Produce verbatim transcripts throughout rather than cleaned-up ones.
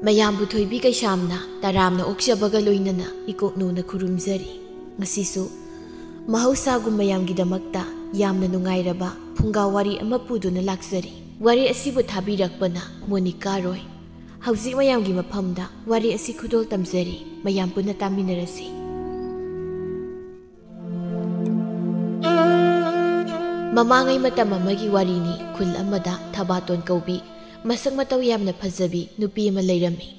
ꯃꯌꯥꯝꯕꯨ ꯊꯣꯏꯕꯤ ꯀꯩꯁꯥꯝꯅ ꯇꯔꯥꯝꯅ ꯑꯣꯛꯆꯕꯒ ꯂꯣꯏꯅꯅ ꯏꯀꯣꯛꯅꯧꯅ ꯈꯨꯔꯨꯝꯖꯔꯤ꯫ ꯉꯁꯤꯁꯨ ꯃꯍꯧꯁꯥꯒꯨꯝ ꯃꯌꯥꯝꯒꯤꯗꯃꯛꯇ ꯌꯥꯝꯅ ꯅꯨꯡꯉꯥꯏꯔꯕ ꯐꯨꯡꯒꯥ ꯋꯥꯔꯤ ꯑꯃ ꯄꯨꯗꯨꯅ ꯂꯥꯛꯆꯔꯤ꯫ ꯋꯥꯔꯤ ꯑꯁꯤꯕꯨ ꯊꯥꯕꯤꯔꯛꯄꯅ ꯃꯣꯅꯤꯀꯥ ꯔꯣꯏ꯫ ꯍꯧꯖꯤꯛ ꯃꯌꯥꯝꯒꯤ ꯃꯐꯝꯗ ꯋꯥꯔꯤ ꯑꯁꯤ ꯈꯨꯗꯣꯜ ꯇꯝꯖꯔꯤ, ꯃꯌꯥꯝ ꯄꯨꯟꯅ ꯇꯥꯃꯤꯟꯅꯔꯁꯤ꯫ ꯃꯃꯥꯡꯉꯩ ꯃꯇꯝ ꯑꯃꯒꯤ ꯋꯥꯔꯤꯅꯤ꯫ ꯈꯨꯜ ꯑꯃꯗ ꯊꯕꯥꯇꯣꯟ ꯀꯧꯕꯤ ꯃꯁꯛ ꯃꯇꯧ ꯌꯥꯝꯅ ꯐꯖꯕꯤ ꯅꯨꯄꯤ ꯑꯃ ꯂꯩꯔꯝꯃꯤ꯫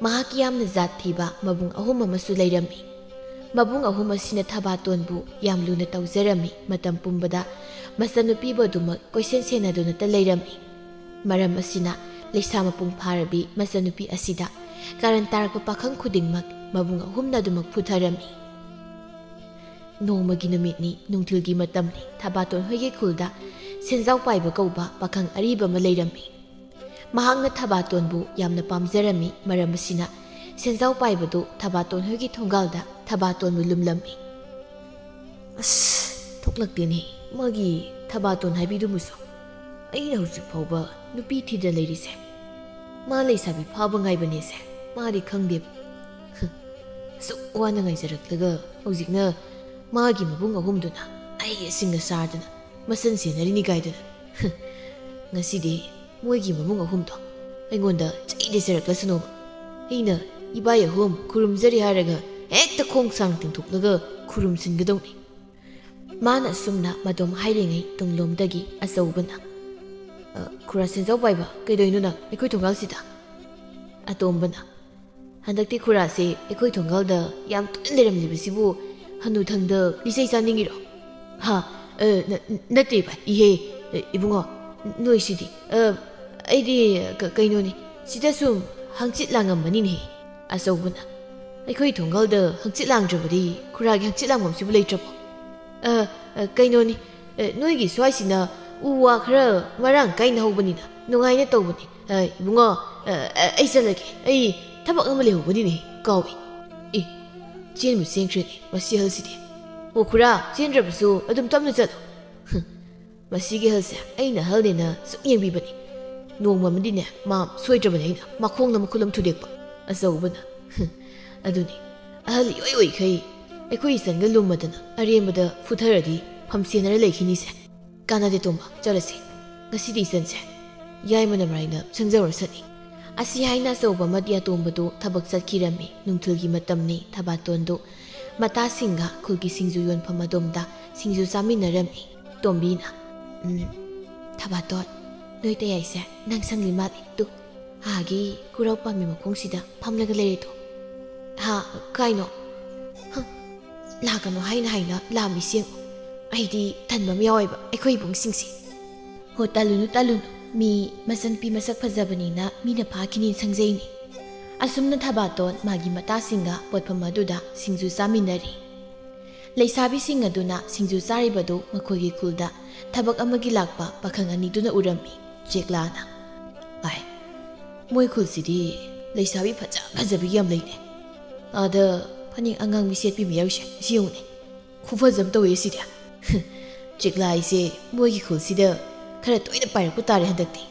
ꯃꯍꯥꯛꯀꯤ ꯌꯥꯝꯅ ꯖꯥꯠ ꯊꯤꯕ ꯃꯕꯨꯡ ꯑꯍꯨꯝ ꯑꯃꯁꯨ ꯂꯩꯔꯝꯃꯤ꯫ ꯃꯕꯨꯡ ꯑꯍꯨꯝ ꯑꯁꯤꯅ ꯊꯕꯥꯇꯣꯟꯕꯨ ꯌꯥꯝ ꯂꯨꯅ ꯇꯧꯖꯔꯝꯃꯤ꯫ ꯃꯇꯝ ꯄꯨꯝꯕꯗ ꯃꯆꯥꯅꯨꯄꯤꯕꯨ ꯑꯗꯨꯃꯛ ꯀꯣꯏꯁꯦꯟ ꯁꯦꯟꯅꯗꯨꯅꯇ ꯂꯩꯔꯝꯃꯤ꯫ ꯃꯔꯝ ꯑꯁꯤꯅ ꯂꯩꯁꯥ ꯃꯄꯨꯡ ꯐꯥꯔꯕꯤ ꯃꯆꯥꯅꯨꯄꯤ ꯑꯁꯤꯗ ꯀꯥꯔꯟ ꯇꯥꯔꯛꯄ ꯄꯥꯈꯪ ꯈꯨꯗꯤꯡꯃꯛ ꯃꯕꯨꯡ ꯑꯍꯨꯝꯅ ꯑꯗꯨꯃꯛ ꯐꯨꯊꯔꯝꯃꯤ꯫ ꯅꯣꯡꯃꯒꯤ ꯅꯨꯃꯤꯠꯅꯤ, ꯅꯨꯡꯊꯤꯜꯒꯤ ꯃꯇꯝꯅꯤ꯫ ꯊꯕꯥꯇꯣꯟ ꯍꯣꯏꯒꯤ ꯈꯨꯜꯗ ꯁꯦꯟꯖꯥꯎ ꯄꯥꯏꯕ ꯀꯧꯕ ꯄꯥꯈꯪ ꯑꯔꯤꯕ ꯑꯃ ꯂꯩꯔꯝꯃꯤ꯫ ꯃꯍꯥꯛꯅ ꯊꯕꯥꯇꯣꯟꯕꯨ ꯌꯥꯝꯅ ꯄꯥꯝꯖꯔꯝꯃꯤ꯫ ꯃꯔꯝ ꯑꯁꯤꯅ ꯁꯦꯟꯖꯥꯎ ꯄꯥꯏꯕꯗꯨ ꯊꯕꯥꯇꯣꯟ ꯍꯣꯏꯒꯤ ꯊꯣꯡꯒꯥꯜꯗ ꯊꯕꯥꯇꯣꯟꯕꯨ ꯂꯨꯝꯂꯝꯃꯤ꯫ "ꯑꯁ, ꯊꯣꯛꯂꯛꯇꯦꯅꯦ, ꯃꯥꯒꯤ ꯊꯕꯥꯇꯣꯟ ꯍꯥꯏꯕꯤꯗꯨꯃꯁꯨ꯫ ꯑꯩꯅ ꯍꯧꯖꯤꯛ ꯐꯥꯎꯕ ꯅꯨꯄꯤ ꯊꯤꯗ ꯂꯩꯔꯤꯁꯦ꯫ ꯃꯥ ꯂꯩꯁꯥꯕꯤ ꯐꯥꯕ ꯉꯥꯏꯕꯅꯦꯁꯦ ꯃꯥꯗꯤ ꯈꯪꯗꯦꯕ꯫ ꯍꯨꯝ, ꯑꯁꯨꯛ ꯋꯥꯅ ꯉꯥꯏꯖꯔꯛꯂꯒ ꯍꯧꯖꯤꯛꯅ ꯃꯥꯒꯤ ꯃꯕꯨꯡ ꯑꯍꯨꯝꯗꯨꯅ ꯑꯩ ꯑꯁꯤꯡꯒ ꯆꯥꯗꯅ ꯃꯁꯟ ꯁꯦꯟꯅꯔꯤꯅꯤ ꯀꯥꯏꯗꯅ꯫ ꯍꯨꯝ, ꯉꯁꯤꯗꯤ ꯃꯣꯏꯒꯤ ꯃꯕꯨꯡ ꯑꯍꯨꯝꯗꯣ ꯑꯩꯉꯣꯟꯗ ꯆꯩꯗ ꯆꯩꯔꯛꯂꯁꯅꯣꯕ꯫ ꯑꯩꯅ ꯏꯕꯥꯏ ꯑꯍꯨꯝ ꯈꯨꯔꯨꯝꯖꯔꯤ ꯍꯥꯏꯔꯒ ꯍꯦꯛꯇ ꯈꯣꯡ ꯁꯥꯡ ꯇꯤꯡꯊꯣꯛꯂꯒ ꯈꯨꯔꯨꯝꯁꯤꯟꯒꯗꯧꯅꯤ꯫" ꯃꯥꯅ ꯑꯁꯨꯝꯅ ꯃꯗꯣꯝ ꯍꯥꯏꯔꯤꯉꯩ ꯇꯨꯡꯂꯣꯝꯗꯒꯤ ꯑꯆꯧꯕꯅ, "ꯑ, ꯈꯨꯔꯥ ꯁꯦꯟꯖꯥꯎ ꯄꯥꯏꯕ, ꯀꯩꯗꯧꯏꯅꯣ ꯅꯪ ꯑꯩꯈꯣꯏ ꯊꯣꯡꯒꯥꯜꯁꯤꯗ?" ꯑꯇꯣꯝꯕꯅ, "ꯍꯟꯗꯛꯇꯤ ꯈꯨꯔꯥꯁꯦ ꯑꯩꯈꯣꯏ ꯊꯣꯡꯒꯥꯜꯗ ꯌꯥꯝ ꯇꯣꯏꯅ ꯂꯩꯔꯝꯂꯤꯕꯁꯤꯕꯨ ꯍꯅꯨꯊꯪꯗ ꯂꯤꯆꯩ ꯆꯥꯅꯤꯡꯉꯤꯔꯣ?" "ꯍꯥ? ꯑ, ꯅ-, ꯅꯠꯇꯦ ꯚꯥꯏ, ꯏꯍꯦ, ꯑ, ꯏꯕꯨꯡꯉꯣ, ꯅꯣꯏꯁꯤꯗꯤ, ꯑ, ꯑꯩꯗꯤ ꯀ-, ꯀꯩꯅꯣꯅꯤ, ꯁꯤꯗ ꯁꯨꯝ ꯍꯪꯆꯤꯠ ꯂꯥꯡꯉꯝꯕꯅꯤꯅꯦ꯫" ꯑꯆꯧꯕꯅ, "ꯑꯩꯈꯣꯏ ꯊꯣꯡꯒꯥꯜꯗ ꯍꯪꯆꯤꯠ ꯂꯥꯡꯗ꯭ꯔꯕꯗꯤ ꯈꯨꯔꯥꯒꯤ ꯍꯪꯆꯤꯠ ꯂꯥꯡꯐꯝꯁꯤꯕꯨ ꯂꯩꯇ꯭ꯔꯕꯣ?" "ꯑ, ꯑ, ꯀꯩꯅꯣꯅꯤ, ꯑ, ꯅꯣꯏꯒꯤ ꯁ꯭ꯋꯥꯏꯁꯤꯅ ꯎ ꯋꯥ ꯈꯔ ꯃꯔꯥꯡ ꯀꯥꯏꯅ ꯍꯧꯕꯅꯤꯅ ꯅꯨꯡꯉꯥꯏꯅ ꯇꯧꯕꯅꯤ꯫ ꯑ, ꯏꯕꯨꯡꯉꯣ, ꯑ, ꯑ, ꯑꯩ ꯆꯠꯂꯒꯦ꯫ ꯑꯩ ꯊꯕꯛ ꯑꯃ ꯂꯩꯍꯧꯕꯅꯤꯅꯦ, ꯀꯥꯎꯏ꯫" "ꯑꯦ, ꯆꯦꯟꯕꯨ ꯆꯦꯟꯈ꯭ꯔꯦꯅꯦ ꯃꯁꯤ ꯑꯍꯜꯁꯤꯗꯤ꯫ ꯑꯣ ꯈꯨꯔꯥ, ꯆꯦꯟꯗ꯭ꯔꯕꯁꯨ ꯑꯗꯨꯝ ꯇꯞꯅ ꯆꯠꯂꯨ꯫" ꯍꯨꯝ, ꯃꯁꯤꯒꯤ ꯑꯍꯜꯁꯦ ꯑꯩꯅ ꯑꯍꯜꯅꯦꯅ ꯁꯨꯝ ꯌꯦꯡꯕꯤꯕꯅꯤ꯫ ꯅꯣꯡꯃ ꯑꯃꯗꯤꯅꯦ, ꯃꯥ ꯁꯣꯏꯗ꯭ꯔꯕꯅꯦ ꯑꯩꯅ ꯃꯈꯣꯡꯗ ꯃꯈꯨꯠ ꯑꯃ ꯊꯨꯗꯦꯛꯄ꯫ ꯑꯆꯧꯕꯅ꯫ ꯑꯗꯨꯅꯤ, ꯑꯍꯜ ꯏꯑꯣꯏ ꯑꯣꯏꯈꯩ ꯑꯩꯈꯣꯏ ꯏꯆꯟꯒ ꯂꯨꯝꯃꯗꯅ ꯑꯔꯦꯝꯕꯗ ꯐꯨꯊꯔꯗꯤ ꯐꯝ ꯁꯦꯟꯅꯔ ꯂꯩꯈꯤꯅꯤꯁꯦ꯫ ꯀꯥꯟꯅꯗꯦ ꯇꯣꯝꯕ, ꯆꯠꯂꯁꯤ꯫ ꯉꯁꯤꯗꯤ ꯏꯆꯟꯁꯦ ꯌꯥꯏꯃꯅ ꯃꯔꯥꯏꯅ ꯁꯪꯖꯍꯧꯔꯁꯅꯤ꯫ ꯑꯁꯤ ꯍꯥꯏꯅ ꯑꯆꯧꯕ ꯑꯃꯗꯤ ꯑꯇꯣꯝꯕꯗꯨ ꯊꯕꯛ ꯆꯠꯈꯤꯔꯝꯃꯤ꯫ ꯅꯨꯡꯊꯤꯜꯒꯤ ꯃꯇꯝꯅꯤ꯫ ꯊꯕꯥꯇꯣꯟꯗꯨ ꯃꯇꯥꯁꯤꯡꯒ ꯈꯨꯜꯒꯤ ꯁꯤꯡꯖꯨ ꯌꯣꯟꯐꯝ ꯑꯗꯣꯝꯗ ꯁꯤꯡꯖꯨ ꯆꯥꯃꯤꯟꯅꯔꯝꯃꯤ꯫ ꯇꯣꯝꯕꯤꯅ, "ꯎꯝ, ꯊꯕꯥꯇꯣꯟ, ꯅꯣꯏ ꯇꯌꯥꯏꯁꯦ ꯅꯪ ꯁꯪꯂꯤ ꯃꯥꯜꯂꯤ꯫ ꯇꯨ, ꯑꯥꯒꯤ ꯀꯨꯔꯧ ꯄꯥꯝꯕꯤ ꯃꯈꯣꯡꯁꯤꯗ ꯐꯝꯂꯒ ꯂꯩꯔꯦꯗꯣ꯫ ꯍꯥ, ꯀꯥꯏꯅꯣ? ꯍ, ꯂꯥꯛꯀꯅꯣ ꯍꯥꯏꯅ ꯍꯥꯏꯅ ꯂꯥꯝꯃꯤ ꯁꯦꯡꯉꯨ꯫ ꯑꯩꯗꯤ ꯇꯟꯕ ꯑꯃ ꯌꯥꯎꯋꯦꯕ ꯑꯩꯈꯣꯏ ꯏꯕꯨꯡꯁꯤꯡꯁꯦ꯫ ꯍꯣ, ꯇꯜꯂꯨꯅꯨ, ꯇꯜꯂꯨꯅꯨ꯫ ꯃꯤ ꯃꯆꯟꯄꯤ ꯃꯁꯛ ꯐꯖꯕꯅꯤꯅ ꯃꯤꯅ ꯐꯥꯈꯤꯅꯤ ꯁꯪꯖꯩꯅꯤ꯫" ꯑꯁꯨꯝꯅ ꯊꯕꯥꯇꯣꯟ ꯃꯥꯒꯤ ꯃꯇꯥꯁꯤꯡꯒ ꯄꯣꯠꯐꯝ ꯑꯗꯨꯗ ꯁꯤꯡꯖꯨ ꯆꯥꯃꯤꯟꯅꯔꯤ꯫ ꯂꯩꯁꯥꯕꯤꯁꯤꯡ ꯑꯗꯨꯅ ꯁꯤꯡꯖꯨ ꯆꯥꯔꯤꯕꯗꯨ ꯃꯈꯣꯏꯒꯤ ꯈꯨꯜꯗ ꯊꯕꯛ ꯑꯃꯒꯤ ꯂꯥꯛꯄ ꯄꯥꯈꯪ ꯑꯅꯤꯗꯨꯅ ꯎꯔꯝꯃꯤ꯫ ꯆꯦꯛꯂꯥꯅ, "ꯑꯥꯏ, ꯃꯣꯏ ꯈꯨꯜꯁꯤꯗꯤ ꯂꯩꯁꯥꯕꯤ ꯐꯖ ꯐꯖꯕꯤ ꯌꯥꯝ ꯂꯩꯅꯦ꯫ ꯑꯥꯗ ꯐꯅꯦꯛ ꯑꯉꯥꯡꯕꯤ ꯁꯦꯠꯄꯤ ꯑꯃ ꯌꯥꯎꯔꯤꯁꯦ, ꯁꯤ ꯌꯦꯡꯉꯨꯅꯦ꯫ ꯈꯨꯐꯖ ꯑꯃ ꯇꯧꯋꯦ ꯁꯤꯗꯤ꯫" ꯆꯦꯛꯂꯥ ꯑꯩꯁꯦ ꯃꯣꯏꯒꯤ ꯈꯨꯜꯁꯤꯗ ꯈꯔ ꯇꯣꯏꯅ ꯄꯥꯏꯔꯛꯄ ꯇꯥꯔꯦ ꯍꯟꯗꯛꯇꯤ꯫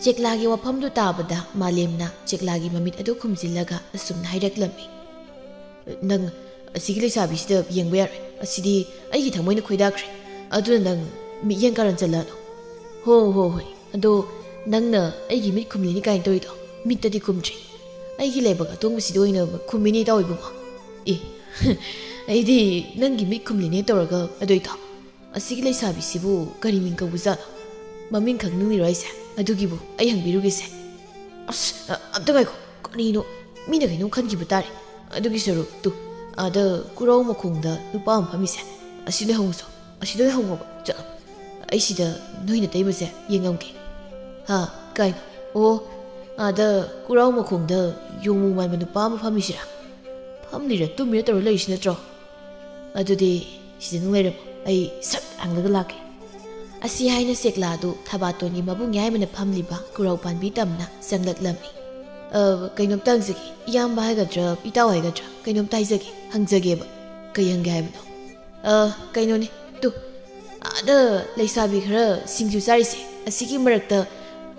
ꯆꯦꯛꯂꯥꯒꯤ ꯋꯥꯐꯝꯗꯨ ꯇꯥꯕꯗ ꯃꯥꯂꯦꯝꯅ ꯆꯦꯛꯂꯥꯒꯤ ꯃꯃꯤꯠ ꯑꯗꯨ ꯈꯨꯝꯖꯤꯜꯂꯒ ꯑꯁꯨꯝꯅ ꯍꯥꯏꯔꯛꯂꯝꯃꯤ, "ꯅꯪ ꯑꯁꯤꯒꯤ ꯂꯩꯁꯥꯕꯤꯁꯤꯗ ꯌꯦꯡꯕ ꯌꯥꯔꯣꯏ꯫ ꯑꯁꯤꯗꯤ ꯑꯩꯒꯤ ꯊꯃꯣꯏꯅ ꯈꯣꯏꯗꯥꯈ꯭ꯔꯦ꯫ ꯑꯗꯨꯅ ꯅꯪ ꯃꯤꯠꯌꯦꯡ ꯀꯥꯔꯟ ꯆꯜꯂꯛꯑꯅꯨ꯫" "ꯍꯣ, ꯍꯣ, ꯍꯣꯏ꯫ ꯑꯗꯣ ꯅꯪꯅ ꯑꯩꯒꯤ ꯃꯤꯠ ꯈꯨꯝꯂꯤꯅꯤ ꯀꯥꯏꯅ ꯇꯧꯔꯤꯗꯣ, ꯃꯤꯠꯇꯗꯤ ꯈꯨꯝꯗ꯭ꯔꯤ꯫ ꯑꯩꯒꯤ ꯂꯥꯏꯕꯛ ꯑꯇꯣꯡꯕꯁꯤꯗ ꯑꯣꯏꯅ ꯈꯨꯝꯃꯤꯅꯤ, ꯏꯇꯥꯎ ꯏꯕꯨꯡꯉꯣ꯫" "ꯑꯦ, ꯑꯩꯗꯤ ꯅꯪꯒꯤ ꯃꯤꯠ ꯈꯨꯝꯂꯤꯅꯦ ꯇꯧꯔꯒ, ꯑꯗꯣ ꯏꯇꯥꯎ, ꯑꯁꯤꯒꯤ ꯂꯩꯁꯥꯕꯤꯁꯤꯕꯨ ꯀꯔꯤ ꯃꯤꯡ ꯀꯧꯕꯖꯥꯠꯅꯣ? ꯃꯃꯤꯡ ꯈꯪꯅꯤꯡꯂꯤꯔꯣ ꯍꯥꯏꯁꯦ? ꯑꯗꯨꯒꯤꯕꯨ ꯑꯩ ꯍꯪꯕꯤꯔꯨꯒꯦꯁꯦ꯫" "ꯑꯁ, ꯑ, ꯑꯝꯇ ꯉꯥꯏꯈꯣ꯫ ꯀꯔꯤꯅꯣ? ꯃꯤꯅ ꯀꯩꯅꯣꯝ ꯈꯟꯈꯤꯕ ꯇꯥꯔꯦ꯫ ꯑꯗꯨꯒꯤ ꯁꯔꯨꯛ, ꯇꯨ, ꯑꯥꯗ ꯀꯨꯔꯧ ꯃꯈꯣꯡꯗ ꯅꯨꯄꯥ ꯑꯃ ꯐꯝꯃꯤꯁꯦ, ꯑꯁꯤꯗ ꯍꯪꯉꯨꯁꯣ꯫ ꯑꯁꯤꯗ ꯍꯪꯉꯣꯕ꯫ ꯆꯠꯂꯣ꯫ ꯑꯩ ꯁꯤꯗ ꯅꯣꯏ ꯅꯇꯩꯃꯁꯦ ꯌꯦꯡꯉꯝꯒꯦ꯫" "ꯍꯥ? ꯀꯥꯏꯅꯣ? ꯑꯣ, ꯑꯥꯗ ꯀꯨꯔꯧ ꯃꯈꯣꯡꯗ ꯌꯣꯡꯃꯨ ꯃꯥꯟꯕ ꯅꯨꯄꯥ ꯑꯃ ꯐꯝꯃꯤꯁꯤꯔꯥ? ꯐꯝꯂꯤꯔ ꯇꯨꯝꯃꯤꯔ ꯇꯧꯔ ꯂꯩꯔꯤꯁꯤ ꯅꯠꯇ꯭ꯔꯣ? ꯑꯗꯨꯗꯤ ꯁꯤꯗ ꯅꯪ ꯂꯩꯔꯝꯃꯣ, ꯑꯩ ꯁꯠ ꯍꯪꯂꯒ ꯂꯥꯛꯀꯦ꯫" ꯑꯁꯤ ꯍꯥꯏꯅ ꯆꯦꯛꯂꯥꯗꯨ ꯊꯕꯥꯇꯣꯟꯒꯤ ꯃꯕꯨꯡ ꯌꯥꯏꯃꯅ ꯐꯝꯂꯤꯕ ꯀꯨꯔꯧ ꯄꯥꯟꯕꯤ ꯇꯝꯅ ꯆꯪꯂꯛꯂꯝꯃꯤ꯫ "ꯑ, ꯀꯩꯅꯣꯝꯇ ꯍꯪꯖꯒꯦ, ꯏꯌꯥꯝꯕ ꯍꯥꯏꯒꯗ꯭ꯔꯥ, ꯏꯇꯥꯎ ꯍꯥꯏꯒꯗ꯭ꯔꯥ, ꯀꯩꯅꯣꯝꯇ ꯍꯥꯏꯖꯒꯦ, ꯍꯪꯖꯒꯦꯕ꯫" "ꯀꯩ ꯍꯪꯒꯦ ꯍꯥꯏꯕꯅꯣ?" "ꯑ, ꯀꯩꯅꯣꯅꯦ, ꯇꯨ, ꯑꯥꯗ ꯂꯩꯁꯥꯕꯤ ꯈꯔ ꯁꯤꯡꯖꯨ ꯆꯥꯔꯤꯁꯦ, ꯑꯁꯤꯒꯤ ꯃꯔꯛꯇ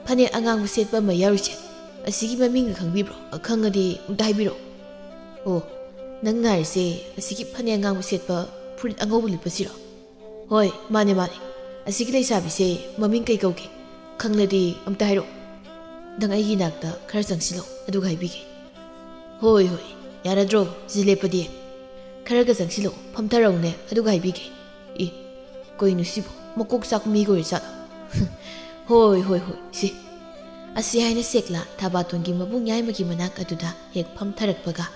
ꯐꯅꯦꯛ ꯑꯉꯥꯡꯕ ꯁꯦꯠꯄ ꯑꯃ ꯌꯥꯎꯔꯤꯁꯦ, ꯑꯁꯤꯒꯤ ꯃꯃꯤꯡꯒ ꯈꯪꯕꯤꯕ꯭ꯔꯣ? ꯈꯪꯉꯗꯤ ꯑꯝꯇ ꯍꯥꯏꯕꯤꯔꯛꯑꯣ꯫ ꯑꯣ, ꯅꯪꯅ ꯍꯥꯏꯔꯤꯁꯦ ꯑꯁꯤꯒꯤ ꯐꯅꯦꯛ ꯑꯉꯥꯡꯕ ꯁꯦꯠꯄ, ꯐꯨꯔꯤꯠ ꯑꯉꯧꯕ ꯂꯤꯠꯄꯁꯤꯔꯣ? ꯍꯣꯏ, ꯃꯥꯅꯦ, ꯃꯥꯅꯦ꯫ ꯑꯁꯤꯒꯤ ꯂꯩꯁꯥꯕꯤꯁꯦ ꯃꯃꯤꯡ ꯀꯩ ꯀꯧꯒꯦ? ꯈꯪꯂꯗꯤ ꯑꯝꯇ ꯍꯥꯏꯔꯛꯑꯣ꯫ ꯅꯪ ꯑꯩꯒꯤ ꯅꯥꯛꯇ ꯈꯔ ꯆꯪꯁꯤꯜꯂꯣ, ꯑꯗꯨꯒ ꯍꯥꯏꯕꯤꯒꯦ꯫ ꯍꯣꯏ, ꯍꯣꯏ, ꯌꯥꯔꯗ꯭ꯔꯣ? ꯁꯤ ꯂꯦꯞꯄꯗꯤ? ꯈꯔꯒ ꯆꯪꯁꯤꯜꯂꯣ, ꯐꯝꯊꯔꯛꯎꯅꯦ, ꯑꯗꯨꯒ ꯍꯥꯏꯕꯤꯒꯦ꯫ ꯑꯦ, ꯀꯩꯅꯣ ꯁꯤꯕꯨ? ꯃꯀꯣꯛ ꯆꯥꯛꯄ ꯃꯤꯒ ꯑꯣꯏꯔꯖꯥꯠꯂꯣ? ꯍꯣꯏ, ꯍꯣꯏ, ꯍꯣꯏ, ꯁꯤ꯫ ꯑꯁꯤ ꯍꯥꯏꯅ ꯆꯦꯛꯂꯥ ꯊꯕꯥꯇꯣꯟꯒꯤ ꯃꯕꯨꯡ ꯌꯥꯏꯃꯒꯤ ꯃꯅꯥꯛ ꯑꯗꯨꯗ ꯍꯦꯛ ꯐꯝꯊꯔꯛꯄꯒ,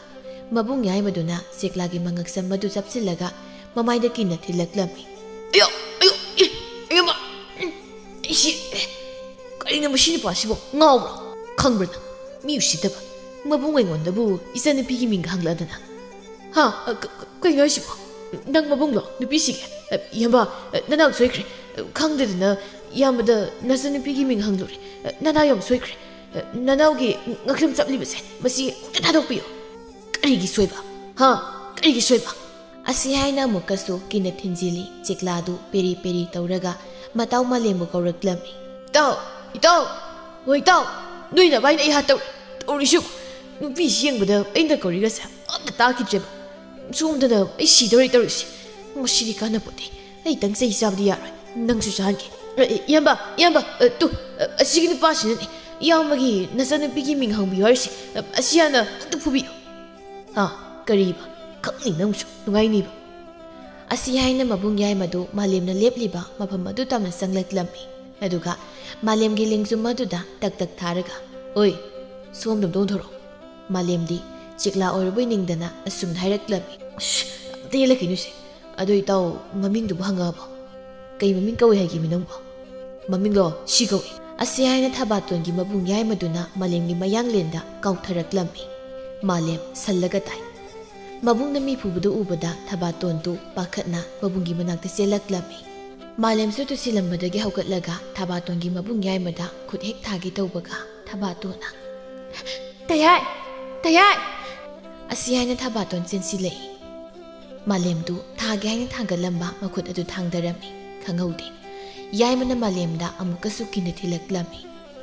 ꯃꯕꯨꯡ ꯌꯥꯏꯃꯗꯨꯅ ꯆꯦꯛꯂꯥꯒꯤ ꯃꯉꯛꯁꯝ ꯑꯗꯨ ꯆꯞꯁꯤꯜꯂꯒ ꯃꯃꯥꯏꯗ ꯀꯤꯟꯅ ꯊꯤꯜꯂꯛꯂꯝꯃꯤ꯫ ꯑꯌꯣ, ꯑꯌꯣ, ꯑꯦ, ꯑꯌꯣꯃ! ꯎꯝ, ꯏꯁꯤ, ꯑꯦ, ꯀꯔꯤꯅꯣ ꯃꯁꯤ ꯅꯨꯄꯥꯁꯤꯕꯨ? ꯉꯥꯎꯕ꯭ꯔꯣ? ꯈꯪꯕ꯭ꯔꯥ ꯅꯪ? ꯃꯤ ꯎꯁꯤꯠꯇꯕ꯫ ꯃꯕꯨꯡ ꯑꯩꯉꯣꯟꯗꯕꯨ ꯏꯆꯟꯅꯨꯄꯤꯒꯤ ꯃꯤꯡ ꯍꯪꯂꯛꯑꯗꯅ꯫ ꯍꯥ? ꯑ, ꯀ-, ꯀ-, ꯀꯩꯅꯣ ꯍꯥꯏꯁꯤꯕꯣ? ꯅꯪ ꯃꯕꯨꯡꯂꯣ? ꯅꯨꯄꯤꯁꯤꯒꯦ? ꯑ, ꯏꯌꯥꯝꯕ, ꯑ, ꯅꯅꯥꯎ ꯁꯣꯏꯈ꯭ꯔꯦ꯫ ꯑ, ꯈꯪꯗꯗꯅ ꯏꯌꯥꯝꯕꯗ ꯅꯆꯟꯅꯨꯄꯤꯒꯤ ꯃꯤꯡ ꯍꯪꯂꯨꯔꯦ꯫ ꯑ, ꯅꯅꯥꯎ ꯌꯥꯝ ꯁꯣꯏꯈ꯭ꯔꯦ꯫ ꯑ, ꯅꯅꯥꯎꯒꯤ ꯉꯛꯁꯝ ꯆꯞꯂꯤꯕꯁꯦ, ꯃꯁꯤ ꯑꯝꯇ ꯊꯥꯗꯣꯛꯄꯤꯌꯨ꯫ ꯀꯔꯤꯒꯤ ꯁꯣꯏꯕ? ꯍꯥ? ꯀꯔꯤꯒꯤ ꯁꯣꯏꯕ? ꯑꯁꯤ ꯍꯥꯏꯅ ꯑꯃꯨꯛꯀꯁꯨ ꯀꯤꯟꯅ ꯊꯤꯟꯖꯤꯜꯂꯤ꯫ ꯆꯦꯛꯂꯥꯗꯨ ꯄꯦꯔꯤ ꯄꯦꯔꯤ ꯇꯧꯔꯒ ꯃꯇꯥꯎ ꯃꯥꯂꯦꯝꯕꯨ ꯀꯧꯔꯛꯂꯝꯃꯤ꯫ "ꯏꯇꯥꯎ! ꯏꯇꯥꯎ! ꯍꯣꯏ, ꯏꯇꯥꯎ! ꯅꯣꯏ ꯅꯕꯥꯏꯅ ꯑꯩ ꯍꯥꯠꯇꯧꯔꯦ꯫ ꯇꯧꯔꯤꯁꯤꯕꯨ! ꯅꯨꯄꯤꯁꯤ ꯌꯦꯡꯕꯗ ꯑꯩꯅ ꯀꯧꯔꯤꯒꯁꯦ ꯑꯝꯇ ꯇꯥꯈꯤꯗ꯭ꯔꯦꯕ꯫ ꯁꯣꯝꯗꯅ ꯑꯩ ꯁꯤꯗꯧꯔꯦ ꯇꯧꯔꯤꯁꯤ꯫ ꯃꯁꯤꯗꯤ ꯀꯥꯟꯅꯄꯣꯠꯇꯦ꯫ ꯑꯩꯇꯪ ꯆꯩ ꯆꯥꯕꯗꯤ ꯌꯥꯔꯣꯏ꯫ ꯅꯪꯁꯨ ꯆꯥꯍꯟꯒꯦ꯫ ꯑꯦ, ꯑꯦ, ꯏꯌꯥꯝꯕ! ꯏꯌꯥꯝꯕ! ꯑꯦ, ꯇꯨ! ꯑꯦ, ꯑꯁꯤꯒꯤ ꯅꯨꯄꯥꯁꯤꯅꯅꯦ ꯏꯌꯥꯝꯕꯒꯤ ꯅꯆꯟꯅꯨꯄꯤꯒꯤ ꯃꯤꯡ ꯍꯪꯕꯤꯌꯨ ꯍꯥꯏꯔꯤꯁꯦ꯫ ꯑꯦ, ꯑꯁꯤ ꯍꯥꯟꯅ ꯑꯝꯇ ꯐꯨꯕꯤꯌꯨ꯫ ꯍꯥ? ꯀꯔꯤꯕ? ꯈꯪꯅꯤ ꯅꯪꯁꯨ꯫ ꯅꯨꯡꯉꯥꯏꯅꯤꯕ?" ꯑꯁꯤ ꯍꯥꯏꯅ ꯃꯕꯨꯡ ꯌꯥꯏꯃꯗꯨ ꯃꯥꯂꯦꯝꯅ ꯂꯦꯞꯂꯤꯕ ꯃꯐꯝ ꯑꯗꯨ ꯇꯝꯅ ꯆꯪꯂꯛꯂꯝꯃꯤ꯫ ꯑꯗꯨꯒ ꯃꯥꯂꯦꯝꯒꯤ ꯂꯦꯡꯖꯨꯝ ꯑꯗꯨꯗ ꯇꯛ ꯇꯛ ꯊꯥꯔꯒ, "ꯑꯣꯏ, ꯁꯣꯝꯗ ꯑꯝꯇ ꯑꯣꯟꯊꯣꯔꯛꯑꯣ꯫" ꯃꯥꯂꯦꯝꯗꯤ ꯆꯦꯛꯂꯥ ꯑꯣꯏꯔꯕꯣꯏ ꯅꯤꯡꯗꯅ ꯑꯁꯨꯝꯅ ꯍꯥꯏꯔꯛꯂꯝꯃꯤ꯫ "ꯑꯁ, ꯑꯝꯇ ꯌꯦꯜꯂꯛꯈꯤꯅꯨꯁꯦ꯫ ꯑꯗꯣ ꯏꯇꯥꯎ, ꯃꯃꯤꯡꯗꯨꯕꯨ ꯍꯪꯉꯛꯑꯕꯣ?" "ꯀꯩ ꯃꯃꯤꯡ ꯀꯧꯏ ꯍꯥꯏꯒꯦꯃꯤ ꯅꯪꯕꯣ?" "ꯃꯃꯤꯡꯂꯣ? ꯁꯤ ꯀꯧꯏ꯫" ꯑꯁꯤ ꯍꯥꯏꯅ ꯊꯕꯥꯇꯣꯟꯒꯤ ꯃꯕꯨꯡ ꯌꯥꯏꯃꯗꯨꯅ ꯃꯥꯂꯦꯝꯒꯤ ꯃꯌꯥꯡꯂꯦꯟꯗ ꯀꯥꯎꯊꯔꯛꯂꯝꯃꯤ꯫ ꯃꯥꯂꯦꯝ ꯁꯜꯂꯒ ꯇꯥꯏ꯫ ꯃꯕꯨꯡꯅ ꯃꯤ ꯐꯨꯕꯗꯨ ꯎꯕꯗ ꯊꯕꯥꯇꯣꯟꯗꯨ ꯄꯥꯈꯠꯅ ꯃꯕꯨꯡꯒꯤ ꯃꯅꯥꯛꯇ ꯆꯦꯜꯂꯛꯂꯝꯃꯤ꯫ ꯃꯥꯂꯦꯝꯁꯨ ꯇꯨꯁꯤꯜꯂꯝꯕꯗꯒꯤ ꯍꯧꯒꯠꯂꯒ ꯊꯕꯥꯇꯣꯟꯒꯤ ꯃꯕꯨꯡ ꯌꯥꯏꯃꯗ ꯈꯨꯠ ꯍꯦꯛ ꯊꯥꯒꯦ ꯇꯧꯕꯒ ꯊꯕꯥꯇꯣꯟꯅ, "ꯇꯌꯥꯏ! ꯇꯌꯥꯏ!" ꯑꯁꯤ ꯍꯥꯏꯅ ꯊꯕꯥꯇꯣꯟ ꯆꯦꯟꯁꯤꯜꯂꯛꯏ꯫ ꯃꯥꯂꯦꯝꯗꯨ ꯊꯥꯒꯦ ꯍꯥꯏꯅ ꯊꯥꯡꯒꯠꯂꯝꯕ ꯃꯈꯨꯠ ꯑꯗꯨ ꯊꯥꯡꯗꯔꯝꯃꯤ꯫ ꯈꯪꯍꯧꯗꯦ꯫ ꯌꯥꯏꯃꯅ ꯃꯥꯂꯦꯝꯗ ꯑꯃꯨꯛꯀꯁꯨ ꯀꯤꯟꯅ ꯊꯤꯜꯂꯛꯂꯝꯃꯤ꯫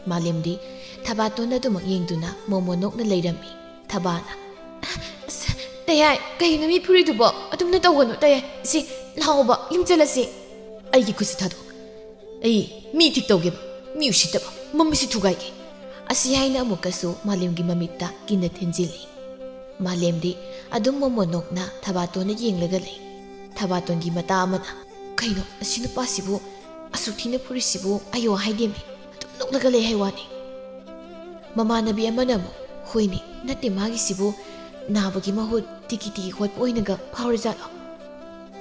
ꯃꯥꯂꯦꯝꯗꯤ ꯊꯕꯥꯇꯣꯟ ꯑꯗꯨꯃꯛ ꯌꯦꯡꯗꯨꯅ ꯃꯣꯃꯣꯟ ꯅꯣꯛꯅ ꯂꯩꯔꯝꯃꯤ꯫ ꯊꯕꯥꯅ, "ꯑꯁ, ꯇꯌꯥꯏ, ꯀꯩꯅꯣ ꯃꯤ ꯐꯨꯔꯤꯗꯨꯕꯣ? ꯑꯗꯨꯝꯅ ꯇꯧꯒꯅꯨ, ꯇꯌꯥꯏ꯫ ꯁꯤ, ꯂꯥꯛꯑꯣꯕ, ꯌꯨꯝ ꯆꯠꯂꯁꯤ꯫" "ꯑꯩꯒꯤ ꯈꯨꯠꯁꯤ ꯊꯥꯗꯣꯛ꯫ ꯑꯩ ꯃꯤ ꯊꯤꯛ ꯇꯧꯒꯦꯕ, ꯃꯤ ꯎꯁꯤꯠꯇꯕ, ꯃꯃꯤꯠꯁꯤ ꯊꯨꯒꯥꯏꯒꯦ꯫" ꯑꯁꯤ ꯍꯥꯏꯅ ꯑꯃꯨꯛꯀꯁꯨ ꯃꯥꯂꯦꯝꯒꯤ ꯃꯃꯤꯠꯇ ꯀꯤꯟꯅ ꯊꯤꯟꯖꯤꯜꯂꯤ꯫ ꯃꯥꯂꯦꯝꯗꯤ ꯑꯗꯨꯝ ꯃꯣꯃꯣꯟ ꯅꯣꯛꯅ ꯊꯕꯥꯇꯣꯟꯗ ꯌꯦꯡꯂꯒ ꯂꯩ꯫ ꯊꯕꯥꯇꯣꯟꯒꯤ ꯃꯇꯥ ꯑꯃꯅ, "ꯀꯩꯅꯣ ꯑꯁꯤ ꯅꯨꯄꯥꯁꯤꯕꯨ ꯑꯁꯨꯛ ꯊꯤꯅ ꯐꯨꯔꯤꯁꯤꯕꯨ? ꯑꯌꯣ ꯍꯥꯏꯗꯦꯃꯤ, ꯑꯗꯨꯝ ꯅꯣꯛꯂꯒ ꯂꯩ ꯍꯥꯏ ꯋꯥꯅꯤ꯫" ꯃꯃꯥꯟꯅꯕꯤ ꯑꯃꯅ ꯑꯃꯨꯛ, "ꯍꯣꯏꯅꯦ, ꯅꯠꯇꯦ, ꯃꯥꯒꯤꯁꯤꯕꯨ ꯅꯥꯕꯒꯤ ꯃꯍꯨꯠ ꯇꯤꯀꯤ ꯇꯤꯀꯤ ꯍꯣꯠꯄ ꯑꯣꯏꯅꯒ ꯐꯥꯎꯔꯖꯥꯠꯂꯣ?"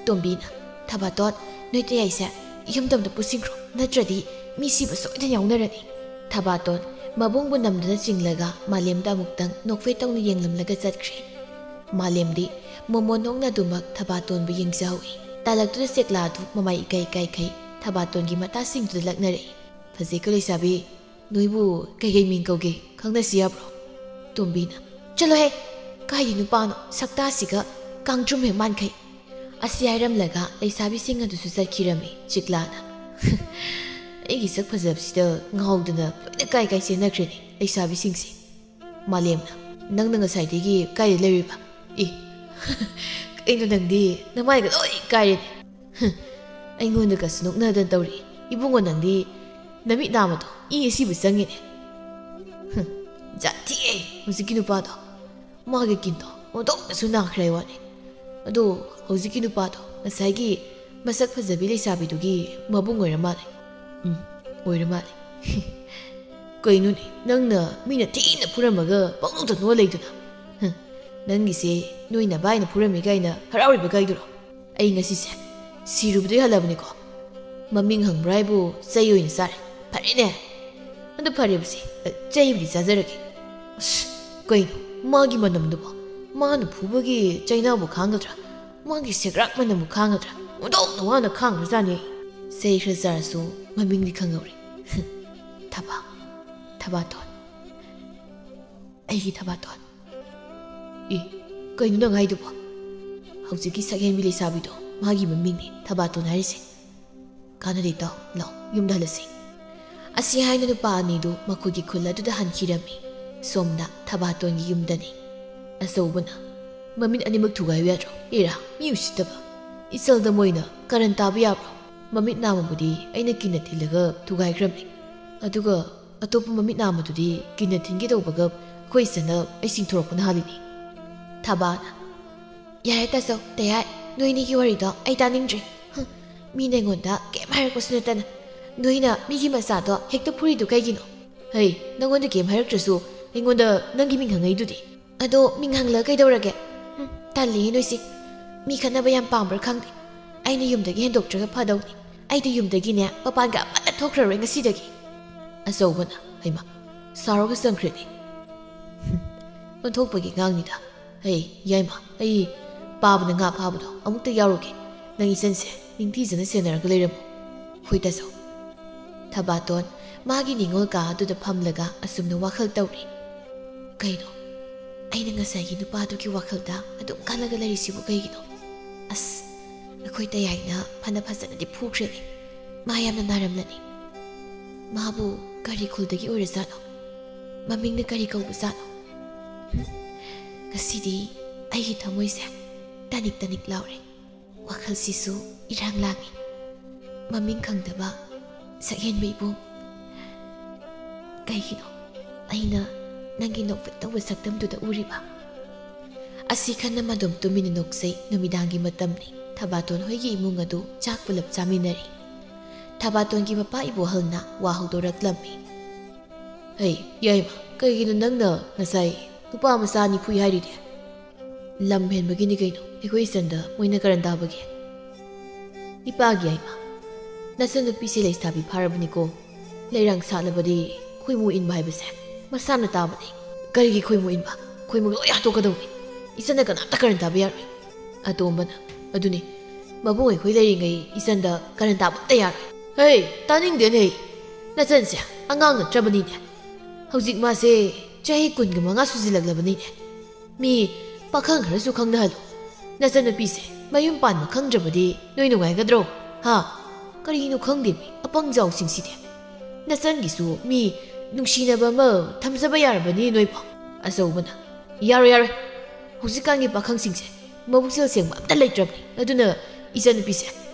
ꯇꯣꯝꯕꯤꯅ, "ꯊꯕꯥꯇꯣꯟ, ꯅꯣꯏ ꯇꯌꯥꯏꯁꯦ ꯌꯨꯝꯗ ꯑꯝꯇ ꯄꯨꯁꯤꯟꯈ꯭ꯔꯣ, ꯅꯠꯇ꯭ꯔꯗꯤ ꯃꯤ ꯁꯤꯕ ꯁꯣꯏꯗꯅ ꯌꯥꯎꯅꯔꯅꯤ꯫" ꯊꯕꯥꯇꯣꯟ ꯃꯕꯨꯡꯕꯨ ꯅꯝꯗꯨꯅ ꯆꯤꯡꯂꯒ ꯃꯥꯂꯦꯝꯗ ꯑꯃꯨꯛꯇꯪ ꯅꯣꯛꯐꯦꯠ ꯇꯧꯅ ꯌꯦꯡꯂꯝꯂꯒ ꯆꯠꯈ꯭ꯔꯦ꯫ ꯃꯥꯂꯦꯝꯗꯤ ꯃꯣꯃꯣꯟ ꯅꯣꯛꯅ ꯑꯗꯨꯃꯛ ꯊꯕꯥꯇꯣꯟꯕꯨ ꯌꯦꯡꯖꯍꯧꯏ꯫ ꯇꯥꯂꯛꯇꯨꯗ ꯆꯦꯛꯂꯥꯗꯨ ꯃꯃꯥꯏ ꯏꯀꯥꯏ ꯀꯥꯏꯈꯩ ꯊꯕꯥꯇꯣꯟꯒꯤ ꯃꯇꯥꯁꯤꯡꯗꯨꯗ ꯂꯛꯅꯔꯛꯏ꯫ "ꯐꯖꯩꯀꯣ ꯂꯩꯁꯥꯕꯤ, ꯅꯣꯏꯕꯨ ꯀꯩꯀꯩ ꯃꯤꯡ ꯀꯧꯒꯦ, ꯈꯪꯅꯁꯤ ꯌꯥꯕ꯭ꯔꯣ?" ꯇꯣꯝꯕꯤꯅ, "ꯆꯠꯂꯣꯍꯦ, ꯀꯥꯏꯗꯤ ꯅꯨꯄꯥꯅꯣ, ꯁꯛꯇꯥꯁꯤꯒ ꯀꯥꯡꯗ꯭ꯔꯨꯝ ꯍꯦꯛ ꯃꯥꯟꯈꯩ꯫" ꯑꯁꯤ ꯍꯥꯏꯔꯝꯂꯒ ꯂꯩꯁꯥꯕꯤꯁꯤꯡ ꯑꯗꯨꯁꯨ ꯆꯠꯈꯤꯔꯝꯃꯤ꯫ ꯆꯤꯛꯂꯥꯅ, "ꯑꯩꯒꯤ ꯁꯛ ꯐꯖꯕꯁꯤꯗ ꯉꯥꯎꯗꯅ ꯂꯣꯏꯅ ꯀꯥꯏ ꯀꯥꯏ ꯆꯦꯟꯅꯈ꯭ꯔꯦꯅꯦ ꯂꯩꯁꯥꯕꯤꯁꯤꯡꯁꯦ꯫" ꯃꯥꯂꯦꯝꯅ, "ꯅꯪꯅ ꯉꯁꯥꯏꯗꯒꯤ ꯀꯥꯏꯗ ꯂꯩꯔꯨꯏꯕ? ꯑꯦ, ꯀꯩꯅꯣ ꯅꯪꯗꯤ ꯅꯃꯥꯏꯒ ꯂꯣꯏ ꯀꯥꯏꯔꯦꯅꯦ꯫ ꯍꯨꯝ, ꯑꯩꯉꯣꯟꯗꯒꯁꯨ ꯅꯣꯛꯅꯗꯅ ꯇꯧꯔꯤ꯫ ꯏꯕꯨꯡꯉꯣ ꯅꯪꯗꯤ ꯅꯃꯤꯠ ꯅꯥꯝꯃꯗꯣ ꯏ ꯑꯁꯤꯕꯨ ꯆꯪꯉꯤꯅꯦ꯫ ꯍꯨꯝ, ꯖꯥꯠ ꯊꯤꯑꯦ ꯍꯧꯖꯤꯛꯀꯤ ꯅꯨꯄꯥꯗꯣ꯫ ꯃꯥꯒꯤ ꯀꯤꯟꯗꯣ ꯑꯣꯟꯊꯣꯛꯅꯁꯨ ꯅꯥꯈ꯭ꯔꯦ ꯍꯥꯏ ꯋꯥꯅꯤ꯫ ꯑꯗꯣ ꯍꯧꯖꯤꯛꯀꯤ ꯅꯨꯄꯥꯗꯣ ꯉꯁꯥꯏꯒꯤ ꯃꯁꯛ ꯐꯖꯕꯤ ꯂꯩꯁꯥꯕꯤꯗꯨꯒꯤ ꯃꯕꯨꯡ ꯑꯣꯏꯔ ꯃꯥꯜꯂꯦ꯫" "ꯎꯝ, ꯑꯣꯏꯔ ꯃꯥꯜꯂꯦ꯫" "ꯀꯩꯅꯣꯅꯦ, ꯅꯪꯅ ꯃꯤꯅ ꯊꯤꯅ ꯐꯨꯔꯝꯃꯒ ꯄꯪꯅꯣꯛꯇ ꯅꯣꯛꯑ ꯂꯩꯗꯨꯅ? ꯍꯨꯝ, ꯅꯪꯒꯤꯁꯦ ꯅꯣꯏ ꯅꯕꯥꯏꯅ ꯐꯨꯔꯝꯃꯤ ꯀꯥꯏꯅ ꯍꯔꯥꯎꯔꯤꯕ ꯀꯥꯏꯗꯨꯔꯣ? ꯑꯩ ꯉꯁꯤꯁꯦ ꯁꯤꯔꯨꯕꯗꯩ ꯍꯜꯂꯕꯅꯤꯀꯣ꯫ ꯃꯃꯤꯡ ꯍꯪꯕ꯭ꯔꯥ ꯍꯥꯏꯕꯨ ꯆꯩ ꯑꯣꯏꯅ ꯆꯥꯔꯦ꯫ ꯐꯔꯦꯅꯦ꯫ ꯑꯗꯨ ꯐꯔꯦꯕꯁꯦ, ꯆꯩꯕꯨꯗꯤ ꯆꯥꯖꯔꯒꯦ꯫ ꯑꯁ, ꯀꯩꯅꯣ ꯃꯥꯒꯤ ꯃꯅꯝꯗꯨꯕꯣ? ꯃꯥꯅ ꯐꯨꯕꯒꯤ ꯆꯩꯅꯥꯕꯨ ꯈꯥꯡꯒꯗ꯭ꯔꯥ? ꯃꯥꯒꯤ ꯁꯦꯒ꯭ꯔꯥꯛ ꯃꯅꯝꯕꯨ ꯈꯥꯡꯒꯗ꯭ꯔꯥ? ꯑꯣꯟꯊꯣꯛꯅ ꯋꯥꯅ ꯈꯥꯡꯈ꯭ꯔꯖꯥꯠꯅꯤ꯫ ꯆꯩ ꯈꯔ ꯆꯥꯔꯁꯨ ꯃꯃꯤꯡꯗꯤ ꯈꯪꯍꯧꯔꯦ꯫ ꯊꯕꯥ, ꯊꯕꯥꯇꯣꯟ, ꯑꯩꯒꯤ ꯊꯕꯥꯇꯣꯟ꯫" "ꯑꯦ, ꯀꯩꯅꯣ ꯅꯪ ꯍꯥꯏꯗꯨꯕꯣ? ꯍꯧꯖꯤꯛꯀꯤ ꯁꯛꯍꯦꯟꯕꯤ ꯂꯩꯁꯥꯕꯤꯗꯣ ꯃꯥꯒꯤ ꯃꯃꯤꯡꯅꯦ ꯊꯕꯥꯇꯣꯟ ꯍꯥꯏꯔꯤꯁꯦ꯫ ꯀꯥꯟꯅꯗꯦ ꯇꯥꯎ, ꯂꯥꯎ, ꯌꯨꯝꯗ ꯍꯜꯂꯁꯤ꯫" ꯑꯁꯤ ꯍꯥꯏꯅ ꯅꯨꯄꯥ ꯑꯅꯤꯗꯨ ꯃꯈꯣꯏꯒꯤ ꯈꯨꯜ ꯑꯗꯨꯗ ꯍꯟꯈꯤꯔꯝꯃꯤ꯫ ꯁꯣꯝꯗ ꯊꯕꯥꯇꯣꯟꯒꯤ ꯌꯨꯝꯗꯅꯤ꯫ ꯑꯆꯧꯕꯅ, "ꯃꯃꯤꯠ ꯑꯅꯤꯃꯛ ꯊꯨꯒꯥꯏꯌꯨ ꯌꯥꯗ꯭ꯔꯣ? ꯏꯔꯥ, ꯃꯤ ꯎꯁꯤꯠꯇꯕ꯫ ꯏꯆꯜꯗ ꯃꯣꯏꯅ ꯀꯔꯟ ꯇꯥꯕ ꯌꯥꯕ꯭ꯔꯣ? ꯃꯃꯤꯠ ꯅꯥꯝꯃꯕꯨꯗꯤ ꯑꯩꯅ ꯀꯤꯟꯅ ꯊꯤꯜꯂꯒ ꯊꯨꯒꯥꯏꯈ꯭ꯔꯝꯃꯤ꯫ ꯑꯗꯨꯒ ꯑꯇꯣꯞꯄ ꯃꯃꯤꯠ ꯅꯥꯝꯃꯗꯨꯗꯤ ꯀꯤꯟꯅ ꯊꯤꯟꯒꯦ ꯇꯧꯕꯒ ꯑꯩꯈꯣꯏ ꯏꯆꯟꯅ ꯑꯩ ꯆꯤꯡꯊꯣꯔꯛꯄꯅ ꯍꯥꯜꯂꯤꯅꯤ꯫" ꯊꯕꯥꯅ, "ꯌꯥꯔꯦ ꯇꯥꯆꯧ, ꯇꯌꯥꯏ, ꯅꯣꯏꯅꯤꯒꯤ ꯋꯥꯔꯤꯗꯣ ꯑꯩ ꯇꯥꯅꯤꯡꯗ꯭ꯔꯦ꯫ ꯍꯨꯝ, ꯃꯤꯅ ꯑꯩꯉꯣꯟꯗ ꯀꯩꯝ ꯍꯥꯏꯔꯛꯄꯁꯨ ꯅꯠꯇꯅ ꯅꯣꯏꯅ ꯃꯤꯒꯤ ꯃꯆꯥꯗꯣ ꯍꯦꯛꯇ ꯐꯨꯔꯤꯗꯨ ꯀꯩꯒꯤꯅꯣ? ꯍꯩ, ꯅꯪꯉꯣꯟꯗ ꯀꯩꯝ ꯍꯥꯏꯔꯛꯇ꯭ꯔꯁꯨ ꯑꯩꯉꯣꯟꯗ ꯅꯪꯒꯤ ꯃꯤꯡ ꯍꯪꯉꯛꯏꯗꯨꯗꯤ?" "ꯑꯗꯣ ꯃꯤꯡ ꯍꯪꯂꯒ ꯀꯩꯗꯧꯔꯒꯦ? ꯍꯨꯝ, ꯇꯜꯂꯤꯍꯦ ꯅꯣꯏꯁꯤ꯫ ꯃꯤ ꯈꯠꯅꯕ ꯌꯥꯝ ꯄꯥꯝꯕ꯭ꯔꯥ ꯈꯪꯗꯦ꯫ ꯑꯩꯅ ꯌꯨꯝꯗꯒꯤ ꯍꯦꯟꯗꯣꯛꯇ꯭ꯔꯒ ꯐꯗꯧꯅꯤ꯫ ꯑꯩꯗꯤ ꯌꯨꯝꯗꯒꯤꯅꯦ ꯃꯄꯥꯟꯒ ꯑꯃꯠꯇ ꯊꯣꯛꯈ꯭ꯔꯔꯣꯏ ꯉꯁꯤꯗꯒꯤ꯫" ꯑꯆꯧꯕꯅ, "ꯍꯩꯃ, ꯁꯥꯎꯔꯒ ꯆꯪꯈ꯭ꯔꯦꯅꯦ꯫" ꯍꯨꯝ, ꯑꯣꯟꯊꯣꯛꯄꯒꯤ ꯑꯉꯥꯡꯅꯤꯗ꯫ "ꯍꯩ, ꯌꯥꯏꯃ, ꯑꯩ ꯄꯥꯕꯅ ꯉꯥ ꯐꯥꯕꯗꯣ ꯑꯃꯨꯛꯇ ꯌꯥꯎꯔꯨꯒꯦ꯫ ꯅꯪ ꯏꯆꯟꯁꯦ ꯅꯤꯡꯊꯤꯖꯅ ꯁꯦꯟꯅꯔꯒ ꯂꯩꯔꯝꯃꯨ꯫" "ꯍꯣꯏ ꯇꯥꯆꯧ꯫" ꯊꯕꯥꯇꯣꯟ ꯃꯥꯒꯤ ꯅꯤꯉꯣꯜ ꯀꯥ ꯑꯗꯨꯗ ꯐꯝꯂꯒ ꯑꯁꯨꯝꯅ ꯋꯥꯈꯜ ꯇꯧꯔꯤ꯫ "ꯀꯩꯅꯣ? ꯑꯩꯅ ꯉꯁꯥꯏꯒꯤ ꯅꯨꯄꯥꯗꯨꯒꯤ ꯋꯥꯈꯜꯗ ꯑꯗꯨꯝ ꯈꯜꯂꯒ ꯂꯩꯔꯤꯁꯤꯕꯨ ꯀꯩꯒꯤꯅꯣ? ꯑꯁ, ꯑꯩꯈꯣꯏ ꯇꯌꯥꯏꯅ ꯐꯅ ꯐꯖꯅꯗꯤ ꯐꯨꯈ꯭ꯔꯦꯅꯦ꯫ ꯃꯥ ꯌꯥꯝꯅ ꯅꯥꯔꯝꯂꯅꯤ꯫ ꯃꯥꯕꯨ ꯀꯔꯤ ꯈꯨꯜꯗꯒꯤ ꯑꯣꯏꯔꯖꯥꯠꯅꯣ? ꯃꯃꯤꯡꯅ ꯀꯔꯤ ꯀꯧꯕꯖꯥꯠꯅꯣ? ꯍꯨꯝ, ꯉꯁꯤꯗꯤ ꯑꯩꯒꯤ ꯊꯃꯣꯏꯁꯦ ꯇꯅꯤꯛ ꯇꯅꯤꯛ ꯂꯥꯎꯔꯦ꯫ ꯋꯥꯈꯜꯁꯤꯁꯨ ꯏꯔꯥꯡ ꯂꯥꯡꯉꯤ꯫ ꯃꯃꯤꯡ ꯈꯪꯗꯕ ꯁꯛꯍꯦꯟꯕ ꯏꯕꯨꯡ, ꯀꯩꯒꯤꯅꯣ ꯑꯩꯅ ꯅꯪꯒꯤ ꯅꯣꯛꯐꯦꯠ ꯇꯧꯕ ꯁꯛꯇꯝꯗꯨꯗ ꯎꯔꯤꯕ?" ꯑꯁꯤ ꯈꯟꯅ ꯃꯗꯨꯝ ꯇꯨꯃꯤꯟꯅ ꯅꯣꯛꯆꯩ꯫ ꯅꯨꯃꯤꯗꯥꯡꯒꯤ ꯃꯇꯝꯅꯤ꯫ ꯊꯕꯥꯇꯣꯟ ꯍꯣꯏꯒꯤ ꯏꯃꯨꯡ ꯑꯗꯨ ꯆꯥꯛ ꯄꯨꯂꯞ ꯆꯥꯃꯤꯟꯅꯔꯤ꯫ ꯊꯕꯥꯇꯣꯟꯒꯤ ꯃꯄꯥ ꯏꯕꯣꯍꯜꯅ ꯋꯥ ꯍꯧꯗꯣꯔꯛꯂꯝꯃꯤ꯫ "ꯍꯩ, ꯌꯥꯏꯃ, ꯀꯩꯒꯤꯅꯣ ꯅꯪꯅ ꯉꯁꯥꯏ ꯅꯨꯄꯥ ꯃꯆꯥ ꯑꯅꯤ ꯐꯨꯏ ꯍꯥꯏꯔꯤꯗꯤ?" "ꯂꯝ ꯍꯦꯟꯕꯒꯤꯅꯤ ꯀꯩꯅꯣ, ꯑꯩꯈꯣꯏ ꯏꯆꯟꯗ ꯃꯣꯏꯅ ꯀꯔꯟ ꯇꯥꯕꯒꯤ?" "ꯏꯄꯥꯒꯤ ꯌꯥꯏꯃ, ꯅꯆꯟꯅꯨꯄꯤꯁꯦ ꯂꯩꯁꯥꯕꯤ ꯐꯥꯔꯕꯅꯤꯀꯣ꯫ ꯂꯩꯔꯥꯡ ꯁꯥꯠꯂꯕꯗꯤ ꯈꯣꯏꯃꯨ ꯏꯟꯕ ꯍꯥꯏꯕꯁꯦ ꯃꯁꯥꯅ ꯇꯥꯕꯅꯤ꯫ ꯀꯔꯤꯒꯤ ꯈꯣꯏꯃꯨ ꯏꯟꯕ? ꯈꯣꯏꯃꯨ ꯂꯣꯏ ꯍꯥꯠꯇꯣꯛꯀꯗꯧꯅꯤ꯫ ꯏꯆꯟꯅ ꯀꯅꯥꯝꯇ ꯀꯔꯟ ꯇꯥꯕ ꯌꯥꯔꯣꯏ꯫" ꯑꯇꯣꯝꯕꯅ, "ꯑꯗꯨꯅꯤ, ꯃꯕꯨꯡ ꯑꯩꯈꯣꯏ ꯂꯩꯔꯤꯉꯩ ꯏꯆꯟꯗ ꯀꯔꯟ ꯇꯥꯕ ꯑꯝꯇ ꯌꯥꯔꯣꯏ꯫" "ꯍꯩ, ꯇꯥꯅꯤꯡꯗꯦꯅꯦ꯫ ꯅꯆꯟꯁꯦ ꯑꯉꯥꯡ ꯅꯠꯇ꯭ꯔꯕꯅꯤꯅꯦ꯫ ꯍꯧꯖꯤꯛ ꯃꯥꯁꯦ ꯆꯍꯤ ꯀꯨꯟꯒ ꯃꯉꯥ ꯁꯨꯖꯤꯜꯂꯛꯂꯕꯅꯤꯅꯦ꯫ ꯃꯤ ꯄꯥꯈꯪ ꯈꯔꯁꯨ ꯈꯪꯅꯍꯜꯂꯨ꯫ ꯅꯆꯟꯅꯨꯄꯤꯁꯦ ꯃꯌꯨꯝ ꯄꯥꯟꯕ ꯈꯪꯗ꯭ꯔꯕꯗꯤ ꯅꯣꯏ ꯅꯨꯡꯉꯥꯏꯒꯗ꯭ꯔꯣ? ꯍꯥ? ꯀꯔꯤꯅꯣ ꯈꯪꯗꯦ, ꯃꯤ ꯑꯄꯪꯖꯥꯎꯁꯤꯡꯁꯤꯗꯤ꯫ ꯅꯆꯟꯒꯤꯁꯨ ꯃꯤ ꯅꯨꯡꯁꯤꯅꯕ ꯑꯃ ꯊꯝꯖꯕ ꯌꯥꯔꯕꯅꯤ ꯅꯣꯏꯕꯣ꯫ ꯑꯆꯧꯕꯅ, "ꯌꯥꯔꯣꯏ, ꯌꯥꯔꯣꯏ꯫ ꯍꯧꯖꯤꯛꯀꯥꯟꯒꯤ ꯄꯥꯈꯪꯁꯤꯡꯁꯦ ꯃꯕꯨꯛꯆꯦꯜ ꯁꯦꯡꯕ ꯑꯝꯇ ꯂꯩꯇ꯭ꯔꯕꯅꯤ꯫ ꯑꯗꯨꯅ ꯏꯆꯟꯅꯨꯄꯤꯁꯦ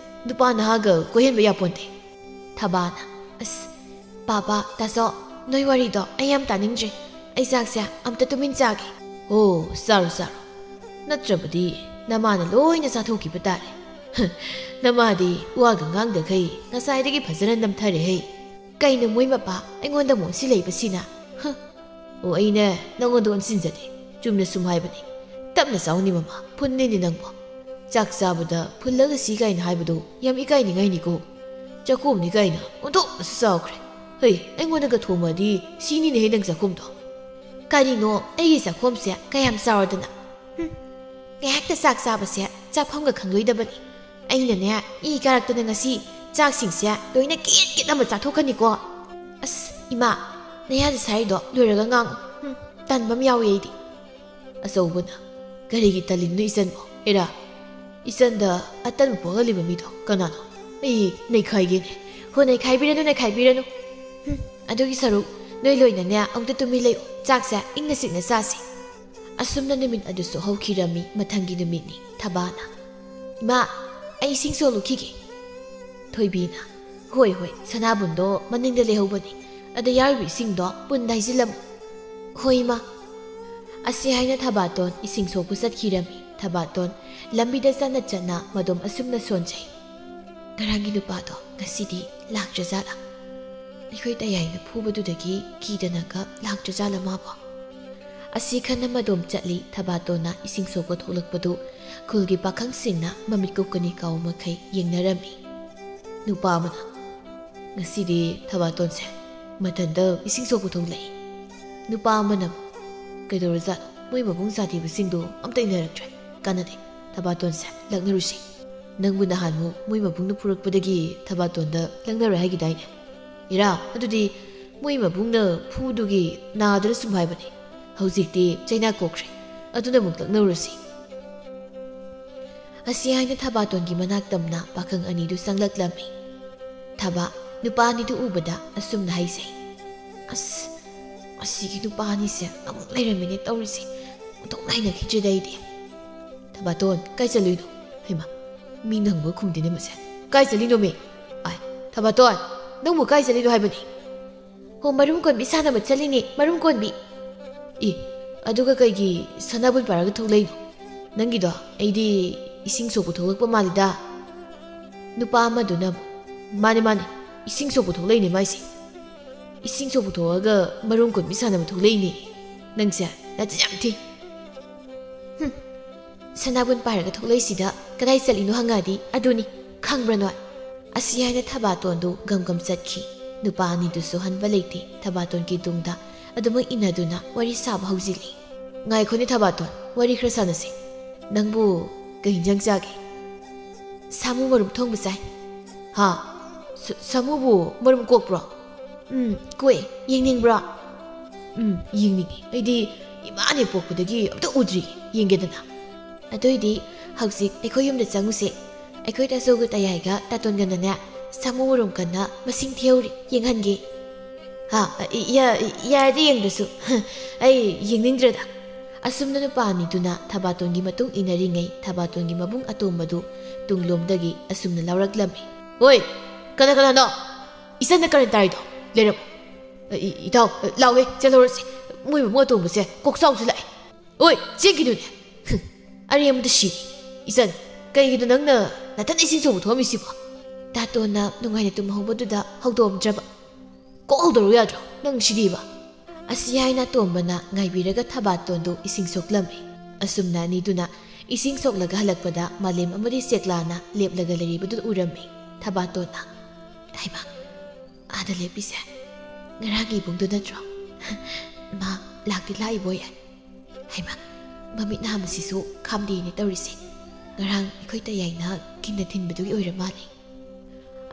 ꯅꯨꯄꯥ ꯅꯍꯥꯒ ꯀꯣꯏꯍꯟꯕ ꯌꯥꯄꯣꯟꯇꯦ꯫" ꯊꯕꯥꯅ, "ꯑꯁ, ꯄꯥꯄꯥ, ꯇꯥꯆꯧ, ꯅꯣꯏ ꯋꯥꯔꯤꯗꯣ ꯑꯩ ꯌꯥꯝ ꯇꯥꯅꯤꯡꯗ꯭ꯔꯦ꯫ ꯑꯩ ꯆꯥꯛꯁꯦ ꯑꯝꯇ ꯇꯨꯃꯤꯟ ꯆꯥꯒꯦ꯫" "ꯑꯣ, ꯆꯥꯔꯣ, ꯆꯥꯔꯣ꯫ ꯅꯠꯇ꯭ꯔꯕꯗꯤ ꯅꯃꯥꯅ ꯂꯣꯏꯅ ꯆꯥꯊꯣꯛꯈꯤꯕ ꯇꯥꯔꯦ꯫" "ꯅꯃꯥꯗꯤ ꯋꯥꯒ ꯉꯥꯡꯗꯈꯩ ꯉꯁꯥꯏꯗꯒꯤ ꯐꯖꯅ ꯅꯝꯊꯔꯦ ꯍꯩ꯫ ꯀꯩꯅꯣ ꯃꯣꯏ ꯃꯄꯥ ꯑꯩꯉꯣꯟꯗ ꯑꯃꯨꯛ ꯑꯣꯟꯁꯤꯜꯂꯛꯏꯕꯁꯤꯅ? ꯍ!" "ꯑꯣ, ꯑꯩꯅꯦ ꯅꯪꯉꯣꯟꯗ ꯑꯣꯟꯁꯤꯟꯖꯗꯦ꯫ ꯆꯨꯝꯅ ꯁꯨꯝ ꯍꯥꯏꯕꯅꯤ꯫ ꯇꯞꯅ ꯆꯥꯎꯅꯤ ꯃꯃꯥ, ꯐꯨꯟꯅꯤꯅꯤ ꯅꯪꯕꯣ꯫ ꯆꯥꯛ ꯆꯥꯕꯗ ꯐꯨꯜꯂꯒ ꯁꯤ ꯀꯥꯏꯅ ꯍꯥꯏꯕꯗꯣ ꯌꯥꯝ ꯏꯀꯥꯏꯅꯤꯡꯉꯥꯏꯅꯤꯀꯣ꯫ ꯆꯥꯛꯈꯣꯝꯅꯤ ꯀꯥꯏꯅ ꯑꯣꯟꯊꯣꯛꯅꯁꯨ ꯆꯥꯎꯈ꯭ꯔꯦ꯫ ꯍꯩ, ꯑꯩꯉꯣꯟꯗꯒ ꯊꯣꯝꯃꯗꯤ ꯁꯤꯅꯤꯅꯦꯍꯦ ꯅꯪ ꯆꯥꯛꯈꯣꯝꯗꯣ꯫" "ꯀꯔꯤꯅꯣ ꯑꯩꯒꯤ ꯆꯥꯛꯈꯣꯝꯁꯦ ꯀꯌꯥꯝ ꯆꯥꯎꯔꯗꯅ? ꯍꯨꯝ, ꯉꯥꯏꯍꯥꯛꯇ ꯆꯥꯛ ꯆꯥꯕꯁꯦ ꯆꯥꯐꯝꯒ ꯈꯪꯂꯣꯏꯗꯕꯅꯤ꯫ ꯑꯩꯅꯅꯦ ꯏ ꯀꯥꯔꯛꯇꯅ ꯉꯁꯤ ꯆꯥꯛꯁꯤꯡꯁꯦ ꯂꯣꯏꯅ ꯀꯦꯠ ꯀꯦꯠ ꯑꯃ ꯆꯥꯊꯣꯛꯀꯅꯤꯀꯣ꯫" "ꯑꯁ, ꯏꯃꯥ, ꯅꯌꯥꯗ ꯁꯥꯏꯗꯣ ꯂꯣꯏꯔꯒ ꯉꯥꯡꯉꯨ꯫ ꯍꯨꯝ, ꯇꯟꯕ ꯑꯃ ꯌꯥꯎꯏ ꯑꯩꯗꯤ꯫" ꯑꯆꯧꯕꯅ, "ꯀꯔꯤꯒꯤ ꯇꯜꯂꯤꯅꯣ ꯏꯆꯟꯕꯣ? ꯏꯔꯥ, ꯏꯆꯟꯗ ꯑꯇꯟꯕ ꯄꯣꯛꯍꯜꯂꯤꯕ ꯃꯤꯗꯣ ꯀꯅꯥꯅꯣ? ꯑꯩ ꯅꯩꯈꯥꯏꯒꯦꯅꯦ꯫" "ꯍꯣ, ꯅꯩꯈꯥꯏꯕꯤꯔꯅꯨ, ꯅꯩꯈꯥꯏꯕꯤꯔꯅꯨ꯫ ꯍꯨꯝ, ꯑꯗꯨꯒꯤ ꯁꯔꯨꯛ ꯅꯣꯏ ꯂꯣꯏꯅꯅꯦ ꯑꯃꯨꯛꯇ ꯇꯨꯃꯤꯟ ꯂꯩꯌꯨ꯫ ꯆꯥꯛꯁꯦ ꯏꯪꯅ ꯆꯤꯛꯅ ꯆꯥꯁꯤ꯫" ꯑꯁꯨꯝꯅ ꯅꯨꯃꯤꯠ ꯑꯗꯨꯁꯨ ꯍꯧꯈꯤꯔꯝꯃꯤ꯫ ꯃꯊꯪꯒꯤ ꯅꯨꯃꯤꯠꯅꯤ꯫ ꯊꯕꯥꯅ, "ꯏꯃꯥ, ꯑꯩ ꯏꯁꯤꯡ ꯁꯣꯜꯂꯨꯈꯤꯒꯦ꯫" ꯊꯣꯏꯕꯤꯅ, "ꯍꯣꯏ, ꯍꯣꯏ, ꯁꯅꯥꯕꯨꯟꯗꯣ ꯃꯅꯤꯡꯗ ꯂꯩꯍꯧꯕꯅꯤ꯫ ꯑꯗ ꯌꯥꯎꯔꯤꯕ ꯏꯁꯤꯡꯗꯣ ꯄꯨꯟꯗ ꯍꯩꯖꯤꯜꯂꯝꯃꯨ꯫" "ꯍꯣꯏ, ꯏꯃꯥ꯫" ꯑꯁꯤ ꯍꯥꯏꯅ ꯊꯕꯥꯇꯣꯟ ꯏꯁꯤꯡ ꯁꯣꯛꯄ ꯆꯠꯈꯤꯔꯝꯃꯤ꯫ ꯊꯕꯥꯇꯣꯟ ꯂꯝꯕꯤꯗ ꯆꯠꯅ ꯆꯠꯅ ꯃꯗꯣꯝ ꯑꯁꯨꯝꯅ ꯁꯣꯟꯖꯩ꯫ "ꯉꯔꯥꯡꯒꯤ ꯅꯨꯄꯥꯗꯣ ꯉꯁꯤꯗꯤ ꯂꯥꯛꯇ꯭ꯔꯖꯥꯠꯂꯥ? ꯑꯩꯈꯣꯏ ꯇꯌꯥꯏꯅ ꯐꯨꯕꯗꯨꯗꯒꯤ ꯀꯤꯗꯅꯒ ꯂꯥꯛꯇ꯭ꯔꯖꯥꯠꯂꯥ ꯃꯥꯕꯣ?" ꯑꯁꯤ ꯈꯟꯅ ꯃꯗꯣꯝ ꯆꯠꯂꯤ꯫ ꯊꯕꯥꯇꯣꯟꯅ ꯏꯁꯤꯡ ꯁꯣꯛꯄ ꯊꯣꯛꯂꯛꯄꯗꯨ ꯈꯨꯜꯒꯤ ꯄꯥꯈꯪꯁꯤꯡꯅ ꯃꯃꯤꯠ ꯀꯨꯞꯀꯅꯤ ꯀꯥꯎ ꯃꯈꯩ ꯌꯦꯡꯅꯔꯝꯃꯤ꯫ ꯅꯨꯄꯥ ꯑꯃꯅ, "ꯉꯁꯤꯗꯤ ꯊꯕꯥꯇꯣꯟꯁꯦ ꯃꯊꯟꯇ ꯏꯁꯤꯡ ꯁꯣꯛꯄ ꯊꯣꯛꯂꯛꯏ꯫" ꯅꯨꯄꯥ ꯑꯃꯅ, "ꯀꯩꯗꯧꯔꯖꯥꯠꯅꯣ? ꯃꯣꯏ ꯃꯕꯨꯡ ꯆꯥꯊꯤꯕꯁꯤꯡꯗꯣ ꯑꯝꯇ ꯏꯟꯅꯔꯛꯇ꯭ꯔꯦ꯫ ꯀꯥꯟꯅꯗꯦ, ꯊꯕꯥꯇꯣꯟꯁꯦ ꯂꯛꯅꯔꯨꯁꯤ꯫ ꯅꯪꯕꯨ ꯅꯍꯥꯟꯃꯨꯛ ꯃꯣꯏ ꯃꯕꯨꯡꯅ ꯐꯨꯔꯛꯄꯗꯒꯤ ꯊꯕꯥꯇꯣꯟꯗ ꯂꯛꯅꯔꯣꯏ ꯍꯥꯏꯈꯤꯗꯥꯏꯅꯦ? ꯏꯔꯥ, ꯑꯗꯨꯗꯤ ꯃꯣꯏ ꯃꯕꯨꯡꯅ ꯐꯨꯗꯨꯒꯤ ꯅꯥꯗꯅ ꯁꯨꯝ ꯍꯥꯏꯕꯅꯤ꯫ ꯍꯧꯖꯤꯛꯇꯤ ꯆꯩꯅꯥ ꯀꯣꯛꯈ꯭ꯔꯦ꯫ ꯑꯗꯨꯅ ꯑꯃꯨꯛ ꯂꯛꯅꯔꯨꯔꯁꯤ꯫" ꯑꯁꯤ ꯍꯥꯏꯅ ꯊꯕꯥꯇꯣꯟꯒꯤ ꯃꯅꯥꯛ ꯇꯝꯅ ꯄꯥꯈꯪ ꯑꯅꯤꯗꯨ ꯆꯪꯂꯛꯂꯝꯃꯤ꯫ ꯊꯕꯥ, ꯅꯨꯄꯥ ꯑꯅꯤꯗꯨ ꯎꯕꯗ ꯑꯁꯨꯝꯅ ꯍꯥꯏꯖꯩ꯫ "ꯑꯁ, ꯑꯁꯤꯒꯤ ꯅꯨꯄꯥ ꯑꯅꯤꯁꯦ ꯑꯃꯨꯛ ꯂꯩꯔꯝꯃꯤꯅꯦ ꯇꯧꯔꯤꯁꯦ꯫ ꯑꯣꯟꯊꯣꯛꯅ ꯍꯩꯅꯈꯤꯗ꯭ꯔꯦꯗ ꯑꯩꯗꯤ꯫ ꯊꯕꯥꯇꯣꯟ, ꯀꯥꯏ ꯆꯠꯂꯨꯏꯅꯣ? ꯍꯩꯃꯥ, ꯃꯤ ꯅꯪꯕ ꯈꯨꯝꯗꯦꯅꯦ ꯃꯁꯦ꯫ ꯀꯥꯏ ꯆꯠꯂꯤꯅꯣꯃꯤ? ꯑꯥꯏ, ꯊꯕꯥꯇꯣꯟ, ꯅꯪꯕꯨ ꯀꯥꯏ ꯆꯠꯂꯤꯅꯣ ꯍꯥꯏꯕꯅꯤ?" "ꯍꯣ, ꯃꯔꯨꯝ ꯀꯣꯟꯕꯤ ꯁꯥꯟꯅꯕ ꯆꯠꯂꯤꯅꯦ, ꯃꯔꯨꯝ ꯀꯣꯟꯕꯤ꯫" "ꯏ, ꯑꯗꯨꯒ ꯀꯩꯒꯤ ꯁꯅꯥꯕꯨꯟ ꯄꯥꯏꯔꯒ ꯊꯣꯛꯂꯛꯏꯅꯣ? ꯅꯪꯒꯤꯗꯣ ꯑꯩꯗꯤ ꯏꯁꯤꯡ ꯁꯣꯛꯄ ꯊꯣꯛꯂꯛꯄ ꯃꯥꯜꯂꯤꯗ꯫" ꯅꯨꯄꯥ ꯑꯃꯗꯨꯅ ꯑꯃꯨꯛ, "ꯃꯥꯅꯦ, ꯃꯥꯅꯦ, ꯏꯁꯤꯡ ꯁꯣꯛꯄ ꯊꯣꯛꯂꯛꯏꯅꯦ ꯃꯥꯏꯁꯦ꯫ ꯏꯁꯤꯡ ꯁꯣꯛꯄ ꯊꯣꯛꯑꯒ ꯃꯔꯨꯝ ꯀꯣꯟꯕꯤ ꯁꯥꯟꯅꯕ ꯊꯣꯛꯂꯛꯏꯅꯦ꯫ ꯅꯪꯁꯦ ꯅꯆꯤꯟ ꯌꯥꯝ ꯊꯤ꯫" "ꯍꯨꯝ, ꯁꯅꯥꯕꯨꯟ ꯄꯥꯏꯔꯒ ꯊꯣꯛꯂꯛꯏꯁꯤꯗ ꯀꯗꯥꯏ ꯆꯠꯂꯤꯅꯣ ꯍꯪꯉꯛꯑꯗꯤ ꯑꯗꯨꯅꯤ, ꯈꯪꯕ꯭ꯔꯥ ꯅꯣꯏ?" ꯑꯁꯤ ꯍꯥꯏꯅ ꯊꯕꯥꯇꯣꯟꯗꯨ ꯒꯝ ꯒꯝ ꯆꯠꯈꯤ꯫ ꯅꯨꯄꯥ ꯑꯅꯤꯗꯨꯁꯨ ꯍꯟꯕ ꯂꯩꯇꯦ, ꯊꯕꯥꯇꯣꯟꯒꯤ ꯇꯨꯡꯗ ꯑꯗꯨꯃꯛ ꯏꯟꯅꯗꯨꯅ ꯋꯥꯔꯤ ꯁꯥꯕ ꯍꯧꯖꯤꯜꯂꯤ꯫ "ꯉꯥꯏꯈꯣꯅꯦ ꯊꯕꯥꯇꯣꯟ, ꯋꯥꯔꯤ ꯈꯔ ꯁꯥꯟꯅꯁꯦ꯫ ꯅꯪꯕꯨ ꯀꯩ ꯏꯟꯖꯥꯡ ꯆꯥꯒꯦ?" "ꯁꯥꯃꯨ ꯃꯔꯨꯝ ꯊꯣꯡꯕ ꯆꯥꯏ꯫" "ꯍꯥ? ꯁ-, ꯁꯥꯃꯨꯕꯨ ꯃꯔꯨꯝ ꯀꯣꯛꯄ꯭ꯔꯣ?" "ꯎꯝ, ꯀꯣꯛꯑꯦ꯫ ꯌꯦꯡꯅꯤꯡꯕ꯭ꯔꯣ?" "ꯎꯝ, ꯌꯦꯡꯅꯤꯡꯉꯤ꯫ ꯑꯩꯗꯤ ꯏꯃꯥꯅ ꯄꯣꯛꯄꯗꯒꯤ ꯑꯝꯇ ꯎꯗ꯭ꯔꯤ꯫ ꯌꯦꯡꯒꯦꯗꯅ꯫" "ꯑꯗꯨꯏꯗꯤ ꯍꯧꯖꯤꯛ ꯑꯩꯈꯣꯏ ꯌꯨꯝꯗ ꯆꯪꯉꯨꯁꯦ꯫ ꯑꯩꯈꯣꯏ ꯇꯥꯆꯧꯒ ꯇꯌꯥꯏꯒ ꯇꯥꯇꯣꯟꯒꯅꯅꯦ, ꯁꯥꯃꯨ ꯃꯔꯨꯝ ꯀꯟꯅ ꯃꯁꯤꯡ ꯊꯤꯍꯧꯔꯤ, ꯌꯦꯡꯍꯟꯒꯦ꯫" "ꯍꯥ? ꯌꯥ-, ꯌꯥꯔꯗꯤ ꯌꯦꯡꯗ꯭ꯔꯁꯨ ꯑꯩ ꯌꯦꯡꯅꯤꯡꯗ꯭ꯔꯦꯗ꯫" ꯑꯁꯨꯝꯅ ꯅꯨꯄꯥ ꯑꯅꯤꯗꯨꯅ ꯊꯕꯥꯇꯣꯟꯒꯤ ꯃꯇꯨꯡ ꯏꯟꯅꯔꯤꯉꯩ, ꯊꯕꯥꯇꯣꯟꯒꯤ ꯃꯕꯨꯡ ꯑꯇꯣꯝꯕꯗꯨ ꯇꯨꯡꯂꯣꯝꯗꯒꯤ ꯑꯁꯨꯝꯅ ꯂꯥꯎꯔꯛꯂꯝꯃꯤ꯫ "ꯑꯣꯏ, ꯀꯅꯥ ꯀꯅꯥꯅꯣ? ꯏꯆꯟꯅ ꯀꯔꯟ ꯇꯥꯔꯤꯗꯣ? ꯂꯩꯔꯝꯃꯣ꯫" "ꯏ-, ꯏ-, ꯏꯇꯥꯎ, ꯂꯥꯎꯍꯦ, ꯆꯦꯜꯍꯧꯔꯁꯤ꯫ ꯃꯣꯏ ꯃꯕꯨꯡ ꯑꯇꯣꯝꯕꯁꯦ ꯀꯣꯛ ꯆꯥꯎꯁꯤꯜꯂꯛꯑꯦ꯫ ꯑꯣꯏ, ꯆꯦꯟꯈꯤꯅꯨꯅꯦ꯫ ꯑꯔꯦꯝꯕꯗ ꯁꯤꯔꯤ꯫ ꯏꯆꯟ, ꯀꯩꯒꯤꯅꯣ ꯅꯪꯅ ꯅꯊꯟ ꯏꯁꯤꯡ ꯁꯣꯛꯄ ꯊꯣꯛꯑꯝꯃꯤꯁꯤꯕꯣ?" ꯇꯥꯇꯣꯟꯅ ꯅꯨꯡꯉꯥꯏꯅ ꯇꯨꯝꯍꯧꯕꯗꯨꯗ ꯍꯧꯗꯣꯛꯑꯝꯗ꯭ꯔꯕ꯫ "ꯀꯣꯛ ꯍꯧꯗꯣꯔꯛꯎ ꯌꯥꯗ꯭ꯔꯣ? ꯅꯪ ꯁꯤꯗꯤꯕ꯫" ꯑꯁꯤ ꯍꯥꯏꯅ ꯇꯣꯝꯕꯅ ꯉꯥꯏꯕꯤꯔꯒ ꯊꯕꯥꯇꯣꯟꯗꯨ ꯏꯁꯤꯡ ꯁꯣꯛꯂꯝꯃꯤ꯫ ꯑꯁꯨꯝꯅ ꯑꯅꯤꯗꯨꯅ ꯏꯁꯤꯡ ꯁꯣꯛꯂꯒ ꯍꯜꯂꯛꯄꯗ ꯃꯥꯂꯦꯝ ꯑꯃꯗꯤ ꯆꯦꯛꯂꯥꯅ ꯂꯦꯞꯂꯒ ꯂꯩꯔꯤꯕꯗꯨ ꯎꯔꯝꯃꯤ꯫ ꯊꯕꯥꯇꯣꯟꯅ, "ꯍꯩꯃꯥ, ꯑꯥꯗ ꯂꯦꯞꯄꯤꯁꯦ ꯉꯔꯥꯡꯒꯤ ꯏꯕꯨꯡꯗꯨ ꯅꯠꯇ꯭ꯔꯣ? ꯃꯥ ꯂꯥꯛꯇꯤ ꯂꯥꯛꯏꯕꯣꯏ꯫ ꯍꯩꯃꯥ, ꯃꯃꯤꯠ ꯅꯥꯝꯃꯁꯤꯁꯨ ꯈꯥꯝꯗꯦꯅꯦ ꯇꯧꯔꯤꯁꯦ꯫ ꯉꯔꯥꯡ ꯑꯩꯈꯣꯏ ꯇꯌꯥꯏꯅ ꯀꯤꯟꯅ ꯊꯤꯟꯕꯗꯨꯒꯤ ꯑꯣꯏꯔ ꯃꯥꯜꯂꯦ꯫"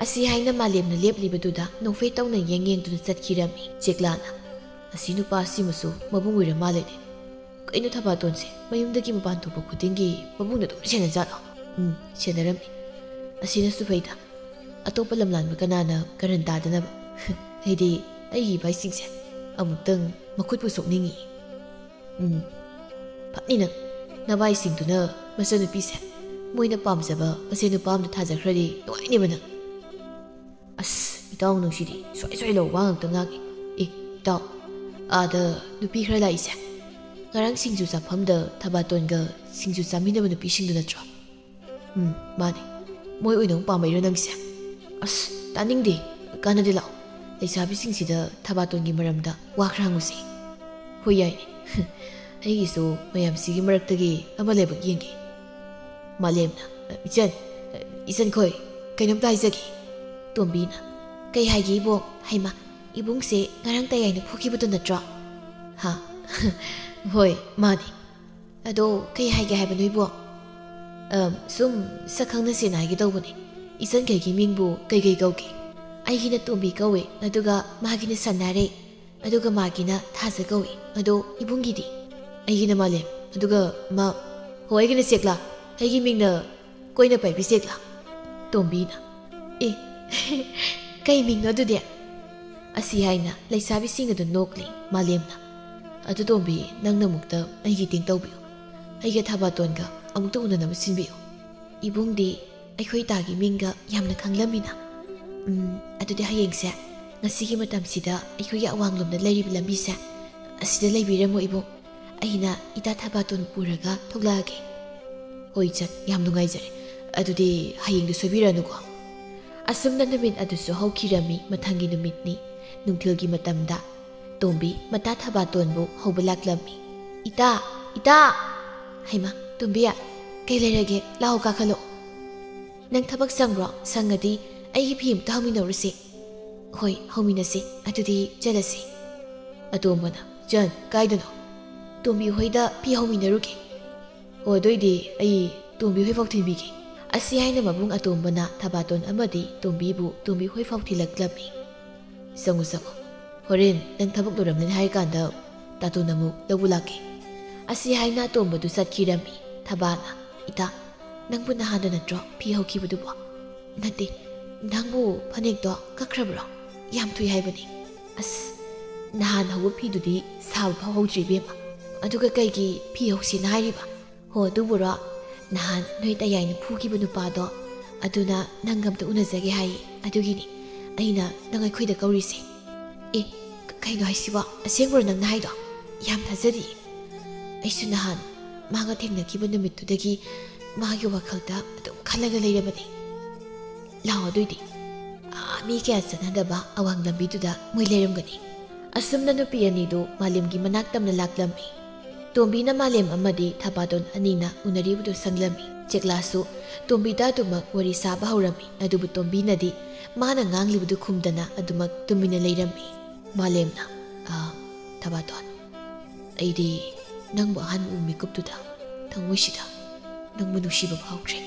ꯑꯁꯤ ꯍꯥꯏꯅ ꯃꯥꯂꯦꯝꯅ ꯂꯦꯞꯂꯤꯕꯗꯨꯗ ꯅꯣꯛꯐꯦꯠ ꯇꯧꯅ ꯌꯦꯡ ꯌꯦꯡꯗꯨꯅ ꯆꯠꯈꯤꯔꯝꯃꯤ꯫ ꯆꯦꯛꯂꯥꯅ, "ꯑꯁꯤ ꯅꯨꯄꯥꯁꯤꯃꯁꯨ ꯃꯕꯨꯡ ꯑꯣꯏꯔ ꯃꯥꯜꯂꯦꯅꯦ꯫ ꯀꯩꯅꯣ ꯊꯕꯥꯇꯣꯟꯁꯦ ꯃꯌꯨꯝꯗꯒꯤ ꯃꯄꯥꯟ ꯊꯣꯛꯄ ꯈꯨꯗꯤꯡꯒꯤ ꯃꯕꯨꯡꯅ ꯑꯗꯨꯝ ꯁꯦꯟꯅꯖꯥꯠꯂꯣ? ꯎꯝ, ꯁꯦꯟꯅꯔꯝꯃꯤ꯫ ꯑꯁꯤꯅꯁꯨ ꯐꯩꯗ꯫ ꯑꯇꯣꯞꯄ ꯂꯝꯂꯥꯟꯕ ꯀꯅꯥꯅ ꯀꯔꯟ ꯇꯥꯗꯅꯕ? ꯑꯩꯗꯤ ꯑꯩꯒꯤ ꯏꯕꯥꯏꯁꯤꯡꯁꯦ ꯑꯃꯨꯛꯇꯪ ꯃꯈꯨꯠꯄꯨ ꯁꯣꯛꯅꯤꯡꯉꯤ꯫ ꯎꯝ, ꯐꯠꯅꯤ ꯅꯪ꯫ ꯅꯕꯥꯏꯁꯤꯡꯗꯨꯅ ꯃꯆꯟꯅꯨꯄꯤꯁꯦ ꯃꯣꯏꯅ ꯄꯥꯝꯖꯕ ꯃꯁꯦꯟ ꯅꯨꯄꯥ ꯑꯃꯗ ꯊꯥꯖꯈ꯭ꯔꯗꯤ ꯅꯨꯡꯉꯥꯏꯅꯦꯕ ꯅꯪ꯫ ꯑꯁ, ꯏꯇꯥꯎ ꯅꯨꯡꯁꯤꯗꯤ ꯁ꯭ꯋꯥꯏ ꯁ꯭ꯋꯥꯏ ꯂꯧ ꯋꯥ ꯉꯥꯛꯇ ꯉꯥꯡꯉꯤ꯫ ꯑꯦ, ꯏꯇꯥꯎ, ꯑꯥꯗ ꯅꯨꯄꯤ ꯈꯔ ꯂꯥꯛꯏꯁꯦ, ꯉꯔꯥꯡ ꯁꯤꯡꯖꯨ ꯆꯥꯐꯝꯗ ꯊꯕꯥꯇꯣꯟꯒ ꯁꯤꯡꯖꯨ ꯆꯥꯃꯤꯟꯅꯕ ꯅꯨꯄꯤꯁꯤꯡꯗꯨ ꯅꯠꯇ꯭ꯔꯣ? ꯎꯝ, ꯃꯥꯅꯦ꯫ ꯃꯣꯏ ꯑꯣꯏꯅ ꯑꯃꯨꯛ ꯄꯥꯝꯕꯩꯔꯣ ꯅꯪꯁꯦ? ꯑꯁ, ꯇꯥꯅꯤꯡꯗꯦ꯫ ꯀꯥꯟꯅꯗꯦ, ꯂꯥꯛꯑꯣ꯫ ꯂꯩꯁꯥꯕꯤꯁꯤꯡꯁꯤꯗ ꯊꯕꯥꯇꯣꯟꯒꯤ ꯃꯔꯝꯗ ꯋꯥ ꯈꯔ ꯍꯪꯉꯨꯁꯦ꯫ ꯍꯣꯏ, ꯌꯥꯏꯅꯦ꯫ ꯑꯩꯒꯤꯁꯨ ꯃꯌꯥꯝꯁꯤꯒꯤ ꯃꯔꯛꯇꯒꯤ ꯑꯃ ꯂꯥꯏꯕꯛ ꯌꯦꯡꯒꯦ꯫ ꯃꯥꯂꯦꯝꯅ, "ꯏꯆꯟ, ꯏꯆꯟꯈꯣꯏ, ꯀꯩꯅꯣꯝꯇ ꯍꯥꯏꯖꯒꯦ꯫" ꯇꯣꯝꯕꯤꯅ, "ꯀꯩ ꯍꯥꯏꯒꯦ ꯏꯕꯣꯛ?" ꯍꯩꯃꯥ, ꯏꯕꯨꯡꯁꯦ ꯉꯔꯥꯡ ꯇꯌꯥꯏꯅ ꯐꯨꯈꯤꯕꯗꯣ ꯅꯠꯇ꯭ꯔꯣ? ꯍꯥ? ꯍꯣꯏ, ꯃꯥꯅꯤ꯫ ꯑꯗꯣ ꯀꯩ ꯍꯥꯏꯒꯦ ꯍꯥꯏꯕꯅꯣ ꯏꯕꯣꯛ? ꯑꯝ, ꯁꯨꯝ ꯁꯛ ꯈꯪꯅꯁꯦꯅ ꯍꯥꯏꯒꯦ ꯇꯧꯕꯅꯦ꯫ ꯏꯆꯟꯈꯩꯒꯤ ꯃꯤꯡꯕꯨ ꯀꯩ ꯀꯩ ꯀꯧꯒꯦ? ꯑꯩꯒꯤꯅ ꯇꯣꯝꯕꯤ ꯀꯧꯋꯦ, ꯑꯗꯨꯒ ꯃꯥꯒꯤꯅ ꯁꯅꯥꯔꯩ, ꯑꯗꯨꯒ ꯃꯥꯒꯤꯅ ꯊꯥꯖ ꯀꯧꯋꯦ꯫ ꯑꯗꯣ ꯏꯕꯨꯡꯒꯤꯗꯤ? ꯑꯩꯒꯤꯅ ꯃꯥꯂꯦꯝ, ꯑꯗꯨꯒ ꯃꯥ, ꯍꯣ, ꯑꯩꯒꯤꯅ ꯆꯦꯛꯂꯥ꯫ ꯑꯩꯒꯤ ꯃꯤꯡꯅ ꯀꯣꯏꯅ ꯄꯥꯏꯕꯤ ꯆꯦꯛꯂꯥ꯫ ꯇꯣꯝꯕꯤꯅ, "ꯑꯦ, ꯀꯩ ꯃꯤꯡꯅꯣ ꯑꯗꯨꯗꯤ?" ꯑꯁꯤ ꯍꯥꯏꯅ ꯂꯩꯁꯥꯕꯤꯁꯤꯡ ꯑꯗꯨ ꯅꯣꯛꯂꯤ꯫ ꯃꯥꯂꯦꯝꯅ, "ꯑꯗꯨ ꯇꯣꯝꯕꯤ, ꯅꯪꯅ ꯑꯃꯨꯛꯇ ꯑꯩꯒꯤ ꯏꯇꯦꯡ ꯇꯧꯕꯤꯌꯨ꯫ ꯑꯩꯒ ꯊꯕꯥꯇꯣꯟꯒ ꯑꯃꯨꯛꯇ ꯎꯅꯅꯕ ꯁꯤꯟꯕꯤꯌꯨ꯫ ꯏꯕꯨꯡꯗꯤ ꯑꯩꯈꯣꯏ ꯏꯇꯥꯒꯤ ꯃꯤꯡꯒ ꯌꯥꯝꯅ ꯈꯪꯂꯝꯃꯤꯅ꯫ ꯎꯝ, ꯑꯗꯨꯗꯤ ꯍꯌꯦꯡꯁꯦ, ꯉꯁꯤꯒꯤ ꯃꯇꯝꯁꯤꯗ ꯑꯩꯈꯣꯏꯒꯤ ꯑꯋꯥꯡꯂꯣꯝꯗ ꯂꯩꯔꯤꯕ ꯂꯝꯕꯤꯁꯦ, ꯑꯁꯤꯗ ꯂꯩꯕꯤꯔꯝꯃꯣ ꯏꯕꯨꯡ꯫ ꯑꯩꯅ ꯏꯇꯥ ꯊꯕꯥꯇꯣꯟ ꯄꯨꯔꯒ ꯊꯣꯛꯂꯛꯑꯒꯦ꯫" "ꯍꯣꯏ ꯏꯆꯟ, ꯌꯥꯝ ꯅꯨꯡꯉꯥꯏꯖꯔꯦ꯫ ꯑꯗꯨꯗꯤ ꯍꯌꯦꯡꯗꯨ ꯁꯣꯏꯕꯤꯔꯅꯨꯀꯣ꯫" ꯑꯁꯨꯝꯅ ꯅꯨꯃꯤꯠ ꯑꯗꯨꯁꯨ ꯍꯧꯈꯤꯔꯝꯃꯤ꯫ ꯃꯊꯪꯒꯤ ꯅꯨꯃꯤꯠꯅꯤ꯫ ꯅꯨꯡꯊꯤꯜꯒꯤ ꯃꯇꯝꯗ ꯇꯣꯝꯕꯤ ꯃꯇꯥ ꯊꯕꯥꯇꯣꯟꯕꯨ ꯍꯧꯕ ꯂꯥꯛꯂꯝꯃꯤ꯫ "ꯏꯇꯥ! ꯏꯇꯥ!" "ꯍꯩꯃꯥ, ꯇꯣꯝꯕꯤ, ꯀꯩ ꯂꯩꯔꯒꯦ? ꯂꯥꯛꯑꯣ, ꯀꯥꯈꯠꯂꯛꯑꯣ꯫" "ꯅꯪ ꯊꯕꯛ ꯁꯪꯕ꯭ꯔꯣ? ꯁꯪꯉꯗꯤ ꯑꯩꯒꯤ ꯐꯤ ꯑꯃꯨꯛꯇ ꯍꯧꯃꯤꯟꯅꯧꯔꯨꯁꯦ꯫" "ꯍꯣꯏ, ꯍꯧꯃꯤꯟꯅꯁꯤ꯫ ꯑꯗꯨꯗꯤ ꯆꯠꯂꯁꯤ꯫" ꯑꯇꯣꯝꯕꯅ, "ꯏꯆꯟ, ꯀꯥꯏꯗꯅꯣ?" "ꯇꯣꯝꯕꯤ ꯍꯣꯏꯗ ꯐꯤ ꯍꯧꯃꯤꯟꯅꯔꯨꯒꯦ꯫" "ꯑꯣ, ꯑꯗꯨꯏꯗꯤ ꯑꯩ ꯇꯣꯝꯕꯤ ꯍꯣꯏ ꯐꯥꯎ ꯊꯤꯟꯕꯤꯒꯦ꯫" ꯑꯁꯤ ꯍꯥꯏꯅ ꯃꯕꯨꯡ ꯑꯇꯣꯝꯕꯅ ꯊꯕꯥꯇꯣꯟ ꯑꯃꯗꯤ ꯇꯣꯝꯕꯤꯕꯨ ꯇꯣꯝꯕꯤ ꯍꯣꯏ ꯐꯥꯎ ꯊꯤꯜꯂꯛꯂꯝꯃꯤ꯫ "ꯆꯪꯉꯨ, ꯆꯪꯉꯨ꯫ ꯍꯣꯔꯦꯟ ꯅꯪ ꯊꯕꯛ ꯂꯣꯏꯔꯝꯂꯅꯤ ꯍꯥꯏꯔꯀꯥꯟꯗ ꯇꯥꯇꯣꯟ ꯑꯃꯨꯛ ꯂꯧꯕ ꯂꯥꯛꯀꯦ꯫" ꯑꯁꯤ ꯍꯥꯏꯅ ꯑꯇꯣꯝꯕꯗꯨ ꯆꯠꯈꯤꯔꯝꯃꯤ꯫ ꯊꯕꯥꯅ, "ꯏꯇꯥ, ꯅꯪꯕꯨ ꯅꯍꯥꯟꯗ ꯅꯠꯇ꯭ꯔꯣ ꯐꯤ ꯍꯧꯈꯤꯕꯗꯨꯕꯣ?" "ꯅꯠꯇꯦ, "ꯅꯪꯕꯨ ꯐꯅꯦꯛꯇꯣ ꯀꯛꯈ꯭ꯔꯕ꯭ꯔꯣ? ꯌꯥꯝ ꯊꯨꯏ ꯍꯥꯏꯕꯅꯤ꯫ ꯑꯁ, ꯅꯍꯥꯟ ꯍꯧꯕ ꯐꯤꯗꯨꯗꯤ ꯁꯥꯕ ꯐꯥꯎ ꯍꯧꯗ꯭ꯔꯤ, ꯏꯕꯦꯝꯃ꯫ ꯑꯗꯨꯒ ꯀꯩꯒꯤ ꯐꯤ ꯍꯧꯁꯦꯅ ꯍꯥꯏꯔꯤꯕ?" "ꯍꯣ, ꯑꯗꯨꯕꯨꯔꯣ? ꯅꯍꯥꯟ ꯅꯣꯏ ꯇꯌꯥꯏꯅ ꯐꯨꯈꯤꯕ ꯅꯨꯄꯥꯗꯣ, ꯑꯗꯨꯅ ꯅꯪꯒ ꯑꯝꯇ ꯎꯅꯖꯒꯦ ꯍꯥꯏꯌꯦ꯫ ꯑꯗꯨꯒꯤꯅꯤ ꯑꯩꯅ ꯅꯪ ꯑꯩꯈꯣꯏꯗ ꯀꯧꯔꯤꯁꯦ꯫" "ꯑꯦ, ꯀ-, ꯀꯩꯅꯣ ꯍꯥꯏꯁꯤꯕꯣ? ꯑꯁꯦꯡꯕꯔꯣ ꯅꯪꯅ ꯍꯥꯏꯗꯣ? ꯌꯥꯝ ꯊꯥꯖꯗꯤꯌꯦ꯫ ꯑꯩꯁꯨ ꯅꯍꯥꯟ ꯃꯥꯒ ꯊꯦꯡꯅꯈꯤꯕ ꯅꯨꯃꯤꯠꯇꯨꯗꯒꯤ ꯃꯥꯒꯤ ꯋꯥꯈꯜꯗ ꯑꯗꯨꯝ ꯈꯜꯂꯒ ꯂꯩꯔꯕꯅꯤ꯫ ꯂꯥꯛꯑꯣ, ꯑꯗꯨꯏꯗꯤ꯫ ꯑꯥ, ꯃꯤ ꯀꯌꯥ ꯆꯠꯅꯗꯕ ꯑꯋꯥꯡ ꯂꯝꯕꯤꯗꯨꯗ ꯃꯣꯏ ꯂꯩꯔꯝꯒꯅꯤ꯫" ꯑꯁꯨꯝꯅ ꯅꯨꯄꯤ ꯑꯅꯤꯗꯨ ꯃꯥꯂꯦꯝꯒꯤ ꯃꯅꯥꯛ ꯇꯝꯅ ꯂꯥꯛꯂꯝꯃꯤ꯫ ꯇꯣꯝꯕꯤꯅ ꯃꯥꯂꯦꯝ ꯑꯃꯗꯤ ꯊꯕꯥꯇꯣꯟ ꯑꯅꯤꯅ ꯎꯅꯔꯤꯕꯗꯨ ꯁꯪꯂꯝꯃꯤ꯫ ꯆꯦꯛꯂꯥꯁꯨ ꯇꯣꯝꯕꯤꯗ ꯑꯗꯨꯃꯛ ꯋꯥꯔꯤ ꯁꯥꯕ ꯍꯧꯔꯝꯃꯤ, ꯑꯗꯨꯕꯨ ꯇꯣꯝꯕꯤꯅꯗꯤ ꯃꯥꯅ ꯉꯥꯡꯂꯤꯕꯗꯨ ꯈꯨꯝꯗꯅ ꯑꯗꯨꯃꯛ ꯇꯨꯃꯤꯟꯅ ꯂꯩꯔꯝꯃꯤ꯫ ꯃꯥꯂꯦꯝꯅ, "ꯑꯥ, ꯊꯕꯥꯇꯣꯟ, ꯑꯩꯗꯤ ꯅꯪꯕꯨ ꯑꯍꯥꯟꯕ ꯎꯕ ꯃꯤꯀꯨꯞꯇꯨꯗ ꯊꯃꯣꯏꯁꯤꯗ ꯅꯪꯕꯨ ꯅꯨꯡꯁꯤꯕ ꯐꯥꯎꯈ꯭ꯔꯦ꯫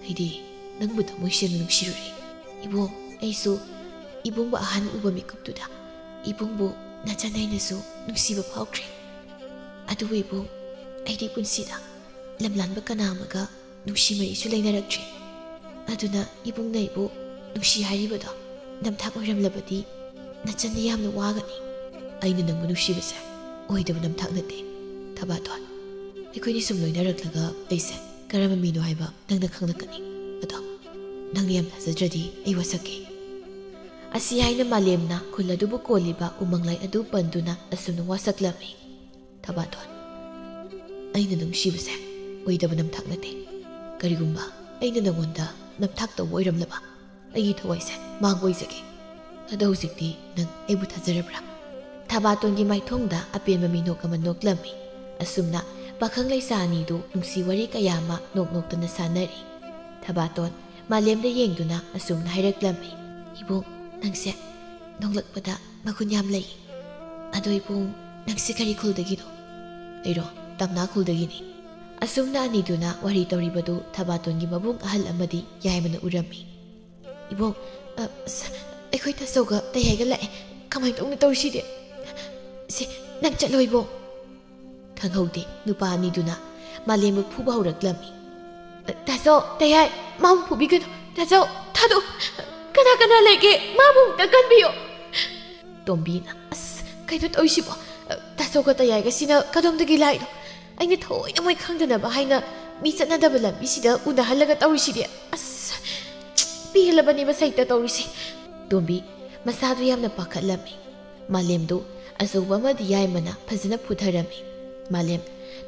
ꯑꯩꯗꯤ ꯅꯪꯕꯨ ꯊꯃꯣꯏ ꯁꯦꯡꯅ ꯅꯨꯡꯁꯤꯔꯨꯔꯦ꯫ ꯏꯕꯨꯡ, ꯑꯩꯁꯨ ꯏꯕꯨꯡꯕꯨ ꯑꯍꯥꯟꯕ ꯎꯕ ꯃꯤꯀꯨꯞꯇꯨꯗ ꯏꯕꯨꯡꯕꯨ ꯅꯆꯟ ꯑꯩꯅꯁꯨ ꯅꯨꯡꯁꯤꯕ ꯐꯥꯎꯈ꯭ꯔꯦ꯫ ꯑꯗꯨꯕꯨ ꯏꯕꯨꯡ, ꯑꯩꯗꯤ ꯄꯨꯟꯁꯤꯗ ꯂꯝꯂꯥꯟꯕ ꯀꯅꯥ ꯑꯃꯒ ꯅꯨꯡꯁꯤ ꯃꯔꯤꯁꯨ ꯂꯩꯅꯔꯛꯇ꯭ꯔꯤ꯫ ꯑꯗꯨꯅ ꯏꯕꯨꯡꯅ ꯑꯩꯕꯨ ꯅꯨꯡꯁꯤ ꯍꯥꯏꯔꯤꯕꯗꯣ ꯅꯝꯊꯥꯛ ꯑꯣꯏꯔꯝꯂꯕꯗꯤ ꯅꯆꯟꯗꯤ ꯌꯥꯝꯅ ꯋꯥꯒꯅꯤ꯫" "ꯑꯩꯅ ꯅꯪꯕꯨ ꯅꯨꯡꯁꯤꯕꯁꯦ ꯑꯣꯏꯗꯕ ꯅꯝꯊꯥꯛ ꯅꯠꯇꯦ, ꯊꯕꯥꯇꯣꯟ꯫ ꯑꯩꯈꯣꯏꯅꯤ ꯁꯨꯝ ꯂꯣꯏꯅꯔꯛꯂꯒ ꯑꯩꯁꯦ ꯀꯔꯝꯕ ꯃꯤꯅꯣ ꯍꯥꯏꯕ ꯅꯪꯅ ꯈꯪꯂꯛꯀꯅꯤ꯫ ꯑꯗꯣ ꯅꯪꯅ ꯌꯥꯝ ꯊꯥꯖꯗ꯭ꯔꯗꯤ ꯑꯩ ꯋꯥꯁꯛꯀꯦ꯫" ꯑꯁꯤ ꯍꯥꯏꯅ ꯃꯥꯂꯦꯝꯅ ꯈꯨꯜ ꯑꯗꯨꯕꯨ ꯀꯣꯜꯂꯤꯕ ꯎꯃꯪ ꯂꯥꯏ ꯑꯗꯨ ꯄꯟꯗꯨꯅ ꯑꯁꯨꯝꯅ ꯋꯥꯁꯛꯂꯝꯃꯤ꯫ "ꯊꯕꯥꯇꯣꯟ, ꯑꯩꯅ ꯅꯨꯡꯁꯤꯕꯁꯦ ꯑꯣꯏꯗꯕ ꯅꯝꯊꯥꯛ ꯅꯠꯇꯦ꯫ ꯀꯔꯤꯒꯨꯝꯕ ꯑꯩꯅ ꯅꯉꯣꯟꯗ ꯅꯝꯊꯥꯛ ꯇꯧꯕ ꯑꯣꯏꯔꯝꯂꯕ, ꯑꯩꯒꯤ ꯊꯋꯥꯏꯁꯦ ꯃꯥꯡꯕ ꯑꯣꯏꯖꯒꯦ꯫ ꯑꯗꯣ ꯍꯧꯖꯤꯛꯇꯤ ꯅꯪ ꯑꯩꯕꯨ ꯊꯥꯖꯔꯕ꯭ꯔꯥ?" ꯊꯕꯥꯇꯣꯟꯒꯤ ꯃꯥꯏꯊꯣꯡꯗ ꯑꯄꯦꯟꯕ ꯃꯤꯅꯣꯛ ꯑꯃ ꯅꯣꯛꯂꯝꯃꯤ꯫ ꯑꯁꯨꯝꯅ ꯄꯥꯈꯪ ꯂꯩꯁꯥ ꯑꯅꯤꯗꯨ ꯅꯨꯡꯁꯤ ꯋꯥꯔꯤ ꯀꯌꯥ ꯑꯃ ꯅꯣꯛ ꯅꯣꯛꯇꯅ ꯁꯥꯟꯅꯔꯤ꯫ ꯊꯕꯥꯇꯣꯟ ꯃꯥꯂꯦꯝꯗ ꯌꯦꯡꯗꯨꯅ ꯑꯁꯨꯝꯅ ꯍꯥꯏꯔꯛꯂꯝꯃꯤ, "ꯏꯕꯨꯡ, ꯅꯪꯁꯦ ꯅꯣꯛꯂꯛꯄꯗ ꯃꯒꯨꯟ ꯌꯥꯝ ꯂꯩ꯫ ꯑꯗꯣ ꯏꯕꯨꯡ, ꯅꯪꯁꯦ ꯀꯔꯤ ꯈꯨꯜꯗꯒꯤꯅꯣ?" "ꯑꯩꯔꯣ? ꯇꯝꯅꯥ ꯈꯨꯜꯗꯒꯤꯅꯤ꯫" ꯑꯁꯨꯝꯅ ꯑꯅꯤꯗꯨꯅ ꯋꯥꯔꯤ ꯇꯧꯔꯤꯕꯗꯨ ꯊꯕꯥꯇꯣꯟꯒꯤ ꯃꯕꯨꯡ ꯑꯍꯜ ꯑꯃꯗꯤ ꯌꯥꯏꯃꯅ ꯎꯔꯝꯃꯤ꯫ "ꯏꯕꯨꯡ, ꯑ, ꯑꯁ, ꯑꯩꯈꯣꯏ ꯇꯥꯆꯧꯒ ꯇꯌꯥꯏꯒ ꯂꯥꯛꯑꯦ꯫ ꯀꯃꯥꯏꯅ ꯇꯧꯅꯤ ꯇꯧꯔꯤꯁꯤꯗꯤ? ꯁꯤ, ꯅꯪ ꯆꯠꯂꯣ ꯏꯕꯨꯡ꯫" ꯈꯪꯍꯧꯗꯦ, ꯅꯨꯄꯥ ꯑꯅꯤꯗꯨꯅ ꯃꯥꯂꯦꯝꯕꯨ ꯐꯨꯕ ꯍꯧꯔꯛꯂꯝꯃꯤ꯫ "ꯇꯥꯆꯧ, ꯇꯌꯥꯏ, ꯃꯥꯕꯨ ꯐꯨꯕꯤꯒꯅꯨ꯫ ꯇꯥꯆꯧ, ꯑꯗꯣ ꯀꯅꯥ ꯀꯅꯥ ꯂꯩꯒꯦ? ꯃꯥꯕꯨ ꯑꯃꯨꯛꯇ ꯀꯟꯕꯤꯌꯣ꯫ ꯇꯣꯝꯕꯤꯅ, "ꯑꯁ, ꯀꯩꯅꯣ ꯇꯧꯔꯤꯁꯤꯕꯣ? ꯇꯥꯆꯧꯒ ꯇꯌꯥꯏꯒꯁꯤꯅ ꯀꯗꯣꯝꯗꯒꯤ ꯂꯥꯛꯏꯅꯣ? ꯑꯩꯅ ꯊꯑꯣꯏꯅ ꯃꯣꯏ ꯈꯪꯗꯅꯕ ꯍꯥꯏꯅ ꯃꯤ ꯆꯠꯅꯗꯕ ꯂꯝꯕꯤꯁꯤꯗ ꯎꯅꯍꯜꯂꯒ ꯇꯧꯔꯤꯁꯤꯗꯤ꯫ ꯑꯁ, ꯄꯦꯜꯂꯕꯅꯤ ꯃꯁꯩꯇ ꯇꯧꯔꯤꯁꯦ꯫" ꯇꯣꯝꯕꯤ ꯃꯁꯥꯗꯨ ꯌꯥꯝꯅ ꯄꯥꯈꯠꯂꯝꯃꯤ꯫ ꯃꯥꯂꯦꯝꯗꯨ ꯑꯆꯧꯕ ꯑꯃꯗꯤ ꯌꯥꯏꯃꯅ ꯐꯖꯅ ꯐꯨꯊꯔꯝꯃꯤ꯫ ꯃꯥꯂꯦꯝ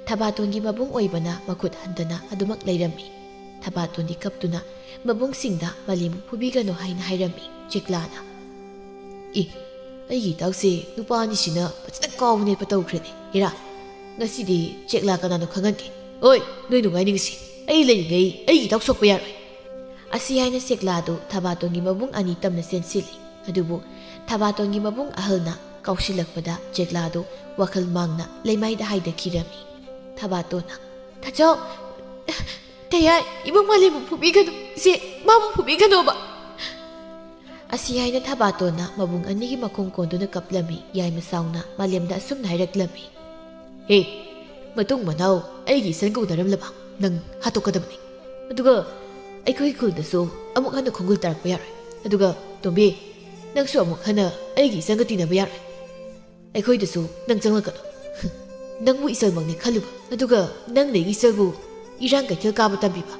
ꯊꯕꯥꯇꯣꯟꯒꯤ ꯃꯕꯨꯡ ꯑꯣꯏꯕꯅ ꯃꯈꯨꯠ ꯍꯟꯗꯅ ꯑꯗꯨꯃꯛ ꯂꯩꯔꯝꯃꯤ꯫ ꯊꯕꯥꯇꯣꯟꯗꯤ ꯀꯞꯇꯨꯅ ꯃꯕꯨꯡꯁꯤꯡꯗ ꯃꯥꯂꯦꯝꯕꯨ ꯐꯨꯕꯤꯒꯅꯨ ꯍꯥꯏꯅ ꯍꯥꯏꯔꯝꯃꯤ꯫ ꯆꯦꯛꯂꯥꯅ, "ꯑꯦ, ꯑꯩꯒꯤ ꯏꯇꯥꯎꯁꯦ ꯅꯨꯄꯥ ꯑꯅꯤꯁꯤꯅ ꯐꯖꯅ ꯀꯥꯎ ꯅꯦꯠꯄ ꯇꯧꯈ꯭ꯔꯦꯅꯦ꯫ ꯍꯦꯔꯥ, ꯉꯁꯤꯗꯤ ꯆꯦꯛꯂꯥ ꯀꯅꯥꯅꯣ ꯈꯪꯍꯟꯒꯦ꯫ ꯑꯣꯏ, ꯅꯣꯏ ꯅꯨꯡꯉꯥꯏꯅꯤꯡꯁꯤ꯫ ꯑꯩ ꯂꯩꯔꯤꯉꯩ ꯑꯩꯒꯤ ꯏꯇꯥꯎ ꯁꯣꯛꯄ ꯌꯥꯔꯣꯏ꯫" ꯑꯁꯤ ꯍꯥꯏꯅ ꯆꯦꯛꯂꯥꯗꯨ ꯊꯕꯥꯇꯣꯟꯒꯤ ꯃꯕꯨꯡ ꯑꯅꯤ ꯇꯝꯅ ꯆꯦꯟꯁꯤꯜꯂꯤ꯫ ꯑꯗꯨꯕꯨ ꯊꯕꯥꯇꯣꯟꯒꯤ ꯃꯕꯨꯡ ꯑꯍꯜꯅ ꯀꯥꯎꯁꯤꯜꯂꯛꯄꯗ ꯆꯦꯛꯂꯥꯗꯨ ꯋꯥꯈꯜ ꯃꯥꯡꯅ ꯂꯩꯃꯥꯏꯗ ꯍꯥꯏꯗꯈꯤꯔꯝꯃꯤ꯫ ꯊꯕꯥꯇꯣꯟꯅ, "ꯇꯥꯆꯧ, ꯇꯌꯥꯏ, ꯏꯕꯨꯡ ꯃꯥꯂꯦꯝꯕꯨ ꯐꯨꯕꯤꯒꯅꯨ꯫ ꯁꯦ, ꯃꯥꯕꯨ ꯐꯨꯕꯤꯒꯅꯣꯕ꯫" ꯑꯁꯤ ꯍꯥꯏꯅ ꯊꯕꯥꯇꯣꯟꯅ ꯃꯕꯨꯡ ꯑꯅꯤꯒꯤ ꯃꯈꯣꯡ ꯀꯣꯟꯗꯨꯅ ꯀꯞꯂꯝꯃꯤ꯫ ꯌꯥꯏꯃ ꯁꯥꯎꯅ ꯃꯥꯂꯦꯝꯗ ꯑꯁꯨꯝꯅ ꯍꯥꯏꯔꯛꯂꯝꯃꯤ꯫ "ꯍꯦ, ꯃꯇꯨꯡ ꯃꯅꯥꯎ ꯑꯩꯒꯤ ꯏꯆꯟꯒ ꯎꯅꯔꯝꯂꯕ ꯅꯪ ꯍꯥꯠꯇꯣꯛꯀꯗꯕꯅꯤ꯫ ꯑꯗꯨꯒ ꯑꯩꯈꯣꯏ ꯈꯨꯜꯗꯁꯨ ꯑꯃꯨꯛ ꯍꯟꯅ ꯈꯣꯡꯒꯨꯜ ꯇꯥꯔꯛꯄ ꯌꯥꯔꯣꯏ꯫ ꯑꯗꯨꯒ ꯇꯣꯝꯕꯤ, ꯅꯪꯁꯨ ꯑꯃꯨꯛ ꯍꯟꯅ ꯑꯩꯒꯤ ꯏꯆꯟꯒ ꯇꯤꯟꯅꯕ ꯌꯥꯔꯣꯏ꯫ ꯑꯩꯈꯣꯏꯗꯁꯨ ꯅꯪ ꯆꯪꯂꯛꯀꯅꯨ꯫ ꯅꯪꯕꯨ ꯏꯆꯜꯃꯛꯅꯤ ꯈꯜꯂꯨꯕ, ꯑꯗꯨꯒ ꯅꯪꯅ ꯑꯩꯒꯤ ꯏꯆꯜꯕꯨ ꯏꯔꯥꯡ ꯀꯩꯊꯦꯜ ꯀꯥꯕ ꯇꯝꯕꯤꯕ꯫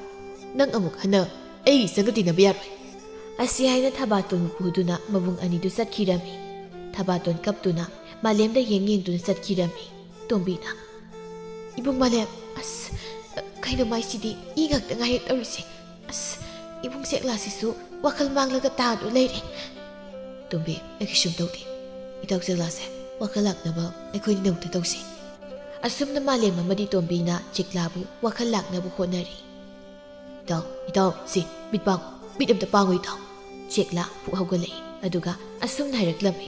ꯅꯪ ꯑꯃꯨꯛ ꯍꯟꯅ ꯑꯩꯒꯤ ꯏꯆꯟꯒ ꯇꯤꯟꯅꯕ ꯌꯥꯔꯣꯏ꯫" ꯑꯁꯤ ꯍꯥꯏꯅ ꯊꯕꯥꯇꯣꯟꯕꯨ ꯄꯨꯗꯨꯅ ꯃꯕꯨꯡ ꯑꯅꯤꯗꯨ ꯆꯠꯈꯤꯔꯝꯃꯤ꯫ ꯊꯕꯥꯇꯣꯟ ꯀꯞꯇꯨꯅ ꯃꯥꯂꯦꯝꯗ ꯌꯦꯡ ꯌꯦꯡꯗꯨꯅ ꯆꯠꯈꯤꯔꯝꯃꯤ꯫ ꯇꯣꯝꯕꯤꯅ, "ꯏꯕꯨꯡ ꯃꯥꯂꯦꯝ, ꯑꯁ, ꯀꯩꯅꯣ ꯃꯥꯏꯁꯤꯗꯤ ꯏ ꯉꯥꯛꯇ ꯉꯥꯏꯔꯦ ꯇꯧꯔꯤꯁꯦ꯫ ꯑꯁ, ꯏꯕꯨꯡ ꯆꯦꯛꯂꯥꯁꯤꯁꯨ ꯋꯥꯈꯜ ꯃꯥꯡꯂꯒ ꯇꯥꯗꯨꯅ ꯂꯩꯔꯦ꯫" "ꯇꯣꯝꯕꯤ, ꯑꯩ ꯀꯩꯁꯨꯝ ꯇꯧꯗꯦ꯫ ꯏꯇꯥꯎ ꯆꯦꯛꯂꯥꯁꯦ ꯋꯥꯈꯜ ꯂꯥꯛꯅꯕ ꯑꯩꯈꯣꯏꯅꯤ ꯅꯧꯇ ꯇꯧꯁꯤ꯫" ꯑꯁꯨꯝꯅ ꯃꯥꯂꯦꯝ ꯑꯃꯗꯤ ꯇꯣꯝꯕꯤꯅ ꯆꯦꯛꯂꯥꯕꯨ ꯋꯥꯈꯜ ꯂꯥꯛꯅꯕ ꯍꯣꯠꯅꯔꯤ꯫ "ꯏꯇꯥꯎ, ꯏꯇꯥꯎ, ꯁꯤ, ꯃꯤꯠ ꯄꯥꯡꯉꯨ, ꯃꯤꯠ ꯑꯝꯇ ꯄꯥꯡꯉꯨ ꯏꯇꯥꯎ꯫" ꯆꯦꯛꯂꯥ ꯄꯨꯛ ꯍꯧꯒꯠꯂꯛꯏ, ꯑꯗꯨꯒ ꯑꯁꯨꯝꯅ ꯍꯥꯏꯔꯛꯂꯝꯃꯤ꯫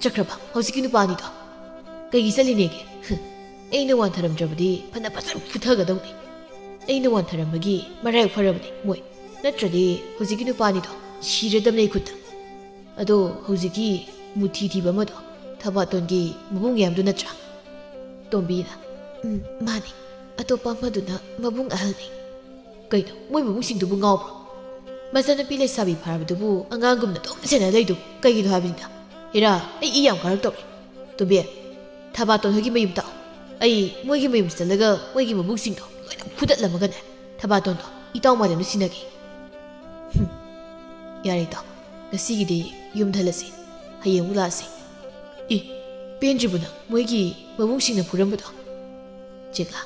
"ꯆꯠꯈ꯭ꯔꯕ ꯍꯧꯖꯤꯛꯀꯤ ꯅꯨꯄꯥ ꯑꯅꯤꯗꯣ? ꯀꯩꯒꯤ ꯆꯠꯂꯤꯅꯦꯒꯦ? ꯍꯨꯝ, ꯑꯩꯅ ꯋꯥꯟꯊꯔꯝꯗ꯭ꯔꯕꯗꯤ ꯐꯅ ꯐꯖꯅ ꯐꯨꯊꯒꯗꯧꯅꯤ꯫ ꯑꯩꯅ ꯋꯥꯟꯊꯔꯝꯕꯒꯤ ꯃꯔꯥꯏꯕꯛ ꯐꯔꯕꯅꯤ ꯃꯣꯏ, ꯅꯠꯇ꯭ꯔꯗꯤ ꯍꯧꯖꯤꯛꯀꯤ ꯅꯨꯄꯥ ꯑꯅꯤꯗꯣ ꯁꯤꯔꯗꯕꯅꯦ ꯑꯩ ꯈꯨꯠꯇ꯫ ꯑꯗꯣ ꯍꯧꯖꯤꯛꯀꯤ ꯃꯨꯊꯤ ꯊꯤꯕ ꯑꯃꯗꯣ ꯊꯕꯥꯇꯣꯟꯒꯤ ꯃꯕꯨꯡ ꯌꯥꯝꯗꯨ ꯅꯠꯇ꯭ꯔꯥ?" ꯇꯣꯝꯕꯤꯅ, "ꯎꯝ, ꯃꯥꯅꯤ꯫ ꯑꯇꯣꯞꯄ ꯑꯃꯗꯨꯅ ꯃꯕꯨꯡ ꯑꯍꯜꯅꯤ꯫" "ꯀꯩꯅꯣ, ꯃꯣꯏ ꯃꯕꯨꯡꯁꯤꯡꯗꯨꯕꯨ ꯉꯥꯎꯕ꯭ꯔꯣ? ꯃꯆꯟꯅꯨꯄꯤ ꯂꯩꯁꯥꯕꯤ ꯐꯥꯔꯕꯗꯨꯕꯨ ꯑꯉꯥꯡꯒꯨꯝꯅ ꯑꯗꯨꯝ ꯁꯦꯟꯅ ꯂꯩꯗꯨꯕꯨ ꯀꯩꯒꯤꯅꯣ ꯍꯥꯏꯕꯅꯤꯗ꯫ ꯍꯦꯔꯥ, ꯑꯩ ꯏ ꯌꯥꯝ ꯀꯥꯔꯛꯇꯧꯔꯦ꯫ ꯇꯣꯝꯕꯤ, ꯊꯕꯥꯇꯣꯟ ꯍꯣꯏꯒꯤ ꯃꯌꯨꯝ ꯇꯥꯛꯑꯣ꯫ ꯑꯩ ꯃꯣꯏꯒꯤ ꯃꯌꯨꯝ ꯆꯠꯂꯒ ꯃꯣꯏꯒꯤ ꯃꯕꯨꯡꯁꯤꯡꯗꯣ ꯂꯣꯏꯅ ꯐꯨꯗꯠꯂꯝꯃꯒꯅꯦ, ꯊꯕꯥꯇꯣꯟꯗꯣ ꯏꯇꯥꯎ ꯃꯥꯂꯦꯝꯗ ꯁꯤꯟꯅꯒꯦ꯫ ꯍꯨꯝ, ꯌꯥꯔꯦ ꯏꯇꯥꯎ, ꯉꯁꯤꯒꯤꯗꯤ ꯌꯨꯝꯗ ꯍꯜꯂꯁꯤ, ꯍꯌꯦꯡ ꯑꯃꯨꯛ ꯂꯥꯛꯑꯁꯤ꯫ ꯏ, ꯄꯦꯟꯗ꯭ꯔꯤꯕꯣ ꯅꯪ ꯃꯣꯏꯒꯤ ꯃꯕꯨꯡꯁꯤꯡꯅ ꯐꯨꯔꯝꯕꯗꯣ? ꯆꯦꯛꯂꯥ,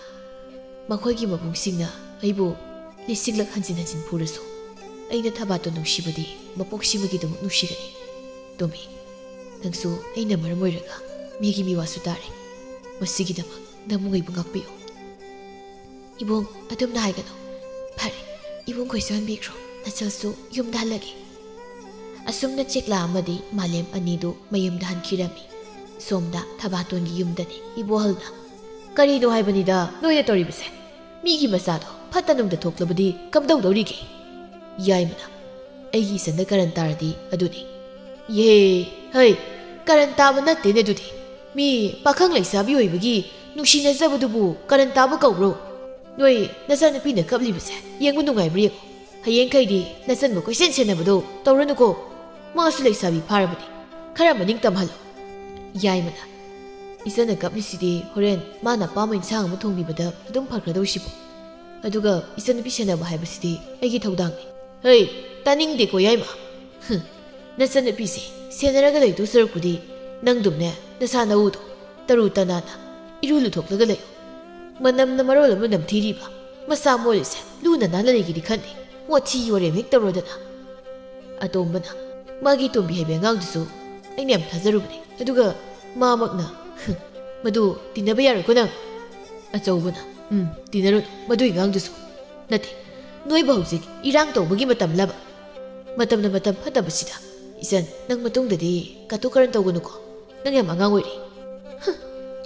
ꯃꯈꯣꯏꯒꯤ ꯃꯕꯨꯡꯁꯤꯡꯅ ꯑꯩꯕꯨ ꯂꯤꯁꯤꯡꯂꯛ ꯍꯟꯖꯤꯟ ꯍꯟꯖꯤꯟ ꯐꯨꯔꯁꯨ, ꯑꯩꯅ ꯊꯕꯥꯇꯣꯟ ꯅꯨꯡꯁꯤꯕꯗꯤ ꯃꯄꯣꯛꯁꯤꯃꯒꯤꯗꯃꯛ ꯅꯨꯡꯁꯤꯒꯅꯤ꯫ ꯇꯣꯝꯕꯤ, ꯅꯪꯁꯨ ꯑꯩꯅ ꯃꯔꯝ ꯑꯣꯏꯔꯒ ꯃꯤꯒꯤ ꯃꯤꯋꯥꯁꯨ ꯇꯥꯔꯦ꯫ ꯃꯁꯤꯒꯤꯗꯃꯛ ꯅꯕꯨꯡ ꯑꯩꯕꯨ ꯉꯥꯛꯄꯤꯌꯨ꯫ ꯏꯕꯨꯡ, ꯑꯗꯨꯝꯅ ꯍꯥꯏꯒꯅꯨ꯫ ꯐꯔꯦ, ꯏꯕꯨꯡ ꯈꯣꯏꯁꯨ ꯍꯟꯕꯤꯈ꯭ꯔꯣ꯫ ꯅꯆꯜꯁꯨ ꯌꯨꯝꯗ ꯍꯜꯂꯒꯦ꯫ ꯑꯁꯨꯝꯅ ꯆꯦꯛꯂꯥ ꯑꯃꯗꯤ ꯃꯥꯂꯦꯝ ꯑꯅꯤꯗꯨ ꯃꯌꯨꯝꯗ ꯍꯟꯈꯤꯔꯝꯃꯤ꯫ ꯁꯣꯝꯗ ꯊꯕꯥꯇꯣꯟꯒꯤ ꯌꯨꯝꯗꯅꯤ ꯏꯕꯣꯍꯜꯅ꯫ "ꯀꯔꯤꯅꯣ ꯍꯥꯏꯕꯅꯤꯗ ꯅꯣꯏꯅ ꯇꯧꯔꯤꯕꯁꯦ? ꯃꯤꯒꯤ ꯃꯆꯥꯗꯣ ꯐꯠꯇ ꯅꯨꯡꯗ ꯊꯣꯛꯂꯕꯗꯤ ꯀꯝꯗꯧꯗꯧꯔꯤꯒꯦ?" ꯌꯥꯏꯃꯅ, "ꯑꯩꯒꯤ ꯏꯆꯟꯗ ꯀꯔꯟ ꯇꯥꯔꯗꯤ ꯑꯗꯨꯅꯤ꯫" "ꯌꯦ, ꯍꯩ, ꯀꯔꯟ ꯇꯥꯕ ꯅꯠꯇꯦꯅꯦ ꯑꯗꯨꯗꯤ꯫ ꯃꯤ ꯄꯥꯈꯪ ꯂꯩꯁꯥꯕꯤ ꯑꯣꯏꯕꯒꯤ ꯅꯨꯡꯁꯤꯅꯖꯕꯗꯨꯕꯨ ꯀꯔꯟ ꯇꯥꯕ ꯀꯧꯕ꯭ꯔꯣ? ꯅꯣꯏ ꯅꯆꯟꯅꯨꯄꯤꯅ ꯀꯞꯂꯤꯕꯁꯦ ꯌꯦꯡꯕ ꯅꯨꯡꯉꯥꯏꯕ꯭ꯔꯥ ꯌꯦꯡꯉꯨ꯫ ꯍꯌꯦꯡꯈꯩꯗꯤ ꯅꯆꯟꯕꯨ ꯀꯣꯏꯁꯦꯟ ꯁꯦꯟꯅꯕꯗꯣ ꯇꯧꯔꯅꯨꯀꯣ꯫ ꯃꯥꯁꯨ ꯂꯩꯁꯥꯕꯤ ꯐꯥꯔꯕꯅꯤ꯫ ꯈꯔ ꯃꯅꯤꯡ ꯇꯝꯍꯜꯂꯣ꯫" ꯌꯥꯏꯃꯅ, "ꯏꯆꯟꯅ ꯀꯞꯂꯤꯁꯤꯗꯤ ꯍꯣꯔꯦꯟ ꯃꯥꯅ ꯑꯄꯥꯝꯕ ꯏꯟꯁꯥꯡ ꯑꯃ ꯊꯣꯡꯕꯤꯕꯗ ꯑꯗꯨꯝ ꯐꯈ꯭ꯔꯗꯧꯁꯤꯕꯨ꯫ ꯑꯗꯨꯒ ꯏꯆꯟꯅꯨꯄꯤ ꯁꯦꯟꯅꯕ ꯍꯥꯏꯕꯁꯤꯗꯤ ꯑꯩꯒꯤ ꯊꯧꯗꯥꯡꯅꯤ꯫" "ꯍꯩ, ꯇꯥꯅꯤꯡꯗꯦꯀꯣ ꯌꯥꯏꯃ꯫ ꯍꯨꯝ, ꯅꯆꯟꯅꯨꯄꯤꯁꯦ ꯁꯦꯟꯅꯔꯒ ꯂꯩꯗꯧ ꯁꯔꯨꯛꯄꯨꯗꯤ ꯅꯪꯗꯨꯝꯅꯦ ꯅꯁꯥ ꯅꯎꯗꯣ ꯇꯔꯨ ꯇꯅꯥꯟꯅ ꯏꯔꯨ ꯂꯨꯊꯣꯛꯂꯒ ꯂꯩꯌꯨ꯫ ꯃꯅꯝꯅ ꯃꯔꯣꯜ ꯑꯃ ꯅꯝꯊꯤꯔꯤꯕ, ꯃꯁꯥ ꯃꯣꯠꯂꯤꯁꯦ ꯂꯨꯅ ꯅꯥꯟꯅ ꯂꯩꯒꯦꯗꯤ ꯈꯟꯗꯦ꯫ ꯋꯥꯊꯤ ꯋꯥꯔꯦꯝ ꯍꯦꯛ ꯇꯧꯔꯗꯅ꯫" ꯑꯇꯣꯝꯕꯅ, "ꯃꯥꯒꯤ ꯇꯣꯝꯕꯤ ꯍꯥꯏꯕ ꯑꯉꯥꯡꯗꯨꯁꯨ ꯑꯩꯅ ꯌꯥꯝ ꯊꯥꯖꯔꯨꯕꯅꯦ꯫ ꯑꯗꯨꯒ ꯃꯥꯃꯛꯅ, ꯍꯨꯝ, ꯃꯗꯨ ꯇꯤꯟꯅꯕ ꯌꯥꯔꯣꯏꯀꯣ ꯅꯪ꯫" ꯑꯆꯧꯕꯅ, "ꯎꯝ, ꯇꯤꯟꯅꯔꯨꯅꯨ ꯃꯗꯨꯒꯤ ꯑꯉꯥꯡꯗꯨꯁꯨ꯫ ꯅꯠꯇꯦ, ꯅꯣꯏꯕꯨ ꯍꯧꯖꯤꯛ ꯏꯔꯥꯡ ꯇꯧꯕꯒꯤ ꯃꯇꯝꯂꯕ? ꯃꯇꯝꯅ ꯃꯇꯝ ꯐꯠꯇꯕꯁꯤꯗ꯫ ꯏꯆꯟ, ꯅꯪ ꯃꯇꯨꯡꯗꯗꯤ ꯀꯥꯇꯨ ꯀꯥꯔꯟ ꯇꯧꯒꯅꯨꯀꯣ꯫ ꯅꯪ ꯌꯥꯝ ꯑꯉꯥꯡ ꯑꯣꯏꯔꯤ꯫" "ꯍꯨꯝ,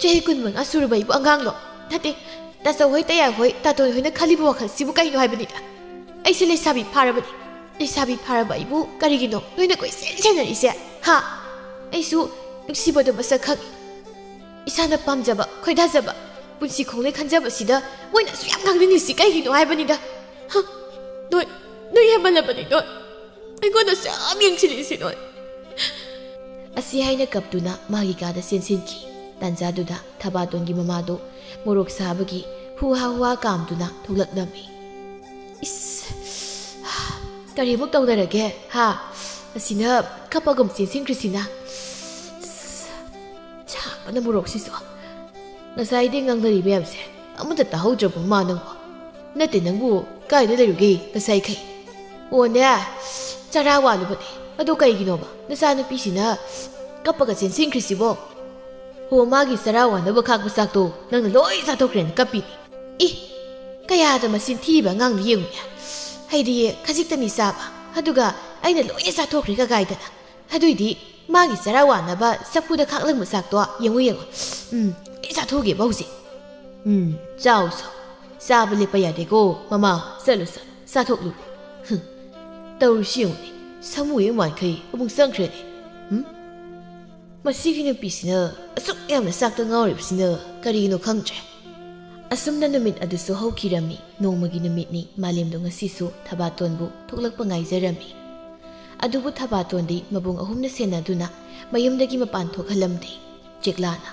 ꯆꯍꯤ ꯀꯨꯟꯃꯉꯥ ꯁꯨꯔꯕ ꯑꯩꯕꯨ ꯑꯉꯥꯡꯂꯣ? ꯅꯠꯇꯦ, ꯇꯥꯆꯧ ꯍꯣꯏ, ꯇꯌꯥꯏ ꯍꯣꯏ, ꯇꯥꯇꯣꯟ ꯍꯣꯏꯅ ꯈꯜꯂꯤꯕ ꯋꯥꯈꯜꯁꯤꯕꯨ ꯀꯩꯅꯣ ꯍꯥꯏꯕꯅꯤꯗ꯫ ꯑꯩꯁꯦ ꯂꯩꯁꯥꯕꯤ ꯐꯥꯔꯕꯅꯤ꯫ ꯂꯩꯁꯥꯕꯤ ꯐꯥꯔꯕ ꯑꯩꯕꯨ ꯀꯔꯤꯒꯤꯅꯣ ꯅꯣꯏꯅ ꯀꯣꯏꯁꯦꯟ ꯁꯦꯟꯅꯔꯤꯁꯦ? ꯍꯥ? ꯑꯩꯁꯨ ꯅꯨꯡꯁꯤꯕꯗꯣ ꯃꯁꯛ ꯈꯪꯉꯤ꯫ ꯏꯁꯥꯅ ꯄꯥꯝꯖꯕ, ꯈꯣꯏꯗꯥꯖꯕ, ꯄꯨꯟꯁꯤ ꯈꯣꯡꯂꯣꯏ ꯈꯟꯖꯕꯁꯤꯗ ꯃꯣꯏꯅ ꯑꯁꯨꯛ ꯌꯥꯝ ꯉꯥꯡꯅꯤꯡꯂꯤꯁꯤ ꯀꯩꯒꯤꯅꯣ ꯍꯥꯏꯕꯅꯤꯗ꯫ ꯍ? ꯅꯣꯏ, ꯅꯣꯏ ꯍꯦꯟꯃꯜꯂꯕꯅꯤ ꯅꯣꯏ꯫ ꯑꯩꯉꯣꯟꯗꯁꯨ ꯌꯥꯝ ꯌꯦꯡꯁꯤꯜꯂꯤꯁꯤ ꯅꯣꯏ꯫ ꯑꯁꯤ ꯍꯥꯏꯅ ꯀꯞꯇꯨꯅ ꯃꯥꯒꯤ ꯀꯥꯗ ꯆꯦꯟꯁꯤꯟꯈꯤ꯫ ꯇꯥꯟꯖꯥꯗꯨꯗ ꯊꯕꯥꯇꯣꯟꯒꯤ ꯃꯃꯥꯗꯨ ꯃꯣꯔꯣꯛ ꯁꯥꯕꯒꯤ ꯍꯨꯍꯥ ꯍꯨꯍꯥ ꯀꯥꯝꯗꯨꯅ ꯊꯣꯛꯂꯛꯂꯝꯃꯤ꯫ "ꯏꯁ, ꯀꯔꯤꯃꯨꯛ ꯇꯧꯅꯔꯒꯦ ꯍꯥ? ꯑꯁꯤꯅ ꯀꯞꯄꯒꯨꯝ ꯆꯦꯟꯁꯤꯟꯈ꯭ꯔꯤꯁꯤꯅ꯫ ꯏꯁ, ꯁꯥꯕꯅ ꯃꯣꯔꯣꯛꯁꯤꯁꯨ꯫ ꯉꯁꯥꯏꯗꯤ ꯉꯥꯡꯅꯔꯤ ꯃꯌꯥꯝꯁꯦ ꯑꯃꯠꯇ ꯇꯥꯍꯧꯗ꯭ꯔꯕ ꯃꯥ ꯅꯪꯕꯣ? ꯅꯠꯇꯦ, ꯅꯪꯕꯨ ꯀꯥꯏꯗ ꯂꯩꯔꯨꯒꯦ ꯉꯁꯥꯏꯈꯩ?" "ꯑꯣꯅꯦ, ꯆꯔꯥ ꯋꯥꯠꯂꯨꯕꯅꯦ꯫ ꯑꯗꯣ ꯀꯩꯒꯤꯅꯣꯕ ꯅꯆꯥꯅꯨꯄꯤꯁꯤꯅ ꯀꯞꯄꯒ ꯆꯦꯟꯁꯤꯟꯈ꯭ꯔꯤꯁꯤꯕꯣ?" "ꯍꯣ, ꯃꯥꯒꯤ ꯆꯔꯥ ꯋꯥꯅꯕ ꯈꯥꯛꯄ ꯆꯥꯛꯇꯣ ꯅꯪꯅ ꯂꯣꯏ ꯆꯥꯊꯣꯛꯈ꯭ꯔꯦꯅ ꯀꯞꯄꯤꯅꯤ꯫ ꯏ, ꯀꯌꯥꯗ ꯃꯆꯤꯟ ꯊꯤꯕ ꯑꯉꯥꯡꯅꯣ ꯌꯦꯡꯉꯨꯅꯦ꯫ ꯍꯥꯏꯗꯤ ꯈꯖꯤꯛꯇꯅꯤ ꯆꯥꯕ, ꯑꯗꯨꯒ ꯑꯩꯅ ꯂꯣꯏꯅ ꯆꯥꯊꯣꯛꯈ꯭ꯔꯦ ꯀꯀꯥꯏꯗꯅ꯫ ꯑꯗꯨꯏꯗꯤ ꯃꯥꯒꯤ ꯆꯔꯥ ꯋꯥꯅꯕ ꯆꯐꯨꯗ ꯈꯥꯛꯂꯝꯕ ꯆꯥꯛꯇꯣ ꯌꯦꯡꯉꯨ, ꯌꯦꯡꯉꯨ꯫ ꯎꯝ, ꯑꯩ ꯆꯥꯊꯣꯛꯑꯒꯦꯕ ꯍꯧꯖꯤꯛ꯫ ꯎꯝ, ꯆꯥꯎ, ꯆꯥꯎ꯫ ꯆꯥꯕ ꯂꯦꯞꯄ ꯌꯥꯗꯦꯀꯣ, ꯃꯃꯥ꯫ ꯆꯠꯂꯨ, ꯆꯠꯂꯨ, ꯆꯥꯊꯣꯛꯂꯨ꯫ ꯍꯨꯝ, ꯇꯧꯔꯤꯁꯤ ꯌꯦꯡꯉꯨꯅꯦ, ꯁꯥꯃꯨ ꯌꯦꯡ ꯃꯥꯏꯈꯩ ꯑꯃꯨꯛ ꯆꯪꯈ꯭ꯔꯦꯅꯦ꯫ ꯎꯝ? ꯃꯁꯤꯒꯤ ꯅꯨꯄꯤꯁꯤꯅ ꯑꯁꯨꯛ ꯌꯥꯝꯅ ꯆꯥꯛꯇ ꯉꯥꯎꯔꯤꯕꯁꯤꯅ ꯀꯔꯤꯒꯤꯅꯣ ꯈꯪꯗ꯭ꯔꯦ꯫" ꯑꯁꯨꯝꯅ ꯅꯨꯃꯤꯠ ꯑꯗꯨꯁꯨ ꯍꯧꯈꯤꯔꯝꯃꯤ꯫ ꯅꯣꯡꯃꯒꯤ ꯅꯨꯃꯤꯠꯅꯤ꯫ ꯃꯥꯂꯦꯝꯗꯣ ꯉꯁꯤꯁꯨ ꯊꯕꯥꯇꯣꯟꯕꯨ ꯊꯣꯛꯂꯛꯄ ꯉꯥꯏꯖꯔꯝꯃꯤ꯫ ꯑꯗꯨꯕꯨ ꯊꯕꯥꯇꯣꯟꯗꯤ ꯃꯕꯨꯡ ꯑꯍꯨꯝꯅ ꯁꯦꯟꯅꯗꯨꯅ ꯃꯌꯨꯝꯗꯒꯤ ꯃꯄꯥꯟ ꯊꯣꯛꯍꯜꯂꯝꯗꯦ꯫ ꯆꯦꯛꯂꯥꯅ,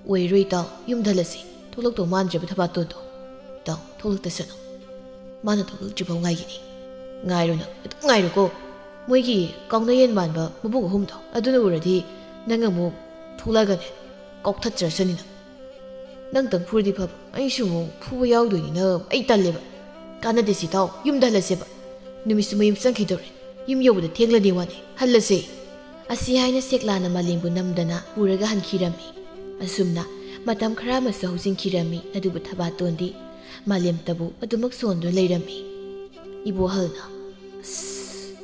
"ꯑꯣꯏꯔꯣꯏ ꯏꯇꯥꯎ, ꯌꯨꯝꯗ ꯍꯜꯂꯁꯤ꯫ ꯊꯣꯛꯂꯛꯇꯧ ꯃꯥꯟꯗ꯭ꯔꯦꯕ ꯊꯕꯥꯇꯣꯟꯗꯣ꯫ ꯏꯇꯥꯎ, ꯊꯣꯛꯂꯛꯇꯁꯅꯨ꯫ ꯃꯥꯅ ꯊꯣꯛꯂꯛꯇ꯭ꯔꯤꯐꯥꯎ ꯉꯥꯏꯒꯤꯅꯤ꯫ ꯉꯥꯏꯔꯣ ꯅꯪ, ꯑꯗꯨꯝ ꯉꯥꯏꯔꯣꯀꯣ꯫ ꯃꯣꯏꯒꯤ ꯀꯥꯎꯅꯌꯦꯟ ꯃꯥꯟꯕ ꯃꯕꯨꯡ ꯑꯍꯨꯝꯗꯣ ꯑꯗꯨꯅ ꯎꯔꯗꯤ ꯅꯪ ꯑꯃꯨꯛ ꯊꯣꯛꯂꯛꯑꯒꯅꯦ ꯀꯥꯎꯊꯠꯆꯔꯁꯅꯤ ꯅꯪ꯫ ꯅꯪꯇꯪ ꯐꯨꯔꯗꯤ ꯐꯕ, ꯑꯩꯁꯨ ꯑꯃꯨꯛ ꯐꯨꯕ ꯌꯥꯎꯗꯣꯏꯅꯤꯅ ꯑꯩ ꯇꯜꯂꯦꯕ꯫ ꯀꯥꯟꯅꯗꯦ ꯁꯤꯇꯥꯎ, ꯌꯨꯝꯗ ꯍꯜꯂꯁꯦꯕ꯫ ꯅꯨꯃꯤꯠꯁꯨ ꯃꯌꯨꯝ ꯆꯪꯈꯤꯗꯧꯔꯦ꯫ ꯌꯨꯝ ꯌꯧꯕꯗ ꯊꯦꯡꯂꯅꯤ ꯋꯥꯅꯤ꯫ ꯍꯜꯂꯁꯦ꯫" ꯑꯁꯤ ꯍꯥꯏꯅ ꯁꯦꯛꯂꯥꯅ ꯃꯥꯂꯦꯝꯕꯨ ꯅꯝꯗꯅ ꯄꯨꯔꯒ ꯍꯟꯈꯤꯔꯝꯃꯤ꯫ ꯑꯁꯨꯝꯅ ꯃꯇꯝ ꯈꯔ ꯑꯃꯁꯨ ꯍꯧꯖꯤꯟꯈꯤꯔꯝꯃꯤ꯫ ꯑꯗꯨꯕꯨ ꯊꯕꯥꯇꯣꯟꯗꯤ ꯃꯥꯂꯦꯝꯇꯕꯨ ꯑꯗꯨꯃꯛ ꯁꯣꯟꯗꯨꯅ ꯂꯩꯔꯝꯃꯤ꯫ ꯏꯕꯣꯍꯜꯅ, "ꯑꯁ,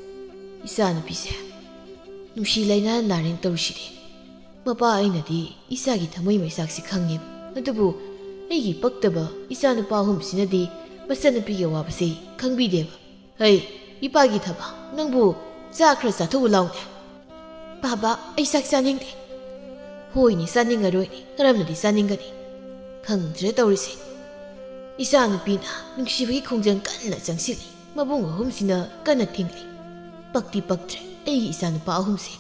ꯏꯆꯥꯅꯨꯄꯤꯁꯦ ꯅꯨꯡꯁꯤ ꯂꯩꯅꯥ ꯅꯥꯔꯦꯅ ꯇꯧꯔꯤꯁꯤꯗꯤ꯫ ꯃꯄꯥ ꯑꯩꯅꯗꯤ ꯏꯆꯥꯒꯤ ꯊꯃꯣꯏ ꯃꯩꯆꯥꯛꯁꯤ ꯈꯪꯉꯦꯕ꯫ ꯑꯗꯨꯕꯨ ꯑꯩꯒꯤ ꯄꯛꯇꯕ ꯏꯆꯥꯅꯨꯄꯥ ꯑꯍꯨꯝꯁꯤꯅꯗꯤ ꯃꯆꯟꯅꯨꯄꯤꯒꯤ ꯑꯋꯥꯕꯁꯤ ꯈꯪꯕꯤꯗꯦꯕ꯫ ꯍꯩ, ꯏꯄꯥꯒꯤ ꯊꯕ, ꯅꯪꯕꯨ ꯆꯥ ꯈꯔ ꯆꯥꯊꯣꯛꯎ ꯂꯥꯎꯅꯦ꯫" "ꯕꯥꯕꯥ, ꯑꯩ ꯆꯥꯛ ꯆꯥꯅꯤꯡꯗꯦ꯫" "ꯍꯣꯏꯅꯦ, ꯆꯥꯅꯤꯡꯉꯔꯣꯏꯅꯦ, ꯀꯔꯝꯅꯗꯤ ꯆꯥꯅꯤꯡꯒꯅꯤ? ꯈꯪꯗ꯭ꯔꯦ ꯇꯧꯔꯤꯁꯦ꯫" ꯏꯆꯥꯅꯨꯄꯤꯅ ꯅꯨꯡꯁꯤꯕꯒꯤ ꯈꯣꯡꯖꯪ ꯀꯟꯅ ꯆꯪꯁꯤꯜꯂꯤ꯫ ꯃꯕꯨꯡ ꯑꯍꯨꯝꯁꯤꯅ ꯀꯟꯅ ꯊꯤꯡꯂꯤ꯫ ꯄꯛꯇꯤ ꯄꯛꯇ꯭ꯔꯦ ꯑꯩꯒꯤ ꯏꯆꯥꯅꯨꯄꯥ ꯑꯍꯨꯝꯁꯦ꯫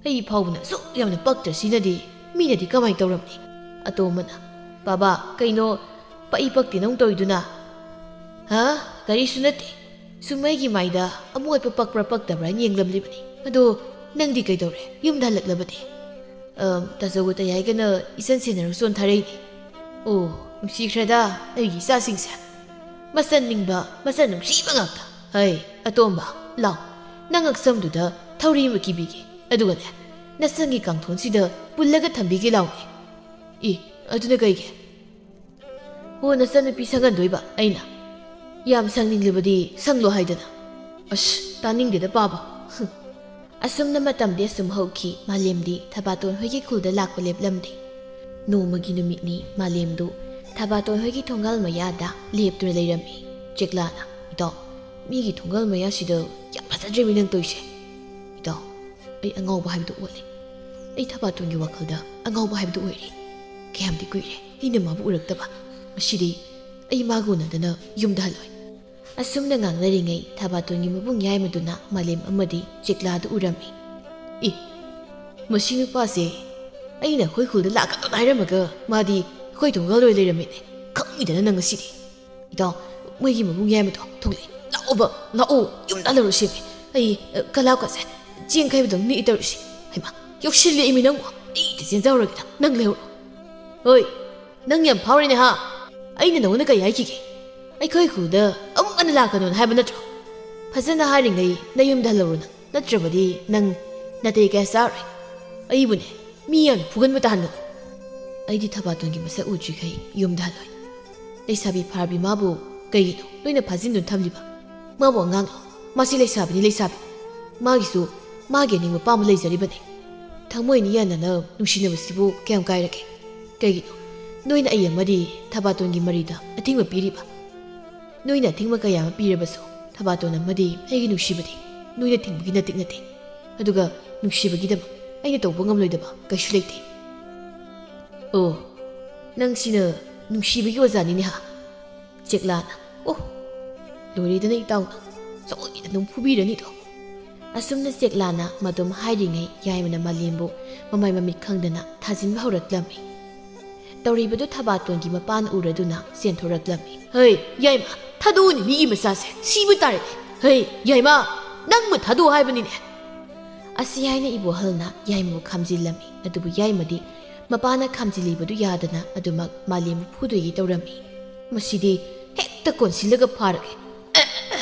ꯑꯩ ꯐꯥꯎꯕꯅ ꯑꯁꯨꯛ ꯌꯥꯝꯅ ꯄꯛꯇ꯭ꯔꯁꯤꯅꯗꯤ ꯃꯤꯅꯗꯤ ꯀꯃꯥꯏꯅ ꯇꯧꯔꯝꯅꯤ? ꯑꯇꯣꯝꯕꯅ, "ꯕꯥꯕꯥ, ꯀꯩꯅꯣ ꯄꯛꯏ ꯄꯛꯇꯦ ꯅꯪ ꯇꯧꯔꯤꯗꯨꯅ?" "ꯍꯥ? ꯀꯔꯤꯁꯨ ꯅꯠꯇꯦ꯫ ꯁꯨꯝ ꯑꯩꯒꯤ ꯃꯥꯏꯗ ꯑꯃꯣꯠꯄ ꯄꯛꯄ꯭ꯔꯥ ꯄꯛꯇꯕ꯭ꯔꯥ ꯍꯥꯏꯅ ꯌꯦꯡꯂꯝꯂꯤꯕꯅꯤ꯫ ꯑꯗꯣ ꯅꯪꯗꯤ ꯀꯩꯗꯧꯔꯦ? ꯌꯨꯝꯗ ꯍꯜꯂꯛꯂꯕꯗꯤ?" "ꯑꯝ, ꯇꯥꯆꯧꯒ ꯇꯌꯥꯏꯒꯅ ꯏꯆꯟ ꯁꯦꯟꯅꯔꯨ ꯆꯣꯟ ꯊꯥꯔꯛꯏꯅꯦ꯫" "ꯑꯣ, ꯅꯨꯡꯁꯤꯈ꯭ꯔꯦꯗ ꯑꯩꯒꯤ ꯏꯆꯥꯁꯤꯡꯁꯦ꯫ ꯃꯆꯟ ꯅꯤꯡꯕ, ꯃꯆꯟ ꯅꯨꯡꯁꯤꯕ ꯉꯥꯛꯇ꯫ ꯍꯩ, ꯑꯇꯣꯝꯕ, ꯂꯥꯎ꯫ ꯅꯪ ꯉꯛꯁꯝꯗꯨꯗ ꯊꯧꯔꯤ ꯑꯃ ꯀꯤꯕꯤꯒꯦ꯫ ꯑꯗꯨꯒꯅꯦ, ꯅꯆꯟꯒꯤ ꯀꯥꯡꯊꯣꯟꯁꯤꯗ ꯄꯨꯜꯂꯒ ꯊꯝꯕꯤꯒꯦ ꯂꯥꯎꯅꯦ꯫" "ꯏ, ꯑꯗꯨꯅ ꯀꯩꯒꯤ?" "ꯍꯣ, ꯅꯆꯟꯅꯨꯄꯤ ꯁꯪꯍꯟꯗꯣꯏꯕ ꯑꯩꯅ꯫ ꯌꯥꯝ ꯁꯪꯅꯤꯡꯂꯕꯗꯤ ꯁꯪꯂꯣ ꯍꯥꯏꯗꯅ꯫" "ꯑꯁ, ꯇꯥꯅꯤꯡꯗꯦꯗ ꯄꯥꯕ꯫" ꯍꯨꯝ꯫ ꯑꯁꯨꯝꯅ ꯃꯇꯝꯗꯤ ꯑꯁꯨꯝ ꯍꯧꯈꯤ꯫ ꯃꯥꯂꯦꯝꯗꯤ ꯊꯕꯥꯇꯣꯟ ꯍꯣꯏꯒꯤ ꯈꯨꯜꯗ ꯂꯥꯛꯄ ꯂꯦꯞꯂꯝꯗꯦ꯫ ꯅꯣꯡꯃꯒꯤ ꯅꯨꯃꯤꯠꯅꯤ꯫ ꯃꯥꯂꯦꯝꯗꯨ ꯊꯕꯥꯇꯣꯟ ꯍꯣꯏꯒꯤ ꯊꯣꯡꯒꯥꯜ ꯃꯌꯥꯗ ꯂꯦꯞꯇꯨꯅ ꯂꯩꯔꯝꯃꯤ꯫ ꯆꯦꯛꯂꯥꯅ, "ꯏꯇꯥꯎ, ꯃꯤꯒꯤ ꯊꯣꯡꯒꯥꯜ ꯃꯌꯥꯁꯤꯗ ꯌꯥꯝ ꯐꯖꯗ꯭ꯔꯦꯃꯤ ꯅꯪ ꯇꯧꯔꯤꯁꯦ꯫ ꯏꯇꯥꯎ, ꯑꯩ ꯑꯉꯥꯎꯕ ꯍꯥꯏꯕꯗꯨ ꯑꯣꯜꯂꯦ꯫ ꯑꯩ ꯊꯕꯥꯇꯣꯟꯒꯤ ꯋꯥꯈꯜꯗ ꯑꯉꯥꯎꯕ ꯍꯥꯏꯕꯗꯨ ꯑꯣꯏꯔꯦ꯫ ꯀꯌꯥꯝꯗꯤ ꯀꯨꯏꯔꯦ ꯑꯩꯅ ꯃꯥꯕꯨ ꯎꯔꯛꯇꯕ꯫ ꯉꯁꯤꯗꯤ ꯑꯩ ꯃꯥꯒ ꯎꯅꯗꯅ ꯌꯨꯝꯗ ꯍꯜꯂꯣꯏ꯫" ꯑꯁꯨꯝꯅ ꯉꯥꯡꯅꯔꯤꯉꯩ ꯊꯕꯥꯇꯣꯟꯒꯤ ꯃꯕꯨꯡ ꯌꯥꯏꯃꯗꯨꯅ ꯃꯥꯂꯦꯝ ꯑꯃꯗꯤ ꯆꯦꯛꯂꯥꯗꯨ ꯎꯔꯝꯃꯤ꯫ "ꯏ, ꯃꯁꯤ ꯅꯨꯄꯥꯁꯦ ꯑꯩꯅ ꯑꯩꯈꯣꯏ ꯈꯨꯜꯗ ꯂꯥꯛꯀꯅꯣꯅ ꯍꯥꯏꯔꯝꯃꯒ ꯃꯥꯗꯤ ꯑꯩꯈꯣꯏ ꯊꯣꯡꯒꯥꯜ ꯑꯣꯏ ꯂꯩꯔꯝꯃꯤꯅꯦ꯫ ꯈꯪꯉꯤꯗꯅ ꯅꯪ ꯉꯁꯤꯗꯤ꯫ ꯏꯇꯥꯎ, ꯃꯣꯏꯒꯤ ꯃꯕꯨꯡ ꯌꯥꯏꯃꯗꯣ ꯊꯣꯛꯂꯛꯑꯦ꯫ ꯂꯥꯛꯑꯣꯕ, ꯂꯥꯛꯑꯣ, ꯌꯨꯝꯗ ꯍꯜꯂꯔꯨꯁꯦꯃꯤ꯫ ꯑꯩ, ꯑ, ꯀꯂꯥꯞꯀꯁꯦ ꯆꯦꯡ ꯈꯩꯕꯗꯧ ꯅꯤꯛꯏ ꯇꯧꯔꯤꯁꯤ꯫ ꯍꯩꯃꯥ, ꯌꯧꯁꯤꯜꯂꯛꯑꯦꯃꯤ ꯅꯪꯕꯨ꯫ ꯑꯩ ꯏꯇ ꯆꯦꯟꯖꯍꯧꯔꯒꯦꯗ, ꯅꯪ ꯂꯩꯍꯧꯔꯣ꯫" "ꯍꯣꯏ, ꯅꯪ ꯌꯥꯝ ꯐꯥꯎꯔꯦꯅꯦ ꯍꯥ? ꯑꯩꯅ ꯅꯉꯣꯟꯗ ꯀꯩ ꯍꯥꯏꯈꯤꯒꯦ? ꯑꯩꯈꯣꯏ ꯈꯨꯜꯗ ꯑꯃꯨꯛ ꯍꯟꯅ ꯂꯥꯛꯀꯅꯣꯅ ꯍꯥꯏꯕ ꯅꯠꯇ꯭ꯔꯣ? ꯐꯖꯅ ꯍꯥꯏꯔꯤꯉꯩ ꯅꯌꯨꯝꯗ ꯍꯜꯂꯧꯔꯣ ꯅꯪ, ꯅꯠꯇ꯭ꯔꯕꯗꯤ ꯅꯪ ꯅꯥꯇꯩ ꯀꯌꯥ ꯆꯥꯔꯣꯏ꯫ ꯑꯩꯕꯨꯅꯦ, ꯃꯤ ꯌꯥꯝꯅ ꯐꯨꯒꯟꯕ ꯇꯥꯍꯟꯒꯅꯨ꯫ ꯑꯩꯗꯤ ꯊꯕꯥꯇꯣꯟꯒꯤ ꯃꯁꯛ ꯎꯗ꯭ꯔꯤꯈꯩ ꯌꯨꯝꯗ ꯍꯜꯂꯣꯏ꯫ ꯂꯩꯁꯥꯕꯤ ꯐꯥꯔꯕꯤ ꯃꯥꯕꯨ ꯀꯩꯒꯤꯅꯣ ꯅꯣꯏꯅ ꯐꯥꯖꯤꯟꯗꯨꯅ ꯊꯝꯂꯤꯕ? ꯃꯥꯕꯨ ꯑꯉꯥꯡꯂꯣ? ꯃꯥꯁꯤ ꯂꯩꯁꯥꯕꯤꯅꯤ, ꯂꯩꯁꯥꯕꯤ꯫ ꯃꯥꯒꯤꯁꯨ ꯃꯥꯒꯤ ꯑꯅꯤꯡꯕ ꯑꯄꯥꯝꯕ ꯂꯩꯖꯔꯤꯕꯅꯤ꯫ ꯊꯃꯣꯏꯅꯤ ꯌꯥꯅꯅ ꯅꯨꯡꯁꯤꯅꯕꯁꯤꯕꯨ ꯀꯌꯥꯝ ꯀꯥꯏꯔꯒꯦ? ꯀꯩꯒꯤꯅꯣ ꯅꯣꯏꯅ ꯑꯩ ꯑꯃꯗꯤ ꯊꯕꯥꯇꯣꯟꯒꯤ ꯃꯔꯤꯗ ꯑꯊꯤꯡꯕ ꯄꯤꯔꯤꯕ? ꯅꯣꯏꯅ ꯑꯊꯤꯡꯕ ꯀꯌꯥ ꯑꯃ ꯄꯤꯔꯕꯁꯨ ꯊꯕꯥꯇꯣꯟ ꯑꯃꯗꯤ ꯑꯩꯒꯤ ꯅꯨꯡꯁꯤꯕꯗꯤ ꯅꯣꯏꯅ ꯊꯤꯡꯕꯒꯤ ꯅꯇꯤꯛ ꯅꯠꯇꯦ꯫ ꯑꯗꯨꯒ ꯅꯨꯡꯁꯤꯕꯒꯤꯗꯃꯛ ꯑꯩꯅ ꯇꯧꯕ ꯉꯝꯂꯣꯏꯗꯕ ꯀꯩꯁꯨ ꯂꯩꯇꯦ꯫ ꯑꯣ, ꯅꯪꯁꯤꯅ ꯅꯨꯡꯁꯤꯕꯒꯤ ꯑꯣꯖꯥꯅꯤꯅꯦ ꯍꯥ? ꯆꯦꯛꯂꯥꯅ, ꯑꯣ, "ꯂꯣꯏꯔꯦꯗꯅ ꯏꯇꯥꯎꯅ, ꯁꯣꯏꯗꯅ ꯑꯗꯨꯝ ꯐꯨꯕꯤꯔꯅꯤꯗꯣ"꯫ ꯑꯁꯨꯝꯅ ꯆꯦꯛꯂꯥꯅ ꯃꯗꯨꯝ ꯍꯥꯏꯔꯤꯉꯩ ꯌꯥꯏꯃꯅ ꯃꯥꯂꯦꯝꯕꯨ ꯃꯃꯥꯏ ꯃꯃꯤꯠ ꯈꯪꯗꯅ ꯊꯥꯖꯤꯟꯕ ꯍꯧꯔꯛꯂꯝꯃꯤ꯫ ꯇꯧꯔꯤꯕꯗꯨ ꯊꯕꯥꯇꯣꯟꯒꯤ ꯃꯄꯥꯅ ꯎꯔꯗꯨꯅ ꯆꯦꯟꯊꯣꯔꯛꯂꯝꯃꯤ꯫ "ꯍꯩ, ꯌꯥꯏꯃ, ꯊꯥꯗꯣꯛꯎꯅꯦ ꯃꯤꯒꯤ ꯃꯆꯥꯁꯦ, ꯁꯤꯕ ꯇꯥꯔꯦꯅꯦ꯫ ꯍꯩ, ꯌꯥꯏꯃ, ꯅꯪꯕꯨ ꯊꯥꯗꯣꯛꯑꯣ ꯍꯥꯏꯕꯅꯤꯅꯦ"꯫ ꯑꯁꯤ ꯍꯥꯏꯅ ꯏꯕꯣꯍꯜꯅ ꯌꯥꯏꯃꯕꯨ ꯈꯥꯝꯖꯤꯜꯂꯝꯃꯤ꯫ ꯑꯗꯨꯕꯨ ꯌꯥꯏꯃꯗꯤ ꯃꯄꯥꯅ ꯈꯥꯝꯖꯤꯜꯂꯤꯕꯗꯨ ꯌꯥꯗꯅ ꯑꯗꯨꯃꯛ ꯃꯥꯂꯦꯝꯕꯨ ꯐꯨꯗꯣꯏꯒꯤ ꯇꯧꯔꯝꯃꯤ꯫ "ꯃꯁꯤꯗꯤ ꯍꯦꯛꯇ ꯀꯣꯟꯁꯤꯜꯂꯒ ꯐꯥꯔꯒꯦ꯫ ꯑ, ꯑ,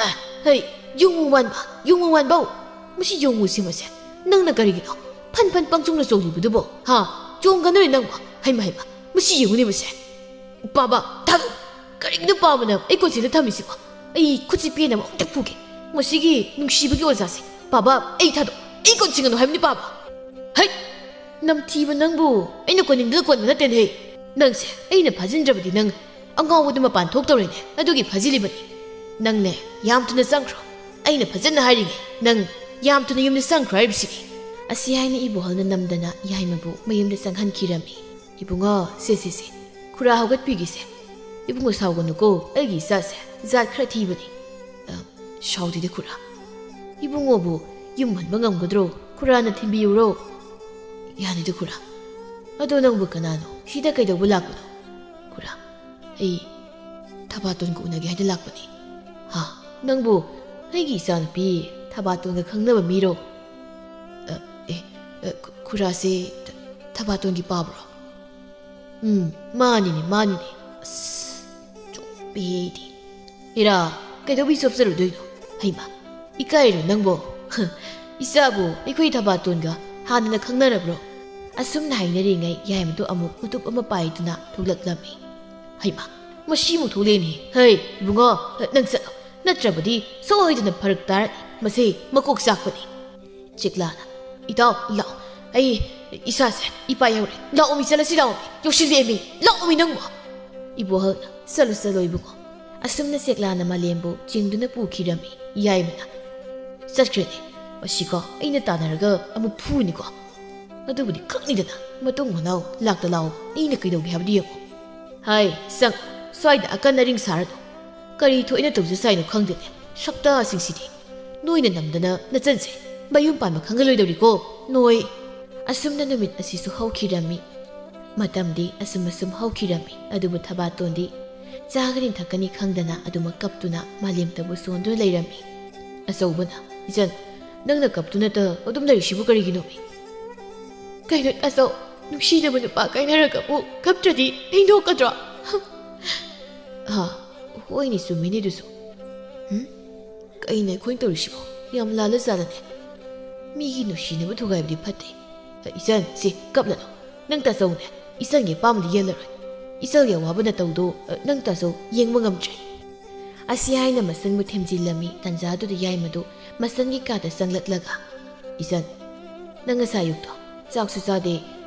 ꯑ, ꯍꯩ, ꯌꯣꯡꯉꯨ ꯃꯥꯟꯕ, ꯌꯣꯡꯉꯨ ꯃꯥꯟꯕꯧ! ꯃꯁꯤ ꯌꯣꯡꯉꯨꯁꯤ ꯃꯁꯦ꯫ ꯅꯪꯅ ꯀꯔꯤꯒꯤꯅꯣ ꯐꯟ ꯐꯟ ꯄꯪꯆꯣꯡꯅ ꯆꯣꯡꯂꯤꯕꯗꯨꯕꯣ? ꯍꯥ? ꯆꯣꯡꯒꯅꯨꯅꯦ ꯅꯪꯕꯣ꯫ ꯍꯩꯃ, ꯍꯩꯃ, ꯃꯁꯤ ꯌꯦꯡꯉꯨꯅꯦ ꯃꯁꯦ꯫ ꯄꯥꯕ, ꯊꯥꯗꯣꯛ! ꯀꯔꯤꯒꯤꯅꯣ ꯄꯥꯕꯅ ꯑꯩ ꯀꯣꯟꯁꯤꯗ ꯊꯝꯃꯤꯁꯤꯕꯣ? ꯑꯩ ꯈꯨꯠꯁꯤ ꯄꯦꯟꯅꯕ ꯑꯝꯇ ꯐꯨꯒꯦ꯫ ꯃꯁꯤꯒꯤ ꯅꯨꯡꯁꯤꯕꯒꯤ ꯑꯣꯖꯥꯁꯦ꯫ ꯄꯥꯕ, ꯑꯩ ꯊꯥꯗꯣꯛ! ꯑꯩ ꯀꯣꯟꯁꯤꯟꯒꯅꯨ ꯍꯥꯏꯕꯅꯤ ꯄꯥꯕ꯫ ꯍꯩ! ꯅꯝꯊꯤꯕ ꯅꯪꯕꯨ ꯑꯩꯅ ꯀꯣꯟꯅꯤꯡꯗꯅ ꯀꯣꯟꯕ ꯅꯠꯇꯦꯅꯦ ꯍꯦ꯫ ꯅꯪꯁꯦ ꯑꯩꯅ ꯐꯥꯖꯤꯟꯗ꯭ꯔꯕꯗꯤ ꯅꯪ ꯑꯉꯥꯎꯕꯗꯨ ꯃꯄꯥꯟ ꯊꯣꯛꯇꯧꯔꯦꯅꯦ꯫ ꯑꯗꯨꯒꯤ ꯐꯥꯖꯤꯜꯂꯤꯕꯅꯤ꯫ ꯅꯪꯅꯦ ꯌꯥꯝ ꯊꯨꯅ ꯆꯪꯈ꯭ꯔꯣ꯫ ꯑꯩꯅ ꯐꯖꯅ ꯍꯥꯏꯔꯤꯉꯩ ꯅꯪ ꯌꯥꯝ ꯊꯨꯅ ꯌꯨꯝꯗ ꯆꯪꯈ꯭ꯔꯣ ꯍꯥꯏꯔꯤꯕꯁꯤꯅꯤ꯫ ꯑꯁꯤ ꯍꯥꯏꯅ ꯏꯕꯣꯍꯜꯅ ꯅꯝꯗꯅ ꯌꯥꯏꯃꯕꯨ ꯃꯌꯨꯝꯗ ꯆꯪꯍꯟꯈꯤꯔꯝꯃꯤ꯫ "ꯏꯕꯨꯡꯉꯣ, ꯁꯦ, ꯁꯦ, ꯁꯦ, ꯈꯨꯔꯥ ꯍꯧꯒꯠꯄꯤꯒꯦꯁꯦ꯫ ꯏꯕꯨꯡꯉꯣ ꯁꯥꯎꯒꯅꯨꯀꯣ, ꯑꯩꯒꯤ ꯏꯆꯥꯁꯦ ꯖꯥꯠ ꯈꯔ ꯊꯤꯕꯅꯤ"꯫ "ꯑ, ꯁꯥꯎꯗꯦꯗ ꯈꯨꯔꯥ꯫ ꯏꯕꯨꯡꯉꯣꯕꯨ ꯌꯨꯝ ꯍꯟꯕ ꯉꯝꯒꯗ꯭ꯔꯣ? ꯈꯨꯔꯥꯅ ꯊꯤꯟꯕꯤꯌꯨꯔꯣ?" "ꯌꯥꯅꯤꯗ ꯈꯨꯔꯥ꯫ ꯑꯗꯣ ꯅꯪꯕꯨ ꯀꯅꯥꯅꯣ? ꯁꯤꯗ ꯀꯩꯗꯧꯕ ꯂꯥꯛꯄꯅꯣ?" "ꯈꯨꯔꯥ, ꯑꯩ ꯊꯕꯥꯇꯣꯟꯒ ꯎꯅꯒꯦ ꯍꯥꯏꯅ ꯂꯥꯛꯄꯅꯤ"꯫ "ꯍꯥ? ꯅꯪꯕꯨ ꯑꯩꯒꯤ ꯏꯆꯥꯅꯨꯄꯤ ꯊꯕꯥꯇꯣꯟꯒ ꯈꯪꯅꯕ ꯃꯤꯔꯣ?" "ꯑ, ꯑꯦ, ꯑ, ꯈꯨ-, ꯈꯨꯔꯥꯁꯦ ꯊ-, ꯊꯕꯥꯇꯣꯟꯒꯤ ꯄꯥꯕ꯭ꯔꯣ?" "ꯎꯝ, ꯃꯥꯅꯤꯅꯦ, ꯃꯥꯅꯤꯅꯦ꯫ ꯑꯁ, ꯆꯣꯞꯄꯦꯍꯦ ꯑꯩꯗꯤ꯫ ꯏꯔꯥ, ꯀꯩꯗꯧꯕꯩ ꯆꯣꯞꯆꯔꯨꯗꯣꯏꯅꯣ? ꯍꯩꯃꯥ, ꯏꯀꯥꯏꯔꯣ ꯅꯪꯕꯣ? ꯏꯆꯥꯕꯨ ꯑꯩꯈꯣꯏ ꯊꯕꯥꯇꯣꯟꯒ ꯍꯥꯟꯅꯅ ꯈꯪꯅꯔꯕ꯭ꯔꯣ?" ꯑꯁꯨꯝꯅ ꯍꯥꯏꯅꯔꯤꯉꯩ ꯌꯥꯏꯃꯗꯨ ꯑꯃꯨꯛ ꯎꯇꯨꯞ ꯑꯃ ꯄꯥꯏꯗꯨꯅ ꯊꯣꯛꯂꯛꯂꯝꯃꯤ꯫ "ꯍꯩꯃꯥ, ꯃꯁꯤꯃꯨꯛ ꯊꯣꯛꯂꯛꯏꯅꯦ꯫ ꯍꯩ, ꯏꯕꯨꯡꯉꯣ, ꯅꯪ ꯆꯠꯂꯣ꯫ ꯅꯠꯇ꯭ꯔꯕꯗꯤ ꯁꯣꯏꯗꯅ ꯐꯔꯛ ꯇꯥꯔꯅꯤ꯫ ꯃꯁꯤ ꯃꯀꯣꯛ ꯆꯥꯛꯄꯅꯤ"꯫ ꯆꯦꯛꯂꯥꯅ, "ꯏꯇꯥꯎ, ꯂꯥꯛꯑꯣ꯫ ꯑꯩ ꯏꯆꯥꯁꯦ ꯏꯄꯥ ꯌꯧꯔꯦ꯫ ꯂꯥꯛꯑꯣ ꯃꯤ, ꯆꯠꯂꯁꯤ ꯂꯥꯛꯑꯣ ꯃꯤ꯫ ꯌꯧꯁꯤꯜꯂꯛꯑꯦ ꯃꯤ꯫ ꯂꯥꯛꯑꯣ ꯃꯤ ꯅꯪꯕꯨ"꯫ ꯏꯕꯣꯍꯜꯅ, "ꯆꯠꯂꯣ, ꯆꯠꯂꯣ ꯏꯕꯨꯡꯉꯣ"꯫ ꯑꯁꯨꯝꯅ ꯆꯦꯛꯂꯥꯅ ꯃꯥꯂꯦꯝꯕꯨ ꯆꯤꯡꯗꯨꯅ ꯄꯨꯈꯤꯔꯝꯃꯤ꯫ ꯌꯥꯏꯃꯅ, "ꯆꯠꯈ꯭ꯔꯦꯅꯦ꯫ ꯃꯁꯤꯀꯣ ꯑꯩꯅ ꯇꯥꯟꯅꯔꯒ ꯑꯃꯨꯛ ꯐꯨꯅꯤꯀꯣ꯫ ꯑꯗꯨꯕꯨꯗꯤ ꯈꯪꯅꯤꯗꯅ, ꯃꯇꯨꯡ ꯃꯅꯥꯎ ꯂꯥꯛꯇ ꯂꯥꯛꯑꯣ꯫ ꯑꯩꯅ ꯀꯩꯗꯧꯒꯦ ꯍꯥꯏꯕꯗꯨ ꯌꯦꯡꯉꯣ꯫ ꯍꯥꯏ, ꯆꯪ, ꯁ꯭ꯋꯥꯏꯗ ꯑꯀꯟ ꯑꯔꯤꯡ ꯁꯥꯔꯅꯨ꯫ ꯀꯔꯤ ꯊꯣꯛꯏꯅ ꯇꯧꯖꯁꯥꯏꯅꯣ ꯈꯪꯗꯦꯅꯦ꯫ ꯁꯛꯇꯥꯁꯤꯡꯁꯤꯗꯤ꯫ ꯅꯣꯏꯅ ꯅꯝꯗꯅ ꯅꯆꯟꯁꯦ ꯃꯌꯨꯝ ꯄꯥꯟꯕ ꯈꯪꯍꯜꯂꯣꯏꯗꯧꯔꯤꯀꯣ ꯅꯣꯏ꯫ ꯑꯁꯨꯝꯅ ꯅꯨꯃꯤꯠ ꯑꯁꯤꯁꯨ ꯍꯧꯈꯤꯔꯝꯃꯤ꯫ ꯃꯇꯝꯗꯤ ꯑꯁꯨꯝ ꯑꯁꯨꯝ ꯍꯧꯈꯤꯔꯝꯃꯤ꯫ ꯑꯗꯨꯕꯨ ꯊꯕꯥꯇꯣꯟꯗꯤ ꯆꯥꯒꯅꯤ ꯊꯛꯀꯅꯤ ꯈꯪꯗꯅ ꯑꯗꯨꯃꯛ ꯀꯞꯇꯨꯅ ꯃꯥꯂꯦꯝꯇꯕꯨ ꯁꯣꯟꯗꯨꯅ ꯂꯩꯔꯝꯃꯤ꯫ ꯑꯆꯧꯕꯅ, "ꯏꯆꯟ, ꯅꯪꯅ ꯀꯞꯇꯨꯅꯇ ꯑꯗꯨꯝ ꯂꯩꯔꯤꯁꯤꯕꯨ ꯀꯔꯤꯒꯤꯅꯣꯃꯤ?" "ꯀꯩꯅꯣ ꯇꯥꯆꯧ, ꯅꯨꯡꯁꯤꯅꯕ ꯅꯨꯄꯥ ꯀꯥꯏꯅꯔꯒꯕꯨ ꯀꯞꯇ꯭ꯔꯗꯤ ꯑꯩ ꯅꯣꯛꯀꯗ꯭ꯔꯣ?" "ꯍꯥ, ꯍꯣꯏꯅꯦ, ꯆꯨꯝꯃꯤꯅꯦ ꯑꯗꯨꯁꯨ꯫ ꯍꯨꯝ? ꯀꯩꯅꯣ ꯑꯩꯈꯣꯏꯅ ꯇꯧꯔꯤꯁꯤꯕꯣ? ꯌꯥꯝ ꯂꯥꯜꯂ ꯖꯥꯠꯂꯅꯦ꯫ ꯃꯤꯒꯤ ꯅꯨꯡꯁꯤꯅꯕ ꯊꯨꯒꯥꯏꯕꯗꯤ ꯐꯠꯇꯦ꯫ ꯑ, ꯏꯆꯟ, ꯁꯤ ꯀꯞꯂꯅꯨ꯫ ꯅꯪ ꯇꯥꯆꯧꯅꯦ꯫ ꯏꯆꯟꯒꯤ ꯑꯄꯥꯝꯕꯗꯤ ꯌꯦꯜꯂꯔꯣꯏ꯫ ꯏꯆꯜꯒꯤ ꯑꯋꯥꯕ ꯅꯇꯧꯗꯣ, ꯑ, ꯅꯪ ꯇꯥꯆꯧ ꯌꯦꯡꯕ ꯉꯝꯗ꯭ꯔꯦ꯫" ꯑꯁꯤ ꯍꯥꯏꯅ ꯃꯁꯟꯕꯨ ꯊꯦꯝꯖꯤꯜꯂꯝꯃꯤ꯫ ꯇꯟꯖꯥꯗꯨꯗ ꯌꯥꯏꯃꯗꯨ ꯃꯁꯟꯒꯤ ꯀꯥꯗ ꯆꯪꯂꯛꯂꯒ, "ꯏꯆꯟ, ꯅꯪ ꯉꯁꯥꯏ ꯑꯌꯨꯛꯇꯣ ꯆꯥꯛꯁꯨ ꯆꯥꯗꯦ,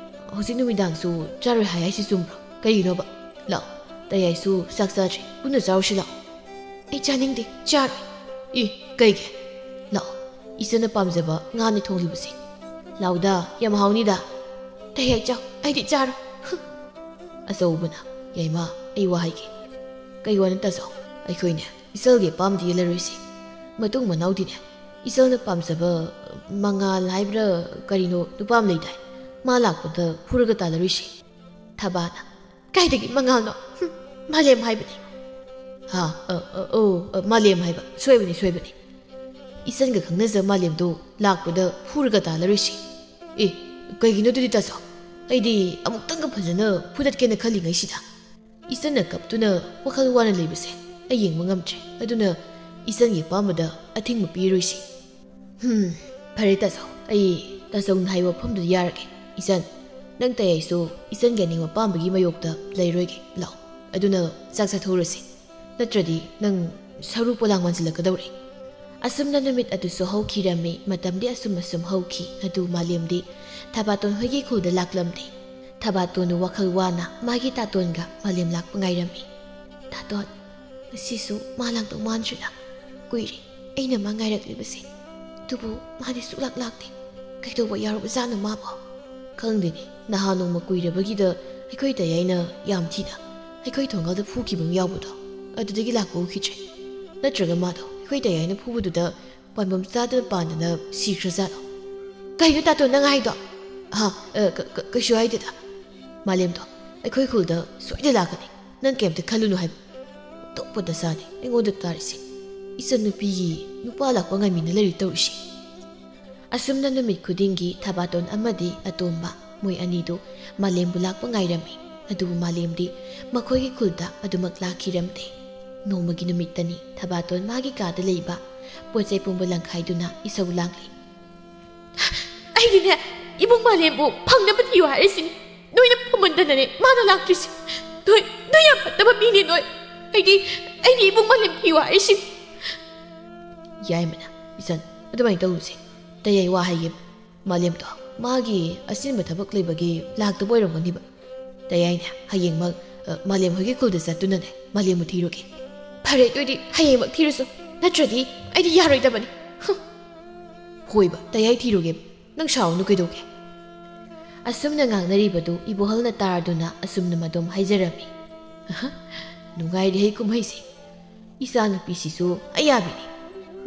ꯍꯧꯖꯤꯛ ꯅꯨꯃꯤꯗꯥꯡꯁꯨ ꯆꯥꯔꯣꯏ ꯍꯥꯏ ꯍꯥꯏꯁꯤ ꯆꯨꯝꯕ꯭ꯔꯣ? ꯀꯔꯤꯒꯤꯅꯣꯕ? ꯂꯥꯛꯑꯣ, ꯇꯌꯥꯏꯁꯨ ꯆꯥꯛ ꯆꯥꯗ꯭ꯔꯤ, ꯄꯨꯟꯅ ꯆꯥꯔꯨꯁꯤ ꯂꯥꯛꯑꯣ꯫" "ꯑꯩ ꯆꯥꯅꯤꯡꯗꯦ, ꯆꯥꯔꯣꯏ꯫" "ꯏ, ꯀꯩꯒꯤ? ꯂꯥꯛꯑꯣ, ꯏꯆꯟꯅ ꯄꯥꯝꯖꯕ ꯉꯥꯅꯤ ꯊꯣꯡꯂꯤꯕꯁꯦ꯫ ꯂꯥꯎꯗ, ꯌꯥꯝ ꯍꯥꯎꯅꯤꯗ꯫" "ꯇꯌꯥꯏ ꯆꯥꯎ, ꯑꯩꯗꯤ ꯆꯥꯔꯣꯏ꯫" ꯑꯆꯧꯕꯅ, "ꯌꯥꯏꯃ, ꯑꯩ ꯋꯥ ꯍꯥꯏꯒꯦ꯫" "ꯀꯩ ꯋꯥꯅꯣ ꯇꯥꯆꯧ?" "ꯑꯩꯈꯣꯏꯅꯦ ꯏꯆꯜꯒꯤ ꯑꯄꯥꯝꯕꯗꯤ ꯌꯦꯜꯂꯔꯣꯏꯁꯤ꯫ ꯃꯇꯨꯡ ꯃꯅꯥꯎꯗꯤꯅꯦ, ꯏꯆꯜꯅ ꯄꯥꯝꯖꯕ ꯃꯉꯥꯜ ꯍꯥꯏꯕ꯭ꯔꯥ ꯀꯔꯤꯅꯣ ꯅꯨꯄꯥ ꯑꯃ ꯂꯩꯗꯥꯏ, ꯃꯥ ꯂꯥꯛꯄꯗ ꯐꯨꯔꯒ ꯇꯥꯜꯂꯔꯣꯏꯁꯤ꯫" ꯊꯕꯥꯅ, "ꯀꯥꯏꯗꯒꯤ ꯃꯉꯥꯜꯅꯣ? ꯍꯨꯝ, ꯃꯥꯂꯦꯝ ꯍꯥꯏꯕꯅꯤ꯫" "ꯍꯥ, ꯑ, ꯑ, ꯑꯣ, ꯑ, ꯃꯥꯂꯦꯝ ꯍꯥꯏꯕ, ꯁꯣꯏꯕꯅꯤ, ꯁꯣꯏꯕꯅꯤ꯫ ꯏꯆꯟꯒ ꯈꯪꯅꯖ ꯃꯥꯂꯦꯝꯗꯣ ꯂꯥꯛꯄꯗ ꯐꯨꯔꯒ ꯇꯥꯜꯂꯔꯣꯏꯁꯤ꯫" "ꯑꯦ, ꯀꯩꯒꯤꯅꯣ ꯑꯗꯨꯗꯤ ꯇꯥꯆꯧ? ꯑꯩꯗꯤ ꯑꯃꯨꯛꯇꯪꯒ ꯐꯖꯅ ꯐꯨꯗꯠꯀꯦꯅ ꯈꯜꯂꯤꯉꯩꯁꯤꯗ꯫" "ꯏꯆꯟꯅ ꯀꯞꯇꯨꯅ ꯋꯥꯈꯜ ꯋꯥꯅ ꯂꯩꯕꯁꯦ ꯑꯩ ꯌꯦꯡꯕ ꯉꯝꯗ꯭ꯔꯦ꯫ ꯑꯗꯨꯅ ꯏꯆꯟꯒꯤ ꯑꯄꯥꯝꯕꯗ ꯑꯊꯤꯡꯕ ꯄꯤꯔꯣꯏꯁꯤ꯫" "ꯍꯨꯝ, ꯐꯔꯦ ꯇꯥꯆꯧ, ꯑꯩ ꯇꯥꯆꯧꯅ ꯍꯥꯏꯕ ꯋꯥꯐꯝꯗꯨꯗ ꯌꯥꯔꯒꯦ꯫ ꯏꯆꯟ, ꯅꯪ ꯇꯌꯥꯏꯁꯨ ꯏꯆꯟꯒꯤ ꯑꯅꯤꯡꯕ ꯑꯄꯥꯝꯕꯒꯤ ꯃꯥꯌꯣꯛꯇ ꯂꯩꯔꯣꯏꯒꯦ꯫ ꯂꯥꯛꯑꯣ, ꯑꯗꯨꯅ ꯆꯥꯛ ꯆꯥꯊꯣꯛꯎꯔꯁꯤ꯫ ꯅꯠꯇ꯭ꯔꯗꯤ ꯅꯪ ꯁꯔꯨ ꯄꯣꯂꯥꯡ ꯃꯥꯟꯁꯤꯜꯂꯛꯀꯗꯧꯔꯦ꯫" ꯑꯁꯨꯝꯅ ꯅꯨꯃꯤꯠ ꯑꯗꯨꯁꯨ ꯍꯧꯈꯤꯔꯝꯃꯤ꯫ ꯃꯇꯝꯗꯤ ꯑꯁꯨꯝ ꯑꯁꯨꯝ ꯍꯧꯈꯤ꯫ ꯑꯗꯨ ꯃꯥꯂꯦꯝꯗꯤ ꯊꯕꯥꯇꯣꯟ ꯍꯣꯏꯒꯤ ꯈꯨꯜꯗ ꯂꯥꯛꯂꯝꯗꯦ꯫ ꯊꯕꯥꯇꯣꯟꯗꯨ ꯋꯥꯈꯜ ꯋꯥꯅ ꯃꯥꯒꯤ ꯇꯥꯇꯣꯟꯒ ꯃꯥꯂꯦꯝ ꯂꯥꯛꯄ ꯉꯥꯏꯔꯝꯃꯤ꯫ "ꯇꯥꯇꯣꯟ, ꯉꯁꯤꯁꯨ ꯃꯥ ꯂꯥꯛꯇꯧ ꯃꯥꯟꯗ꯭ꯔꯤꯗ꯫ ꯀꯨꯏꯔꯦ ꯑꯩꯅ ꯃꯥ ꯉꯥꯏꯔꯛꯂꯤꯕꯁꯦ꯫ ꯑꯗꯨꯕꯨ ꯃꯥꯗꯤ ꯁꯨꯛꯂꯥꯛ ꯂꯥꯛꯇꯦ꯫ ꯀꯩꯗꯧꯕ ꯌꯥꯎꯔꯕꯖꯥꯠꯅꯣ ꯃꯥꯕꯣ?" "ꯈꯪꯗꯦꯅꯦ, ꯅꯍꯥꯟ ꯅꯣꯡꯃ ꯀꯨꯏꯔꯕꯒꯤꯗ ꯑꯩꯈꯣꯏ ꯇꯌꯥꯏꯅ ꯌꯥꯝ ꯊꯤꯅ ꯑꯩꯈꯣꯏ ꯊꯣꯡꯒꯥꯜꯗ ꯐꯨꯈꯤꯕ ꯑꯃ ꯌꯥꯎꯕꯗꯣ, ꯑꯗꯨꯗꯒꯤ ꯂꯥꯛꯄ ꯎꯈꯤꯗ꯭ꯔꯦ꯫ ꯅꯠꯇ꯭ꯔꯒ ꯃꯥꯗꯣ ꯑꯩꯈꯣꯏ ꯇꯌꯥꯏꯅ ꯐꯨꯕꯗꯨꯗ ꯄꯥꯟꯐꯝ ꯆꯥꯗꯅ ꯄꯥꯟꯗꯅ ꯁꯤꯈ꯭ꯔꯖꯥꯠꯂꯣ? ꯀꯩꯅꯣ ꯇꯥꯇꯣꯟ ꯅꯪ ꯍꯥꯏꯗꯣ? ꯑꯍ, ꯑ, ꯀ-, ꯀ-, ꯀꯩꯁꯨ ꯍꯥꯏꯗꯦꯗ꯫ ꯃꯥꯂꯦꯝꯗꯣ ꯑꯩꯈꯣꯏ ꯈꯨꯜꯗ ꯁꯣꯏꯗ ꯂꯥꯛꯀꯅꯤ, ꯅꯪ ꯀꯩꯝꯇ ꯈꯜꯂꯨꯅꯨ ꯍꯥꯏꯕ꯫ ꯑꯇꯣꯞꯄ ꯗꯁꯥꯅꯤ ꯑꯩꯉꯣꯟꯗ ꯇꯥꯔꯤꯁꯦ꯫ ꯏꯆꯟꯅꯨꯄꯤꯒꯤ ꯅꯨꯄꯥ ꯂꯥꯛꯄ ꯉꯥꯏꯃꯤꯟꯅ ꯂꯩꯔꯤ ꯇꯧꯔꯤꯁꯦ꯫ ꯑꯁꯨꯝꯅ ꯅꯨꯃꯤꯠ ꯈꯨꯗꯤꯡꯒꯤ ꯊꯕꯥꯇꯣꯟ ꯑꯃꯗꯤ ꯑꯇꯣꯝꯕ, ꯃꯣꯏ ꯑꯅꯤꯗꯨ ꯃꯥꯂꯦꯝꯕꯨ ꯂꯥꯛꯄ ꯉꯥꯏꯔꯝꯃꯤ꯫ ꯑꯗꯨꯕꯨ ꯃꯥꯂꯦꯝꯗꯤ ꯃꯈꯣꯏꯒꯤ ꯈꯨꯜꯗ ꯑꯗꯨꯃꯛ ꯂꯥꯛꯈꯤꯔꯝꯗꯦ꯫ ꯅꯣꯡꯃꯒꯤ ꯅꯨꯃꯤꯠꯇꯅꯤ ꯊꯕꯥꯇꯣꯟ ꯃꯥꯒꯤ ꯀꯥꯗ ꯂꯩꯕ ꯄꯣꯠ ꯆꯩ ꯄꯨꯝꯕ ꯂꯪꯈꯥꯏꯗꯨꯅ ꯏꯁꯧ ꯂꯥꯡꯂꯤ꯫ ꯑꯩꯗꯤꯅꯦ, ꯏꯕꯨꯡ ꯃꯥꯂꯦꯝꯕꯨ ꯐꯪꯅꯕ ꯊꯤꯌꯨ ꯍꯥꯏꯔꯤꯁꯤꯅꯤ꯫ ꯅꯣꯏꯅ ꯐꯨꯝꯃꯟꯗꯅꯅꯦ ꯃꯥꯅ ꯂꯥꯛꯇ꯭ꯔꯤꯁꯤ꯫ ꯅꯣꯏ, ꯅꯣꯏ ꯌꯥꯝ ꯐꯠꯇꯕ ꯃꯤꯅꯦ ꯅꯣꯏ꯫ ꯑꯩꯗꯤ, ꯑꯩꯗꯤ ꯏꯕꯨꯡ ꯃꯥꯂꯦꯝ ꯊꯤꯌꯨ ꯍꯥꯏꯔꯤꯁꯤꯅꯤ꯫ ꯌꯥꯏꯃꯅ, ꯏꯆꯟ, ꯑꯗꯨꯃꯥꯏꯅ ꯇꯧꯔꯨꯁꯦ꯫ ꯇꯌꯥꯏ ꯋꯥ ꯍꯥꯏꯒꯦ꯫ ꯃꯥꯂꯦꯝꯗꯣ ꯃꯥꯒꯤ ꯑꯆꯤꯟꯕ ꯊꯕꯛ ꯂꯩꯕꯒꯤ ꯂꯥꯛꯇꯕ ꯑꯣꯏꯔꯝꯒꯅꯤꯕ꯫ ꯇꯌꯥꯏꯅꯦ, ꯍꯌꯦꯡꯃꯛ, ꯑ, ꯃꯥꯂꯦꯝ ꯍꯣꯏꯒꯤ ꯈꯨꯜꯗ ꯆꯠꯇꯨꯅꯅꯦ ꯃꯥꯂꯦꯝꯕꯨ ꯊꯤꯔꯨꯒꯦ꯫ ꯐꯔꯦ, ꯑꯗꯨ ꯑꯣꯏꯗꯤ ꯍꯌꯦꯡꯃꯛ ꯊꯤꯔꯨꯁꯨ, ꯅꯠꯇ꯭ꯔꯗꯤ ꯑꯩꯗꯤ ꯌꯥꯔꯣꯏꯗꯕꯅꯤ꯫ ꯍꯨꯝ꯫ ꯍꯣꯏꯕ, ꯇꯌꯥꯏ ꯊꯤꯔꯨꯒꯦ꯫ ꯅꯪ ꯁꯥꯎꯔꯅꯨ ꯀꯩꯗꯧꯒꯦ? ꯑꯁꯨꯝꯅ ꯉꯥꯡꯅꯔꯤꯕꯗꯨ ꯏꯕꯣꯍꯜꯅ ꯇꯥꯔꯗꯨꯅ ꯑꯁꯨꯝꯅ ꯃꯗꯣꯝ ꯍꯥꯏꯖꯔꯝꯃꯤ꯫ ꯑꯍ, ꯅꯨꯡꯉꯥꯏꯔꯦꯍꯦ ꯀꯨꯝꯍꯩꯁꯦ꯫ ꯏꯆꯥꯅꯨꯄꯤꯁꯤꯁꯨ ꯑꯌꯥꯕꯤꯅꯤ꯫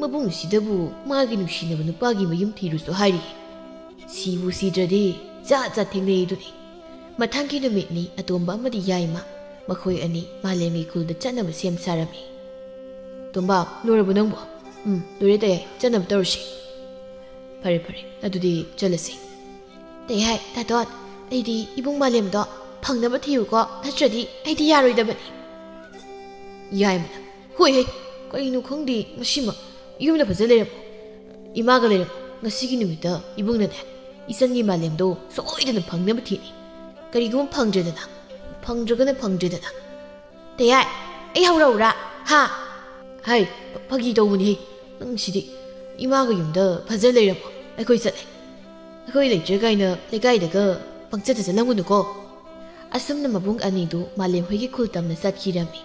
ꯃꯕꯨꯡꯁꯤꯗꯕꯨ ꯃꯥꯒꯤ ꯅꯨꯡꯁꯤꯅꯕ ꯅꯨꯄꯥꯒꯤ ꯃꯌꯨꯝ ꯊꯤꯔꯨꯁꯨ ꯍꯥꯏꯔꯤ꯫ ꯁꯤꯕꯨ ꯁꯤꯗ꯭ꯔꯗꯤ ꯖꯥꯠ ꯖꯥꯠ ꯊꯦꯡꯅꯩ ꯑꯗꯨꯅꯤ꯫ ꯃꯊꯪꯒꯤ ꯅꯨꯃꯤꯠꯅꯤ ꯑꯇꯣꯝꯕ ꯑꯃꯗꯤ ꯌꯥꯏꯃ, ꯃꯈꯣꯏ ꯑꯅꯤ ꯃꯥꯂꯦꯝꯒꯤ ꯈꯨꯜꯗ ꯆꯠꯅꯕ ꯁꯦꯝ ꯁꯥꯔꯝꯃꯤ꯫ "ꯇꯣꯝꯕ, ꯂꯣꯏꯔꯕꯣ ꯅꯪꯕꯣ?" "ꯎꯝ, ꯂꯣꯏꯔꯦ ꯇꯌꯥꯏ, ꯆꯠꯅꯕ ꯇꯧꯔꯁꯤ꯫" "ꯐꯔꯦ ꯐꯔꯦ, ꯑꯗꯨꯗꯤ ꯆꯠꯂꯁꯤ꯫" "ꯇꯌꯥꯏ, ꯇꯥꯇꯣꯟ, ꯑꯩꯗꯤ ꯏꯕꯨꯡ ꯃꯥꯂꯦꯝꯗꯣ ꯐꯪꯅꯕ ꯊꯤꯌꯨꯀꯣ, ꯅꯠꯇ꯭ꯔꯗꯤ ꯑꯩꯗꯤ ꯌꯥꯔꯣꯏꯗꯕꯅꯤ꯫" ꯌꯥꯏꯃꯅ, "ꯍꯣꯏ ꯍꯦ, ꯀꯔꯤꯅꯣ ꯈꯪꯗꯦ ꯃꯁꯤꯃ, ꯌꯨꯝꯗ ꯐꯖ ꯂꯩꯔꯝꯃꯣ꯫ ꯏꯃꯥꯒ ꯂꯩꯔꯝꯃꯣ꯫ ꯉꯁꯤꯒꯤ ꯅꯨꯃꯤꯠꯇ ꯏꯕꯨꯡꯅꯅꯦ, ꯏꯆꯟꯒꯤ ꯃꯥꯂꯦꯝꯗꯣ ꯁꯣꯏꯗꯅ ꯐꯪꯅꯕ ꯊꯤꯅꯤ꯫ ꯀꯔꯤꯒꯨꯝꯕ ꯐꯪꯗ꯭ꯔꯦꯗꯅ, ꯐꯪꯗ꯭ꯔꯒꯅ ꯐꯪꯗ꯭ꯔꯦꯗꯅ꯫" "ꯇꯌꯥꯏ, ꯑꯩ ꯍꯧꯔꯛꯎꯔꯥ? ꯍꯥ?" "ꯍꯥꯏ, ꯐ-, ꯐꯥꯒꯤ ꯇꯧꯕꯅꯤꯍꯦ꯫ ꯅꯪ ꯁꯤꯗꯤ꯫ ꯏꯃꯥꯒ ꯌꯨꯝꯗ ꯐꯖ ꯂꯩꯔꯝꯃꯣ, ꯑꯩꯈꯣꯏ ꯆꯠꯂꯦ꯫ ꯑꯩꯈꯣꯏ ꯂꯩꯇ꯭ꯔꯦ ꯀꯥꯏꯅ ꯂꯩꯀꯥꯏꯗꯒ ꯄꯪꯆꯠꯇ ꯆꯠꯂꯝꯒꯅꯨꯀꯣ꯫" ꯑꯁꯨꯝꯅ ꯃꯕꯨꯡ ꯑꯅꯤꯗꯨ ꯃꯥꯂꯦꯝ ꯍꯣꯏꯒꯤ ꯈꯨꯜ ꯇꯝꯅ ꯆꯠꯈꯤꯔꯝꯃꯤ꯫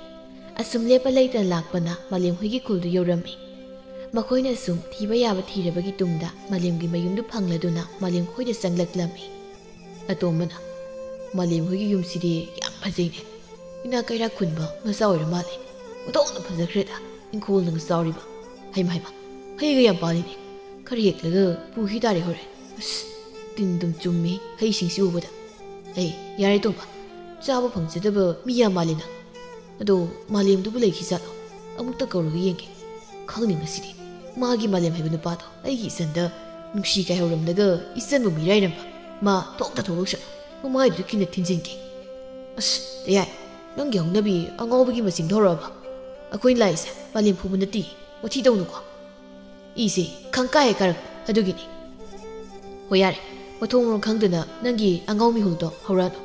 ꯑꯁꯨꯝ ꯂꯦꯞꯄ ꯂꯩꯇꯅ ꯂꯥꯛꯄꯅ ꯃꯥꯂꯦꯝ ꯍꯣꯏꯒꯤ ꯈꯨꯜꯗꯨ ꯌꯧꯔꯝꯃꯤ꯫ ꯃꯈꯣꯏꯅ ꯁꯨꯝ ꯊꯤꯕ ꯌꯥꯕ ꯊꯤꯔꯕꯒꯤ ꯇꯨꯡꯗ ꯃꯥꯂꯦꯝꯒꯤ ꯃꯌꯨꯝꯗꯨ ꯐꯪꯂꯗꯨꯅ ꯃꯥꯂꯦꯝ ꯈꯣꯏꯗ ꯆꯪꯂꯛꯂꯝꯃꯤ꯫ ꯑꯇꯣꯝꯕꯅ, "ꯃꯥꯂꯦꯝ ꯍꯣꯏꯒꯤ ꯌꯨꯝꯁꯤꯗꯤ ꯌꯥꯝ ꯐꯖꯩꯅꯦ꯫ ꯏꯅꯥꯛ ꯀꯩꯔꯥꯛ ꯈꯨꯟꯕ ꯃꯆꯥ ꯑꯣꯏꯔ ꯃꯥꯜꯂꯦ꯫ ꯑꯣꯟꯊꯣꯛꯅ ꯐꯖꯈ꯭ꯔꯦꯗ, ꯏꯪꯈꯣꯜꯅꯒ ꯆꯥꯎꯔꯤꯕ꯫ ꯍꯩꯃ ꯍꯩꯃ, ꯍꯩꯒ ꯌꯥꯝ ꯄꯥꯜꯂꯤꯅꯦ꯫ ꯈꯔ ꯍꯦꯛꯂꯒ ꯄꯨꯈꯤ ꯇꯥꯔꯦ ꯍꯣꯔꯦꯟ꯫ ꯑꯁ, ꯇꯤꯟ ꯑꯗꯨꯝ ꯆꯨꯝꯃꯤ ꯍꯩꯁꯤꯡꯁꯤ ꯎꯕꯗ꯫ ꯑꯦ, ꯌꯥꯔꯦ ꯇꯣꯝꯕ, ꯆꯥꯕ ꯐꯪꯖꯗꯕ ꯃꯤ ꯌꯥꯝ ꯃꯥꯜꯂꯦ ꯅꯪ꯫ ꯑꯗꯣ ꯃꯥꯂꯦꯝꯗꯨꯕꯨ ꯂꯩꯈꯤꯖꯥꯠꯂꯣ? ꯑꯃꯨꯛꯇ ꯀꯧꯔꯒ ꯌꯦꯡꯒꯦ꯫ ꯈꯪꯅꯤ ꯉꯁꯤꯗꯤ꯫ ꯃꯥꯒꯤ ꯃꯥꯂꯦꯝ ꯍꯥꯏꯕ ꯅꯨꯄꯥꯗꯣ ꯑꯩꯒꯤ ꯏꯆꯟꯗ ꯅꯨꯡꯁꯤ ꯀꯥꯏꯍꯧꯔꯝꯂꯒ ꯏꯆꯟꯕꯨ ꯃꯤꯔꯥꯏꯔꯝꯕ꯫ ꯃꯥ ꯊꯣꯛꯇ ꯊꯣꯛꯂꯛꯁꯅꯨ꯫ ꯃꯃꯥꯏꯗꯨꯗ ꯈꯤꯅ ꯊꯤꯟꯖꯤꯟꯒꯦ꯫ ꯑꯁ, ꯇꯌꯥꯏ, ꯅꯪꯒꯤ ꯍꯧꯅꯕꯤ ꯑꯉꯥꯎꯕꯒꯤ ꯃꯆꯤꯡꯗꯣ ꯍꯧꯔꯛꯑꯕ? ꯑꯩꯈꯣꯏꯅ ꯂꯥꯛꯏꯁꯦ ꯃꯥꯂꯦꯝ ꯐꯨꯕ ꯅꯠꯇꯦ꯫ ꯋꯥꯊꯤ ꯇꯧꯅꯨꯀꯣ꯫ ꯏꯁꯦ ꯈꯪꯀꯥ ꯍꯦꯛ ꯀꯥꯔꯛꯄ ꯑꯗꯨꯒꯤꯅꯤ꯫ ꯍꯣꯏ ꯌꯥꯔꯦ, ꯃꯊꯣꯡ ꯃꯔꯝ ꯈꯪꯗꯅ ꯅꯪꯒꯤ ꯑꯉꯥꯎ ꯃꯤꯍꯨꯜꯗꯣ ꯍꯧꯔꯛꯑꯅꯨ꯫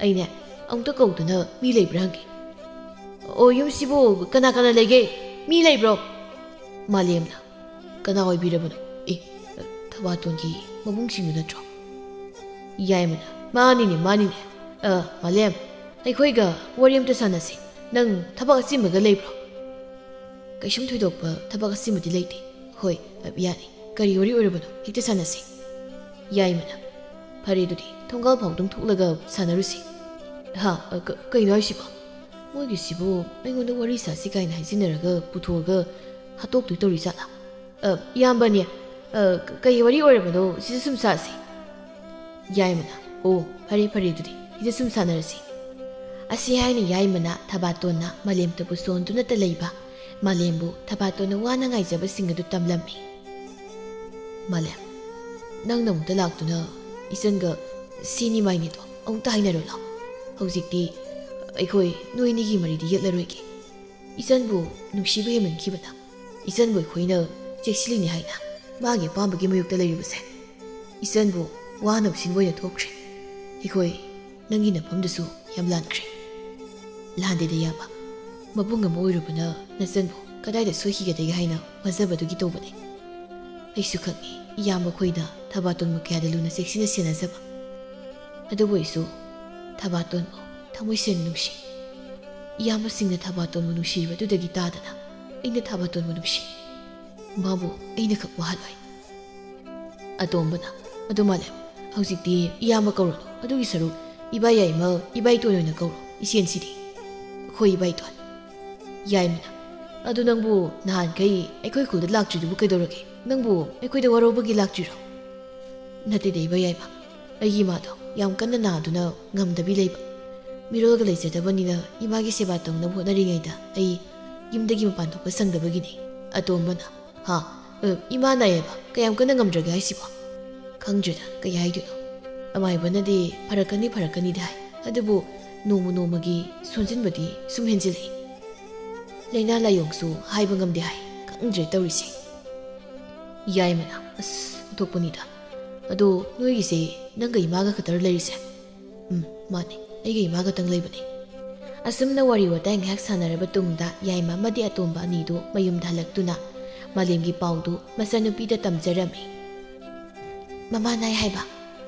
ꯑꯩꯅꯦ, ꯑꯃꯨꯛꯇ ꯀꯧꯗꯨꯅ ꯃꯤ ꯂꯩꯕ꯭ꯔꯥ ꯍꯪꯒꯦ꯫ ꯑꯣ, ꯌꯨꯝꯁꯤꯕꯨ ꯀꯅꯥ ꯀꯅꯥ ꯂꯩꯒꯦ? ꯃꯤ ꯂꯩꯕ꯭ꯔꯣ? ꯃꯥꯂꯦꯝꯅ, ꯀꯅꯥ ꯑꯣꯏꯕꯤꯔꯕꯅꯣ? ꯑꯦ, ꯊꯕꯥꯇꯣꯟꯒꯤ ꯃꯕꯨꯡꯁꯤꯡꯗꯨ ꯅꯠꯇ꯭ꯔꯣ? ꯌꯥꯏꯃꯅ, ꯃꯥꯅꯤꯅꯦ, ꯃꯥꯅꯤꯅꯦ꯫ ꯑ, ꯃꯥꯂꯦꯝ, ꯑꯩꯈꯣꯏꯒ ꯋꯥꯔꯤ ꯑꯝꯇ ꯁꯥꯟꯅꯁꯤ꯫ ꯅꯪ ꯊꯕꯛ ꯑꯆꯤꯟꯕꯒ ꯂꯩꯕ꯭ꯔꯣ? ꯀꯩꯁꯨꯝ ꯊꯣꯏꯗꯣꯛꯄ ꯊꯕꯛ ꯑꯆꯤꯟꯕꯗꯤ ꯂꯩꯇꯦ꯫ ꯍꯣꯏ, ꯑ, ꯌꯥꯅꯤ꯫ ꯀꯔꯤ ꯋꯥꯔꯤ ꯑꯣꯏꯔꯕꯅꯣ? ꯍꯦꯛꯇ ꯁꯥꯟꯅꯁꯤ꯫ ꯌꯥꯏꯃꯅ, ꯐꯔꯦ ꯑꯗꯨꯗꯤ, ꯊꯣꯡꯒꯥꯜ ꯐꯥꯎꯗꯪ ꯊꯣꯛꯂꯒ ꯁꯥꯟꯅꯔꯨꯁꯤ꯫ ꯍꯥ, ꯑ, ꯀ-, ꯀꯩꯅꯣ ꯍꯥꯏꯁꯤꯕꯣ? ꯃꯣꯏꯒꯤꯁꯤꯕꯨ ꯑꯩꯉꯣꯟꯗ ꯋꯥꯔꯤ ꯁꯥꯁꯤ ꯀꯥꯏꯅ ꯍꯥꯏꯖꯤꯟꯅꯔꯒ ꯄꯨꯊꯣꯛꯑꯒ ꯍꯥꯠꯇꯣꯛꯇꯣꯏ ꯇꯧꯔꯤ ꯖꯥꯠꯂꯥ? ꯑ, ꯏꯌꯥꯝꯕꯅꯦ, ꯑ, ꯀ-, ꯀꯩ ꯋꯥꯔꯤ ꯑꯣꯏꯔꯕꯅꯣ? ꯁꯤꯗ ꯁꯨꯝ ꯁꯥꯁꯤ꯫ ꯌꯥꯏꯃꯅ, ꯑꯣ, ꯐꯔꯦ, ꯐꯔꯦ, ꯑꯗꯨꯗꯤ ꯁꯤꯗ ꯁꯨꯝ ꯁꯥꯟꯅꯔꯁꯤ꯫ ꯑꯁꯤ ꯍꯥꯏꯅ ꯌꯥꯏꯃꯅ ꯊꯕꯥꯇꯣꯟꯅ ꯃꯥꯂꯦꯝꯇꯕꯨ ꯁꯣꯟꯗꯨꯅꯇ ꯂꯩꯕ, ꯃꯥꯂꯦꯝꯕꯨ ꯊꯕꯥꯇꯣꯟꯅ ꯋꯥꯅ ꯉꯥꯏꯖꯕꯁꯤꯡ ꯑꯗꯨ ꯇꯝꯂꯝꯃꯤ꯫ ꯃꯥꯂꯦꯝ, ꯅꯪꯅ ꯑꯃꯨꯛꯇ ꯂꯥꯛꯇꯨꯅ ꯏꯆꯟꯒ ꯁꯤꯅꯤ ꯃꯥꯏꯅꯤꯗꯣ ꯑꯃꯨꯛꯇ ꯍꯥꯏꯅꯔꯨ ꯂꯥꯎ꯫ ꯍꯧꯖꯤꯛꯇꯤ ꯑꯩꯈꯣꯏ ꯅꯣꯏꯅꯤꯒꯤ ꯃꯔꯤꯗꯤ ꯌꯦꯠꯂꯔꯣꯏꯒꯦ꯫ ꯏꯆꯟꯕꯨ ꯅꯨꯡꯁꯤꯕ ꯍꯦꯟꯃꯟꯈꯤꯕꯅ ꯏꯆꯟꯕꯨ ꯑꯩꯈꯣꯏꯅ ꯆꯦꯛꯁꯤꯜꯂꯤꯅꯤ ꯍꯥꯏꯅ ꯃꯥꯒꯤ ꯑꯄꯥꯝꯕꯒꯤ ꯃꯥꯌꯣꯛꯇ ꯂꯩꯔꯤꯕꯁꯦ꯫ ꯏꯆꯟꯕꯨ ꯋꯥꯅꯕ ꯁꯤꯟꯕ ꯑꯣꯏꯅ ꯊꯣꯛꯈ꯭ꯔꯦ꯫ ꯑꯩꯈꯣꯏ ꯅꯪꯒꯤ ꯅꯐꯝꯗꯨꯁꯨ ꯌꯥꯝ ꯂꯥꯟꯈ꯭ꯔꯦ꯫ ꯂꯥꯟꯗꯦꯗ ꯏꯌꯥꯝꯕ, ꯃꯕꯨꯡ ꯑꯃ ꯑꯣꯏꯔꯨꯕꯅ ꯅꯆꯟꯕꯨ ꯀꯗꯥꯏꯗ ꯁꯣꯏꯈꯤꯒꯗꯒꯦ ꯍꯥꯏꯅ ꯋꯥꯖꯕꯗꯨꯒꯤ ꯇꯧꯕꯅꯤ꯫ ꯑꯩꯁꯨ ꯈꯪꯏ ꯏꯌꯥꯝꯕ ꯑꯩꯈꯣꯏꯅ ꯊꯕꯥꯇꯣꯟꯕꯨ ꯀꯌꯥꯗ ꯂꯨꯅ ꯆꯦꯛꯁꯤꯟꯅ ꯁꯦꯟꯅꯖꯕ꯫ ꯑꯗꯨꯕꯨ ꯑꯩꯁꯨ ꯊꯕꯥꯇꯣꯟꯕꯨ ꯊꯃꯣꯏ ꯁꯦꯡꯅ ꯅꯨꯡꯁꯤ꯫ ꯏꯌꯥꯝꯕꯁꯤꯡꯅ ꯊꯕꯥꯇꯣꯟꯕꯨ ꯅꯨꯡꯁꯤꯔꯤꯕꯗꯨꯗꯒꯤ ꯇꯥꯗꯅ ꯑꯩꯅ ꯊꯕꯥꯇꯣꯟꯕꯨ ꯅꯨꯡꯁꯤ꯫ ꯃꯥꯕꯨ ꯑꯩꯅ ꯈꯛ ꯋꯥꯍꯜꯂꯣꯏ꯫ ꯑꯇꯣꯝꯕꯅ, ꯑꯗꯨ ꯃꯥꯂꯦꯝ, ꯍꯧꯖꯤꯛꯇꯤ ꯏꯌꯥꯝꯕ ꯀꯧꯔꯨꯅꯨ꯫ ꯑꯗꯨꯒꯤ ꯁꯔꯨꯛ ꯏꯕꯥ ꯌꯥꯏꯃ, ꯏꯕꯥ ꯏꯇꯣꯟ ꯑꯣꯏꯅ ꯀꯧꯔꯣ꯫ ꯏꯆꯦꯟꯁꯤꯗꯤ꯫ ꯑꯩꯈꯣꯏ ꯏꯕꯥ ꯏꯇꯣꯟ꯫ ꯌꯥꯏꯃꯅ, "ꯑꯗꯨ ꯅꯪꯕꯨ ꯅꯍꯥꯟꯈꯩ ꯑꯩꯈꯣꯏ ꯈꯨꯜꯗ ꯂꯥꯛꯇ꯭ꯔꯤꯗꯨꯕꯨ ꯀꯩꯗꯧꯔꯒꯦ? ꯅꯪꯕꯨ ꯑꯩꯈꯣꯏꯗ ꯋꯥꯔꯧꯕꯒꯤ ꯂꯥꯛꯇ꯭ꯔꯤꯔꯣ?" "ꯅꯠꯇꯦꯗ ꯏꯕ ꯌꯥꯏꯃ, ꯑꯩꯒꯤ ꯏꯃꯥꯗꯣ ꯌꯥꯝ ꯀꯟꯅ ꯅꯥꯗꯨꯅ ꯉꯝꯗꯕꯤ ꯂꯩꯕ꯫ ꯃꯤꯔꯣꯜꯒ ꯂꯩꯖꯗꯕꯅꯤꯅ ꯏꯃꯥꯒꯤ ꯁꯦꯕꯥ ꯇꯧꯅꯕ ꯍꯣꯠꯅꯔꯤꯉꯩꯗ ꯑꯩ ꯌꯨꯝꯗꯒꯤ ꯃꯄꯥꯟ ꯊꯣꯛꯄ ꯁꯪꯗꯕꯒꯤꯅꯦ꯫" ꯑꯇꯣꯝꯕꯅ, "ꯍꯥ? ꯑ, ꯏꯃꯥ ꯅꯥꯏꯌꯦꯕ? ꯀꯌꯥꯝ ꯀꯟꯅ ꯉꯝꯗ꯭ꯔꯒꯦ ꯍꯥꯏꯁꯤꯕꯣ?" "ꯈꯪꯗ꯭ꯔꯦꯗ, ꯀꯩ ꯍꯥꯏꯗꯣꯏꯅꯣ꯫ ꯑꯃꯥꯏꯕꯅꯗꯤ ꯐꯔꯛꯀꯅꯤ, ꯐꯔꯛꯀꯅꯤꯗꯤ ꯍꯥꯏ꯫ ꯑꯗꯨꯕꯨ ꯅꯣꯡꯃ ꯅꯣꯡꯃꯒꯤ ꯁꯣꯟꯖꯤꯟꯕꯗꯤ ꯁꯨꯝ ꯍꯦꯟꯖꯤꯜꯂꯛꯏ꯫ ꯂꯥꯏꯅꯥ ꯂꯥꯏꯌꯣꯡꯁꯨ ꯍꯥꯏꯕ ꯉꯝꯗꯦ ꯍꯥꯏ꯫ ꯈꯪꯗ꯭ꯔꯦ ꯇꯧꯔꯤꯁꯦ꯫" ꯌꯥꯏꯃꯅ, "ꯑꯁ, ꯑꯣꯟꯊꯣꯛꯄꯅꯤꯗ꯫ ꯑꯗꯣ ꯅꯣꯏꯒꯤꯁꯦ ꯅꯪꯒ ꯏꯃꯥꯒ ꯈꯛꯇꯔ ꯂꯩꯔꯤꯁꯦ?" "ꯎꯝ, ꯃꯥꯅꯦ, ꯑꯩꯒ ꯏꯃꯥ ꯈꯛꯇꯪ ꯂꯩꯕꯅꯦ꯫" ꯑꯁꯨꯝꯅ ꯋꯥꯔꯤ ꯋꯥꯇꯥꯏ ꯉꯥꯏꯍꯥꯛ ꯁꯥꯟꯅꯔꯕ ꯇꯨꯡꯗ ꯌꯥꯏꯃ ꯑꯃꯗꯤ ꯑꯇꯣꯝꯕ ꯑꯅꯤꯗꯨ ꯃꯌꯨꯝꯗ ꯍꯜꯂꯛꯇꯨꯅ ꯃꯥꯂꯦꯝꯒꯤ ꯄꯥꯎꯗꯨ ꯃꯆꯥꯅꯨꯄꯤꯗ ꯇꯝꯖꯔꯝꯃꯤ꯫ "ꯃꯃꯥ ꯅꯥꯏ ꯍꯥꯏꯕ?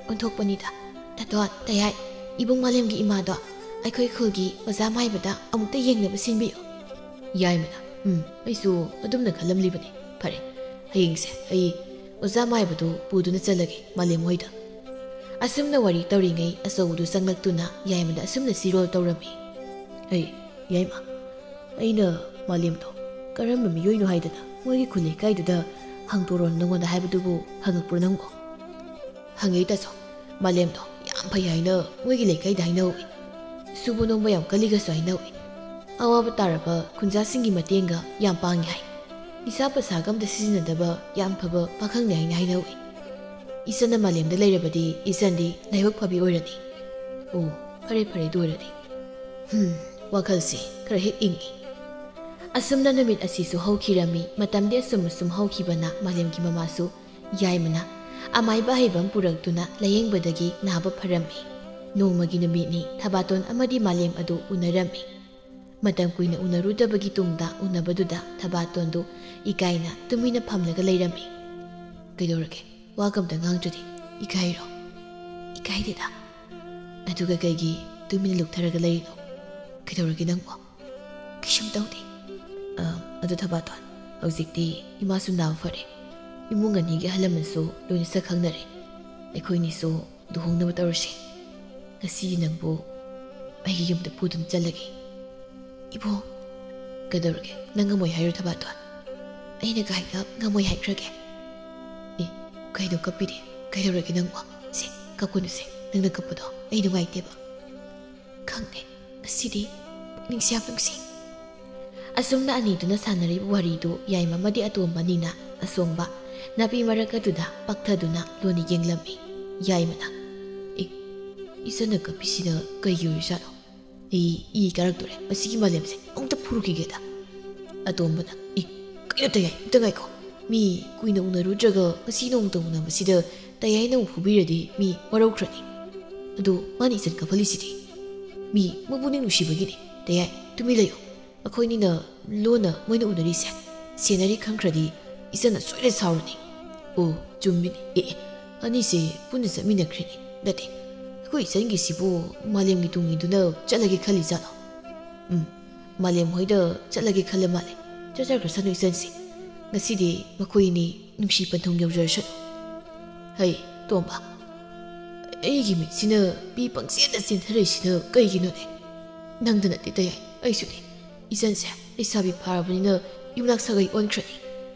ꯑꯣꯟꯊꯣꯛꯄꯅꯤꯗ꯫ ꯇꯥꯇꯣꯟ, ꯇꯌꯥꯏ, ꯏꯕꯨꯡ ꯃꯥꯂꯦꯝꯒꯤ ꯏꯃꯥꯗꯣ ꯑꯩꯈꯣꯏ ꯈꯨꯜꯒꯤ ꯑꯣꯖꯥ ꯃꯥꯏꯕꯗ ꯑꯃꯨꯛꯇ ꯌꯦꯡꯅꯕ ꯁꯤꯟꯕꯤꯌꯨ꯫" ꯌꯥꯏꯃꯅ, "ꯎꯝ, ꯑꯩꯁꯨ ꯑꯗꯨꯝꯅ ꯈꯜꯂꯝꯂꯤꯕꯅꯤ꯫ ꯐꯔꯦ, ꯍꯌꯦꯡꯁꯦ ꯑꯩ ꯑꯣꯖꯥ ꯃꯥꯏꯕꯗꯨ ꯄꯨꯗꯨꯅ ꯆꯠꯂꯒꯦ ꯃꯥꯂꯦꯝ ꯍꯣꯏꯗ꯫" ꯑꯁꯨꯝꯅ ꯋꯥꯔꯤ ꯇꯧꯔꯤꯉꯩ ꯑꯆꯧꯕꯗꯨ ꯆꯪꯂꯛꯇꯨꯅ ꯌꯥꯏꯃꯗ ꯑꯁꯨꯝꯅ ꯆꯤꯔꯣꯜ ꯇꯧꯔꯝꯃꯤ꯫ "ꯑꯩ, ꯌꯥꯏꯃ, ꯑꯩꯅ ꯃꯥꯂꯦꯝꯗꯣ ꯀꯔꯝꯕ ꯃꯤꯑꯣꯏꯅꯣ ꯍꯥꯏꯗꯅ ꯃꯣꯏꯒꯤ ꯈꯨꯜ ꯂꯩꯀꯥꯏꯗꯨꯗ ꯍꯪꯗꯣꯔꯣꯅ ꯅꯉꯣꯟꯗ ꯍꯥꯏꯕꯗꯨꯕꯨ ꯍꯪꯉꯛꯄ꯭ꯔꯣ ꯅꯪꯕꯣ?" "ꯍꯪꯉꯤ ꯇꯥꯆꯧ, ꯃꯥꯂꯦꯝꯗꯣ ꯌꯥꯝ ꯐꯩ ꯍꯥꯏꯅ ꯃꯣꯏꯒꯤ ꯂꯩꯀꯥꯏꯗ ꯍꯥꯏꯅꯍꯧꯏ꯫ ꯁꯨꯕ ꯅꯣꯝꯕ ꯌꯥꯝ ꯀꯜꯂꯤꯒꯁꯨ ꯍꯥꯏꯅꯍꯧꯏ꯫ ꯑꯋꯥꯕ ꯇꯥꯔꯕ ꯈꯨꯟꯖꯥꯁꯤꯡꯒꯤ ꯃꯇꯦꯡꯒ ꯌꯥꯝ ꯄꯥꯡꯉꯤ ꯍꯥꯏ꯫ ꯅꯤꯁꯥ ꯄꯁꯥꯒ ꯑꯝꯇ ꯁꯤꯖꯤꯟꯅꯗꯕ ꯌꯥꯝ ꯐꯕ ꯄꯥꯈꯪꯅꯤ ꯍꯥꯏꯅ ꯍꯥꯏꯅꯍꯧꯏ꯫ ꯏꯆꯟꯅ ꯃꯥꯂꯦꯝꯗ ꯂꯩꯔꯕꯗꯤ ꯏꯆꯟꯗꯤ ꯂꯥꯏꯕꯛ ꯐꯕꯤ ꯑꯣꯏꯔꯅꯤ꯫" "ꯑꯣ, ꯐꯔꯦ ꯐꯔꯦ, ꯑꯗꯨ ꯑꯣꯏꯔꯗꯤ꯫ ꯍꯝ, ꯋꯥꯈꯜꯁꯤ ꯈꯔ ꯍꯦꯛ ꯏꯪꯉꯤ꯫" ꯑꯁꯨꯝꯅ ꯅꯨꯃꯤꯠ ꯑꯁꯤꯁꯨ ꯍꯧꯈꯤꯔꯝꯃꯤ꯫ ꯃꯇꯝꯗꯤ ꯑꯁꯨꯝ ꯑꯁꯨꯝ ꯍꯧꯈꯤꯕꯅ ꯃꯥꯂꯦꯝꯒꯤ ꯃꯃꯥꯁꯨ ꯌꯥꯏꯃꯅ ꯑꯃꯥꯏꯕ ꯑꯍꯩꯕ ꯑꯃ ꯄꯨꯔꯛꯇꯨꯅ ꯂꯥꯌꯦꯡꯕꯗꯒꯤ ꯅꯥꯕ ꯐꯔꯝꯃꯤ꯫ ꯅꯣꯡꯃꯒꯤ ꯅꯨꯃꯤꯠꯅꯤ ꯊꯕꯥꯇꯣꯟ ꯑꯃꯗꯤ ꯃꯥꯂꯦꯝ ꯑꯗꯨ ꯎꯅꯔꯝꯃꯤ꯫ ꯃꯇꯝ ꯀꯨꯏꯅ ꯎꯅꯔꯨꯗꯕꯒꯤ ꯇꯨꯡꯗ ꯎꯅꯕꯗꯨꯗ ꯊꯕꯥꯇꯣꯟꯗꯨ ꯏꯀꯥꯏꯅ ꯇꯨꯃꯤꯟꯅ ꯐꯝꯂꯒ ꯂꯩꯔꯝꯃꯤ꯫ "ꯀꯩꯗꯧꯔꯒꯦ? ꯋꯥꯒ ꯑꯝꯇ ꯉꯥꯡꯗ꯭ꯔꯗꯤ ꯏꯀꯥꯏꯔꯣ?" "ꯏꯀꯥꯏꯗꯦꯗ꯫" "ꯑꯗꯨꯒ ꯀꯩꯒꯤ ꯇꯨꯃꯤꯟꯅ ꯂꯨꯞꯊꯔꯒ ꯂꯩꯔꯤꯅꯣ? ꯀꯩꯗꯧꯔꯒꯦ ꯅꯪꯕꯣ?" "ꯀꯩꯁꯨꯝ ꯇꯧꯗꯦ꯫" "ꯑ, ꯑꯗꯨ ꯊꯕꯥꯇꯣꯟ, ꯍꯧꯖꯤꯛꯇꯤ ꯏꯃꯥꯁꯨ ꯅꯥꯕ ꯐꯔꯦ꯫ ꯏꯃꯨꯡ ꯑꯅꯤꯒꯤ ꯑꯍꯜ ꯂꯃꯟꯁꯨ ꯂꯣꯏꯅ ꯁꯛ ꯈꯪꯅꯔꯦ꯫ ꯑꯩꯈꯣꯏꯅꯤꯁꯨ ꯂꯨꯍꯣꯡꯅꯕ ꯇꯧꯔꯁꯦ꯫ ꯉꯁꯤꯗꯤ ꯅꯪꯕꯨ ꯑꯩꯒꯤ ꯌꯨꯝꯗ ꯄꯨꯗꯨꯅ ꯆꯠꯂꯒꯦ꯫" "ꯏꯕꯣ, ꯀꯩꯗꯧꯔꯒꯦ? ꯅꯪ ꯉꯝꯃꯣꯏ ꯍꯥꯏꯔꯣ, ꯊꯕꯥꯇꯣꯟ? ꯑꯩꯅ ꯀꯥꯏꯗ ꯉꯝꯃꯣꯏ ꯍꯥꯏꯈ꯭ꯔꯒꯦ? ꯑꯦ, ꯀꯩꯅꯣ ꯀꯞꯄꯤꯗꯤ? ꯀꯩꯗꯧꯔꯒꯦ ꯅꯪꯕꯣ? ꯁꯦ, ꯀꯞꯀꯅꯨꯁꯦ꯫ ꯅꯪꯅ ꯀꯞꯄꯗꯣ ꯑꯩ ꯅꯨꯡꯉꯥꯏꯇꯦꯕ꯫ ꯈꯪꯗꯦ, ꯉꯁꯤꯗꯤ ꯄꯨꯛꯅꯤꯡꯁꯦ ꯌꯥꯝ ꯅꯨꯡꯁꯤ꯫ ꯑꯁꯨꯝꯅ ꯑꯅꯤꯗꯨꯅ ꯁꯥꯟꯅꯔꯤꯕ ꯋꯥꯔꯤꯗꯨ ꯌꯥꯏꯃ ꯑꯃꯗꯤ ꯑꯇꯣꯝꯕ ꯑꯅꯤꯅ ꯑꯁꯣꯡꯕ ꯅꯥꯄꯤ ꯃꯔꯛ ꯑꯗꯨꯗ ꯄꯛꯊꯗꯨꯅ ꯂꯣꯟꯅ ꯌꯦꯡꯂꯝꯃꯤ꯫ ꯌꯥꯏꯃꯅ, "ꯑꯦ, ꯏꯆꯟꯅ ꯀꯞꯄꯤꯁꯤꯅ ꯀꯩꯒꯤ ꯑꯣꯏꯔꯤꯖꯥꯠꯅꯣ? ꯑꯩ ꯏ ꯀꯥꯔꯛꯇꯣꯔꯦ꯫ ꯃꯁꯤꯒꯤ ꯃꯥꯂꯦꯝꯁꯦ ꯑꯃꯨꯛꯇ ꯐꯨꯔꯨꯈꯤꯒꯦꯗ꯫" ꯑꯇꯣꯝꯕꯅ, "ꯑꯦ, ꯀꯩꯅꯣ ꯇꯌꯥꯏ, ꯑꯝꯇ ꯉꯥꯏꯈꯣ꯫ ꯃꯤ ꯀꯨꯏꯅ ꯎꯅꯔꯨꯗ꯭ꯔꯒ ꯉꯁꯤ ꯅꯣꯡꯃꯇ ꯎꯅꯕꯁꯤꯗ ꯇꯌꯥꯏꯅ ꯑꯃꯨꯛ ꯐꯨꯕꯤꯔꯗꯤ ꯃꯤ ꯋꯥꯔꯧꯈ꯭ꯔꯅꯤ꯫ ꯑꯗꯨ ꯃꯥꯅ ꯏꯆꯟ ꯀꯞꯍꯜꯂꯤꯁꯤꯗꯤ ꯃꯤ ꯃꯄꯨꯛꯅꯤꯡ ꯅꯨꯡꯁꯤꯕꯒꯤꯅꯤ꯫ ꯇꯌꯥꯏ, ꯇꯨꯃꯤꯟ ꯂꯩꯌꯨ꯫ ꯑꯩꯈꯣꯏꯅꯤꯅ ꯂꯣꯟꯅ ꯃꯣꯏꯅ ꯎꯅꯔꯤꯁꯦ ꯁꯦꯟꯅꯔꯤ ꯈꯪꯈ꯭ꯔꯗꯤ ꯏꯆꯟꯅ ꯁꯣꯏꯗꯅ ꯁꯥꯎꯔꯅꯤ꯫" "ꯑꯣ, ꯆꯨꯝꯃꯤꯅꯤ꯫ ꯑꯦ, ꯑꯦ, ꯑꯅꯤꯁꯦ ꯄꯨꯟꯅ ꯆꯠꯃꯤꯟꯅꯈ꯭ꯔꯤꯅꯤ꯫ ꯅꯠꯇꯦ, ꯑꯩꯈꯣꯏ ꯏꯆꯟꯒꯤꯁꯤꯕꯨ ꯃꯥꯂꯦꯝꯒꯤ ꯇꯨꯡ ꯏꯟꯗꯨꯅ ꯆꯠꯂꯒꯦ ꯈꯜꯂꯤꯖꯥꯠꯂꯣ? ꯎꯝ, ꯃꯥꯂꯦꯝ ꯍꯣꯏꯗ ꯆꯠꯂꯒꯦ ꯈꯜꯂ ꯃꯥꯜꯂꯦ꯫ ꯆꯠꯆꯈ꯭ꯔꯁꯅꯨ ꯏꯆꯟꯁꯤ꯫ ꯉꯁꯤꯗꯤ ꯃꯈꯣꯏ ꯑꯅꯤ ꯅꯨꯡꯁꯤ ꯄꯟꯊꯨꯡ ꯌꯧꯖꯔꯁꯅꯨ꯫" "ꯍꯩ, ꯇꯣꯝꯕ, ꯑꯩꯒꯤ ꯃꯤꯠꯁꯤꯅ ꯄꯤ ꯄꯪꯆꯦꯟꯗ ꯆꯦꯟꯊꯔꯛꯏꯁꯤꯅ ꯀꯩꯒꯤꯅꯣꯅꯦ? ꯅꯪꯗ ꯅꯠꯇꯦ ꯇꯌꯥꯏ, ꯑꯩꯁꯨꯅꯦ꯫ ꯏꯆꯟꯁꯦ ꯂꯩꯁꯥꯕꯤ ꯐꯥꯔꯕꯅꯤꯅ ꯌꯨꯝꯂꯥꯛ ꯁꯥꯒꯩ ꯑꯣꯟꯈ꯭ꯔꯅꯤ꯫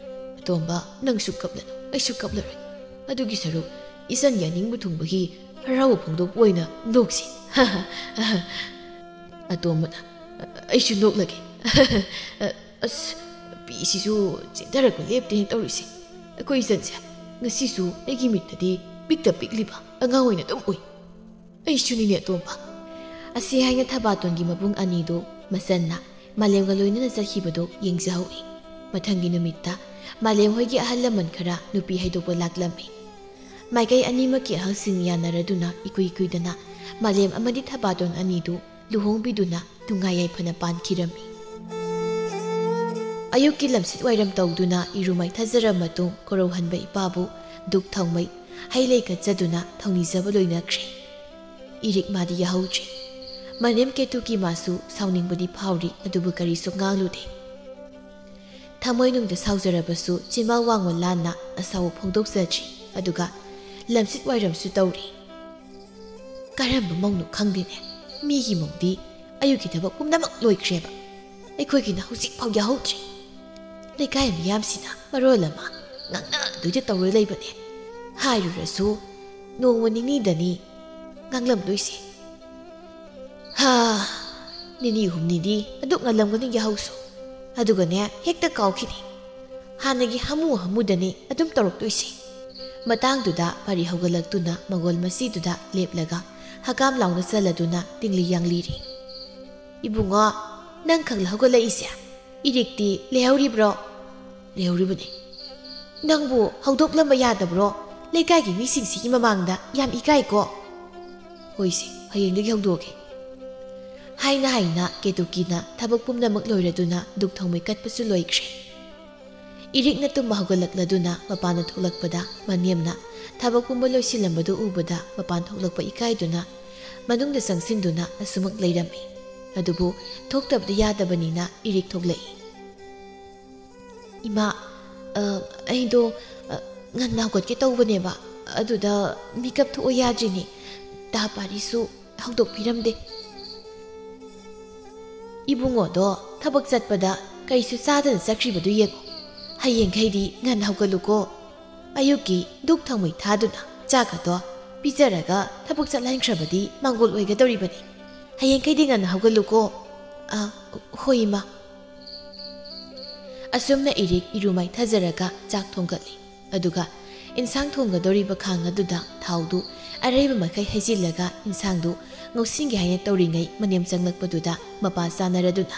ꯑꯇꯣꯝꯕ, ꯅꯪꯁꯨ ꯀꯞꯂꯅꯨ, ꯑꯩꯁꯨ ꯀꯞꯂꯔꯣꯏ꯫ ꯑꯗꯨꯒꯤ ꯁꯔꯨꯛ ꯏꯆꯟꯒꯤ ꯑꯅꯤꯡꯕ ꯊꯨꯡꯕꯒꯤ ꯍꯔꯥꯎꯕ ꯐꯣꯡꯗꯣꯛꯄ ꯑꯣꯏꯅ ꯅꯣꯛꯁꯤ꯫" ꯑꯇꯣꯝꯕꯅ, "ꯑꯩꯁꯨ ꯅꯣꯛꯂꯒꯦ꯫" "ꯑꯁ, ꯄꯤꯁꯤꯁꯨ ꯆꯦꯟꯊꯔꯛꯄ ꯂꯦꯞꯇꯦꯅ ꯇꯧꯔꯤꯁꯦ꯫ ꯑꯩꯈꯣꯏ ꯏꯆꯟꯁꯦ ꯉꯁꯤꯁꯨ ꯑꯩꯒꯤ ꯃꯤꯠꯇꯗꯤ ꯄꯤꯛꯇ ꯄꯤꯛꯂꯤꯕ ꯑꯉꯥꯡ ꯑꯣꯏꯅ ꯑꯗꯨꯝ ꯎꯏ꯫ ꯑꯩꯁꯨꯅꯤꯅꯦ ꯑꯇꯣꯝꯕ꯫" ꯑꯁꯤ ꯍꯥꯏꯅ ꯊꯕꯥꯇꯣꯟꯒꯤ ꯃꯕꯨꯡ ꯑꯅꯤꯗꯨ ꯃꯆꯟꯅ ꯃꯥꯂꯦꯝꯒ ꯂꯣꯏꯅꯅ ꯆꯠꯈꯤꯕꯗꯨ ꯌꯦꯡꯖꯍꯧꯏ꯫ ꯃꯊꯪꯒꯤ ꯅꯨꯃꯤꯠꯇ ꯃꯥꯂꯦꯝ ꯍꯣꯏꯒꯤ ꯑꯍꯜ ꯂꯃꯟ ꯈꯔ ꯅꯨꯄꯤ ꯍꯩꯗꯣꯛꯄ ꯂꯥꯛꯂꯝꯃꯤ꯫ ꯃꯥꯏꯀꯩ ꯑꯅꯤꯃꯛꯀꯤ ꯑꯍꯜꯁꯤꯡ ꯌꯥꯅꯔꯗꯨꯅ ꯏꯀꯨꯏ ꯀꯨꯏꯗꯅ ꯃꯥꯂꯦꯝ ꯑꯃꯗꯤ ꯊꯕꯥꯇꯣꯟ ꯑꯅꯤꯗꯨ ꯂꯨꯍꯣꯡꯕꯤꯗꯨꯅ ꯅꯨꯡꯉꯥꯏ ꯌꯥꯏꯐꯅ ꯄꯥꯟꯈꯤꯔꯝꯃꯤ꯫ ꯑꯌꯨꯛꯀꯤ ꯂꯝꯁꯤꯠ ꯋꯥꯏꯔꯝ ꯇꯧꯗꯨꯅ ꯏꯔꯨ ꯃꯥꯏꯊꯖꯔ ꯃꯇꯨꯡ ꯀꯣꯔꯧꯍꯟꯕ ꯏꯄꯥꯕꯨ ꯙꯨꯛ ꯊꯥꯎꯃꯩ ꯍꯩ ꯂꯩ ꯀꯠꯆꯗꯨꯅ ꯊꯧꯅꯤꯖꯕ ꯂꯣꯏꯅꯈ꯭ꯔꯦ꯫ ꯏꯔꯤꯛ ꯃꯥꯗꯤ ꯌꯥꯍꯧꯗ꯭ꯔꯤ꯫ ꯃꯅꯦꯝ ꯀꯦꯇꯨꯀꯤ ꯃꯥꯁꯨ ꯁꯥꯎꯅꯤꯡꯕꯗꯤ ꯐꯥꯎꯔꯤ, ꯑꯗꯨꯕꯨ ꯀꯔꯤꯁꯨ ꯉꯥꯡꯂꯨꯗꯦ꯫ ꯊꯃꯣꯏꯅꯨꯡꯗ ꯁꯥꯎꯖꯔꯕꯁꯨ ꯆꯤꯟꯕꯥꯜ ꯋꯥꯡꯃ ꯂꯥꯟꯅ ꯑꯁꯥꯎꯕ ꯐꯣꯡꯗꯣꯛꯆꯗ꯭ꯔꯤ꯫ ꯑꯗꯨꯒ ꯂꯝꯁꯤꯠ ꯋꯥꯏꯔꯝꯁꯨ ꯇꯧꯔꯤ꯫ ꯀꯔꯝꯕ ꯃꯧꯅꯣ ꯈꯪꯗꯦꯅꯦ, ꯃꯤꯒꯤ ꯃꯧꯗꯤ ꯑꯌꯨꯛꯀꯤ ꯊꯕꯛ ꯄꯨꯝꯅꯃꯛ ꯂꯣꯏꯈ꯭ꯔꯦꯕ꯫ ꯑꯩꯈꯣꯏꯒꯤꯅ ꯍꯧꯖꯤꯛꯐꯥꯎ ꯌꯥꯍꯧꯗ꯭ꯔꯤ꯫ ꯂꯩꯀꯥꯏ ꯃꯤꯌꯥꯝꯁꯤꯅ ꯃꯔꯣꯜ ꯑꯃ ꯉꯥꯡꯅꯗꯣꯏꯗ ꯇꯧꯔ ꯂꯩꯕꯅꯦ꯫ ꯍꯥꯏꯔꯨꯔꯁꯨ ꯅꯣꯡꯃ ꯅꯤꯅꯤꯗꯅꯤ ꯉꯥꯡꯂꯝꯗꯣꯏꯁꯦ꯫ ꯍꯥ, ꯅꯤꯅꯤ ꯍꯨꯝꯅꯤꯗꯤ ꯑꯗꯨꯛ ꯉꯜꯂꯝꯒꯅꯤ ꯌꯥꯍꯧꯁꯨ꯫ ꯑꯗꯨꯒꯅꯦ, ꯍꯦꯛꯇ ꯀꯥꯎꯈꯤꯅꯤ꯫ ꯍꯥꯟꯅꯒꯤ ꯍꯥꯃꯨ ꯍꯥꯃꯨꯗꯅꯤ ꯑꯗꯨꯝ ꯇꯧꯔꯛꯇꯣꯏꯁꯦ꯫ ꯃꯇꯥꯡꯗꯨꯗ ꯄꯥꯔꯤ ꯍꯧꯒꯠꯂꯛꯇꯨꯅ ꯃꯒꯣꯜ ꯃꯆꯤꯗꯨꯗ ꯂꯦꯞꯂꯒ ꯍꯀꯥꯝ ꯂꯥꯎꯅ ꯆꯜꯂꯗꯨꯅ ꯇꯤꯡꯂꯤ ꯌꯥꯡꯂꯤꯔꯤ꯫ "ꯏꯕꯨꯡꯉꯣ, ꯅꯪ ꯈꯛꯂ ꯍꯧꯒꯠꯂꯛꯏꯁꯦ? ꯏꯔꯤꯛꯇꯤ ꯂꯩꯍꯧꯔꯤꯕ꯭ꯔꯣ?" "ꯂꯩꯍꯧꯔꯤꯕꯅꯤ꯫ ꯅꯪꯕꯨ ꯍꯧꯗꯣꯛꯂꯝꯕ ꯌꯥꯗꯕ꯭ꯔꯣ? ꯂꯩꯀꯥꯏꯒꯤ ꯃꯤꯁꯤꯡꯁꯤꯒꯤ ꯃꯃꯥꯡꯗ ꯌꯥꯝ ꯏꯀꯥꯏꯀꯣ꯫" "ꯍꯣꯏꯁꯦ, ꯍꯌꯦꯡꯗꯒꯤ ꯍꯧꯗꯣꯛꯑꯒꯦ꯫" ꯍꯥꯏꯅ ꯍꯥꯏꯅ ꯀꯦꯇꯨꯀꯤꯅ ꯊꯕꯛ ꯄꯨꯝꯅꯃꯛ ꯂꯣꯏꯔꯗꯨꯅ ꯙꯨꯛ ꯊꯥꯎꯃꯩ ꯀꯠꯄꯁꯨ ꯂꯣꯏꯈ꯭ꯔꯦ꯫ ꯏꯔꯤꯛꯅ ꯇꯨꯝꯕ ꯍꯧꯒꯠꯂꯛꯂꯗꯨꯅ ꯃꯄꯥꯟꯗ ꯊꯣꯛꯂꯛꯄꯗ ꯃꯅꯦꯝꯅ ꯊꯕꯛ ꯄꯨꯝꯕ ꯂꯣꯏꯁꯤꯜꯂꯝꯕꯗꯨ ꯎꯕꯗ ꯃꯄꯥꯟ ꯊꯣꯛꯂꯛꯄ ꯏꯀꯥꯏꯗꯨꯅ ꯃꯅꯨꯡꯗ ꯆꯪꯁꯤꯟꯗꯨꯅ ꯑꯁꯨꯃꯛ ꯂꯩꯔꯝꯃꯤ꯫ ꯑꯗꯨꯕꯨ ꯊꯣꯛꯇꯕꯗꯤ ꯌꯥꯗꯕꯅꯤꯅ ꯏꯔꯤꯛ ꯊꯣꯛꯂꯛꯏ꯫ "ꯏꯃꯥ, ꯑ, ꯑꯩꯗꯣ, ꯑ, ꯉꯟꯅ ꯍꯧꯒꯠꯀꯦ ꯇꯧꯕꯅꯦꯕ, ꯑꯗꯨꯗ ꯃꯤꯀꯞ ꯊꯣꯛꯑꯣ ꯌꯥꯗ꯭ꯔꯤꯅꯦ꯫ ꯗꯥ ꯄꯥꯔꯤꯁꯨ ꯍꯧꯗꯣꯛꯄꯤꯔꯝꯗꯦ꯫" "ꯏꯕꯨꯡꯉꯣꯗꯣ ꯊꯕꯛ ꯆꯠꯄꯗ ꯀꯩꯁꯨ ꯆꯥꯗꯅ ꯆꯠꯈ꯭ꯔꯤꯕꯗꯨ ꯌꯦꯡꯉꯨ꯫ ꯍꯌꯦꯡꯈꯩꯗꯤ ꯉꯟꯅ ꯍꯧꯒꯠꯂꯨꯀꯣ꯫ ꯑꯌꯨꯛꯀꯤ ꯙꯨꯛ ꯊꯥꯎꯃꯩ ꯊꯥꯗꯨꯅ ꯆꯥꯛꯀꯗꯣ ꯄꯤꯖꯔꯒ ꯊꯕꯛ ꯆꯠꯍꯟꯈ꯭ꯔꯕꯗꯤ ꯃꯥꯡꯒꯣꯜ ꯑꯣꯏꯒꯗꯧꯔꯤꯕꯅꯤ꯫ ꯍꯌꯦꯡꯈꯩꯗꯤ ꯉꯟꯅ ꯍꯧꯒꯠꯂꯨꯀꯣ꯫" "ꯑ, ꯍꯣꯏ, ꯏꯃꯥ꯫" ꯑꯁꯨꯝꯅ ꯏꯔꯤꯛ ꯏꯔꯨ ꯃꯥꯏꯊꯖꯔꯒ ꯆꯥꯛ ꯊꯣꯡꯒꯠꯂꯤ꯫ ꯑꯗꯨꯒ ꯏꯟꯁꯥꯡ ꯊꯣꯡꯒꯗꯧꯔꯤꯕ ꯈꯥꯡ ꯑꯗꯨꯗ ꯊꯥꯎꯗꯨ ꯑꯔꯩꯕ ꯃꯈꯩ ꯍꯩꯖꯤꯜꯂꯒ ꯏꯟꯁꯥꯡꯗꯨ ꯉꯧꯁꯤꯟꯒꯦ ꯍꯥꯏꯅ ꯇꯧꯔꯤꯉꯩ ꯃꯅꯦꯝ ꯆꯪꯂꯛꯄꯗꯨꯗ ꯃꯄꯥ ꯆꯥꯅꯔꯗꯨꯅ,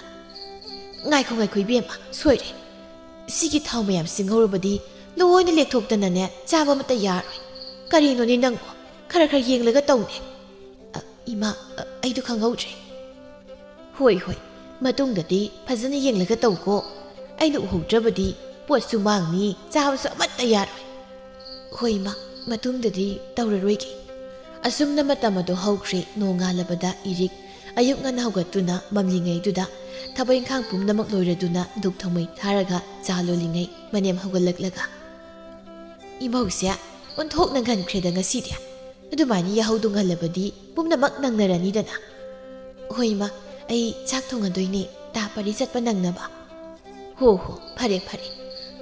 "ꯉꯥꯏꯈꯣ, ꯉꯥꯏꯈꯣ, ꯏꯕꯦꯝꯃ, ꯁꯣꯏꯔꯦ꯫ ꯁꯤꯒꯤ ꯊꯥꯎ ꯃꯌꯥꯝꯁꯤ ꯉꯧꯔꯕꯗꯤ ꯂꯣꯏꯅ ꯂꯦꯛꯊꯣꯛꯇꯅꯅꯦ ꯆꯥꯕ ꯑꯃꯠꯇ ꯌꯥꯔꯣꯏ꯫ ꯀꯔꯤꯅꯣꯅꯦ ꯅꯪꯕꯣ? ꯈꯔ ꯈꯔ ꯌꯦꯡꯂꯒ ꯇꯧꯅꯦ꯫" "ꯑ, ꯏꯃꯥ, ꯑ, ꯑꯩꯗꯣ ꯈꯪꯍꯧꯗ꯭ꯔꯦ꯫" "ꯍꯣꯏ, ꯍꯣꯏ, ꯃꯇꯨꯡꯗꯗꯤ ꯐꯖꯅ ꯌꯦꯡꯂꯒ ꯇꯧꯀꯣ꯫ ꯑꯩꯅ ꯎꯍꯧꯗ꯭ꯔꯕꯗꯤ ꯄꯣꯠꯁꯨ ꯃꯥꯡꯅꯤ, ꯆꯥꯕꯁꯨ ꯑꯃꯠꯇ ꯌꯥꯔꯣꯏ꯫" "ꯍꯣꯏ, ꯏꯃꯥ, ꯃꯇꯨꯡꯗꯗꯤ ꯇꯧꯔꯔꯣꯏꯒꯦ꯫" ꯑꯁꯨꯝꯅ ꯃꯇꯝ ꯑꯗꯨ ꯍꯧꯈ꯭ꯔꯦ꯫ ꯅꯣꯡꯉꯥꯜꯂꯕꯗ ꯏꯔꯤꯛ ꯑꯌꯨꯛ ꯉꯟꯅ ꯍꯧꯒꯠꯇꯨꯅ ꯃꯝꯂꯤꯉꯩꯗꯨꯗ ꯊꯕꯛ ꯏꯪꯈꯥꯡ ꯄꯨꯝꯅꯃꯛ ꯂꯣꯏꯔꯗꯨꯅ ꯙꯨꯛ ꯊꯥꯎꯃꯩ ꯊꯥꯔꯒ ꯆꯥ ꯂꯣꯜꯂꯤꯉꯩ ꯃꯅꯦꯝ ꯍꯧꯒꯠꯂꯛꯂꯒ, "ꯏꯃꯧꯁꯦ ꯑꯣꯟꯊꯣꯛꯅ ꯉꯟꯈ꯭ꯔꯦꯗ ꯉꯁꯤꯗꯤ꯫ ꯑꯗꯨꯃꯥꯏꯅ ꯌꯥꯍꯧꯗꯨ ꯉꯜꯂꯕꯗꯤ ꯄꯨꯝꯅꯃꯛ ꯅꯪꯅꯔꯅꯤꯗꯅ꯫" "ꯍꯣꯏ, ꯏꯃꯥ, ꯑꯩ ꯆꯥꯛ ꯊꯣꯡꯉꯗꯣꯏꯅꯦ꯫" ꯇꯥ ꯄꯔꯤ ꯆꯠꯄ ꯅꯪꯅꯕ꯫ ꯍꯣ ꯍꯣ, ꯐꯔꯦ ꯐꯔꯦ꯫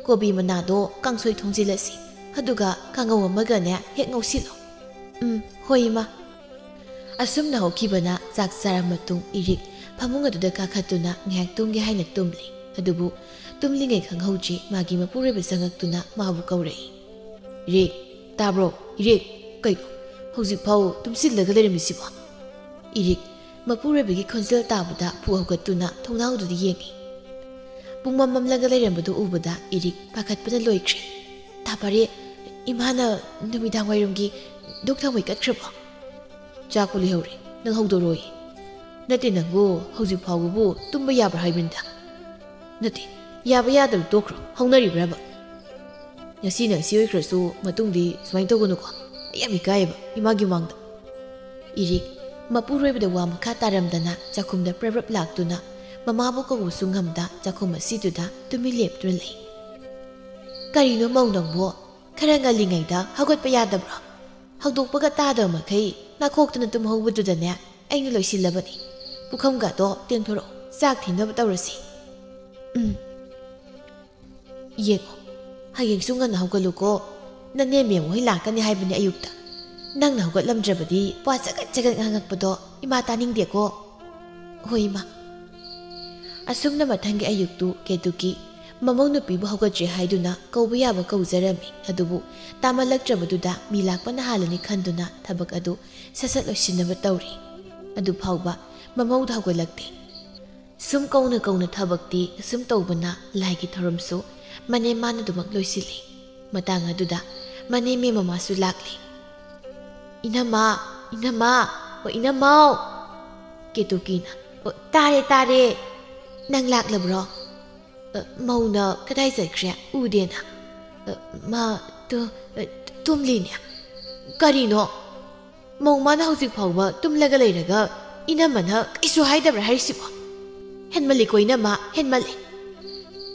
ꯀꯣꯕꯤ ꯃꯅꯥꯗꯣ ꯀꯥꯡꯁꯣꯏ ꯊꯣꯡꯖꯤꯜꯂꯁꯤ, ꯑꯗꯨꯒ ꯀꯥꯡꯉꯧ ꯑꯃꯒꯅꯦ ꯍꯦꯛ ꯉꯧꯁꯤꯜꯂꯣ꯫ ꯎꯝ, ꯍꯣꯏ ꯏꯃꯥ꯫ ꯑꯁꯨꯝꯅ ꯍꯧꯈꯤꯕꯅ ꯆꯥꯛ ꯆꯥꯔ ꯃꯇꯨꯡ ꯏꯔꯤꯛ ꯐꯃꯨꯡ ꯑꯗꯨꯗ ꯀꯥꯈꯠꯇꯨꯅ ꯉꯥꯏꯍꯥꯛ ꯇꯨꯝꯒꯦ ꯍꯥꯏꯅ ꯇꯨꯝꯂꯤ꯫ ꯑꯗꯨꯕꯨ ꯇꯨꯝꯂꯤꯉꯩ ꯈꯪꯍꯧꯗ꯭ꯔꯤ ꯃꯥꯒꯤ ꯃꯄꯨꯔꯣꯏꯕ ꯆꯪꯉꯛꯇꯨꯅ ꯃꯥꯕꯨ ꯀꯧꯔꯛꯏ꯫ "ꯏꯔꯤꯛ, ꯇꯥꯕ꯭ꯔꯣ? ꯏꯔꯤꯛ, ꯀꯩꯅꯣ ꯍꯧꯖꯤꯛꯐꯥꯎ ꯇꯨꯝꯁꯤꯜꯂꯒ ꯂꯩꯔꯝꯃꯤꯁꯤꯕꯣ?" ꯏꯔꯤꯛ ꯃꯄꯨꯔꯣꯏꯕꯒꯤ ꯈꯣꯟꯖꯦꯜ ꯇꯥꯕꯗ ꯐꯨ ꯍꯧꯒꯠꯇꯨꯅ ꯊꯣꯡꯅꯥꯎꯗꯨꯗ ꯌꯦꯡꯉꯤ꯫ ꯄꯨꯡꯃꯝ ꯃꯝꯂꯒ ꯂꯩꯔꯝꯕꯗꯨ ꯎꯕꯗ ꯏꯔꯤꯛ ꯄꯥꯈꯠꯄꯅ ꯂꯣꯏꯈ꯭ꯔꯦ꯫ "ꯇꯥ ꯄꯔꯤ, ꯏꯃꯥꯅ ꯅꯨꯃꯤꯗꯥꯡ ꯋꯥꯏꯔꯝꯒꯤ ꯙꯨꯛ ꯊꯥꯎꯃꯩ ꯀꯠꯈ꯭ꯔꯕꯣ? ꯆꯥꯛꯄꯨ ꯂꯩꯍꯧꯔꯦ, ꯅꯪ ꯍꯧꯗꯣꯔꯛꯑꯣꯌꯦ꯫ ꯅꯠꯇꯦ, ꯅꯪꯕꯨ ꯍꯧꯖꯤꯛ ꯐꯥꯎꯕꯕꯨ ꯇꯨꯝꯕ ꯌꯥꯕ꯭ꯔꯥ ꯍꯥꯏꯕꯅꯤꯗ꯫ ꯅꯠꯇꯦ, ꯌꯥꯕ ꯌꯥꯗꯕ ꯇꯣꯛꯈ꯭ꯔꯣ, ꯍꯧꯅꯔꯤꯕ꯭ꯔꯕ? ꯉꯁꯤꯅ ꯉꯁꯤ ꯑꯣꯏꯈ꯭ꯔꯁꯨ ꯃꯇꯨꯡꯗꯤ ꯁꯨꯃꯥꯏꯅ ꯇꯧꯒꯅꯨꯀꯣ꯫ ꯑꯩ ꯌꯥꯝ ꯏꯀꯥꯏꯌꯦꯕ ꯏꯃꯥꯒꯤ ꯃꯥꯡꯗ꯫" ꯏꯔꯤꯛ ꯃꯄꯨꯔꯣꯏꯕꯗ ꯋꯥ ꯃꯈꯥ ꯇꯥꯔꯝꯗꯅ ꯆꯥꯛꯈꯨꯝꯗ ꯄ꯭ꯔꯞ ꯄ꯭ꯔꯞ ꯂꯥꯛꯇꯨꯅ ꯃꯃꯥꯕꯨ ꯀꯧꯕꯁꯨ ꯉꯝꯗ ꯆꯥꯛꯈꯨꯝ ꯑꯁꯤꯗꯨꯗ ꯇꯨꯃꯤꯟ ꯂꯦꯞꯇꯨꯅ ꯂꯩ꯫ "ꯀꯔꯤꯅꯣ ꯃꯧ ꯅꯪꯕꯣ? ꯈꯔ ꯉꯜꯂꯤꯉꯩꯗ ꯍꯧꯒꯠꯄ ꯌꯥꯗꯕ꯭ꯔꯣ? ꯍꯧꯗꯣꯛꯄꯒ ꯇꯥꯗꯕ ꯃꯈꯩ ꯅꯥꯈꯣꯛꯇꯨꯅ ꯇꯨꯝꯍꯧꯕꯗꯨꯗꯅꯦ ꯑꯩꯅ ꯂꯣꯏꯁꯤꯜꯂꯕꯅꯤ꯫ ꯄꯨꯈꯝꯒꯗꯣ ꯇꯦꯡꯊꯣꯔꯛꯑꯣ, ꯆꯥꯛ ꯊꯤꯅꯕ ꯇꯧꯔꯁꯤ꯫" "ꯎꯝ꯫ ꯌꯦꯡꯉꯣ, ꯍꯌꯦꯡꯁꯨ ꯉꯟꯅ ꯍꯧꯒꯠꯂꯨꯀꯣ꯫ ꯅꯅꯦ ꯃꯦꯝ ꯍꯣꯏ ꯂꯥꯛꯀꯅꯤ ꯍꯥꯏꯕꯅꯤ ꯑꯌꯨꯛꯇ꯫ ꯅꯪꯅ ꯍꯧꯒꯠꯂꯝꯗ꯭ꯔꯕꯗꯤ ꯋꯥ ꯆꯒꯠ ꯆꯒꯠ ꯉꯥꯡꯉꯛꯄꯗꯣ ꯏꯃꯥ ꯇꯥꯅꯤꯡꯗꯦꯀꯣ꯫" "ꯍꯣꯏ ꯏꯃꯥ꯫" ꯑꯁꯨꯝꯅ ꯃꯊꯪꯒꯤ ꯑꯌꯨꯛꯇꯨ ꯀꯦꯇꯨꯀꯤ ꯃꯃꯧ ꯅꯨꯄꯤꯕꯨ ꯍꯧꯒꯠꯇ꯭ꯔꯤ ꯍꯥꯏꯗꯨꯅ ꯀꯧꯕ ꯌꯥꯕ ꯀꯧꯖꯔꯝꯃꯤ꯫ ꯑꯗꯨꯕꯨ ꯇꯥꯃꯜꯂꯛꯇ꯭ꯔꯕꯗꯨꯗ ꯃꯤ ꯂꯥꯛꯄꯅ ꯍꯥꯜꯂꯅꯤ ꯈꯟꯗꯨꯅ ꯊꯕꯛ ꯑꯗꯨ ꯁꯠ ꯁꯠ ꯂꯣꯏꯁꯤꯟꯅꯕ ꯇꯧꯔꯤ꯫ ꯑꯗꯨ ꯐꯥꯎꯕ ꯃꯃꯧꯗ ꯍꯧꯒꯠꯂꯛꯇꯦ꯫ ꯁꯨꯝ ꯀꯧꯅ ꯀꯧꯅ ꯊꯕꯛꯇꯤ ꯁꯨꯝ ꯇꯧꯕꯅ ꯂꯥꯏꯒꯤ ꯊꯧꯔꯝꯁꯨ ꯃꯅꯦꯝ ꯃꯥꯅ ꯑꯗꯨꯃꯛ ꯂꯣꯏꯁꯤꯜꯂꯤ꯫ ꯃꯇꯥꯡ ꯑꯗꯨꯗ ꯃꯅꯦꯝ ꯃꯦꯝ ꯃꯃꯥꯁꯨ ꯂꯥꯛꯂꯦ꯫ "ꯏꯅꯝꯃ, ꯏꯅꯝꯃ, ꯑꯣ ꯏꯅꯝꯃꯧ!" ꯀꯦꯇꯨꯀꯤꯅ, "ꯑꯣ, ꯇꯥꯔꯦ, ꯇꯥꯔꯦ꯫ ꯅꯪ ꯂꯥꯛꯂꯕ꯭ꯔꯣ? ꯑ, ꯃꯧꯅ ꯀꯗꯥꯏ ꯆꯠꯈ꯭ꯔꯦ? ꯎꯗꯦꯅ꯫" "ꯑ, ꯃꯥ ꯇꯨ-, ꯑ, ꯇꯨꯝꯂꯤꯅꯦ꯫" "ꯀꯔꯤꯅꯣ? ꯃꯧ ꯃꯥꯅ ꯍꯧꯖꯤꯛ ꯐꯥꯎꯕ ꯇꯨꯝꯂꯒ ꯂꯩꯔꯒ ꯏꯅꯝꯃꯅ ꯀꯩꯁꯨ ꯍꯥꯏꯗꯕ꯭ꯔꯥ ꯍꯥꯏꯔꯤꯁꯤꯕꯣ? ꯍꯦꯟꯃꯜꯂꯤꯀꯣ ꯏꯅꯝꯃ, ꯍꯦꯟꯃꯜꯂꯤ꯫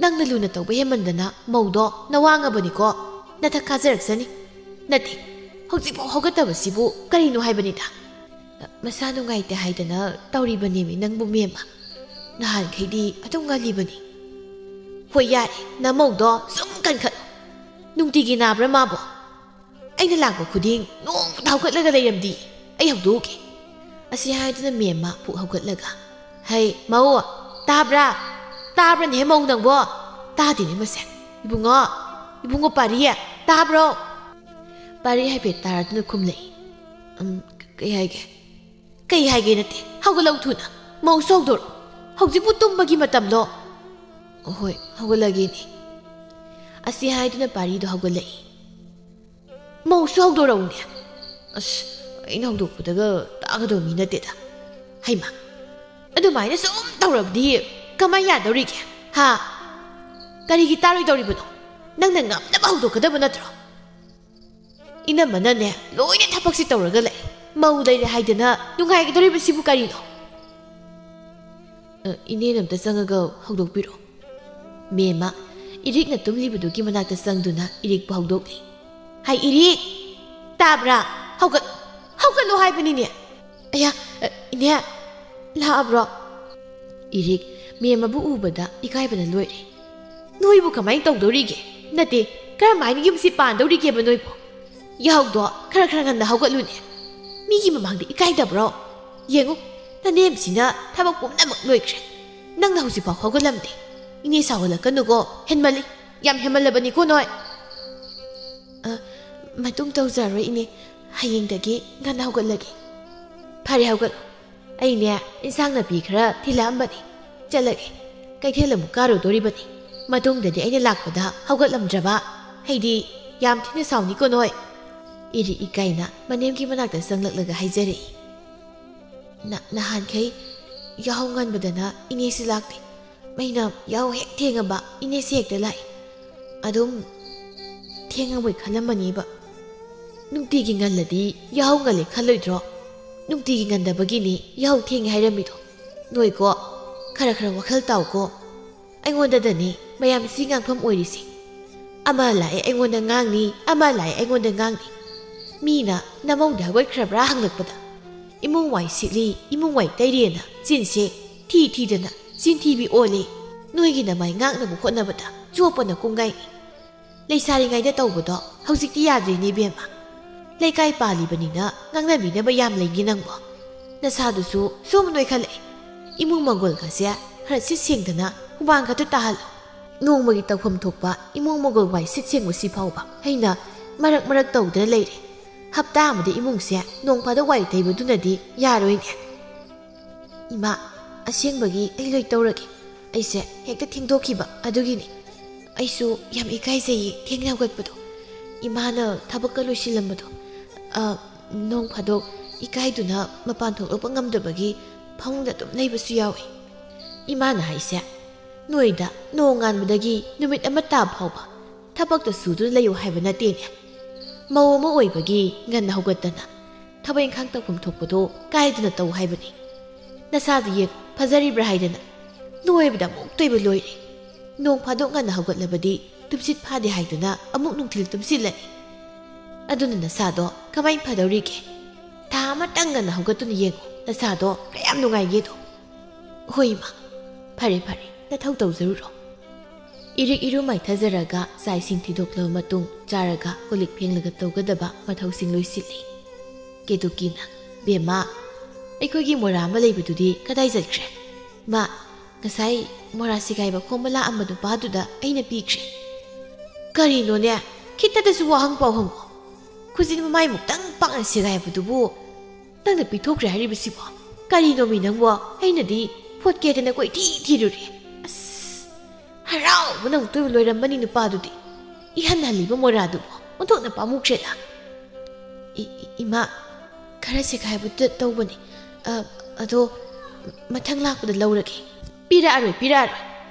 ꯅꯪꯅ ꯂꯨꯅ ꯇꯧꯕ ꯍꯦꯟꯃꯟꯗꯅ ꯃꯧꯗꯣ ꯅꯋꯥꯡꯉꯕꯅꯤꯀꯣ꯫ ꯅꯊꯛ ꯀꯥꯖꯔꯛꯁꯅꯤ꯫ ꯅꯠꯇꯦ, ꯍꯧꯖꯤꯛꯐꯥꯎ ꯍꯧꯒꯠꯇꯕꯁꯤꯕꯨ ꯀꯔꯤꯅꯣ ꯍꯥꯏꯕꯅꯤꯗ꯫ ꯃꯁꯥ ꯅꯨꯡꯉꯥꯏꯇꯦ ꯍꯥꯏꯗꯅ ꯇꯧꯔꯤꯕꯅꯦꯃꯤ ꯅꯪꯕꯨ ꯃꯦꯝꯃ꯫ ꯅꯍꯥꯟꯈꯩꯗꯤ ꯑꯗꯨꯝ ꯉꯜꯂꯤꯕꯅꯤ꯫ ꯍꯣꯏ, ꯌꯥꯔꯦ, ꯅꯃꯧꯗꯣ ꯁꯨꯝ ꯀꯟꯈꯠꯂꯣ꯫ ꯅꯨꯡꯇꯤꯒꯤ ꯅꯥꯕ꯭ꯔꯥ ꯃꯥꯕꯣ? ꯑꯩꯅ ꯂꯥꯛꯄ ꯈꯨꯗꯤꯡ ꯅꯣꯡꯃꯇ ꯍꯧꯒꯠꯂꯒ ꯂꯩꯔꯝꯗꯤ꯫ ꯑꯩ ꯍꯧꯗꯣꯛꯎꯒꯦ꯫ ꯑꯁꯤ ꯍꯥꯏꯗꯨꯅ ꯃꯦꯝꯃ ꯄꯨꯛ ꯍꯧꯒꯠꯂꯒ, "ꯍꯩ, ꯃꯧ, ꯇꯥꯕ꯭ꯔꯥ? ꯇꯥꯕ꯭ꯔꯅꯦꯍꯦ, ꯃꯧ ꯅꯪꯕꯣ? ꯇꯥꯗꯦꯅꯦ ꯃꯁꯦ꯫ ꯏꯕꯨꯡꯉꯣ, ꯏꯕꯨꯡꯉꯣ ꯄꯥꯔꯤ, ꯇꯥꯕ꯭ꯔꯣ?" ꯄꯥꯔꯤ ꯍꯥꯏꯐꯦꯠ ꯇꯥꯔꯗꯨꯅ ꯈꯨꯝꯂꯛꯏ꯫ "ꯎꯝ, ꯀ-, ꯀꯩ ꯍꯥꯏꯒꯦ?" "ꯀꯩ ꯍꯥꯏꯒꯦ ꯅꯠꯇꯦ, ꯍꯧꯒꯠꯂꯧ ꯊꯨꯅ꯫ ꯃꯧꯁꯨ ꯍꯧꯗꯣꯔꯛꯑꯣ꯫ ꯍꯧꯖꯤꯛꯄꯨ ꯇꯨꯝꯕꯒꯤ ꯃꯇꯝꯂꯣ?" "ꯍꯣꯏ, ꯍꯧꯒꯠꯂꯒꯦꯅꯦ꯫" ꯑꯁꯤ ꯍꯥꯏꯗꯨꯅ ꯄꯥꯔꯤꯗꯣ ꯍꯧꯒꯠꯂꯛꯏ꯫ "ꯃꯧꯁꯨ ꯍꯧꯗꯣꯔꯛꯎꯅꯦ꯫" "ꯑꯁ, ꯑꯩꯅ ꯍꯧꯗꯣꯛꯄꯗꯒ ꯇꯥꯒꯗꯧꯕ ꯃꯤ ꯅꯠꯇꯦꯗ꯫ ꯍꯩꯃꯥ, ꯑꯗꯨꯃꯥꯏꯅ ꯁꯨꯝ ꯇꯧꯔꯕꯗꯤ ꯀꯃꯥꯏ ꯌꯥꯗꯧꯔꯤꯒꯦ? ꯍꯥ? ꯀꯔꯤꯒꯤ ꯇꯥꯔꯣꯏꯗꯧꯔꯤꯕꯅꯣ? ꯅꯪꯅ ꯉꯝꯅꯕ ꯍꯧꯗꯣꯛꯀꯗꯕ ꯅꯠꯇ꯭ꯔꯣ?" "ꯏꯅꯝꯃꯅꯅꯦ, ꯂꯣꯏꯅ ꯊꯕꯛꯁꯤ ꯇꯧꯔꯒ ꯂꯩ꯫ ꯃꯧ ꯂꯩꯔꯦ ꯍꯥꯏꯗꯅ ꯅꯨꯡꯉꯥꯏꯒꯗꯧꯔꯤꯕꯁꯤꯕꯨ ꯀꯔꯤꯅꯣ?" "ꯑ, ꯏꯅꯦꯅ ꯑꯝꯇ ꯆꯪꯉꯒ ꯍꯧꯗꯣꯛꯄꯤꯔꯛꯑꯣ꯫" ꯃꯦꯝꯃ ꯏꯔꯤꯛꯅ ꯇꯨꯝꯂꯤꯕꯗꯨꯒꯤ ꯃꯅꯥꯛꯇ ꯆꯪꯗꯨꯅ ꯏꯔꯤꯛꯄꯨ ꯍꯧꯗꯣꯛꯂꯤ꯫ "ꯍꯥꯏ ꯏꯔꯤꯛ, ꯇꯥꯕ꯭ꯔꯥ? ꯍꯧꯒꯠ-, ꯍꯧꯒꯠꯂꯣ ꯍꯥꯏꯕꯅꯤꯅꯦ꯫" "ꯑꯌꯥ, ꯑ, ꯏꯅꯦ, ꯂꯥꯛꯑꯕ꯭ꯔꯣ?" ꯏꯔꯤꯛ ꯃꯦꯝꯃꯕꯨ ꯎꯕꯗ ꯏꯀꯥꯏꯕꯅ ꯂꯣꯏꯔꯦ꯫ "ꯅꯣꯏꯕꯨ ꯀꯃꯥꯏꯅ ꯇꯧꯗꯧꯔꯤꯒꯦ? ꯅꯠꯇꯦ, ꯀꯔꯝꯍꯥꯏꯅ ꯌꯨꯝꯁꯤ ꯄꯥꯟꯗꯧꯔꯤꯒꯦꯕ ꯅꯣꯏꯕꯨ? ꯌꯥꯍꯧꯗꯣ ꯈꯔ ꯈꯔ ꯉꯟꯅ ꯍꯧꯒꯠꯂꯨꯅꯦ꯫ ꯃꯤꯒꯤ ꯃꯃꯥꯡꯗ ꯏꯀꯥꯏꯗꯕ꯭ꯔꯣ? ꯌꯦꯡꯉꯨ, ꯅꯅꯦꯝꯁꯤꯅ ꯊꯕꯛ ꯄꯨꯝꯅꯃꯛ ꯂꯣꯏꯈ꯭ꯔꯦ꯫ ꯅꯪꯅ ꯍꯧꯖꯤꯛꯐꯥꯎ ꯍꯧꯒꯠꯂꯝꯗꯦ꯫ ꯏꯅꯦ ꯁꯥꯎꯍꯜꯂꯛꯀꯅꯨꯀꯣ, ꯍꯦꯟꯃꯜꯂꯤ꯫ ꯌꯥꯝ ꯍꯦꯟꯃꯜꯂꯕꯅꯤꯀꯣ ꯅꯣꯏ꯫" "ꯑ, ꯃꯇꯨꯡ ꯇꯧꯖꯔꯣꯏ ꯏꯅꯦ, ꯍꯌꯦꯡꯗꯒꯤ ꯉꯟꯅ ꯍꯧꯒꯠꯂꯒꯦ꯫" "ꯐꯔꯦ, ꯍꯧꯒꯠꯂꯣ꯫ ꯑꯩꯅꯦ, ꯏꯟꯁꯥꯡ ꯅꯥꯄꯤ ꯈꯔ ꯊꯤꯜꯂꯛꯑꯝꯕꯅꯤ꯫ ꯆꯠꯂꯒꯦ꯫ ꯀꯩꯊꯦꯜ ꯑꯃꯨꯛ ꯀꯥꯔꯨꯗꯣꯔꯤꯕꯅꯤ꯫ ꯃꯇꯨꯡꯗꯗꯤ ꯑꯩꯅ ꯂꯥꯛꯄꯗ ꯍꯧꯒꯠꯂꯝꯗ꯭ꯔꯕ ꯍꯥꯏꯗꯤ ꯌꯥꯝ ꯊꯤꯅ ꯁꯥꯎꯅꯤꯀꯣ ꯅꯣꯏ꯫" ꯏꯔꯤꯛ ꯏꯀꯥꯏꯅ ꯃꯅꯦꯝꯒꯤ ꯃꯅꯥꯛꯇ ꯆꯪꯂꯛꯂꯒ ꯍꯥꯏꯖꯔꯛꯏ꯫ "ꯅ-, ꯅꯍꯥꯟꯈꯩ ꯌꯥꯍꯧ ꯉꯟꯕꯗꯅ ꯏꯅꯦꯁꯤ ꯂꯥꯛꯇꯦ꯫ ꯑꯩꯅ ꯌꯥꯍꯧ ꯍꯦꯛ ꯊꯦꯡꯉꯕ ꯏꯅꯦꯁꯤ ꯍꯦꯛꯇ ꯂꯥꯛꯏ꯫ ꯑꯗꯨꯝ ꯊꯦꯡꯉꯕꯣꯏ ꯈꯜꯂꯝꯃꯅꯤꯕ꯫ ꯅꯨꯡꯇꯤꯒꯤ ꯉꯜꯂꯗꯤ ꯌꯥꯍꯧ ꯉꯜꯂꯦ ꯈꯜꯂꯣꯏꯗ꯭ꯔꯣ? ꯅꯨꯡꯇꯤꯒꯤ ꯉꯟꯗꯕꯒꯤꯅꯤ ꯌꯥꯍꯧ ꯊꯦꯡꯉꯦ ꯍꯥꯏꯔꯝꯃꯤꯗꯣ꯫ ꯅꯣꯏꯀꯣ, ꯈꯔ ꯈꯔ ꯋꯥꯈꯜ ꯇꯥꯎꯀꯣ꯫ ꯑꯩꯉꯣꯟꯗꯗꯅꯤ ꯃꯌꯥꯝꯁꯤ ꯉꯥꯡꯐꯝ ꯑꯣꯏꯔꯤꯁꯦ꯫ ꯑꯃ ꯂꯥꯛꯑꯦ ꯑꯩꯉꯣꯟꯗ ꯉꯥꯡꯅꯤ, ꯑꯃ ꯂꯥꯛꯑꯦ ꯑꯩꯉꯣꯟꯗ ꯉꯥꯡꯅꯤ꯫ ꯃꯤꯅ ꯅꯃꯧꯗꯤ ꯍꯧꯒꯠꯈ꯭ꯔꯕ꯭ꯔꯥ ꯍꯪꯂꯛꯄꯗ, ꯏꯃꯨꯡ ꯋꯥꯏ ꯁꯤꯠꯂꯤ, ꯏꯃꯨꯡ ꯋꯥꯏ ꯇꯩꯔꯤꯑꯅ ꯆꯤꯟꯁꯦ ꯊꯤ ꯊꯤꯗꯅ ꯆꯤꯟꯊꯤꯕꯤ ꯑꯣꯜꯂꯤ꯫ ꯅꯣꯏꯒꯤ ꯅꯃꯥꯏ ꯉꯥꯛꯅꯕ ꯍꯣꯠꯅꯕꯗ ꯆꯣꯞꯄꯅ ꯀꯣꯡꯒꯥꯏꯅꯤ꯫ ꯂꯩꯁꯥꯔꯤꯉꯩꯗ ꯇꯧꯕꯗꯣ ꯍꯧꯖꯤꯛꯇꯤ ꯌꯥꯗ꯭ꯔꯦꯅꯦ ꯏꯕꯦꯝꯃ꯫ ꯂꯩꯀꯥꯏ ꯄꯥꯜꯂꯤꯕꯅꯤꯅ ꯉꯥꯡꯅꯕꯤꯅꯕ ꯌꯥꯝ ꯂꯩꯒꯦ ꯅꯪꯕꯣ꯫ ꯅꯁꯥꯗꯨꯁꯨ ꯁꯨꯝ ꯅꯣꯏꯈꯠꯂꯛꯑꯦ꯫ ꯏꯃꯨꯡ ꯃꯪꯒꯣꯜꯒꯁꯦ ꯈꯔ ꯁꯤꯠ ꯁꯦꯡꯗꯅ ꯍꯨꯃꯥꯡ ꯈꯛꯇ ꯇꯥꯍꯜꯂꯣ꯫ ꯅꯣꯡꯃꯒꯤ ꯇꯧꯐꯝ ꯊꯣꯛꯄ ꯏꯃꯨꯡ ꯃꯪꯒꯣꯜ ꯋꯥꯏ ꯁꯤꯠ ꯁꯦꯡꯕꯁꯤ ꯐꯥꯎꯕ ꯑꯩꯅ ꯃꯔꯛ ꯃꯔꯛ ꯇꯧꯗꯅ ꯂꯩꯔꯦ꯫ ꯍꯞꯇꯥ ꯑꯃꯗ ꯏꯃꯨꯡꯁꯦ ꯅꯣꯡ ꯐꯥꯗꯣꯛ ꯋꯥꯏ ꯇꯩꯕꯗꯨꯅꯗꯤ ꯌꯥꯔꯣꯏꯅꯦ꯫ ꯏꯃꯥ, ꯑꯁꯦꯡꯕꯒꯤ ꯑꯩ ꯂꯣꯏ ꯇꯧꯔꯒꯦ꯫ ꯑꯩꯁꯦ ꯍꯦꯛꯇ ꯊꯦꯡꯗꯣꯛꯈꯤꯕ ꯑꯗꯨꯒꯤꯅꯤ꯫ ꯑꯩꯁꯨ ꯌꯥꯝ ꯏꯀꯥꯏꯖꯩꯌꯦ ꯊꯦꯡꯅ ꯍꯧꯒꯠꯄꯗꯣ꯫ ꯏꯃꯥꯅ ꯊꯕꯛꯀ ꯂꯣꯏꯁꯤꯜꯂꯝꯕꯗꯣ꯫ ꯑ, ꯅꯣꯡ ꯐꯥꯗꯣꯛ ꯏꯀꯥꯏꯗꯨꯅ ꯃꯄꯥꯟ ꯊꯣꯛꯂꯛꯄ ꯉꯝꯗꯕꯒꯤ ꯐꯃꯨꯡꯗ ꯑꯗꯨꯝ ꯂꯩꯕꯁꯨ ꯌꯥꯎꯏ꯫ ꯏꯃꯥꯅ ꯍꯥꯏꯁꯦ, ꯅꯣꯏꯗ ꯅꯣꯡ ꯉꯥꯟꯕꯗꯒꯤ ꯅꯨꯃꯤꯠ ꯑꯃ ꯇꯥꯕ ꯐꯥꯎꯕ ꯊꯕꯛꯇ ꯁꯨꯗꯨꯅ ꯂꯩꯌꯨ ꯍꯥꯏꯕ ꯅꯠꯇꯦꯅꯦ꯫ ꯃꯧ ꯑꯃ ꯑꯣꯏꯕꯒꯤ ꯉꯟꯅ ꯍꯧꯒꯠꯇꯅ ꯊꯕꯛ ꯏꯪꯈꯥꯡ ꯇꯧꯐꯝ ꯊꯣꯛꯄꯗꯣ ꯀꯥꯏꯗꯅ ꯇꯧ ꯍꯥꯏꯕꯅꯤ꯫ ꯅꯁꯥꯗꯨ ꯌꯦꯡꯉꯨ, ꯐꯖꯔꯤꯕ꯭ꯔꯥ ꯍꯥꯏꯗꯅ꯫ ꯅꯣꯏꯕꯗ ꯑꯃꯨꯛ ꯇꯣꯏꯕ ꯂꯣꯏꯔꯦ꯫ ꯅꯣꯡ ꯐꯥꯗꯣꯛ ꯉꯟꯅ ꯍꯧꯒꯠꯂꯕꯗꯤ ꯇꯨꯝꯁꯤꯠ ꯐꯥꯗꯦ ꯍꯥꯏꯗꯨꯅ ꯑꯃꯨꯛ ꯅꯨꯡꯊꯤꯜ ꯇꯨꯝꯁꯤꯜꯂꯅꯤ꯫ ꯑꯗꯨꯅ ꯅꯁꯥꯗꯣ ꯀꯃꯥꯏꯅ ꯐꯗꯧꯔꯤꯒꯦ? ꯊꯥ ꯑꯃꯇꯪ ꯉꯟꯅ ꯍꯧꯒꯠꯇꯨꯅ ꯌꯦꯡꯉꯨ, ꯅꯁꯥꯗꯣ ꯀꯌꯥꯝ ꯅꯨꯡꯉꯥꯏꯒꯦꯗꯣ꯫ ꯍꯣꯏ ꯏꯃꯥ, ꯐꯔꯦ ꯐꯔꯦ, ꯅꯊꯧ ꯇꯧꯖꯔꯨꯔꯣ꯫ ꯏꯔꯤꯛ ꯏꯔꯨ ꯃꯥꯏꯊꯖꯔꯒ ꯆꯥꯛ ꯏꯁꯤꯡ ꯊꯤꯗꯣꯛꯂꯕ ꯃꯇꯨꯡ ꯆꯥꯔꯒ ꯀꯣꯜ ꯂꯤꯛ ꯐꯦꯡꯂꯒ ꯇꯧꯒꯗꯕ ꯃꯊꯧꯁꯤꯡ ꯂꯣꯏꯁꯤꯜꯂꯤ꯫ ꯀꯦꯇꯨꯀꯤꯅ, "ꯕꯦꯝꯃ, ꯑꯩꯈꯣꯏꯒꯤ ꯃꯣꯔꯥ ꯑꯃ ꯂꯩꯕꯗꯨꯗꯤ ꯀꯗꯥꯏ ꯆꯠꯈ꯭ꯔꯦ?" "ꯃꯥ, ꯉꯁꯥꯏ ꯃꯣꯔꯥ ꯁꯦꯒꯥꯏꯕ ꯈꯣꯝꯕ ꯂꯥꯛꯑꯝꯕ ꯅꯨꯄꯥꯗꯨꯗ ꯑꯩꯅ ꯄꯤꯈ꯭ꯔꯦ꯫" "ꯀꯔꯤꯅꯣꯅꯦ? ꯈꯤꯇꯗꯁꯨ ꯋꯥꯍꯪ ꯄꯥꯎ ꯍꯪꯉꯣ꯫ ꯈꯨꯖꯤꯟ ꯃꯃꯥꯏꯃꯨꯛꯇꯪ ꯄꯥꯛꯅ ꯁꯦꯒꯥꯏꯕꯗꯨꯕꯨ ꯅꯪꯅ ꯄꯤꯊꯣꯛꯈ꯭ꯔꯦ ꯍꯥꯏꯔꯤꯕꯁꯤꯕꯣ? ꯀꯔꯤꯅꯣꯃꯤ ꯅꯪꯕꯣ? ꯑꯩꯅꯗꯤ ꯐꯣꯠꯀꯦꯗꯅ ꯀꯣꯏꯊꯤ ꯊꯤꯔꯨꯔꯦ꯫" ꯑꯁ! ꯍꯔꯥꯎꯕꯅ ꯑꯃꯨꯛꯇꯣꯏꯕ ꯂꯣꯏꯔꯝꯃꯅꯤ ꯅꯨꯄꯥꯗꯨꯗꯤ꯫ ꯏꯍꯟ ꯍꯜꯂꯤꯕ ꯃꯣꯔꯥꯗꯨꯕꯨ ꯑꯣꯟꯊꯣꯛꯅ ꯄꯥꯝꯃꯨꯈ꯭ꯔꯦꯗ꯫ "ꯏ-, ꯏ-, ꯏꯃꯥ, ꯈꯔ ꯁꯦꯒꯥꯏꯕꯗꯨꯗ ꯇꯧꯕꯅꯤ꯫ ꯑ, ꯑꯗꯣ ꯃꯊꯪ ꯂꯥꯛꯄꯗ ꯂꯧꯔꯒꯦ꯫" "ꯄꯤꯔꯛꯑꯔꯣꯏ, ꯄꯤꯔꯛꯑꯔꯣꯏ꯫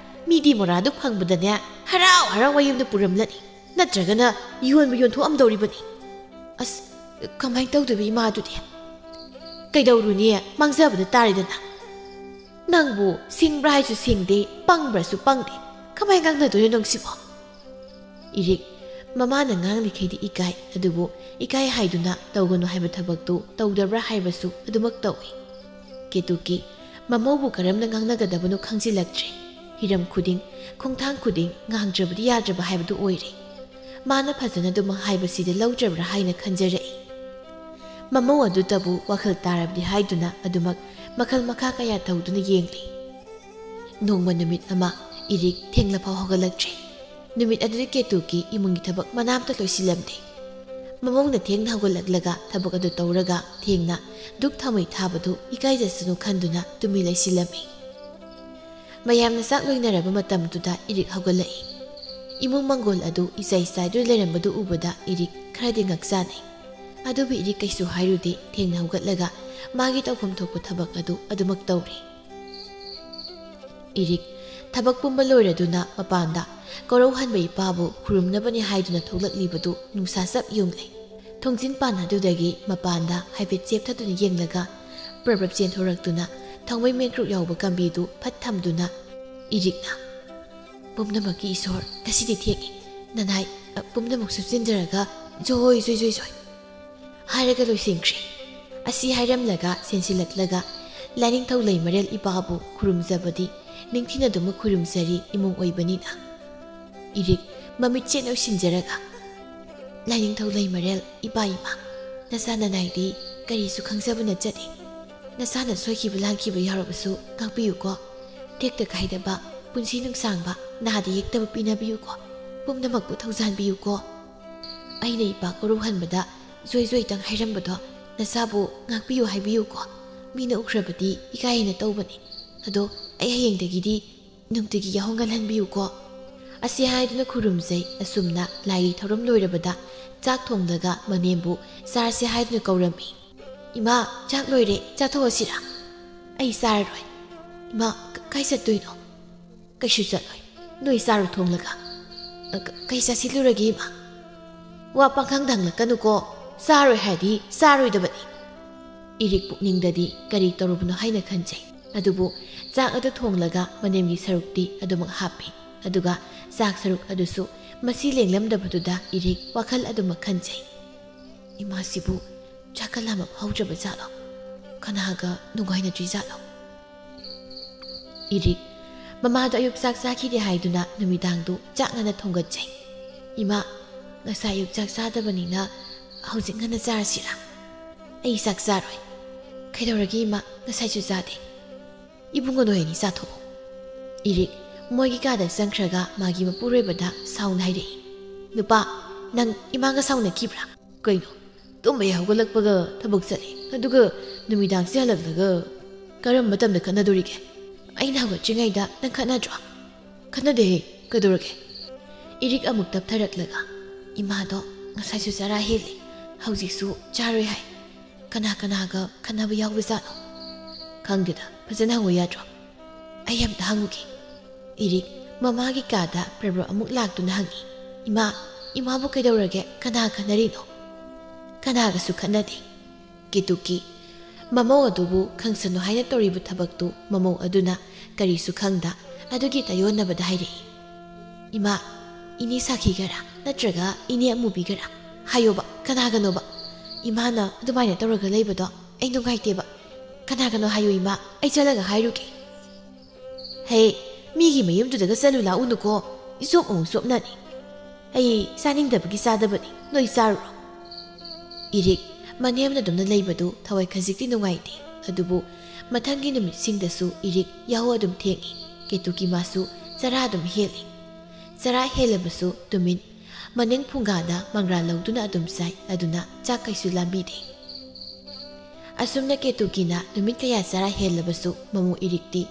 ꯃꯤꯗꯤ ꯃꯣꯔꯥꯗꯨ ꯐꯪꯕꯗꯅꯦ ꯍꯔꯥꯎ ꯍꯔꯥꯎ ꯃꯌꯨꯝꯗ ꯄꯨꯔꯝꯂꯅꯤ꯫ ꯅꯠꯇ꯭ꯔꯒꯅ ꯌꯣꯟꯕ ꯌꯣꯟꯊꯣꯛꯑꯝꯗꯧꯔꯤꯕꯅꯤ꯫" "ꯑꯁ, ꯀꯃꯥꯏꯅ ꯇꯧꯗꯣꯏꯕ ꯏꯃꯥꯗꯨꯗꯤ?" "ꯀꯩꯗꯧꯔꯨꯅꯤ, ꯃꯥꯡꯖꯕꯗ ꯇꯥꯔꯦꯗꯅ꯫" "ꯅꯪꯕꯨ ꯁꯤꯡꯕ꯭ꯔꯥ ꯍꯥꯏꯁꯨ ꯁꯤꯡꯗꯦ, ꯄꯪꯕ꯭ꯔꯥꯁꯨ ꯄꯪꯗꯦ꯫ ꯀꯃꯥꯏ ꯉꯥꯡꯅꯗꯣꯏꯅꯣ ꯅꯪꯁꯤꯕꯣ?" ꯏꯔꯤꯛ, ꯃꯃꯥꯅ ꯉꯥꯡꯂꯤꯈꯩꯗꯤ ꯏꯀꯥꯏ, ꯑꯗꯨꯕꯨ ꯏꯀꯥꯏ ꯍꯥꯏꯗꯨꯅ ꯇꯧꯒꯅꯨ ꯍꯥꯏꯕ ꯊꯕꯛꯇꯨ ꯇꯧꯗꯕ꯭ꯔꯥ ꯍꯥꯏꯕꯁꯨ ꯑꯗꯨꯃꯛ ꯇꯧꯏ꯫ ꯀꯦꯇꯨꯀꯤ, ꯃꯃꯧꯕꯨ ꯀꯔꯝꯅ ꯉꯥꯡꯅꯒꯗꯕꯅꯣ ꯈꯪꯖꯤꯜꯂꯛꯇ꯭ꯔꯦ꯫ ꯍꯤꯔꯝ ꯈꯨꯗꯤꯡ, ꯈꯣꯡꯊꯥꯡ ꯈꯨꯗꯤꯡ ꯉꯥꯡꯗ꯭ꯔꯕꯗꯤ ꯌꯥꯗ꯭ꯔꯕ ꯍꯥꯏꯕꯗꯨ ꯑꯣꯏꯔꯦ꯫ ꯃꯥꯅ ꯐꯖꯅ ꯑꯗꯨꯃꯛ ꯍꯥꯏꯕꯁꯤꯗ ꯂꯧꯗ꯭ꯔꯕ꯭ꯔꯥ ꯍꯥꯏꯅ ꯈꯟꯖꯔꯛꯏ꯫ ꯃꯃꯧ ꯑꯗꯨꯇꯕꯨ ꯋꯥꯈꯜ ꯇꯥꯔꯕꯗꯤ ꯍꯥꯏꯗꯨꯅ ꯑꯗꯨꯃꯛ ꯃꯈꯜ ꯃꯈꯥ ꯀꯌꯥ ꯇꯧꯗꯨꯅ ꯌꯦꯡꯂꯤ꯫ ꯅꯣꯡꯃ ꯅꯨꯃꯤꯠ ꯑꯃ ꯏꯔꯤꯛ ꯊꯦꯡꯂꯐꯥꯎ ꯍꯧꯒꯠꯂꯛꯇ꯭ꯔꯦ꯫ ꯅꯨꯃꯤꯠ ꯑꯗꯨꯗ ꯀꯦꯇꯨꯒꯤ ꯏꯃꯨꯡꯒꯤ ꯊꯕꯛ ꯃꯅꯥ ꯑꯃꯇ ꯂꯣꯏꯁꯤꯜꯂꯝꯗꯦ꯫ ꯃꯃꯧꯅ ꯊꯦꯡꯅ ꯍꯧꯒꯠꯂꯛꯂꯒ ꯊꯕꯛ ꯑꯗꯨ ꯇꯧꯔꯒ ꯊꯦꯡꯅ ꯙꯨꯛ ꯊꯥꯎꯃꯩ ꯊꯥꯕꯗꯨ ꯏꯀꯥꯏꯖꯁꯅꯨ ꯈꯟꯗꯨꯅ ꯇꯨꯃꯤꯟ ꯂꯩꯁꯤꯜꯂꯝꯃꯤ꯫ ꯃꯌꯥꯝꯅ ꯆꯥꯛ ꯂꯣꯏꯅꯔꯕ ꯃꯇꯝꯗꯨꯗ ꯏꯔꯤꯛ ꯍꯧꯒꯠꯂꯛꯏ꯫ ꯏꯃꯨꯡ ꯃꯪꯒꯣꯜ ꯑꯗꯨ ꯏꯆꯥꯏ ꯆꯥꯏꯗꯨꯅ ꯂꯩꯔꯝꯕꯗꯨ ꯎꯕꯗ ꯏꯔꯤꯛ ꯈꯔꯗꯤ ꯉꯛꯆꯥꯅꯩ꯫ ꯑꯗꯨꯕꯨ ꯏꯔꯤꯛ ꯀꯩꯁꯨ ꯍꯥꯏꯔꯨꯗꯦ, ꯊꯦꯡꯅ ꯍꯧꯒꯠꯂꯒ ꯃꯥꯒꯤ ꯇꯧꯐꯝ ꯊꯣꯛꯄ ꯊꯕꯛ ꯑꯗꯨ ꯑꯗꯨꯃꯛ ꯇꯧꯔꯤ꯫ ꯏꯔꯤꯛ ꯊꯕꯛ ꯄꯨꯝꯕ ꯂꯣꯏꯔꯗꯨꯅ ꯃꯄꯥꯟꯗ ꯀꯣꯔꯧꯍꯟꯕ ꯏꯄꯥꯕꯨ ꯈꯨꯔꯨꯝꯅꯕꯅꯤ ꯍꯥꯏꯗꯨꯅ ꯊꯣꯛꯂꯛꯂꯤꯕꯗꯨ ꯅꯨꯡꯁꯥ ꯆꯞ ꯌꯨꯡꯂꯦ꯫ ꯊꯣꯡꯖꯤꯟ ꯄꯥꯟ ꯑꯗꯨꯗꯒꯤ ꯃꯄꯥꯟꯗ ꯍꯥꯏꯐꯦꯠ ꯆꯦꯞꯊꯗꯨꯅ ꯌꯦꯡꯂꯒ ꯄ꯭ꯔꯞ ꯄ꯭ꯔꯞ ꯆꯦꯟꯊꯣꯔꯛꯇꯨꯅ ꯊꯥꯎꯃꯩ ꯃꯦꯡꯀ꯭ꯔꯨꯛ ꯌꯥꯎꯕ ꯀꯝꯕꯤꯗꯨ ꯐꯠ ꯊꯝꯗꯨꯅ ꯏꯔꯤꯛꯅ, "ꯄꯨꯝꯅꯃꯛꯀꯤ ꯏꯁꯣꯔ, ꯉꯁꯤꯗꯤ ꯊꯦꯡꯉꯦ꯫ ꯅꯅꯥꯏ, ꯑ, ꯄꯨꯝꯅꯃꯛ ꯁꯨꯞꯆꯤꯟꯖꯔꯒ ꯖꯣꯏ, ꯖꯣꯏ, ꯖꯣꯏ, ꯖꯣꯏ" ꯍꯥꯏꯔꯒ ꯂꯣꯏꯁꯤꯟꯈ꯭ꯔꯦ꯫ ꯑꯁꯤ ꯍꯥꯏꯔꯝꯂꯒ ꯆꯦꯟꯁꯤꯜꯂꯛꯂꯒ ꯂꯥꯏꯅꯤꯡꯊꯧ ꯂꯩꯃꯔꯦꯜ ꯏꯄꯥꯕꯨ ꯈꯨꯔꯨꯝꯖꯕꯗꯤ ꯅꯤꯡꯊꯤꯅꯗꯨꯃꯛ ꯈꯨꯔꯨꯝꯖꯔꯤ ꯏꯃꯨꯡ ꯑꯣꯏꯕꯅꯤꯅ꯫ ꯏꯔꯤꯛ ꯃꯃꯤꯠ ꯆꯦꯠꯅ ꯎꯏꯁꯤꯟꯖꯔꯒ, "ꯂꯥꯏꯅꯤꯡꯊꯧ ꯂꯩꯃꯔꯦꯜ ꯏꯄꯥ ꯏꯃꯥ, ꯅꯆꯥ ꯅꯅꯥꯏꯗꯤ ꯀꯔꯤꯁꯨ ꯈꯪꯖꯕ ꯅꯠꯆꯗꯦ꯫ ꯅꯆꯥꯅ ꯁꯣꯏꯈꯤꯕ ꯂꯥꯟꯈꯤꯕ ꯌꯥꯎꯔꯕꯁꯨ ꯉꯥꯛꯄꯤꯌꯨꯀꯣ꯫ ꯇꯦꯛꯇ ꯀꯥꯏꯗꯕ, ꯄꯨꯟꯁꯤ ꯅꯨꯡꯁꯥꯡꯕ, ꯅꯥꯗ ꯌꯦꯛꯇꯕ ꯄꯤꯅꯕꯤꯌꯨꯀꯣ꯫ ꯄꯨꯝꯅꯃꯛꯄꯨ ꯊꯧꯖꯥꯟꯕꯤꯌꯨꯀꯣ꯫ ꯑꯩꯅ ꯏꯄꯥ ꯀꯣꯔꯧꯍꯟꯕꯗ ꯖꯣꯏ ꯖꯣꯏꯇꯪ ꯍꯥꯏꯔꯝꯕꯗꯣ ꯅꯆꯥꯕꯨ ꯉꯥꯛꯄꯤꯌꯨ ꯍꯥꯏꯕꯤꯌꯨꯀꯣ꯫ ꯃꯤꯅ ꯎꯈ꯭ꯔꯕꯗꯤ ꯏꯀꯥꯏ ꯍꯥꯏꯅ ꯇꯧꯕꯅꯤ꯫ ꯑꯗꯣ ꯑꯩ ꯍꯌꯦꯡꯗꯒꯤꯗꯤ ꯅꯨꯡꯇꯤꯒꯤ ꯌꯥꯍꯧ ꯉꯜꯍꯟꯕꯤꯌꯨꯀꯣ"꯫ ꯑꯁꯤ ꯍꯥꯏꯗꯨꯅ ꯈꯨꯔꯨꯝꯖꯩ꯫ ꯑꯁꯨꯝꯅ ꯂꯥꯏꯒꯤ ꯊꯧꯔꯝ ꯂꯣꯏꯔꯕꯗ ꯆꯥꯛ ꯊꯣꯡꯂꯒ ꯃꯅꯦꯝꯕꯨ ꯆꯥꯔꯁꯤ ꯍꯥꯏꯗꯨꯅ ꯀꯧꯔꯝꯃꯤ꯫ "ꯏꯃꯥ, ꯆꯥꯛ ꯂꯣꯏꯔꯦ, ꯆꯥꯊꯣꯛꯑꯁꯤꯔꯥ?" "ꯑꯩ ꯆꯥꯔꯔꯣꯏ꯫" "ꯏꯃꯥ, ꯀ-, ꯀꯥꯏ ꯆꯠꯇꯣꯏꯅꯣ?" "ꯀꯩꯁꯨ ꯆꯠꯂꯣꯏ, ꯅꯣꯏ ꯆꯥꯔꯨ ꯊꯣꯡꯂꯒ꯫" "ꯑ, ꯀ-, ꯀꯩ ꯆꯥꯁꯤꯜꯂꯨꯔꯒꯦ ꯏꯃꯥ?" "ꯋꯥ ꯄꯥꯡꯈꯪꯗ ꯍꯪꯂꯛꯀꯅꯨꯀꯣ, ꯆꯥꯔꯣꯏ ꯍꯥꯏꯔꯗꯤ ꯆꯥꯔꯣꯏꯗꯕꯅꯤ"꯫ ꯏꯔꯤꯛ ꯄꯨꯛꯅꯤꯡꯗꯗꯤ ꯀꯔꯤ ꯇꯧꯔꯨꯕꯅꯣ ꯍꯥꯏꯅ ꯈꯟꯖꯩ꯫ ꯑꯗꯨꯕꯨ ꯆꯥꯛ ꯑꯗꯨ ꯊꯣꯡꯂꯒ ꯃꯅꯦꯝꯒꯤ ꯁꯔꯨꯛꯇꯤ ꯑꯗꯨꯃꯛ ꯍꯥꯞꯄꯤ꯫ ꯑꯗꯨꯒ ꯆꯥꯛ ꯁꯔꯨꯛ ꯑꯗꯨꯁꯨ ꯃꯁꯤ ꯂꯦꯡꯂꯝꯗꯕꯗꯨꯗ ꯏꯔꯤꯛ ꯋꯥꯈꯜ ꯑꯗꯨꯃꯛ ꯈꯟꯖꯩ꯫ "ꯏꯃꯥꯁꯤꯕꯨ ꯆꯥꯛꯀ ꯂꯥꯝꯕ ꯐꯥꯎꯗ꯭ꯔꯕ ꯖꯥꯠꯂꯣ? ꯀꯅꯥꯒ ꯅꯨꯡꯉꯥꯏꯅꯗ꯭ꯔꯤ ꯖꯥꯠꯂꯣ?" ꯏꯔꯤꯛ, ꯃꯃꯥꯗꯣ ꯑꯌꯨꯛ ꯆꯥꯛ ꯆꯥꯈꯤꯗꯦ ꯍꯥꯏꯗꯨꯅ ꯅꯨꯃꯤꯗꯥꯡꯗꯨ ꯆꯥꯛ ꯉꯟꯅ ꯊꯣꯡꯒꯠꯆꯩ꯫ "ꯏꯃꯥ, ꯉꯁꯥꯏ ꯑꯌꯨꯛ ꯆꯥꯛ ꯆꯥꯗꯕꯅꯤꯅ ꯍꯧꯖꯤꯛ ꯉꯟꯅ ꯆꯥꯔꯁꯤꯔꯥ? ꯑꯩ ꯆꯥꯛ ꯆꯥꯔꯣꯏ꯫" "ꯀꯩꯗꯧꯔꯒꯦ ꯏꯃꯥ? ꯉꯁꯥꯏꯁꯨ ꯆꯥꯗꯦ꯫" "ꯏꯕꯨꯡꯉꯣ, ꯅꯣꯏ ꯑꯅꯤ ꯆꯥꯊꯣꯛꯑꯣ꯫" ꯏꯔꯤꯛ ꯃꯣꯏꯒꯤ ꯀꯥꯗ ꯆꯪꯈ꯭ꯔꯒ ꯃꯥꯒꯤ ꯃꯄꯨꯔꯣꯏꯕꯗ ꯁꯥꯎꯅ ꯍꯥꯏꯔꯛꯏ, "ꯅꯨꯄꯥ, ꯅꯪ ꯏꯃꯥꯒ ꯁꯥꯎꯅꯈꯤꯕ꯭ꯔꯥ?" "ꯀꯩꯅꯣ? ꯇꯨꯝꯕ ꯍꯦꯛ ꯍꯧꯒꯠꯂꯛꯄꯒ ꯊꯕꯛ ꯆꯠꯂꯤ, ꯑꯗꯨꯒ ꯅꯨꯃꯤꯗꯥꯡꯁꯦ ꯍꯜꯂꯛꯂꯒ ꯀꯔꯝꯕ ꯃꯇꯝꯗ ꯈꯠꯅꯗꯣꯔꯤꯒꯦ? ꯑꯩꯅ ꯍꯧꯒꯠꯇ꯭ꯔꯤꯉꯩꯗ ꯅꯪ ꯈꯠꯅꯗ꯭ꯔꯣ?" "ꯈꯠꯅꯗꯦꯍꯦ, ꯀꯩꯗꯧꯔꯒꯦ?" ꯏꯔꯤꯛ ꯑꯃꯨꯛ ꯇꯞꯊꯔꯛꯂꯒ, "ꯏꯃꯥꯗꯣ ꯉꯁꯥꯏꯁꯨ ꯆꯔꯥ ꯍꯦꯜꯂꯤ, ꯍꯧꯖꯤꯛꯁꯨ ꯆꯥꯔꯣꯏ ꯍꯥꯏ꯫ ꯀꯅꯥ ꯀꯅꯥꯒ ꯈꯠꯅꯕ ꯌꯥꯎꯕꯖꯥꯠꯅꯣ? ꯈꯪꯗꯦꯗ, ꯐꯖꯅ ꯍꯪꯉꯨ ꯌꯥꯗ꯭ꯔꯣ? ꯑꯩ ꯑꯝꯇ ꯍꯪꯉꯨꯒꯦ꯫" ꯏꯔꯤꯛ ꯃꯃꯥꯒꯤ ꯀꯥꯗ ꯄ꯭ꯔꯕ ꯑꯃꯨꯛ ꯂꯥꯛꯇꯨꯅ ꯍꯪꯉꯤ, "ꯏꯃꯥ, ꯏꯃꯥꯕꯨ ꯀꯩꯗꯧꯔꯒꯦ? ꯀꯅꯥ ꯈꯠꯅꯔꯤꯅꯣ?" "ꯀꯅꯥꯒꯁꯨ ꯈꯠꯅꯗꯦ꯫" ꯀꯦꯇꯨꯀꯤ ꯃꯃꯧ ꯑꯗꯨꯕꯨ ꯈꯪꯁꯅꯨ ꯍꯥꯏꯅ ꯇꯧꯔꯤꯕ ꯊꯕꯛꯇꯨ ꯃꯃꯧ ꯑꯗꯨꯅ ꯀꯔꯤꯁꯨ ꯈꯪꯗ ꯑꯗꯨꯒꯤ ꯇꯥꯏꯌꯣꯟꯅꯕꯗ ꯍꯥꯏꯔꯛꯏ, "ꯏꯃꯥ, ꯏꯅꯦ ꯁꯥꯈꯤꯒꯔꯥ ꯅꯠꯇ꯭ꯔꯒ ꯏꯅꯦ ꯑꯃꯨꯕꯤꯒꯔꯥ? ꯍꯥꯏꯌꯣꯕ, ꯀꯅꯥꯒꯅꯣꯕ? ꯏꯃꯥꯅ ꯑꯗꯨꯃꯥꯏꯅ ꯇꯧꯔꯒ ꯂꯩꯕꯗꯣ ꯑꯩ ꯅꯨꯡꯉꯥꯏꯇꯦꯕ꯫ ꯀꯅꯥꯒꯅꯣ ꯍꯥꯏꯌꯨ ꯏꯃꯥ, ꯑꯩ ꯆꯠꯂꯒ ꯍꯥꯏꯔꯨꯒꯦ꯫" "ꯍꯦ, ꯃꯤꯒꯤ ꯃꯌꯨꯝꯗꯨꯗꯒ ꯆꯠꯂꯨ ꯂꯥꯛꯎꯅꯨꯀꯣ, ꯏꯆꯣꯞ ꯑꯃꯨꯛ ꯆꯣꯞꯅꯅꯤ꯫ ꯑꯩ ꯆꯥꯅꯤꯡꯗꯕꯒꯤ ꯆꯥꯗꯕꯅꯤ, ꯅꯣꯏ ꯆꯥꯔꯨꯔꯣ꯫" ꯏꯔꯤꯛ ꯃꯅꯦꯝꯅ ꯑꯗꯨꯝꯅ ꯂꯩꯕꯗꯨ ꯊꯋꯥꯏ ꯈꯖꯤꯛꯇꯤ ꯅꯨꯡꯉꯥꯏꯇꯦ꯫ ꯑꯗꯨꯕꯨ ꯃꯊꯪꯒꯤ ꯅꯨꯃꯤꯠꯁꯤꯡꯗꯁꯨ ꯏꯔꯤꯛ ꯌꯥꯍꯧ ꯑꯗꯨꯝ ꯊꯦꯡꯏ꯫ ꯀꯦꯇꯨꯀꯤ ꯃꯥꯁꯨ ꯆꯔꯥ ꯑꯗꯨꯝ ꯍꯦꯜꯂꯤ꯫ ꯆꯔꯥ ꯍꯦꯜꯂꯕꯁꯨ ꯇꯨꯃꯤꯟ ꯃꯅꯤꯡ ꯐꯨꯡꯒꯥꯗ ꯃꯪꯒ꯭ꯔꯥ ꯂꯧꯗꯨꯅ ꯑꯗꯨꯝ ꯆꯥꯏ, ꯑꯗꯨꯅ ꯆꯥꯛ ꯀꯩꯁꯨ ꯂꯥꯝꯕꯤꯗꯦ꯫ ꯑꯁꯨꯝꯅ ꯀꯦꯇꯨꯀꯤꯅ ꯅꯨꯃꯤꯠ ꯀꯌꯥ ꯆꯔꯥ ꯍꯦꯜꯂꯕꯁꯨ ꯃꯃꯧ ꯏꯔꯤꯛꯇꯤ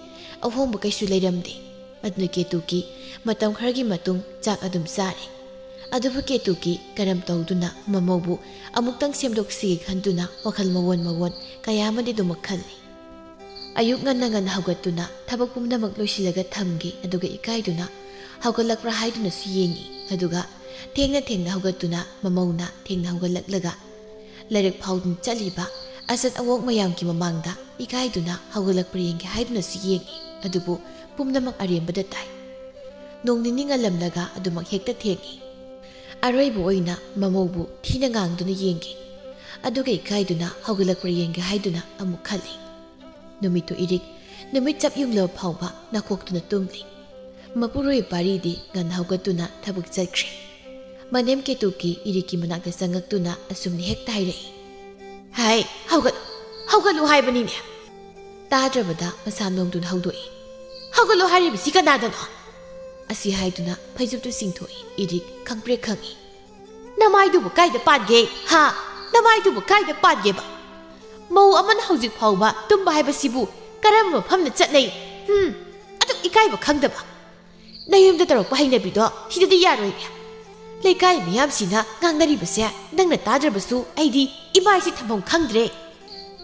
ꯑꯍꯣꯡꯕ ꯀꯩꯁꯨ ꯂꯩꯔꯝꯗꯦ꯫ ꯑꯗꯨꯅ ꯀꯦꯇꯨꯀꯤ ꯃꯇꯝ ꯈꯔꯒꯤ ꯃꯇꯨꯡ ꯆꯥꯛ ꯑꯗꯨꯝ ꯆꯥꯔꯦ꯫ ꯑꯗꯨꯕꯨ ꯀꯦꯇꯨꯀꯤ ꯀꯔꯝ ꯇꯧꯗꯨꯅ ꯃꯃꯧꯕꯨ ꯑꯃꯨꯛꯇꯪ ꯁꯦꯝꯗꯣꯛꯁꯤꯒꯦ ꯈꯟꯗꯨꯅ ꯋꯥꯈꯜ ꯃꯑꯣꯟ ꯃꯑꯣꯟ ꯀꯌꯥ ꯑꯃꯗꯤ ꯑꯗꯨꯃꯛ ꯈꯜꯂꯤ꯫ ꯑꯌꯨꯛ ꯉꯟꯅ ꯉꯟꯅ ꯍꯧꯒꯠꯇꯨꯅ ꯊꯕꯛ ꯄꯨꯝꯅꯃꯛ ꯂꯣꯏꯁꯤꯜꯂꯒ ꯊꯝꯒꯦ, ꯑꯗꯨꯒ ꯏꯀꯥꯏꯗꯨꯅ ꯍꯧꯒꯠꯂꯛꯄ꯭ꯔꯥ ꯍꯥꯏꯗꯨꯅꯁꯨ ꯌꯦꯡꯏ꯫ ꯑꯗꯨꯒ ꯊꯦꯡꯅ ꯊꯦꯡꯅ ꯍꯧꯒꯠꯇꯨꯅ ꯃꯃꯧꯅ ꯊꯦꯡꯅ ꯍꯧꯒꯠꯂꯛꯂꯒ ꯂꯥꯏꯔꯤꯛ ꯐꯥꯎꯗꯨꯅ ꯆꯠꯂꯤꯕ ꯑꯆꯠ ꯑꯋꯣꯛ ꯃꯌꯥꯝꯒꯤ ꯃꯃꯥꯡꯗ ꯏꯀꯥꯏꯗꯨꯅ ꯍꯧꯒꯠꯂꯛꯄ꯭ꯔꯥ ꯌꯦꯡꯒꯦ ꯍꯥꯏꯗꯨꯅꯁꯨ ꯌꯦꯡꯏ꯫ ꯑꯗꯨꯕꯨ ꯄꯨꯝꯅꯃꯛ ꯑꯔꯦꯝꯕꯗ ꯇꯥꯏ꯫ ꯅꯣꯡ ꯅꯤꯅꯤ ꯉꯜꯂꯝꯂꯒ ꯑꯗꯨꯃꯛ ꯍꯦꯛꯇ ꯊꯦꯡꯏ꯫ ꯑꯔꯣꯏꯕ ꯑꯣꯏꯅ ꯃꯃꯧꯕꯨ ꯊꯤꯅ ꯉꯥꯡꯗꯨꯅ ꯌꯦꯡꯈꯤ꯫ ꯑꯗꯨꯒ ꯏꯀꯥꯏꯗꯨꯅ ꯍꯧꯒꯠꯂꯛꯄ꯭ꯔꯥ ꯌꯦꯡꯒꯦ ꯍꯥꯏꯗꯨꯅ ꯑꯃꯨꯛ ꯈꯜꯂꯤ꯫ ꯅꯨꯃꯤꯠꯇꯨ ꯏꯔꯤꯛ ꯅꯨꯃꯤꯠ ꯆꯞ ꯌꯨꯡꯂꯕ ꯐꯥꯎꯕ ꯅꯥꯀꯣꯛꯇꯨꯅ ꯇꯨꯝꯂꯤ꯫ ꯃꯄꯨꯔꯣꯏꯕ ꯄꯥꯔꯤꯗꯤ ꯉꯟꯅ ꯍꯧꯒꯠꯇꯨꯅ ꯊꯕꯛ ꯆꯠꯈ꯭ꯔꯦ꯫ ꯃꯅꯦꯝ ꯀꯦꯇꯨꯀꯤ ꯏꯔꯤꯛꯀꯤ ꯃꯅꯥꯛꯇ ꯆꯪꯉꯛꯇꯨꯅ ꯑꯁꯨꯝꯅ ꯍꯦꯛꯇ ꯍꯥꯏꯔꯛꯏ, "ꯍꯥꯏ, ꯍꯧꯒꯠꯂꯨ, ꯍꯧꯒꯠꯂꯨ ꯍꯥꯏꯕꯅꯤꯅꯦ!" ꯇꯥꯗ꯭ꯔꯕꯗ ꯃꯁꯥ ꯅꯣꯡꯗꯨꯅ ꯍꯧꯗꯣꯛꯏ, "ꯍꯧꯒꯠꯂꯨ ꯍꯥꯏꯔꯤꯕꯁꯤ ꯀꯅꯥꯗꯅꯣ?" ꯑꯁꯤ ꯍꯥꯏꯗꯨꯅ ꯐꯩꯖꯨꯞꯇꯨ ꯆꯤꯡꯊꯣꯛꯏ꯫ ꯏꯔꯤꯛ ꯈꯪꯄ꯭ꯔꯦꯛ ꯈꯪꯏ꯫ "ꯅꯃꯥꯏꯗꯨꯕꯨ ꯀꯥꯏꯗ ꯄꯥꯟꯒꯦ? ꯍꯥ? ꯅꯃꯥꯏꯗꯨꯕꯨ ꯀꯥꯏꯗ ꯄꯥꯟꯒꯦꯕ? ꯃꯧ ꯑꯃꯅ ꯍꯧꯖꯤꯛ ꯐꯥꯎꯕ ꯇꯨꯝꯕ ꯍꯥꯏꯕꯁꯤꯕꯨ ꯀꯔꯝꯕ ꯃꯐꯝꯗ ꯆꯠꯅꯩ? ꯍꯨꯝ, ꯑꯗꯨꯛ ꯏꯀꯥꯏꯕ ꯈꯪꯗꯕ꯫ ꯅꯌꯨꯝꯗ ꯇꯧꯔꯛꯄ ꯍꯩꯅꯕꯤꯗꯣ ꯁꯤꯗꯗꯤ ꯌꯥꯔꯣꯏꯅꯦ꯫ ꯂꯩꯀꯥꯏ ꯃꯤꯌꯥꯝꯁꯤꯅ ꯉꯥꯡꯅꯔꯤꯕꯁꯦ ꯅꯪꯅ ꯇꯥꯗ꯭ꯔꯕꯁꯨ ꯑꯩꯗꯤ ꯏꯃꯥꯏꯁꯤ ꯊꯝꯐꯝ ꯈꯪꯗ꯭ꯔꯦ꯫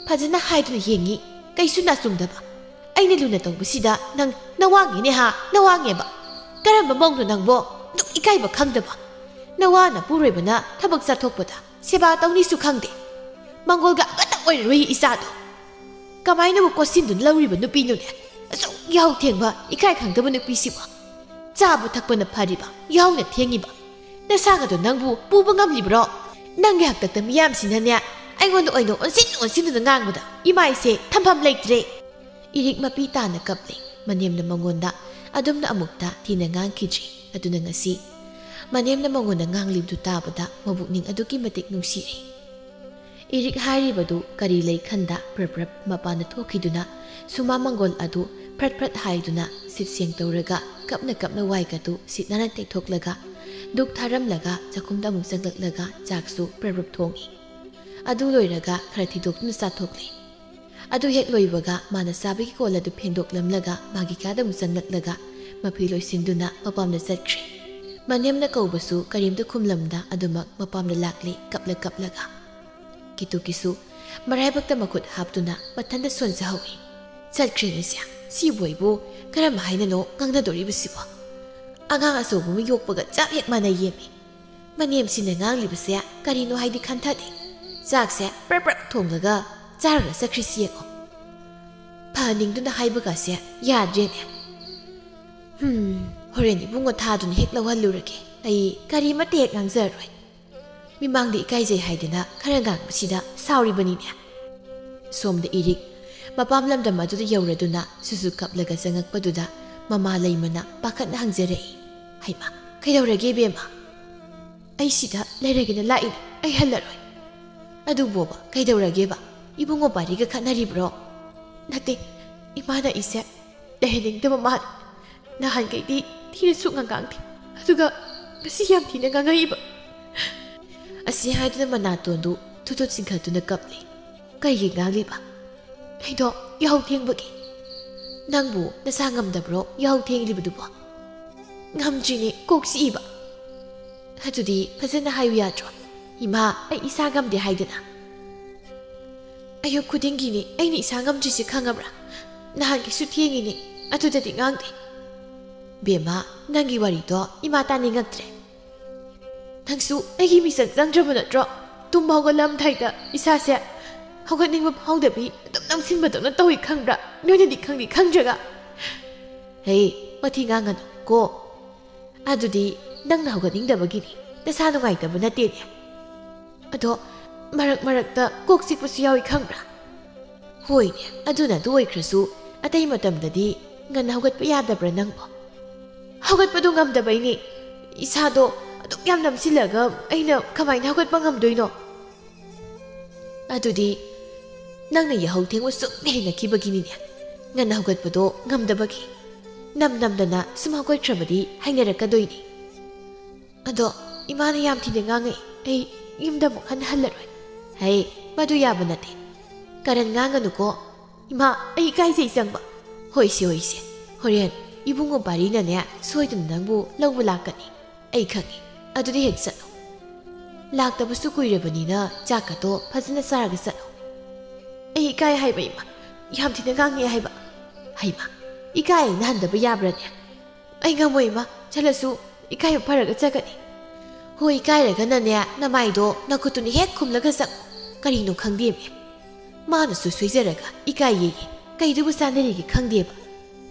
ꯐꯖꯅ ꯍꯥꯏꯗꯨꯅ ꯌꯦꯡꯉꯤ, ꯀꯩꯁꯨ ꯅꯥꯆꯨꯡꯗꯕ꯫ ꯑꯩꯅ ꯂꯨꯅ ꯇꯧꯕꯁꯤꯗ ꯅꯪ ꯅꯋꯥꯡꯉꯦꯅꯦ ꯍꯥ, ꯅꯋꯥꯡꯉꯦꯕ꯫ ꯀꯔꯝꯕ ꯃꯧꯅꯣ ꯅꯪꯕꯣ? ꯑꯗꯨꯛ ꯏꯀꯥꯏꯕ ꯈꯪꯗꯕ꯫ ꯅꯋꯥ ꯅꯄꯨꯔꯣꯏꯕꯅ ꯊꯕꯛ ꯆꯠꯊꯣꯛꯄꯗ ꯁꯦꯕꯥ ꯇꯧꯅꯤꯁꯨ ꯈꯪꯗꯦ꯫ ꯃꯪꯒꯣꯜꯒ ꯑꯃꯠꯇ ꯑꯣꯏꯔꯔꯣꯏ ꯏꯆꯥꯗꯣ꯫ ꯀꯃꯥꯏꯅꯕꯨ ꯀꯣꯠꯁꯤꯟꯗꯨꯅ ꯂꯧꯔꯤꯕ ꯅꯨꯄꯤꯅꯣꯅꯦ? ꯑꯁꯨꯛ ꯌꯥꯍꯧ ꯊꯦꯡꯕ ꯏꯀꯥꯏ ꯈꯪꯗꯕ ꯅꯨꯄꯤꯁꯤꯕꯨ꯫ ꯆꯥꯕ ꯊꯛꯄꯅ ꯐꯔꯤꯕ, ꯌꯥꯍꯧꯅ ꯊꯦꯡꯉꯤꯕ꯫ ꯅꯁꯥꯒꯗꯣ ꯅꯪꯕꯨ ꯄꯨꯕ ꯉꯝꯂꯤꯕ꯭ꯔꯣ? ꯅꯪꯒꯤ ꯍꯥꯛꯇꯛꯇ ꯃꯤꯌꯥꯝꯁꯤꯅꯅꯦ ꯑꯩꯉꯣꯟꯗ ꯑꯣꯏꯅ ꯑꯣꯟꯁꯤꯟ ꯑꯣꯟꯁꯤꯟꯗꯨꯅ ꯉꯥꯡꯕꯗ ꯏꯃꯥꯏꯁꯦ ꯊꯝꯐꯝ ꯂꯩꯇ꯭ꯔꯦ꯫ ꯏꯔꯤꯛ ꯃꯄꯤ ꯇꯥꯅ ꯀꯞꯂꯦ꯫ ꯃꯅꯦꯝꯅ ꯃꯉꯣꯟꯗ ꯑꯗꯨꯝꯅ ꯑꯃꯨꯛꯇ ꯊꯤꯅ ꯉꯥꯡꯈꯤꯗ꯭ꯔꯤ꯫ ꯑꯗꯨꯅ ꯉꯁꯤ ꯃꯅꯦꯝꯅ ꯃꯉꯣꯟꯗ ꯉꯥꯡꯂꯤꯕꯗꯨ ꯇꯥꯕꯗ ꯃꯕꯨꯛꯅꯤꯡ ꯑꯗꯨꯛꯀꯤ ꯃꯇꯤꯛ ꯅꯨꯡꯁꯤꯔꯦ꯫ ꯏꯔꯤꯛ ꯍꯥꯏꯔꯤꯕꯗꯨ ꯀꯔꯤ ꯂꯩ ꯈꯟꯗ ꯄ꯭ꯔꯞ ꯄ꯭ꯔꯞ ꯃꯄꯥꯟꯗ ꯊꯣꯛꯈꯤꯗꯨꯅ ꯁꯨꯃꯥ ꯃꯪꯒꯣꯜ ꯑꯗꯨ ꯐ꯭ꯔꯠ ꯐ꯭ꯔꯠ ꯍꯥꯏꯗꯨꯅ ꯁꯤꯠ ꯁꯦꯡ ꯇꯧꯔꯒ ꯀꯞꯅ ꯀꯞꯅ ꯋꯥꯏꯒꯗꯨ ꯁꯤꯠ ꯅꯥꯟꯅ ꯇꯩꯊꯣꯛꯂꯒ ꯙꯨꯛ ꯊꯥꯔꯝꯂꯒ ꯆꯥꯛꯈꯨꯝꯗ ꯑꯃꯨꯛ ꯆꯪꯂꯛꯂꯒ ꯆꯥꯛꯁꯨ ꯄ꯭ꯔꯞ ꯄ꯭ꯔꯞ ꯊꯣꯡꯏ꯫ ꯑꯗꯨ ꯂꯣꯏꯔꯒ ꯈꯔ ꯊꯤꯗꯣꯛꯇꯨꯅ ꯆꯥꯊꯣꯛꯂꯦ꯫ ꯑꯗꯨ ꯍꯦꯛ ꯂꯣꯏꯕꯒ ꯃꯥꯅ ꯆꯥꯕꯒꯤ ꯀꯣꯜ ꯑꯗꯨ ꯐꯦꯡꯗꯣꯛꯂꯝꯂꯒ ꯃꯥꯒꯤ ꯀꯥꯗ ꯑꯃꯨꯛ ꯆꯪꯂꯛꯂꯒ ꯃꯐꯤ ꯂꯣꯏꯁꯤꯟꯗꯨꯅ ꯃꯄꯥꯝꯗ ꯆꯠꯈ꯭ꯔꯦ꯫ ꯃꯅꯦꯝꯅ ꯀꯧꯕꯁꯨ ꯀꯔꯤꯝꯇ ꯈꯨꯝꯂꯝꯗ ꯑꯗꯨꯃꯛ ꯃꯄꯥꯝꯗ ꯂꯥꯛꯂꯦ ꯀꯞꯂ ꯀꯞꯂꯒ꯫ ꯀꯤꯇꯨꯀꯤꯁꯨ ꯃꯔꯥꯏꯕꯛꯇ ꯃꯈꯨꯠ ꯍꯥꯞꯇꯨꯅ ꯃꯊꯟꯇ ꯁꯣꯟꯖꯍꯧꯏ꯫ ꯆꯠꯈ꯭ꯔꯦꯅꯦꯁꯦ, ꯁꯤꯕꯨ ꯑꯩꯕꯨ ꯀꯔꯝ ꯍꯥꯏꯅꯅꯣ ꯉꯥꯡꯅꯗꯣꯔꯤꯕꯁꯤꯕꯣ? ꯑꯉꯥꯡ ꯑꯆꯧꯕ ꯑꯃ ꯌꯣꯛꯄꯒ ꯆꯞ ꯍꯦꯛ ꯃꯥꯟꯅꯩꯌꯦꯃꯤ꯫ ꯃꯅꯦꯝꯁꯤꯅ ꯉꯥꯡꯂꯤꯕꯁꯦ ꯀꯔꯤꯅꯣ ꯍꯥꯏꯗꯤ ꯈꯟꯊꯗꯦ꯫ ꯆꯥꯛꯁꯦ ꯄ꯭ꯔꯞ ꯄ꯭ꯔꯞ ꯊꯣꯡꯂꯒ ꯆꯥꯔꯒ ꯆꯠꯈ꯭ꯔꯤꯁꯤ ꯌꯦꯡꯉꯣ꯫ ꯐꯍꯟꯅꯤꯡꯗꯨꯅ ꯍꯥꯏꯕꯒꯁꯦ ꯌꯥꯗ꯭ꯔꯦꯅꯦ꯫ ꯍꯨꯝ, ꯍꯣꯔꯦꯟ ꯏꯕꯨꯡꯉꯣ ꯊꯥꯗꯨꯅ ꯍꯦꯛ ꯂꯧꯍꯜꯂꯨꯔꯒꯦ꯫ ꯑꯩ ꯀꯔꯤꯃꯠꯇ ꯍꯦꯛ ꯉꯥꯡꯖꯔꯔꯣꯏ꯫ ꯃꯤꯃꯥꯡꯗ ꯏꯀꯥꯏꯖꯩ ꯍꯥꯏꯗꯅ ꯈꯔ ꯉꯥꯡꯕꯁꯤꯗ ꯁꯥꯎꯔꯤꯕꯅꯤꯅꯦ꯫ ꯁꯣꯝꯗ ꯏꯔꯤꯛ ꯃꯄꯥꯝ ꯂꯝꯗꯝ ꯑꯗꯨꯗ ꯌꯧꯔꯗꯨꯅ ꯁꯨꯁꯨ ꯀꯞꯂꯒ ꯆꯪꯉꯛꯄꯗꯨꯗ ꯃꯃꯥ ꯂꯩꯃꯅ ꯄꯥꯈꯠꯅ ꯍꯪꯖꯔꯛꯏ, "ꯍꯩꯃꯥ, ꯀꯩꯗꯧꯔꯒꯦ ꯏꯕꯦꯝꯃ?" "ꯑꯩ ꯁꯤꯗ ꯂꯩꯔꯒꯦꯅ ꯂꯥꯛꯏꯅꯦ, ꯑꯩ ꯍꯜꯂꯔꯣꯏ꯫" "ꯑꯗꯨꯕꯣꯕ ꯀꯩꯗꯧꯔꯒꯦꯕ? ꯏꯕꯨꯡꯉꯣ ꯄꯥꯔꯤꯒ ꯈꯠꯅꯔꯤꯕ꯭ꯔꯣ?" "ꯅꯠꯇꯦ, ꯏꯃꯥꯅ ꯑꯩꯁꯦ ꯂꯩꯍꯟꯅꯤꯡꯗꯕ ꯃꯥꯜꯂꯦ꯫ ꯅꯍꯥꯟꯈꯩꯗꯤ ꯊꯤꯅ ꯁꯨꯛꯉꯥꯡ ꯉꯥꯡꯗꯦ, ꯑꯗꯨꯒ ꯉꯁꯤ ꯌꯥꯝ ꯊꯤꯅ ꯉꯥꯡꯉꯛꯏꯕ꯫" ꯑꯁꯤ ꯍꯥꯏꯗꯨꯅ ꯃꯅꯥꯇꯣꯟꯗꯨ ꯊꯨꯊꯨꯠ ꯆꯤꯡꯈꯠꯇꯨꯅ ꯀꯞꯂꯤ꯫ "ꯀꯩꯒꯤ ꯉꯥꯡꯂꯤꯕ?" "ꯑꯩꯗꯣ ꯌꯥꯍꯧ ꯊꯦꯡꯕꯒꯤ꯫" "ꯅꯪꯕꯨ ꯅꯁꯥ ꯉꯝꯗꯕ꯭ꯔꯣ ꯌꯥꯍꯧ ꯊꯦꯡꯂꯤꯕꯗꯨꯕꯣ?" "ꯉꯝꯗ꯭ꯔꯤꯅꯦ, ꯀꯣꯛ ꯆꯤꯛꯏꯕ꯫" "ꯑꯗꯨꯗꯤ ꯐꯖꯅ ꯍꯥꯏꯌꯨ ꯌꯥꯗ꯭ꯔꯣ, ꯏꯃꯥ, ꯑꯩ ꯏꯁꯥ ꯉꯝꯗꯦ ꯍꯥꯏꯗꯅ?" "ꯑꯌꯨꯛ ꯈꯨꯗꯤꯡꯒꯤꯅꯤ ꯑꯩꯅ ꯏꯁꯥ ꯉꯝꯗ꯭ꯔꯤꯁꯦ, ꯈꯪꯉꯕ꯭ꯔꯥ? ꯅꯍꯥꯟꯒꯤꯁꯨ ꯊꯦꯡꯉꯤꯅꯤ, ꯑꯗꯨꯗꯗꯤ ꯉꯥꯡꯗꯦ꯫" "ꯕꯦꯝꯃ, ꯅꯪꯒꯤ ꯋꯥꯔꯤꯗꯣ ꯏꯃꯥ ꯇꯥꯅꯤꯡꯉꯛꯇ꯭ꯔꯦ꯫" "ꯅꯪꯁꯨ ꯑꯩꯒꯤ ꯃꯤꯆꯪ ꯆꯪꯗ꯭ꯔꯕ ꯅꯠꯇ꯭ꯔꯣ? ꯇꯨꯝꯕ ꯍꯧꯒꯠꯂꯝꯗꯥꯏꯗ ꯏꯁꯥꯁꯦ ꯍꯧꯒꯠꯅꯤꯡꯕ ꯐꯥꯎꯗꯕꯤ ꯑꯗꯨꯝ ꯅꯝꯁꯤꯟꯕꯗꯧꯅ ꯇꯧꯏ, ꯈꯪꯕ꯭ꯔꯥ? ꯅꯣꯏꯅꯗꯤ ꯈꯪꯗꯤ ꯈꯪꯗ꯭ꯔꯒ꯫" "ꯍꯦ, ꯃꯊꯤ ꯉꯥꯡꯒꯅꯨ ꯀꯣ꯫ ꯑꯗꯨꯗꯤ ꯅꯪꯅ ꯍꯧꯒꯠꯅꯤꯡꯗꯕꯒꯤꯅꯤ, ꯅꯁꯥ ꯅꯨꯡꯉꯥꯏꯇꯕ ꯅꯠꯇꯦꯅꯦ꯫ ꯑꯗꯣ ꯃꯔꯛ ꯃꯔꯛꯇ ꯀꯣꯛ ꯆꯤꯛꯄꯁꯨ ꯌꯥꯎꯏ, ꯈꯪꯕ꯭ꯔꯥ?" "ꯍꯣꯏꯅꯦ, ꯑꯗꯨꯅ ꯑꯗꯨ ꯑꯣꯏꯈ꯭ꯔꯁꯨ ꯑꯇꯩ ꯃꯇꯝꯗꯗꯤ ꯉꯟꯅ ꯍꯧꯒꯠꯄ ꯌꯥꯗꯕ꯭ꯔꯥ ꯅꯪꯕꯣ?" "ꯍꯧꯒꯠꯄꯗꯣ ꯉꯝꯗꯕꯩꯅꯦ꯫ ꯏꯁꯥꯗꯣ ꯑꯗꯨꯛ ꯌꯥꯝ ꯅꯝꯁꯤꯜꯂꯒ ꯑꯩꯅ ꯀꯃꯥꯏꯅ ꯍꯧꯒꯠꯄ ꯉꯝꯗꯣꯏꯅꯣ?" "ꯑꯗꯨꯗꯤ ꯅꯪꯅ ꯌꯥꯍꯧ ꯊꯦꯡꯕ ꯁꯨꯝ ꯍꯩꯅꯈꯤꯕꯒꯤꯅꯤꯅꯦ, ꯉꯟꯅ ꯍꯧꯒꯠꯄꯗꯣ ꯉꯝꯗꯕꯒꯤ꯫ ꯅꯝ ꯅꯝꯗꯅ ꯁꯨꯝ ꯍꯧꯒꯠꯈ꯭ꯔꯕꯗꯤ ꯍꯩꯅꯔꯛꯀꯗꯣꯏꯅꯤ꯫ ꯑꯗꯣ ꯏꯃꯥꯅ ꯌꯥꯝ ꯊꯤꯅ ꯉꯥꯡꯉꯛꯏ, ꯑꯩ ꯌꯨꯝꯗ ꯑꯃꯨꯛ ꯍꯟꯅ ꯍꯜꯂꯔꯣꯏ꯫" "ꯍꯩ, ꯃꯗꯨ ꯌꯥꯕ ꯅꯠꯇꯦ꯫ ꯀꯔꯟ ꯉꯥꯡꯒꯅꯨꯀꯣ꯫ ꯏꯃꯥ, ꯑꯩ ꯏꯀꯥꯏꯖꯩ ꯆꯪꯕ꯫" "ꯍꯣꯏꯁꯦ, ꯍꯣꯏꯁꯦ, ꯍꯣꯔꯦꯟ ꯏꯕꯨꯡꯉꯣ ꯄꯥꯔꯤꯅꯅꯦ ꯁꯣꯏꯗꯅ ꯅꯪꯕꯨ ꯂꯧꯕ ꯂꯥꯛꯀꯅꯤ꯫ ꯑꯩ ꯈꯪꯉꯤ꯫ ꯑꯗꯨꯗꯤ ꯍꯦꯛ ꯆꯠꯂꯣ꯫ ꯂꯥꯛꯇꯕꯁꯨ ꯀꯨꯏꯔꯕꯅꯤꯅ ꯆꯥꯛꯀꯗꯣ ꯐꯖꯅ ꯆꯥꯔꯒ ꯆꯠꯂꯣ꯫" "ꯑꯩ ꯏꯀꯥꯏ ꯍꯥꯏꯕ ꯏꯃꯥ, ꯌꯥꯝ ꯊꯤꯅ ꯉꯥꯡꯉꯦ ꯍꯥꯏꯕ꯫" "ꯍꯩꯃꯥ, ꯏꯀꯥꯏ ꯍꯥꯏꯅ ꯍꯟꯗꯕ ꯌꯥꯕ꯭ꯔꯥꯅꯦ?" "ꯑꯩ ꯉꯝꯃꯣꯏ ꯏꯃꯥ, ꯆꯠꯂꯁꯨ ꯏꯀꯥꯏꯕ ꯐꯔꯒ ꯆꯠꯀꯅꯤ꯫" "ꯍꯣꯏ, ꯏꯀꯥꯏꯔꯒꯅꯅꯦ ꯅꯃꯥꯏꯗꯣ ꯅꯈꯨꯠꯇꯨꯅ ꯍꯦꯛ ꯈꯨꯝꯂꯒ ꯆꯪꯉꯨ꯫ ꯀꯔꯤꯅꯣ ꯈꯪꯗꯦꯃꯤ, ꯃꯥꯅꯁꯨ ꯁꯣꯏꯖꯔꯒ ꯏꯀꯥꯏꯌꯦꯌꯦ꯫ ꯀꯩꯗꯨꯕꯨ ꯆꯥꯟꯅꯔꯤꯒꯦ ꯈꯪꯗꯦꯕ꯫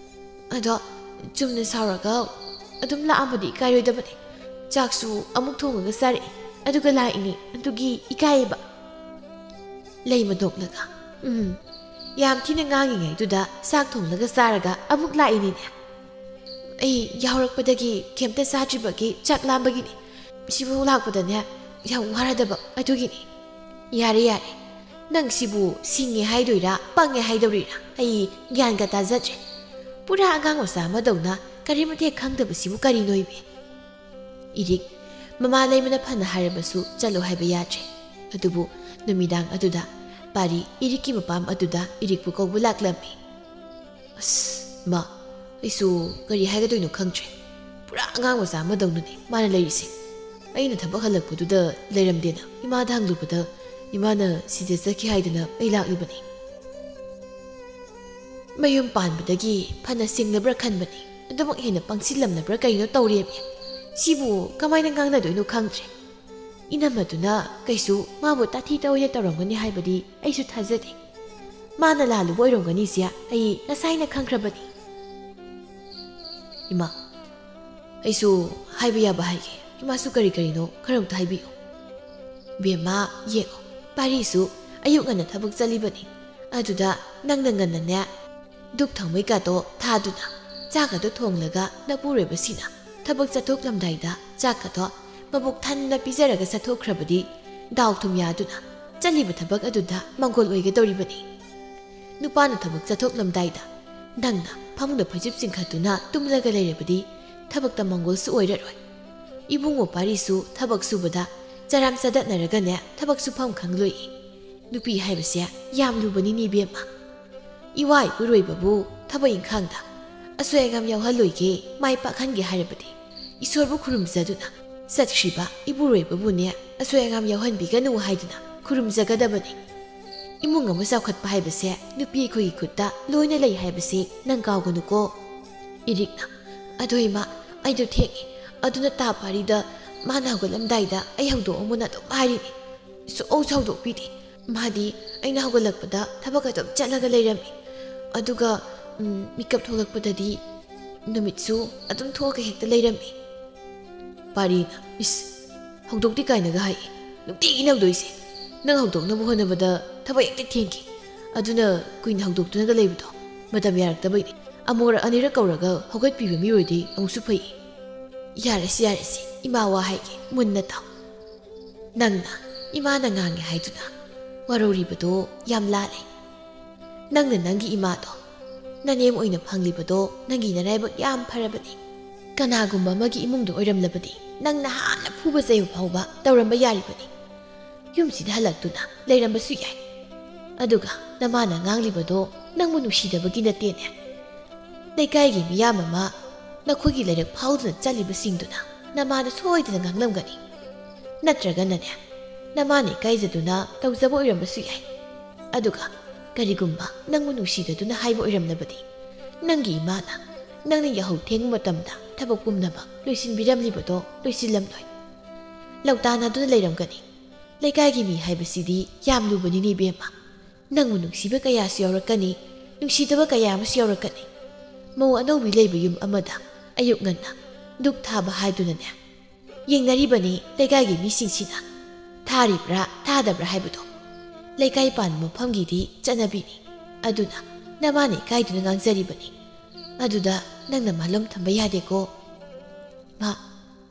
ꯑꯗꯣ ꯆꯨꯝꯅ ꯁꯥꯎꯔꯒ ꯑꯗꯨꯝ ꯂꯥꯛꯑꯝꯕꯗꯤ ꯏꯀꯥꯏꯔꯣꯏꯗꯕꯅꯦ꯫ ꯆꯥꯛꯁꯨ ꯑꯃꯨꯛ ꯊꯣꯡꯉꯒ ꯆꯥꯔꯛꯏ, ꯑꯗꯨꯒ ꯂꯥꯛꯏꯅꯤ, ꯑꯗꯨꯒꯤ ꯏꯀꯥꯏꯌꯦꯕ꯫" ꯂꯩꯃ ꯅꯣꯛꯂꯒ, "ꯎꯝ, ꯌꯥꯝ ꯊꯤꯅ ꯉꯥꯡꯉꯤꯉꯩꯗꯨꯗ ꯆꯥꯛ ꯊꯣꯡꯂꯒ ꯆꯥꯔꯒ ꯑꯃꯨꯛ ꯂꯥꯛꯏꯅꯤꯅꯦ꯫ ꯑꯩ ꯌꯥꯍꯧꯔꯛꯄꯗꯒꯤ ꯀꯩꯝꯇ ꯆꯥꯗ꯭ꯔꯤꯕꯒꯤ ꯆꯥꯛ ꯂꯥꯝꯕꯒꯤꯅꯤ꯫ ꯁꯤꯐꯥꯎ ꯂꯥꯛꯄꯗꯅꯦ ꯌꯥꯝ ꯋꯥꯔꯗꯕ ꯑꯗꯨꯒꯤꯅꯤ꯫ ꯌꯥꯔꯦ, ꯌꯥꯔꯦ꯫ ꯅꯪ ꯁꯤꯕꯨ ꯁꯤꯡꯉꯦ ꯍꯥꯏꯗꯣꯏꯔꯥ, ꯄꯪꯉꯦ ꯍꯥꯏꯗꯧꯔꯤꯔꯥ? ꯑꯩ ꯒ꯭ꯌꯥꯟꯒ ꯇꯥꯖꯗ꯭ꯔꯦ꯫ ꯄꯨꯔꯥ ꯑꯉꯥꯡ ꯃꯆꯥ ꯑꯃꯗꯧꯅ ꯀꯔꯤꯃꯠ ꯍꯦꯛ ꯈꯪꯗꯕꯁꯤꯕꯨ ꯀꯔꯤꯅꯣ ꯏꯕꯤ? ꯏꯔꯤꯛ, ꯃꯃꯥ ꯂꯩꯃꯅ ꯐꯅ ꯍꯥꯏꯔꯕꯁꯨ ꯆꯠꯂꯣ ꯍꯥꯏꯕ ꯌꯥꯗ꯭ꯔꯦ꯫ ꯑꯗꯨꯕꯨ ꯅꯨꯃꯤꯗꯥꯡ ꯑꯗꯨꯗ ꯄꯥꯔꯤ ꯏꯔꯤꯛꯀꯤ ꯃꯄꯥꯝ ꯑꯗꯨꯗ ꯏꯔꯤꯛꯄꯨ ꯀꯧꯕ ꯂꯥꯛꯂꯝꯃꯤ꯫ ꯑꯁ, ꯃꯥ, ꯑꯩꯁꯨ ꯀꯔꯤ ꯍꯥꯏꯒꯗꯣꯏꯅꯣ ꯈꯪꯗ꯭ꯔꯦ꯫ ꯄꯨꯔꯥ ꯑꯉꯥꯡ ꯃꯆꯥ ꯑꯃꯗꯧꯅꯅꯦ ꯃꯥꯅ ꯂꯩꯔꯤꯁꯦ꯫ ꯑꯩꯅ ꯊꯕꯛ ꯍꯜꯂꯛꯄꯗꯨꯗ ꯂꯩꯔꯝꯗꯦꯅ ꯏꯃꯥꯗ ꯍꯪꯂꯨꯕꯗ ꯏꯃꯥꯅ ꯁꯤꯗ ꯆꯠꯈꯤ ꯍꯥꯏꯗꯅ ꯑꯩ ꯂꯥꯛꯂꯤꯕꯅꯤ꯫ ꯃꯌꯨꯝ ꯄꯥꯟꯕꯗꯒꯤ ꯐꯅ ꯁꯤꯡꯂꯕ꯭ꯔꯥ ꯈꯟꯕꯅꯤ, ꯑꯗꯨꯃꯛ ꯍꯦꯟꯅ ꯄꯪꯁꯤꯜꯂꯝꯂꯕ꯭ꯔꯥ ꯀꯩꯅꯣ ꯇꯧꯔꯦꯃꯤ꯫ ꯁꯤꯕꯨ ꯀꯃꯥꯏꯅ ꯉꯥꯡꯅꯗꯣꯏꯅꯣ ꯈꯪꯗ꯭ꯔꯦ꯫ ꯏꯅꯝꯃꯗꯨꯅ ꯀꯩꯁꯨ ꯃꯥꯕꯨ ꯇꯥꯊꯤ ꯇꯧꯑꯣꯏꯅ ꯇꯧꯔꯝꯒꯅꯤ ꯍꯥꯏꯕꯗꯤ ꯑꯩꯁꯨ ꯊꯥꯖꯗꯦ꯫ ꯃꯥꯅ ꯂꯥꯜꯂꯨꯕ ꯑꯣꯏꯔꯝꯒꯅꯤꯁꯦ ꯑꯩ ꯉꯁꯥꯏꯅ ꯈꯪꯈ꯭ꯔꯕꯅꯤ꯫ ꯏꯃꯥ, ꯑꯩꯁꯨ ꯍꯥꯏꯕ ꯌꯥꯕ ꯍꯥꯏꯒꯦ꯫ ꯏꯃꯥꯁꯨ ꯀꯔꯤ ꯀꯔꯤꯅꯣ ꯈꯔ ꯑꯝꯇ ꯍꯥꯏꯕꯤꯌꯨ꯫ ꯕꯦꯝꯃ, ꯌꯦꯡꯉꯣ, ꯄꯥꯔꯤꯁꯨ ꯑꯌꯨꯛ ꯉꯟꯅ ꯊꯕꯛ ꯆꯠꯂꯤꯕꯅꯤ꯫ ꯑꯗꯨꯗ ꯅꯪꯅ ꯉꯟꯅꯅꯦ ꯙꯨꯞ ꯊꯥꯎꯃꯩ ꯀꯥꯗꯣ ꯊꯥꯗꯨꯅ ꯆꯥꯛ ꯑꯗꯨ ꯊꯣꯡꯂꯒ ꯅꯄꯨꯔꯣꯏꯕꯁꯤꯅ ꯊꯕꯛ ꯆꯠꯊꯣꯛꯂꯝꯗꯥꯏꯗ ꯆꯥꯛ ꯑꯗꯣ ꯃꯕꯨꯛ ꯊꯟꯅ ꯄꯤꯖꯔꯒ ꯆꯠꯊꯣꯛꯈ꯭ꯔꯕꯗꯤ ꯗꯥꯎ ꯊꯨꯝ ꯌꯥꯗꯨꯅ ꯆꯠꯂꯤꯕ ꯊꯕꯛ ꯑꯗꯨꯗ ꯃꯪꯒꯣꯜ ꯑꯣꯏꯒꯗꯧꯔꯤꯕꯅꯤ꯫ ꯅꯨꯄꯥꯅ ꯊꯕꯛ ꯆꯠꯊꯣꯛꯂꯝꯗꯥꯏꯗ ꯅꯪꯅ ꯐꯃꯨꯡꯗ ꯐꯩꯖꯨꯞ ꯆꯤꯡꯈꯠꯇꯨꯅ ꯇꯨꯝꯂꯒ ꯂꯩꯔꯕꯗꯤ ꯊꯕꯛꯇ ꯃꯪꯒꯣꯜꯁꯨ ꯑꯣꯏꯔꯔꯣꯏ꯫ ꯏꯕꯨꯡꯉꯣ ꯄꯥꯔꯤꯁꯨ ꯊꯕꯛ ꯁꯨꯕꯗ ꯆꯔꯥꯝ ꯆꯗꯠꯅꯔꯒꯅꯦ ꯊꯕꯛ ꯁꯨꯐꯝ ꯈꯪꯂꯣꯏ꯫ ꯅꯨꯄꯤ ꯍꯥꯏꯕꯁꯦ ꯌꯥꯝ ꯂꯨꯕꯅꯤꯅꯦ ꯏꯕꯦꯝꯃ꯫ ꯏꯋꯥ ꯏꯄꯨꯔꯣꯏꯕꯕꯨ ꯊꯕꯛ ꯏꯪꯈꯥꯡꯗ ꯑꯁꯣꯏ ꯑꯉꯥꯝ ꯌꯥꯎꯍꯜꯂꯣꯏꯒꯦ, ꯃꯥꯏ ꯄꯥꯛꯍꯟꯒꯦ ꯍꯥꯏꯔꯕꯗꯤ ꯏꯁꯣꯔꯕꯨ ꯈꯨꯔꯨꯝꯖꯗꯨꯅ ꯆꯠꯈ꯭ꯔꯤꯕ ꯏꯄꯨꯔꯣꯏꯕꯕꯨꯅꯦ ꯑꯁꯣꯏ ꯑꯉꯥꯝ ꯌꯥꯎꯍꯟꯕꯤꯒꯅꯨ ꯍꯥꯏꯗꯨꯅ ꯈꯨꯔꯨꯝꯖꯒꯗꯕꯅꯤ꯫ ꯏꯃꯨꯡ ꯑꯃ ꯆꯥꯎꯈꯠꯄ ꯍꯥꯏꯕꯁꯦ ꯅꯨꯄꯤ ꯑꯩꯈꯣꯏꯒꯤ ꯈꯨꯠꯇ ꯂꯣꯏꯅ ꯂꯩ ꯍꯥꯏꯕꯁꯦ ꯅꯪ ꯀꯥꯎꯒꯅꯨꯀꯣ꯫ ꯏꯔꯤꯛꯅ, "ꯑꯗꯣ ꯏꯃꯥ, ꯑꯩꯗꯣ ꯊꯦꯡꯉꯦ꯫ ꯑꯗꯨꯅ ꯇꯥ ꯄꯥꯔꯤꯗ ꯃꯥꯅ ꯍꯧꯒꯠꯂꯝꯗꯥꯏꯗ ꯑꯩ ꯍꯧꯗꯣꯛꯑꯝꯃꯣꯅ ꯑꯗꯨꯝ ꯍꯥꯏꯔꯤꯅꯤ꯫ ꯁꯨꯛꯍꯧ ꯍꯧꯗꯣꯛꯄꯤꯗꯦ꯫ ꯃꯥꯗꯤ ꯑꯩꯅ ꯍꯧꯒꯠꯂꯛꯄꯗ ꯊꯕꯛ ꯑꯗꯨꯝ ꯆꯠꯂꯒ ꯂꯩꯔꯝꯃꯤ꯫ ꯑꯗꯨꯒ, ꯎꯝ, ꯃꯤꯀꯞ ꯊꯣꯛꯂꯛꯄꯗꯗꯤ ꯅꯨꯃꯤꯠꯁꯨ ꯑꯗꯨꯝ ꯊꯣꯛꯑꯒ ꯍꯦꯛꯇ ꯂꯩꯔꯝꯃꯤ꯫" ꯄꯥꯔꯤꯅ, "ꯏꯁ, ꯍꯧꯗꯣꯛꯇꯦ ꯀꯥꯏꯅꯒ ꯍꯥꯏꯌꯦ꯫ ꯅꯨꯡꯇꯤꯒꯤ ꯍꯧꯗꯣꯛꯏꯁꯦ꯫ ꯅꯪ ꯍꯧꯗꯣꯛꯅꯕ ꯍꯣꯠꯅꯕꯗ ꯊꯕꯛ ꯍꯦꯛꯇ ꯊꯦꯡꯈꯤ꯫ ꯑꯗꯨꯅ ꯀꯨꯏꯅ ꯍꯧꯗꯣꯛꯇꯨꯅꯒ ꯂꯩꯕꯗꯣ ꯃꯇꯝ ꯌꯥꯔꯛꯇꯕꯩꯅꯦ꯫ ꯑꯃꯨꯔꯛ ꯑꯅꯤꯔꯛ ꯀꯧꯔꯒ ꯍꯧꯒꯠꯄꯤꯕ ꯃꯤ ꯑꯣꯏꯔꯗꯤ ꯑꯃꯨꯛꯁꯨ ꯐꯩ꯫ ꯌꯥꯔꯦꯁꯤ, ꯌꯥꯔꯦꯁꯤ, ꯏꯃꯥ ꯋꯥ ꯍꯥꯏꯒꯦ, ꯃꯨꯟꯅ ꯇꯥꯎ꯫ ꯅꯪꯅ ꯏꯃꯥꯅ ꯉꯥꯡꯉꯦ ꯍꯥꯏꯗꯨꯅ ꯋꯥꯔꯧꯔꯤꯕꯗꯣ ꯌꯥꯝ ꯂꯥꯜꯂꯦ꯫ ꯅꯪꯅ ꯅꯪꯒꯤ ꯏꯃꯥꯗꯣ ꯅꯅꯦꯝ ꯑꯣꯏꯅ ꯐꯪꯂꯤꯕꯗꯣ ꯅꯪꯒꯤ ꯅꯔꯥꯏꯕꯛ ꯌꯥꯝ ꯐꯔꯕꯅꯤ꯫ ꯀꯅꯥꯒꯨꯝꯕ ꯑꯃꯒꯤ ꯏꯃꯨꯡꯗ ꯑꯣꯏꯔꯝꯂꯕꯗꯤ ꯅꯪꯅ ꯍꯥꯟꯅ ꯐꯨꯕ ꯆꯩꯕ ꯐꯥꯎꯕ ꯇꯧꯔꯝꯕ ꯌꯥꯔꯤꯕꯅꯤ꯫ ꯌꯨꯝꯁꯤꯗ ꯍꯜꯂꯛꯇꯨꯅ ꯂꯩꯔꯝꯕꯁꯨ ꯌꯥꯏ꯫ ꯑꯗꯨꯒ ꯅꯃꯥꯅ ꯉꯥꯡꯂꯤꯕꯗꯣ ꯅꯪꯕꯨ ꯅꯨꯡꯁꯤꯗꯕꯒꯤ ꯅꯠꯇꯦꯅꯦ꯫ ꯂꯩꯀꯥꯏꯒꯤ ꯃꯤꯌꯥꯝ ꯑꯃ ꯅꯈꯣꯏꯒꯤ ꯂꯩꯔꯛ ꯐꯥꯎꯗꯨꯅ ꯆꯠꯂꯤꯕꯁꯤꯡꯗꯨꯅ ꯅꯃꯥꯗ ꯁꯣꯏꯗꯅ ꯉꯥꯡꯂꯝꯒꯅꯤ꯫ ꯅꯠꯇ꯭ꯔꯒꯅꯅꯦ, ꯅꯃꯥꯅ ꯏꯀꯥꯏꯖꯗꯨꯅ ꯇꯧꯖꯕ ꯑꯣꯏꯔꯝꯕꯁꯨ ꯌꯥꯏ꯫ ꯑꯗꯨꯒ ꯀꯔꯤꯒꯨꯝꯕ ꯅꯪꯕꯨ ꯅꯨꯡꯁꯤꯗꯗꯨꯅ ꯍꯥꯏꯕ ꯑꯣꯏꯔꯝꯂꯕꯗꯤ, ꯅꯪꯒꯤ ꯏꯃꯥꯅ ꯅꯪꯅ ꯌꯥꯍꯧ ꯊꯦꯡꯕ ꯃꯇꯝꯗ ꯊꯕꯛ ꯄꯨꯝꯅꯃꯛ ꯂꯣꯏꯁꯤꯟꯕꯤꯔꯝꯂꯤꯕꯗꯣ ꯂꯣꯏꯁꯤꯜꯂꯝꯂꯣꯏ꯫ ꯂꯧꯇꯥꯟꯅꯗꯨꯅ ꯂꯩꯔꯝꯒꯅꯤ꯫ ꯂꯩꯀꯥꯏꯒꯤ ꯃꯤ ꯍꯥꯏꯕꯁꯤꯗꯤ ꯌꯥꯝ ꯂꯨꯕꯅꯤꯅꯦ ꯏꯕꯦꯝꯃ꯫ ꯅꯪꯕꯨ ꯅꯨꯡꯁꯤꯕ ꯀꯌꯥꯁꯨ ꯌꯥꯎꯔꯛꯀꯅꯤ, ꯅꯨꯡꯁꯤꯗꯕ ꯀꯌꯥ ꯑꯃꯁꯨ ꯌꯥꯎꯔꯛꯀꯅꯤ꯫ ꯃꯧ ꯑꯅꯧꯕꯤ ꯂꯩꯕ ꯌꯨꯝ ꯑꯃꯗ ꯑꯌꯨꯛ ꯉꯟꯅ ꯙꯨꯛ ꯊꯥꯕ ꯍꯥꯏꯗꯨꯅꯅꯦ, ꯌꯦꯡꯅꯔꯤꯕꯅꯤ ꯂꯩꯀꯥꯏꯒꯤ ꯃꯤꯁꯤꯡꯁꯤꯅ꯫ ꯊꯥꯔꯤꯕ꯭ꯔꯥ ꯊꯥꯗꯕ꯭ꯔꯥ ꯍꯥꯏꯕꯗꯣ ꯂꯩꯀꯥꯏ ꯄꯥꯟꯕ ꯃꯐꯝꯒꯤꯗꯤ ꯆꯠꯅꯕꯤꯅꯤ꯫ ꯑꯗꯨꯅ ꯅꯃꯥꯅ ꯏꯀꯥꯏꯗꯨꯅ ꯉꯥꯡꯖꯔꯤꯕꯅꯤ꯫ ꯑꯗꯨꯗ ꯅꯪꯅ ꯃꯥꯂꯣꯝ ꯊꯝꯕ ꯌꯥꯗꯦꯀꯣ꯫ ꯃꯥ,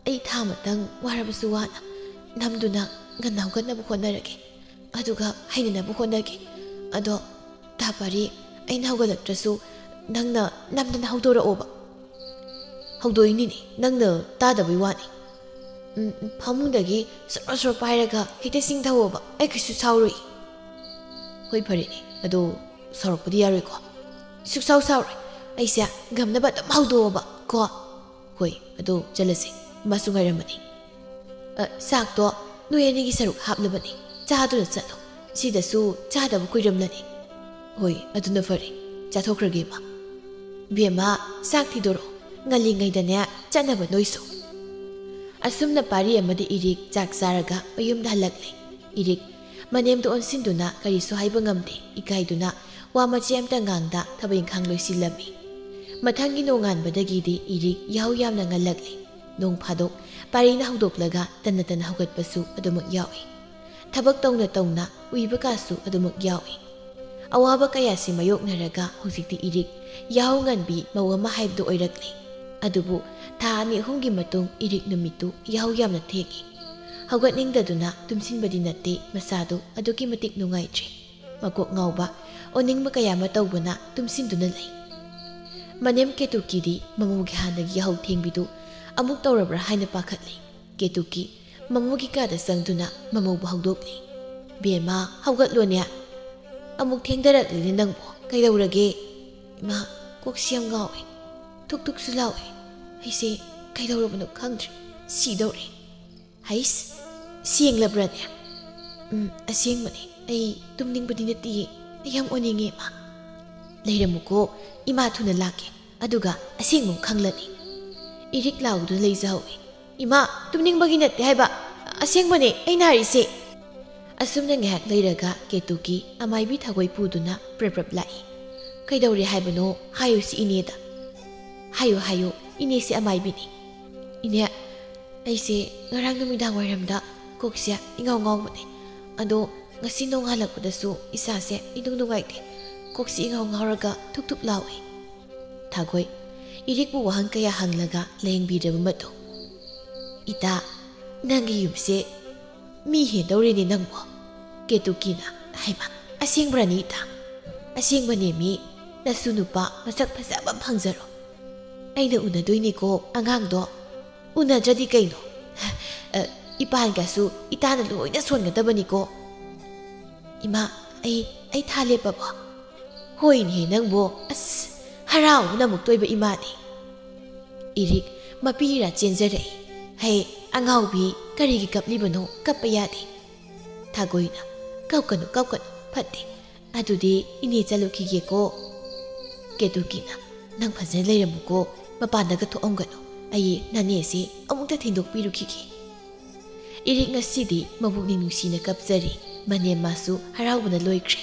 ꯑꯩ ꯊꯥ ꯑꯃꯇꯪ ꯋꯥꯔꯕꯁꯨ ꯋꯥꯅ ꯅꯝꯗꯨꯅ ꯉꯟꯅ ꯍꯧꯒꯠꯅꯕ ꯍꯣꯠꯅꯔꯒꯦ, ꯑꯗꯨꯒ ꯍꯩꯅꯅꯕ ꯍꯣꯠꯅꯒꯦ꯫ ꯑꯗꯣ ꯇꯥ ꯄꯥꯔꯤ, ꯑꯩꯅ ꯍꯧꯒꯠꯂꯛꯇ꯭ꯔꯁꯨ ꯅꯪꯅ ꯅꯝꯗꯅ ꯍꯧꯗꯣꯔꯛꯑꯣꯕ꯫ ꯍꯧꯗꯣꯛꯏꯅꯤꯅꯦ, ꯅꯪꯅ ꯇꯥꯗꯕꯩ ꯋꯥꯅꯤ꯫ ꯎꯝ, ꯐꯃꯨꯡꯗꯒꯤ ꯁꯣꯔꯣ ꯁꯣꯔꯣ ꯄꯥꯏꯔꯒ ꯍꯦꯛꯇ ꯆꯤꯡꯊꯧꯑꯣꯕ, ꯑꯩ ꯀꯩꯁꯨ ꯁꯥꯎꯔꯣꯏ꯫ ꯍꯣꯏ, ꯐꯔꯦꯅꯦ, ꯑꯗꯣ ꯁꯥꯎꯔꯛꯄꯗꯤ ꯌꯥꯔꯣꯏꯀꯣ? ꯁꯨꯛꯁꯥꯎ ꯁꯥꯎꯔꯣꯏ꯫ ꯑꯩꯁꯦ ꯉꯝꯅꯕ ꯑꯗꯨꯝ ꯍꯧꯗꯣꯛꯑꯣꯕ ꯀꯣ꯫ ꯍꯣꯏ, ꯑꯗꯣ ꯆꯠꯂꯁꯦ, ꯃꯥꯁꯨ ꯉꯥꯏꯔꯝꯃꯅꯤ꯫ ꯑ, ꯆꯥꯛꯇꯣ ꯅꯣꯏ ꯑꯅꯤꯒꯤ ꯁꯔꯨꯛ ꯍꯥꯞꯂꯕꯅꯤ, ꯆꯥꯗꯨꯅ ꯆꯠꯂꯣ꯫ ꯁꯤꯗꯁꯨ ꯆꯥꯗꯕ ꯀꯨꯏꯔꯝꯂꯅꯤ꯫ ꯍꯣꯏ, ꯑꯗꯨꯅ ꯐꯔꯦ, ꯆꯥꯊꯣꯛꯈ꯭ꯔꯒꯦ ꯏꯃꯥ꯫ ꯕꯦꯝꯃ, ꯆꯥꯛ ꯊꯤꯗꯣꯔꯛꯑꯣ, ꯉꯜꯂꯤꯉꯩꯗꯅꯦ ꯆꯠꯅꯕ ꯅꯣꯏꯁꯨ꯫ ꯑꯁꯨꯝꯅ ꯄꯥꯔꯤ ꯑꯃꯗꯤ ꯏꯔꯤꯛ ꯆꯥꯛ ꯆꯥꯔꯒ ꯃꯌꯨꯝꯗ ꯍꯜꯂꯛꯂꯦ꯫ ꯏꯔꯤꯛ ꯃꯅꯦꯝꯗ ꯑꯣꯟꯁꯤꯟꯗꯨꯅ ꯀꯔꯤꯁꯨ ꯍꯥꯏꯕ ꯉꯝꯗꯦ, ꯏꯀꯥꯏꯗꯨꯅ ꯋꯥ ꯃꯆꯦꯠ ꯑꯝꯇ ꯉꯥꯡꯗ ꯊꯕꯛ ꯏꯪꯈꯥꯡ ꯂꯣꯏꯁꯤꯜꯂꯝꯃꯤ꯫ ꯃꯊꯪꯒꯤ ꯅꯣꯡꯉꯥꯟꯕꯗꯒꯤꯗꯤ ꯏꯔꯤꯛ ꯌꯥꯍꯧ ꯌꯥꯝꯅ ꯉꯜꯂꯛꯂꯦ꯫ ꯅꯣꯡ ꯐꯥꯗꯣꯛ ꯄꯥꯔꯤꯅ ꯍꯧꯗꯣꯛꯂꯒ ꯇꯟꯅ ꯇꯟꯅ ꯍꯧꯒꯠꯄꯁꯨ ꯑꯗꯨꯃꯛ ꯌꯥꯎꯏ꯫ ꯊꯕꯛ ꯇꯧꯅ ꯇꯧꯅ ꯎꯏꯕ ꯀꯥꯁꯨ ꯑꯗꯨꯃꯛ ꯌꯥꯎꯏ꯫ ꯑꯋꯥꯕ ꯀꯌꯥꯁꯤ ꯃꯥꯌꯣꯛꯅꯔꯒ ꯍꯧꯖꯤꯛꯇꯤ ꯏꯔꯤꯛ ꯌꯥꯍꯧ ꯉꯟꯕꯤ ꯃꯧ ꯑꯃ ꯍꯥꯏꯕꯗꯨ ꯑꯣꯏꯔꯛꯂꯦ꯫ ꯑꯗꯨꯕꯨ ꯊꯥ ꯑꯅꯤ ꯑꯍꯨꯝꯒꯤ ꯃꯇꯨꯡ ꯏꯔꯤꯛ ꯅꯨꯃꯤꯠꯇꯨ ꯌꯥꯍꯧ ꯌꯥꯝꯅ ꯊꯦꯡꯏ꯫ ꯍꯧꯒꯠꯅꯤꯡꯗꯗꯨꯅ ꯇꯨꯝꯁꯤꯟꯕꯗꯤ ꯅꯠꯇꯦ, ꯃꯁꯥꯗꯨ ꯑꯗꯨꯛꯀꯤ ꯃꯇꯤꯛ ꯅꯨꯡꯉꯥꯏꯇ꯭ꯔꯦ꯫ ꯃꯀꯣꯛ ꯉꯥꯎꯕ, ꯑꯣꯅꯤꯡꯕ ꯀꯌꯥ ꯑꯃ ꯇꯧꯕꯅ ꯇꯨꯝꯁꯤꯟꯗꯨꯅ ꯂꯩ꯫ ꯃꯅꯦꯝ ꯀꯦꯇꯨꯀꯤꯗꯤ ꯃꯃꯧꯒꯤ ꯍꯥꯟꯅꯒꯤ ꯌꯥꯍꯧ ꯊꯦꯡꯕꯤꯗꯨ ꯑꯃꯨꯛ ꯇꯧꯔꯕ꯭ꯔꯥ ꯍꯥꯏꯅ ꯄꯥꯈꯠꯂꯤ꯫ ꯀꯦꯇꯨꯀꯤ ꯃꯃꯧꯒꯤ ꯀꯥꯗ ꯆꯪꯗꯨꯅ ꯃꯃꯧꯕꯨ ꯍꯧꯗꯣꯛꯂꯤ꯫ "ꯕꯦꯝꯃ, ꯍꯧꯒꯠꯂꯣꯅꯦ꯫ ꯑꯃꯨꯛ ꯊꯦꯡꯗꯔꯛꯂꯤꯅꯦ ꯅꯪꯕꯨ꯫ ꯀꯩꯗꯧꯔꯒꯦ?" "ꯏꯃꯥ, ꯀꯣꯛꯁꯤ ꯌꯥꯝ ꯉꯥꯎꯏ꯫ ꯊꯨꯛ ꯊꯨꯛꯁꯨ ꯂꯥꯎꯏ꯫ ꯑꯩꯁꯦ ꯀꯩꯗꯧꯔꯕꯅꯣ ꯈꯪꯗ꯭ꯔꯦ꯫ ꯁꯤꯗꯧꯔꯦ꯫" "ꯍꯩꯁ, ꯁꯦꯡꯂꯕ꯭ꯔꯅꯦ?" "ꯎꯝ, ꯑꯁꯦꯡꯕꯅꯦ꯫ ꯑꯩ ꯇꯨꯝꯅꯤꯡꯕꯗꯤ ꯅꯠꯇꯤꯌꯦ꯫ ꯑꯩ ꯌꯥꯝ ꯑꯣꯅꯤꯡꯉꯦ, ꯏꯃꯥ꯫" "ꯂꯩꯔꯝꯃꯨꯀꯣ, ꯏꯃꯥ ꯊꯨꯅ ꯂꯥꯛꯀꯦ꯫ ꯑꯗꯨꯒ ꯑꯁꯦꯡꯕ ꯑꯃ ꯈꯪꯂꯅꯤ꯫" ꯏꯔꯤꯛ ꯂꯥꯎꯗꯨꯅ ꯂꯩꯖꯍꯧꯏ꯫ "ꯏꯃꯥ, ꯇꯨꯝꯅꯤꯡꯕꯒꯤ ꯅꯠꯇꯦ ꯍꯥꯏꯕ꯫ ꯑꯁꯦꯡꯕꯅꯦ ꯑꯩꯅ ꯍꯥꯏꯔꯤꯁꯦ꯫" ꯑꯁꯨꯝꯅ ꯉꯥꯏꯍꯥꯛ ꯂꯩꯔꯒ ꯀꯦꯇꯨꯀꯤ ꯑꯃꯥꯏꯕꯤ ꯊꯥꯒꯣꯏ ꯄꯨꯗꯨꯅ ꯄ꯭ꯔꯞ ꯄ꯭ꯔꯞ ꯂꯥꯛꯏ꯫ "ꯀꯩꯗꯧꯔꯦ ꯍꯥꯏꯕꯅꯣ? ꯍꯥꯏꯌꯨ ꯁꯤ ꯏꯅꯦꯗ꯫" "ꯍꯥꯏꯌꯨ, ꯍꯥꯏꯌꯨ, ꯏꯅꯦꯁꯦ ꯑꯃꯥꯏꯕꯤꯅꯤ꯫" "ꯏꯅꯦ, ꯑꯩꯁꯦ ꯉꯔꯥꯡ ꯅꯨꯃꯤꯗꯥꯡ ꯋꯥꯏꯔꯝꯗ ꯀꯣꯛꯁꯦ ꯏꯉꯥꯎ ꯉꯥꯎꯕꯅꯦ꯫ ꯑꯗꯣ ꯉꯁꯤ ꯅꯣꯡꯉꯥꯜꯂꯛꯄꯗꯁꯨ ꯏꯁꯥꯁꯦ ꯏꯅꯨꯡ ꯅꯨꯡꯉꯥꯏꯇꯦ꯫ ꯀꯣꯛꯁꯤ ꯏꯉꯥꯎ ꯉꯥꯎꯔꯒ ꯊꯨꯛ ꯊꯨꯛ ꯂꯥꯎꯏ꯫" ꯊꯥꯒꯣꯏ, ꯏꯔꯤꯛꯄꯨ ꯋꯥꯍꯪ ꯀꯌꯥ ꯍꯪꯂꯒ ꯂꯥꯌꯦꯡꯕꯤꯔꯕ ꯃꯇꯨꯡ, "ꯏꯇꯥ, ꯅꯪꯒꯤ ꯌꯨꯝꯁꯦ ꯃꯤ ꯍꯦꯟꯗꯧꯔꯦꯅꯦ ꯅꯪꯕꯣ꯫" ꯀꯦꯇꯨꯀꯤꯅ, "ꯍꯩꯃꯥ, ꯑꯁꯦꯡꯕ꯭ꯔꯅꯦ ꯏꯇꯥ?" "ꯑꯁꯦꯡꯕꯅꯦ ꯃꯤ, ꯅꯁꯨ ꯅꯨꯄꯥ ꯃꯁꯛ ꯐꯖꯕ ꯑꯃ ꯐꯪꯖꯔꯣ꯫ ꯑꯩꯅ ꯎꯅꯗꯣꯏꯅꯤꯀꯣ ꯑꯉꯥꯡꯗꯣ꯫ ꯎꯅꯗ꯭ꯔꯗꯤ ꯀꯩꯅꯣ? ꯑ, ꯏꯄꯥꯟꯒꯁꯨ ꯏꯇꯥꯅ ꯂꯣꯏꯅ ꯁꯣꯟꯒꯗꯕꯅꯤꯀꯣ꯫" "ꯏꯃꯥ, ꯑꯩ, ꯑꯩ ꯊꯥ ꯂꯦꯞꯄꯕꯣ?" "ꯍꯣꯏꯅꯦ ꯅꯪꯕꯣ, ꯑꯁ, ꯍꯔꯥꯎꯕꯅ ꯑꯃꯨꯛ ꯇꯣꯏꯕ ꯏꯃꯥꯅꯦ꯫" ꯏꯔꯤꯛ ꯃꯄꯤ ꯏꯔꯥ ꯆꯦꯟꯖꯔꯛꯏ꯫ "ꯍꯦ, ꯑꯉꯥꯎꯕꯤ, ꯀꯔꯤꯒꯤ ꯀꯞꯂꯤꯕꯅꯣ? ꯀꯞꯄ ꯌꯥꯗꯦ꯫" ꯊꯥꯒꯣꯏꯅ, "ꯀꯞꯀꯅꯨ, ꯀꯞꯀꯅꯨ, ꯐꯠꯇꯦ꯫ ꯑꯗꯨꯗꯤ ꯏꯅꯦ ꯆꯠꯂꯨꯈꯤꯒꯦꯀꯣ꯫" ꯀꯦꯇꯨꯀꯤꯅ, "ꯅꯪ ꯐꯖꯅ ꯂꯩꯔꯝꯃꯨꯀꯣ, ꯃꯄꯥꯟꯗꯒ ꯊꯣꯛꯑꯝꯒꯅꯨ꯫ ꯑꯩ ꯅꯅꯦꯁꯦ ꯑꯃꯨꯛꯇ ꯊꯤꯟꯗꯣꯛꯄꯤꯔꯨꯈꯤꯒꯦ꯫" ꯏꯔꯤꯛ ꯉꯁꯤꯗꯤ ꯃꯕꯨꯛꯅꯤꯡ ꯅꯨꯡꯁꯤꯅ ꯀꯞꯆꯔꯤ꯫ ꯃꯅꯦꯝ ꯃꯥꯁꯨ ꯍꯔꯥꯎꯕꯅ ꯂꯣꯏꯈ꯭ꯔꯦ꯫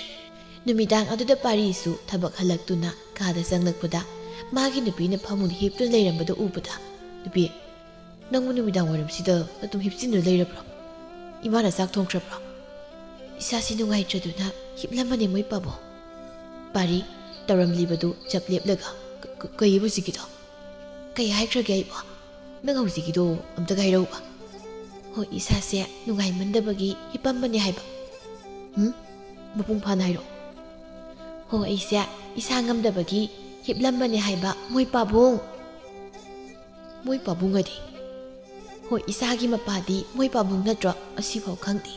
ꯅꯨꯃꯤꯗꯥꯡ ꯑꯗꯨꯗ ꯄꯥꯔꯤꯁꯨ ꯊꯕꯛ ꯍꯜꯂꯛꯇꯨꯅ ꯀꯥꯗ ꯆꯪꯂꯛꯄꯗ ꯃꯥꯒꯤ ꯅꯨꯄꯤꯅ ꯐꯃꯨꯡꯗ ꯍꯤꯞꯇꯨꯅ ꯂꯩꯔꯝꯕꯗꯨ ꯎꯕꯗ, "ꯅꯨꯄꯤ, ꯅꯪꯕꯨ ꯅꯨꯃꯤꯗꯥꯡ ꯋꯥꯏꯔꯝꯁꯤꯗ ꯑꯗꯨꯝ ꯍꯤꯞꯆꯤꯟꯗꯨꯅ ꯂꯩꯔꯕ꯭ꯔꯣ? ꯏꯃꯥꯅ ꯆꯥꯛ ꯊꯣꯡꯈ꯭ꯔꯕ꯭ꯔꯣ?" "ꯏꯁꯥꯁꯤ ꯅꯨꯡꯉꯥꯏꯇ꯭ꯔꯗꯨꯅ ꯍꯤꯞꯂꯝꯕꯅꯦ ꯃꯣꯏ ꯄꯥꯕꯨꯡ꯫" ꯄꯥꯔꯤ, ꯇꯧꯔꯝꯂꯤꯕꯗꯨ ꯆꯞ ꯂꯦꯞꯂꯒ, "ꯀ-, ꯀ-, ꯀꯩꯕꯨ ꯍꯧꯖꯤꯛꯀꯤꯗꯣ? ꯀꯩ ꯍꯥꯏꯈ꯭ꯔꯒꯦ ꯑꯩꯕꯣ? ꯅꯪ ꯍꯧꯖꯤꯛꯀꯤꯗꯣ ꯑꯝꯇꯒ ꯍꯥꯏꯔꯛꯎꯕ?" "ꯍꯣꯏ, ꯏꯁꯥꯁꯦ ꯅꯨꯡꯉꯥꯏꯃꯟꯗꯕꯒꯤ ꯍꯤꯞꯄꯝꯕꯅꯦ ꯍꯥꯏꯕ꯫" "ꯍꯨꯝ? ꯃꯄꯨꯡ ꯐꯥꯅ ꯍꯥꯏꯔꯛꯑꯣ꯫" "ꯍꯣ, ꯑꯩꯁꯦ ꯏꯁꯥ ꯉꯝꯗꯕꯒꯤ ꯍꯤꯞꯂꯝꯕꯅꯦ ꯍꯥꯏꯕ, ꯃꯣꯏ ꯄꯥꯕꯨꯡ꯫" "ꯃꯣꯏ ꯄꯥꯕꯨꯡ ꯑꯗꯤ?" "ꯍꯣꯏ, ꯏꯁꯥꯒꯤ ꯃꯄꯥꯗꯤ ꯃꯣꯏ ꯄꯥꯕꯨꯡ ꯅꯠꯇ꯭ꯔꯣ? ꯑꯁꯤꯐꯥꯎ ꯈꯪꯗꯦ?"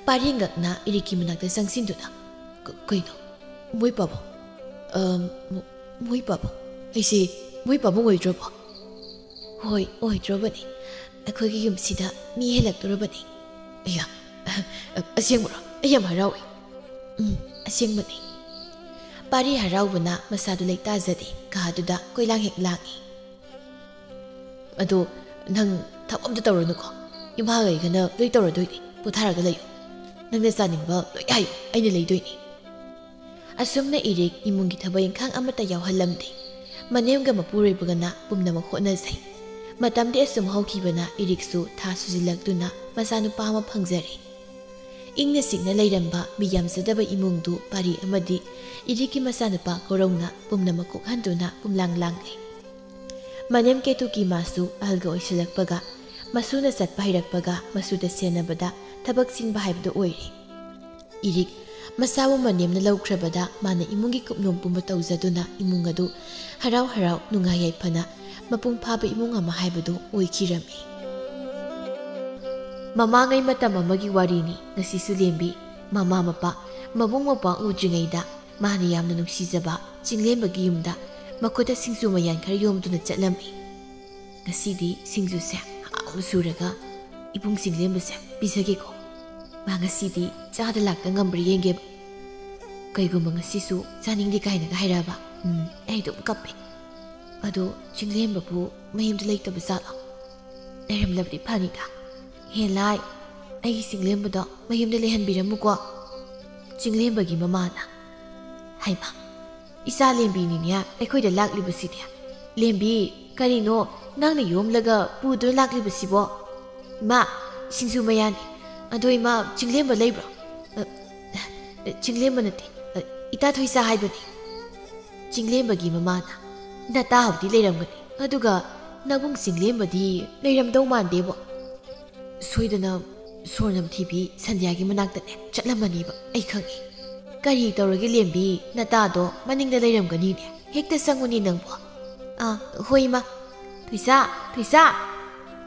ꯄꯥꯔꯤ ꯉꯛꯅ ꯏꯔꯤꯛꯀꯤ ꯃꯅꯥꯛꯇ ꯆꯪꯁꯤꯟꯗꯨꯅ, "ꯀ-, ꯀꯩꯅꯣ? ꯃꯣꯏ ꯄꯥꯕꯨꯡ? ꯑꯝ, ꯃꯣ-, ꯃꯣꯏ ꯄꯥꯕꯨꯡ? ꯑꯩꯁꯦ ꯃꯣꯏ ꯄꯥꯕꯨꯡ ꯑꯣꯏꯗ꯭ꯔꯕꯣ?" "ꯍꯣꯏ, ꯑꯣꯏꯗ꯭ꯔꯕꯅꯤ꯫ ꯑꯩꯈꯣꯏꯒꯤ ꯌꯨꯝꯁꯤꯗ ꯃꯤ ꯍꯦꯜꯂꯛꯇꯣꯔꯕꯅꯤ꯫" "ꯑꯌꯥ, ꯑ-, ꯑ-, ꯑꯁꯦꯡꯕꯔꯣ? ꯑꯩ ꯌꯥꯝ ꯍꯔꯥꯎꯏ꯫" "ꯎꯝ, ꯑꯁꯦꯡꯕꯅꯤ꯫" ꯄꯥꯔꯤ ꯍꯔꯥꯎꯕꯅ ꯃꯁꯥꯗꯨ ꯂꯩꯇꯥꯖꯗꯦ, ꯀꯥꯗꯨꯗ ꯀꯣꯏꯂꯥꯡ ꯍꯦꯛ ꯂꯥꯡꯏ꯫ "ꯑꯗꯣ ꯅꯪ ꯊꯕꯛ ꯑꯝꯇ ꯇꯧꯔꯨꯅꯨꯀꯣ꯫ ꯏꯃꯥꯒ ꯑꯩꯒꯅ ꯂꯣꯏ ꯇꯧꯔꯗꯣꯏꯅꯤ꯫ ꯄꯣꯊꯥꯔꯒ ꯂꯩꯌꯨ꯫ ꯅꯪꯅ ꯆꯥꯅꯤꯡꯕ ꯂꯣꯏ ꯍꯥꯏꯌꯨ, ꯑꯩꯅ ꯂꯩꯗꯣꯏꯅꯤ꯫" ꯑꯁꯨꯝꯅ ꯏꯔꯤꯛ ꯏꯃꯨꯡꯒꯤ ꯊꯕꯛ ꯏꯪꯈꯥꯡ ꯑꯃꯠꯇ ꯌꯥꯎꯍꯜꯂꯝꯗꯦ꯫ ꯃꯅꯦꯝꯒ ꯃꯄꯨꯔꯣꯏꯕꯒꯅ ꯄꯨꯝꯅꯃꯛ ꯍꯣꯠꯅꯖꯩ꯫ ꯃꯇꯝꯗꯤ ꯑꯁꯨꯝ ꯍꯧꯈꯤꯕꯅ ꯏꯔꯤꯛꯁꯨ ꯊꯥ ꯁꯨꯖꯤꯜꯂꯛꯇꯨꯅ ꯃꯆꯥꯅꯨꯄꯥ ꯑꯃ ꯐꯪꯖꯔꯦ꯫ ꯏꯪꯅ ꯆꯤꯛꯅ ꯂꯩꯔꯝꯕ ꯃꯤ ꯌꯥꯝꯖꯗꯕ ꯏꯃꯨꯡꯗꯨ ꯄꯥꯔꯤ ꯑꯃꯗꯤ ꯏꯔꯤꯛꯀꯤ ꯃꯆꯥꯅꯨꯄꯥ ꯀꯣꯔꯧꯅ ꯄꯨꯝꯅꯃꯛ ꯀꯣꯛꯍꯟꯗꯨꯅ ꯄꯨꯝꯂꯥꯡ ꯂꯥꯡꯂꯦ꯫ ꯃꯅꯦꯝ ꯀꯦꯇꯨꯀꯤ ꯃꯥꯁꯨ ꯑꯍꯜꯒ ꯑꯣꯏꯁꯤꯜꯂꯛꯄꯒ, ꯃꯁꯨꯅ ꯆꯠꯄ ꯍꯩꯔꯛꯄꯒ ꯃꯁꯨꯗ ꯁꯦꯟꯅꯕꯗ ꯊꯕꯛ ꯆꯤꯟꯕ ꯍꯥꯏꯕꯗꯨ ꯑꯣꯏꯔꯦ꯫ ꯏꯔꯤꯛ ꯃꯆꯥꯕꯨ ꯃꯅꯦꯝꯅ ꯂꯧꯈ꯭ꯔꯕꯗ ꯃꯥꯅ ꯏꯃꯨꯡꯒꯤ ꯀꯨꯞꯅꯣꯝ ꯄꯨꯝꯕ ꯇꯧꯖꯗꯨꯅ ꯏꯃꯨꯡ ꯑꯗꯨ ꯍꯔꯥꯎ ꯍꯔꯥꯎ ꯅꯨꯡꯉꯥꯏ ꯌꯥꯏꯐꯅ ꯃꯄꯨꯡ ꯐꯥꯕ ꯏꯃꯨꯡ ꯑꯃ ꯍꯥꯏꯕꯗꯨ ꯑꯣꯏꯈꯤꯔꯝꯃꯤ꯫ ꯃꯃꯥꯡꯉꯩ ꯃꯇꯝ ꯑꯃꯒꯤ ꯋꯥꯔꯤꯅꯤ꯫ ꯉꯁꯤꯁꯨ ꯂꯦꯝꯕꯤ ꯃꯃꯥ ꯃꯄꯥ, ꯃꯕꯨꯡ ꯃꯧꯄ꯭ꯋꯥ ꯎꯗ꯭ꯔꯤꯉꯩꯗ ꯃꯥꯅ ꯌꯥꯝꯅ ꯅꯨꯡꯁꯤꯖꯕ ꯆꯤꯡꯂꯦꯝꯕꯒꯤ ꯌꯨꯝꯗ ꯃꯈꯨꯠꯇ ꯁꯤꯡꯖꯨ ꯃꯌꯥꯟ ꯈꯔ ꯌꯣꯝꯗꯨꯅ ꯆꯠꯂꯝꯃꯤ꯫ "ꯉꯁꯤꯗꯤ ꯁꯤꯡꯖꯨꯁꯦ ꯍꯥꯎꯅ ꯁꯨꯔꯒ ꯏꯕꯨꯡ ꯆꯤꯡꯂꯦꯝꯕꯁꯦ ꯄꯤꯖꯒꯦꯀꯣ꯫ ꯃꯥ ꯉꯁꯤꯗꯤ ꯆꯥꯗ ꯂꯥꯛꯇ ꯉꯝꯕ꯭ꯔꯥ ꯌꯦꯡꯒꯦꯕ꯫ ꯀꯩꯒꯨꯝꯕ ꯉꯁꯤꯁꯨ ꯆꯥꯅꯤꯡꯗꯦ ꯀꯥꯏꯅꯒ ꯍꯥꯏꯔꯛꯑꯕ, ꯎꯝ, ꯑꯩ ꯑꯗꯨꯝ ꯀꯞꯄꯦ꯫ ꯑꯗꯣ ꯆꯤꯡꯂꯦꯝꯕꯕꯨ ꯃꯌꯨꯝꯗ ꯂꯩꯇꯕ ꯖꯥꯠꯂꯣ? ꯂꯩꯔꯝꯂꯕꯗꯤ ꯐꯅꯤꯗ꯫ ꯍꯦ ꯂꯥꯏ, ꯑꯩꯒꯤ ꯆꯤꯡꯂꯦꯝꯕꯗꯣ ꯃꯌꯨꯝꯗ ꯂꯩꯍꯟꯕꯤꯔꯝꯃꯨꯀꯣ꯫" ꯆꯤꯡꯂꯦꯝꯕꯒꯤ ꯃꯃꯥꯅ, "ꯍꯩꯃꯥ, ꯏꯆꯥ ꯂꯦꯝꯕꯤꯅꯤꯅꯦ ꯑꯩꯈꯣꯏꯗ ꯂꯥꯛꯂꯤꯕꯁꯤꯗꯤ꯫ ꯂꯦꯝꯕꯤ, ꯀꯔꯤꯅꯣ ꯅꯪꯅ ꯌꯣꯝꯂꯒ ꯄꯨꯗꯨꯅ ꯂꯥꯛꯂꯤꯕꯁꯤꯕꯣ? ꯏꯃꯥ, ꯁꯤꯡꯖꯨ ꯃꯌꯥꯟꯅꯤ꯫ ꯑꯗꯣ ꯏꯃꯥ, ꯆꯤꯡꯂꯦꯝꯕ ꯂꯩꯕ꯭ꯔꯣ?" "ꯑ, ꯆꯤꯡꯂꯦꯝꯕ ꯅꯠꯇꯦ, ꯑ, ꯏꯇꯥ ꯊꯣꯏꯁꯥ ꯍꯥꯏꯕꯅꯤ꯫ ꯆꯤꯡꯂꯦꯝꯕꯒꯤ ꯃꯃꯥꯅ, "ꯅꯇꯥ ꯍꯧꯗꯤ ꯂꯩꯔꯝꯒꯅꯤ, ꯑꯗꯨꯒ ꯅꯕꯨꯡ ꯆꯤꯡꯂꯦꯝꯕꯗꯤ ꯂꯩꯔꯝꯗꯧ ꯃꯥꯟꯗꯦꯕꯣ꯫ ꯁꯣꯏꯗꯅ ꯁꯣꯔꯅꯝꯊꯤꯕꯤ ꯁꯟꯙ꯭ꯌꯥꯒꯤ ꯃꯅꯥꯛꯇꯅꯦ ꯆꯠꯂꯝꯃꯅꯤꯕ, ꯑꯩ ꯈꯪꯉꯤ꯫ ꯀꯔꯤ ꯇꯧꯔꯒꯦ ꯂꯦꯝꯕꯤ, ꯅꯇꯥꯗꯣ ꯃꯅꯤꯡꯗ ꯂꯩꯔꯝꯒꯅꯤꯅꯦ, ꯍꯦꯛꯇ ꯆꯪꯉꯨꯅꯦ ꯅꯪꯕꯣ꯫" "ꯑꯥ, ꯍꯣꯏ ꯏꯃꯥ꯫ ꯊꯣꯏꯁꯥ, ꯊꯣꯏꯁꯥ,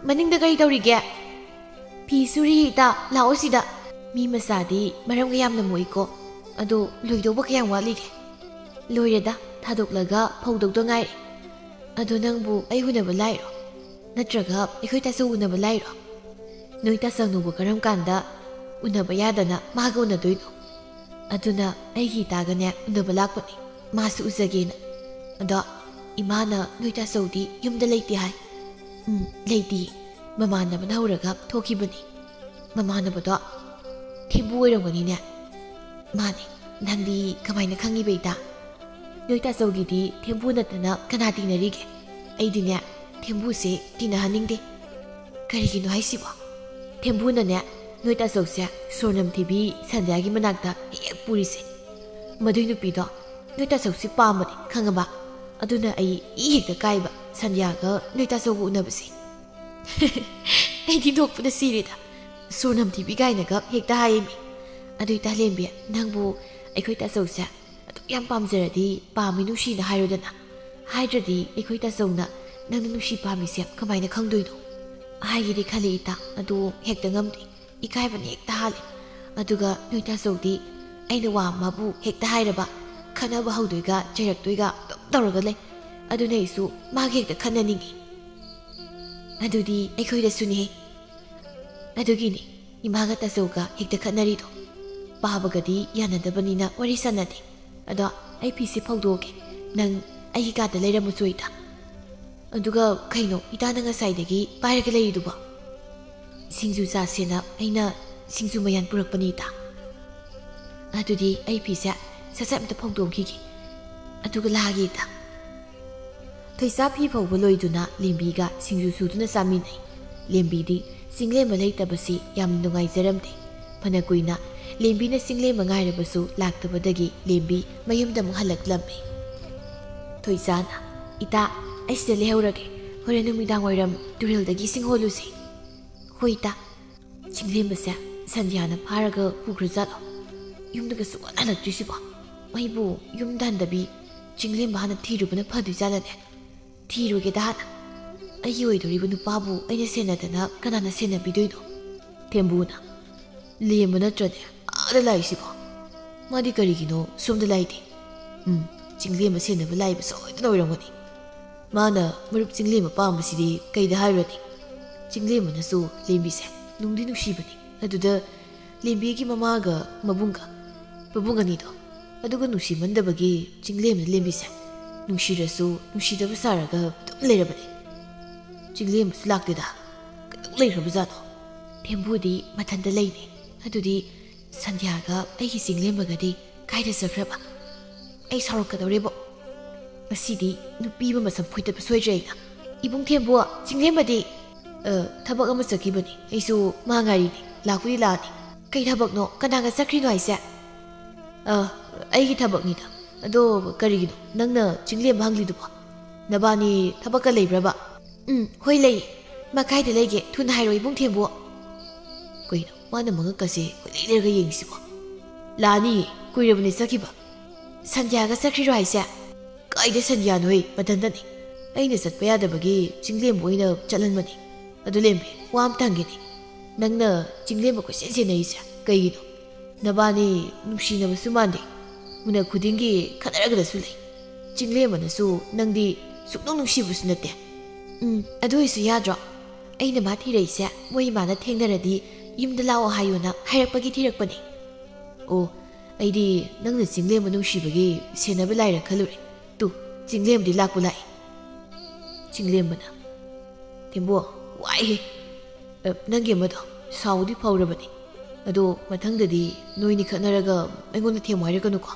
ꯃꯅꯤꯡꯗ ꯀꯔꯤ ꯇꯧꯔꯤꯒꯦ?" "ꯐꯤ ꯁꯨꯔꯤ ꯏꯇꯥ, ꯂꯥꯛꯑꯣ ꯁꯤꯗ꯫ ꯃꯤ ꯃꯆꯥꯗꯤ ꯃꯔꯝꯒ ꯌꯥꯝꯅ ꯃꯣꯛꯏꯀꯣ꯫ ꯑꯗꯣ ꯂꯣꯏꯗꯧꯕ ꯀꯌꯥꯝ ꯋꯥꯠꯂꯤꯒꯦ?" "ꯂꯣꯏꯔꯦꯗ, ꯊꯥꯗꯣꯛꯂꯒ ꯐꯧꯗꯧꯗ ꯉꯥꯏꯔꯦ꯫ ꯑꯗꯣ ꯅꯪꯕꯨ ꯑꯩ ꯎꯅꯕ ꯂꯥꯛꯏꯔꯣ? ꯅꯠꯇ꯭ꯔꯒ ꯑꯩꯈꯣꯏ ꯇꯥꯆꯧ ꯎꯅꯕ ꯂꯥꯛꯏꯔꯣ? ꯅꯣꯏ ꯇꯥꯆꯧꯅꯕꯨ ꯀꯔꯝ ꯀꯥꯟꯗ ꯎꯅꯕ ꯌꯥꯗꯅ ꯃꯥꯒ ꯎꯅꯗꯣꯏꯅꯣ? ꯑꯗꯨꯅ ꯑꯩꯒꯤ ꯏꯇꯥꯒꯅꯦ ꯎꯅꯕ ꯂꯥꯛꯄꯅꯦ, ꯃꯥꯁꯨ ꯎꯖꯒꯦꯅ꯫ ꯑꯗꯣ ꯏꯃꯥꯅ ꯅꯣꯏ ꯇꯥꯆꯧꯗꯤ ꯌꯨꯝꯗ ꯂꯩꯇꯦ ꯍꯥꯏ꯫" "ꯎꯝ, ꯂꯩꯇꯦ꯫ ꯃꯃꯥꯟꯅꯕꯅ ꯍꯧꯔꯒ ꯊꯣꯛꯈꯤꯕꯅꯤ꯫" "ꯃꯃꯥꯟꯅꯕꯗꯣ ꯊꯦꯝꯕꯨ ꯑꯣꯏꯔꯝꯒꯅꯤꯅꯦ꯫" "ꯃꯥꯅꯦ꯫ ꯅꯪꯗꯤ ꯀꯃꯥꯏꯅ ꯈꯪꯉꯤꯕ ꯏꯇꯥ? ꯅꯣꯏ ꯇꯥꯆꯧꯒꯤꯗꯤ ꯊꯦꯝꯕꯨ ꯅꯠꯇꯅ ꯀꯅꯥ ꯇꯤꯟꯅꯔꯤꯒꯦ? ꯑꯩꯗꯤꯅꯦ, ꯊꯦꯝꯕꯨꯁꯦ ꯇꯤꯟꯅꯍꯟꯅꯤꯡꯗꯦ꯫ ꯀꯔꯤꯒꯤꯅꯣ ꯍꯥꯏꯁꯤꯕꯣ? ꯊꯦꯝꯕꯨꯅꯅꯦ, ꯅꯣꯏ ꯇꯥꯆꯧꯁꯦ ꯁꯣꯔꯅꯝꯊꯤꯕꯤ ꯁꯟꯙ꯭ꯌꯥꯒꯤ ꯃꯅꯥꯛꯇ ꯍꯦꯛ ꯄꯨꯔꯤꯁꯦ꯫ ꯃꯗꯨꯏ ꯅꯨꯄꯤꯗꯣ ꯅꯣꯏ ꯇꯥꯆꯧꯁꯦ ꯄꯥꯝꯕꯅꯦ, ꯈꯪꯉꯕ? ꯑꯗꯨꯅ ꯑꯩ ꯏ ꯍꯦꯛꯇ ꯀꯥꯏꯕ ꯁꯟꯙ꯭ꯌꯥꯒ ꯅꯣꯏ ꯇꯥꯆꯧꯒ ꯎꯅꯕꯁꯦ꯫" "ꯑꯩꯗꯤ ꯅꯣꯛꯄꯗ ꯁꯤꯔꯦꯗ꯫ ꯁꯣꯔꯅꯝꯊꯤꯕꯤ ꯀꯥꯏꯅꯒ ꯍꯦꯛꯇ ꯍꯥꯏꯌꯦꯃꯤ꯫ ꯑꯗꯨ ꯏꯇꯥ ꯂꯦꯝꯕꯤ, ꯅꯪꯕꯨ ꯑꯩꯈꯣꯏ ꯇꯥꯆꯧꯁꯦ ꯑꯗꯨꯛ ꯌꯥꯝ ꯄꯥꯝꯖꯔꯗꯤ ꯄꯥꯝꯃꯤ ꯅꯨꯡꯁꯤꯅ ꯍꯥꯏꯔꯣꯗꯅ꯫ ꯍꯥꯏꯗ꯭ꯔꯗꯤ ꯑꯩꯈꯣꯏ ꯇꯥꯆꯧꯅ ꯅꯪꯅ ꯅꯨꯡꯁꯤ ꯄꯥꯝꯃꯤꯁꯦ ꯀꯃꯥꯏꯅ ꯈꯪꯗꯣꯏꯅꯣ?" ꯍꯥꯏꯒꯦꯗꯤ ꯈꯜꯂꯤ ꯏꯇꯥ, ꯑꯗꯨ ꯍꯦꯛꯇ ꯉꯝꯗꯦ꯫ ꯏꯀꯥꯏꯕꯅ ꯍꯦꯛꯇ ꯍꯥꯜꯂꯦ꯫ ꯑꯗꯨꯒ ꯅꯣꯏ ꯇꯥꯆꯧꯗꯤ ꯑꯩꯅ ꯋꯥ ꯑꯃꯕꯨ ꯍꯦꯛꯇ ꯍꯥꯏꯔꯕ ꯈꯠꯅꯕ ꯍꯧꯗꯣꯏꯒ ꯆꯩꯔꯛꯇꯣꯏꯒ ꯑꯗꯨꯝ ꯇꯧꯔꯒ ꯂꯩ꯫ ꯑꯗꯨꯅ ꯑꯩꯁꯨ ꯃꯥꯒ ꯍꯦꯛꯇ ꯈꯠꯅꯅꯤꯡꯉꯤ꯫ ꯑꯗꯨꯗꯤ ꯑꯩꯈꯣꯏꯗꯁꯨꯅꯦ꯫ ꯑꯗꯨꯒꯤꯅꯤ ꯏꯃꯥꯒ ꯇꯥꯆꯧꯒ ꯍꯦꯛꯇ ꯈꯠꯅꯔꯤꯗꯣ꯫ ꯄꯥꯕꯒꯗꯤ ꯌꯥꯅꯗꯕꯅꯤꯅ ꯋꯥꯔꯤ ꯁꯥꯟꯅꯗꯦ꯫ ꯑꯗꯣ ꯑꯩ ꯐꯤꯁꯦ ꯐꯧꯗꯣꯛꯑꯒꯦ꯫ ꯅꯪ ꯑꯩꯒꯤ ꯀꯥꯗ ꯂꯩꯔꯝꯃꯨꯆꯣ ꯏꯇꯥ꯫ ꯑꯗꯨꯒ ꯀꯩꯅꯣ ꯏꯇꯥꯅ ꯉꯁꯥꯏꯗꯒꯤ ꯄꯥꯏꯔꯒ ꯂꯩꯔꯤꯗꯨꯕꯣ? "ꯁꯤꯡꯖꯨ ꯆꯥꯁꯦꯅ ꯑꯩꯅ ꯁꯤꯡꯖꯨ ꯃꯌꯥꯟ ꯄꯨꯔꯛꯄꯅꯤ ꯏꯇꯥ꯫" "ꯑꯗꯨꯗꯤ ꯑꯩ ꯐꯤꯁꯦ ꯁꯠ ꯁꯠ ꯑꯝꯇ ꯐꯧꯗꯣꯛꯈꯤꯒꯦ, ꯑꯗꯨꯒ ꯂꯥꯛꯑꯒꯦ ꯏꯇꯥ꯫" ꯊꯣꯏꯁꯥ ꯐꯤ ꯐꯧꯕ ꯂꯣꯏꯗꯨꯅ ꯂꯦꯝꯕꯤꯒ ꯁꯤꯡꯖꯨ ꯁꯨꯗꯨꯅ ꯆꯥꯃꯤꯟꯅꯩ꯫ ꯂꯦꯝꯕꯤꯗꯤ ꯆꯤꯡꯂꯦꯝꯕ ꯂꯩꯇꯕꯁꯤ ꯌꯥꯝ ꯅꯨꯡꯉꯥꯏꯖꯔꯝꯗꯦ꯫ ꯐꯅ ꯀꯨꯏꯅ ꯂꯦꯝꯕꯤꯅ ꯆꯤꯡꯂꯦꯝꯕ ꯉꯥꯏꯔꯕꯁꯨ ꯂꯥꯛꯇꯕꯗꯒꯤ ꯂꯦꯝꯕꯤ ꯃꯌꯨꯝꯗ ꯑꯃꯨꯛ ꯍꯜꯂꯛꯂꯝꯃꯤ꯫ ꯊꯣꯏꯆꯥꯅ, "ꯏꯇꯥ, ꯑꯩ ꯁꯤꯗ ꯂꯩꯍꯧꯔꯒꯦ, ꯍꯣꯔꯦꯟ ꯅꯨꯃꯤꯗꯥꯡ ꯋꯥꯏꯔꯝ ꯇꯨꯔꯦꯜꯗꯒꯤ ꯏꯁꯤꯡ ꯍꯣꯜꯂꯨꯁꯦ"꯫ "ꯍꯣꯏ ꯏꯇꯥ"꯫ "ꯆꯤꯡꯂꯦꯝꯕꯁꯦ ꯁꯟꯙ꯭ꯌꯥꯅ ꯐꯥꯔꯒ ꯄꯨꯈ꯭ꯔꯖꯥꯠꯂꯣ? ꯌꯨꯝꯗꯒ ꯁꯨꯡꯍꯟ ꯍꯜꯂꯛꯇ꯭ꯔꯤꯁꯤꯕꯣ? ꯃꯩꯕꯨ ꯌꯨꯝꯗ ꯍꯟꯗꯕꯤ ꯆꯤꯡꯂꯦꯝꯕ ꯍꯥꯟꯅ ꯊꯤꯔꯨꯕꯅ ꯐꯗꯣꯏꯖꯥꯠꯂꯅꯦ? ꯊꯤꯔꯨꯒꯦꯗ ꯍꯥꯟꯅ꯫ ꯑꯩꯒꯤ ꯑꯣꯏꯗꯣꯔꯤꯕ ꯅꯨꯄꯥꯕꯨ ꯑꯩꯅ ꯁꯦꯟꯅꯗꯅ ꯀꯅꯥꯅ ꯁꯦꯟꯅꯕꯤꯗꯣꯏꯅꯣ?" ꯊꯦꯝꯕꯨꯅ, "ꯂꯦꯝꯕ ꯅꯠꯇ꯭ꯔꯅꯦ ꯑꯥꯗ ꯂꯥꯛꯏꯁꯤꯕꯣ? ꯃꯥꯗꯤ ꯀꯔꯤꯒꯤꯅꯣ ꯁꯣꯝꯗ ꯂꯥꯛꯏꯗꯤ? ꯎꯝ, ꯆꯤꯡꯂꯦꯝꯕ ꯁꯦꯟꯅꯕ ꯂꯥꯛꯏꯕ ꯁꯣꯏꯗꯅ ꯑꯣꯏꯔꯝꯒꯅꯤ꯫ ꯃꯥꯅ ꯃꯔꯨꯞ ꯆꯤꯡꯂꯦꯝꯕ ꯄꯥꯝꯕꯁꯤꯗꯤ ꯀꯩꯗ ꯍꯥꯏꯔꯨꯔꯅꯤ? ꯆꯤꯡꯂꯦꯝꯕꯅꯁꯨ ꯂꯦꯝꯕꯤꯁꯦ ꯅꯨꯡꯗꯤ ꯅꯨꯡꯁꯤꯕꯅꯤ꯫ ꯑꯗꯨꯗ ꯂꯦꯝꯕꯤꯒꯤ ꯃꯃꯥꯒ ꯃꯕꯨꯡꯒ, ꯃꯕꯨꯡ ꯑꯅꯤꯗꯣ, ꯑꯗꯨꯒ ꯅꯨꯡꯁꯤꯃꯟꯗꯕꯒꯤ ꯆꯤꯡꯂꯦꯝꯕꯅ ꯂꯦꯝꯕꯤꯁꯦ ꯅꯨꯡꯁꯤꯔꯁꯨ ꯅꯨꯡꯁꯤꯗꯕ ꯁꯥꯔꯒ ꯑꯗꯨꯝ ꯂꯩꯔꯕꯅꯤ꯫ ꯆꯤꯡꯂꯦꯝꯕꯁꯨ ꯂꯥꯛꯇꯦꯗ꯫ ꯀꯩꯗꯧ ꯂꯩꯈ꯭ꯔꯕꯖꯥꯠꯅꯣ? ꯊꯦꯝꯕꯨꯗꯤ ꯃꯊꯟꯇ ꯂꯩꯅꯤ꯫ ꯑꯗꯨꯗꯤ ꯁꯟꯙ꯭ꯌꯥꯒ ꯑꯩꯒꯤ ꯆꯤꯡꯂꯦꯝꯕꯒꯗꯤ ꯀꯥꯏꯗ ꯆꯠꯈ꯭ꯔꯕ? ꯑꯩ ꯁꯥꯎꯔꯛꯀꯗꯧꯔꯦꯕꯣ꯫ ꯉꯁꯤꯗꯤ ꯅꯨꯄꯤ ꯑꯃ ꯃꯁꯝ ꯐꯣꯏꯗꯠꯄ ꯁꯣꯏꯗ꯭ꯔꯦ ꯑꯩꯅ꯫ ꯏꯕꯨꯡ ꯊꯦꯝꯕꯨ, ꯆꯤꯡꯂꯦꯝꯕꯗꯤ?" "ꯑ, ꯊꯕꯛ ꯑꯃ ꯆꯠꯈꯤꯕꯅꯤ꯫ ꯑꯩꯁꯨ ꯃꯥ ꯉꯥꯏꯔꯤꯅꯤ꯫ ꯂꯥꯛꯄꯨꯗꯤ ꯂꯥꯛꯑꯅꯤ꯫" "ꯀꯩ ꯊꯕꯛꯅꯣ? ꯀꯅꯥꯒ ꯆꯠꯈ꯭ꯔꯤꯅꯣ ꯍꯥꯏꯁꯦ?" "ꯑ, ꯑꯩꯒꯤ ꯊꯕꯛꯅꯤꯗ꯫ ꯑꯗꯣ ꯀꯔꯤꯒꯤꯅꯣ? ꯅꯪꯅ ꯆꯤꯡꯂꯦꯝꯕ ꯍꯪꯂꯤꯗꯨꯕꯣ? ꯅꯕꯥꯅꯤ ꯊꯕꯛꯀ ꯂꯩꯕ꯭ꯔꯕ?" "ꯎꯝ, ꯍꯣꯏ ꯂꯩ꯫ ꯃꯥ ꯀꯥꯏꯗ ꯂꯩꯒꯦ? ꯊꯨꯅ ꯍꯥꯏꯔꯣ ꯏꯕꯨꯡ ꯊꯦꯝꯕꯨ꯫" ꯀꯩꯅꯣ ꯃꯥꯅ ꯃꯉꯛꯀꯁꯦ ꯀꯣꯏꯂꯩ ꯂꯩꯔꯒ ꯌꯦꯡꯉꯤꯁꯤꯕꯣ? "ꯂꯥꯛꯑꯅꯤꯌꯦ, ꯀꯨꯏꯔꯕꯅꯦ ꯆꯠꯈꯤꯕ꯫" "ꯁꯟꯙ꯭ꯌꯥꯒ ꯆꯠꯈ꯭ꯔꯤꯔꯣ ꯍꯥꯏꯁꯦ?" "ꯀꯥꯏꯗ ꯁꯟꯙ꯭ꯌꯥꯅꯣꯍꯦ, ꯃꯊꯟꯇꯅꯤ꯫ ꯑꯩꯅ ꯆꯠꯄ ꯌꯥꯗꯕꯒꯤ ꯆꯤꯡꯂꯦꯝꯕ ꯑꯣꯏꯅ ꯆꯠꯍꯟꯕꯅꯤ꯫ ꯑꯗꯨ ꯂꯦꯝꯕꯤ, ꯋꯥ ꯑꯝꯇ ꯍꯪꯒꯦꯅꯦ꯫ ꯅꯪꯅ ꯆꯤꯡꯂꯦꯝꯕ ꯀꯣꯏꯁꯦꯟ ꯁꯦꯟꯅꯔꯤꯁꯦ ꯀꯩꯒꯤꯅꯣ? ꯅꯕꯥꯅꯤ ꯅꯨꯡꯁꯤꯅꯕꯁꯨ ꯃꯥꯟꯗꯦ꯫ ꯎꯅ ꯈꯨꯗꯤꯡꯒꯤ ꯈꯠꯅꯔꯒꯗꯁꯨ ꯂꯩ꯫ ꯆꯤꯡꯂꯦꯝꯕꯅꯁꯨ ꯅꯪꯗꯤ ꯁꯨꯛꯅꯨꯡ ꯅꯨꯡꯁꯤꯕꯁꯨ ꯅꯠꯇꯦ꯫" "ꯎꯝ, ꯑꯗꯨ ꯑꯣꯏꯁꯨ ꯌꯥꯗ꯭ꯔꯣ? ꯑꯩꯅ ꯃꯥ ꯊꯤꯔꯛꯏꯁꯦ ꯃꯣꯏ ꯏꯃꯥꯅ ꯊꯦꯡꯅꯔꯗꯤ ꯌꯨꯝꯗ ꯂꯥꯛꯑꯣ ꯍꯥꯏꯌꯣꯅ ꯍꯥꯏꯔꯛꯄꯒꯤ ꯊꯤꯔꯛꯄꯅꯦ꯫" "ꯑꯣ, ꯑꯩꯗꯤ ꯅꯪꯅ ꯆꯤꯡꯂꯦꯝꯕ ꯅꯨꯡꯁꯤꯕꯒꯤ ꯁꯦꯟꯅꯕ ꯂꯥꯏꯔ ꯈꯜꯂꯨꯔꯦ꯫ ꯇꯨ, ꯆꯤꯡꯂꯦꯝꯕꯗꯤ ꯂꯥꯛꯄꯨ ꯂꯥꯛꯏ꯫" ꯆꯤꯡꯂꯦꯝꯕꯅ, "ꯊꯦꯝꯕꯨ, ꯋꯥꯏꯍꯦ꯫ ꯑ, ꯅꯪꯒꯤ ꯑꯃꯗꯣ ꯁꯥꯎꯗꯤ ꯐꯥꯎꯔꯕꯅꯤ꯫ ꯑꯗꯣ ꯃꯊꯪꯗꯗꯤ ꯅꯣꯏꯅꯤ ꯈꯠꯅꯔꯒ ꯑꯩꯉꯣꯟꯗ ꯊꯦꯝꯃꯨ ꯍꯥꯏꯔꯛꯀꯅꯨꯀꯣ꯫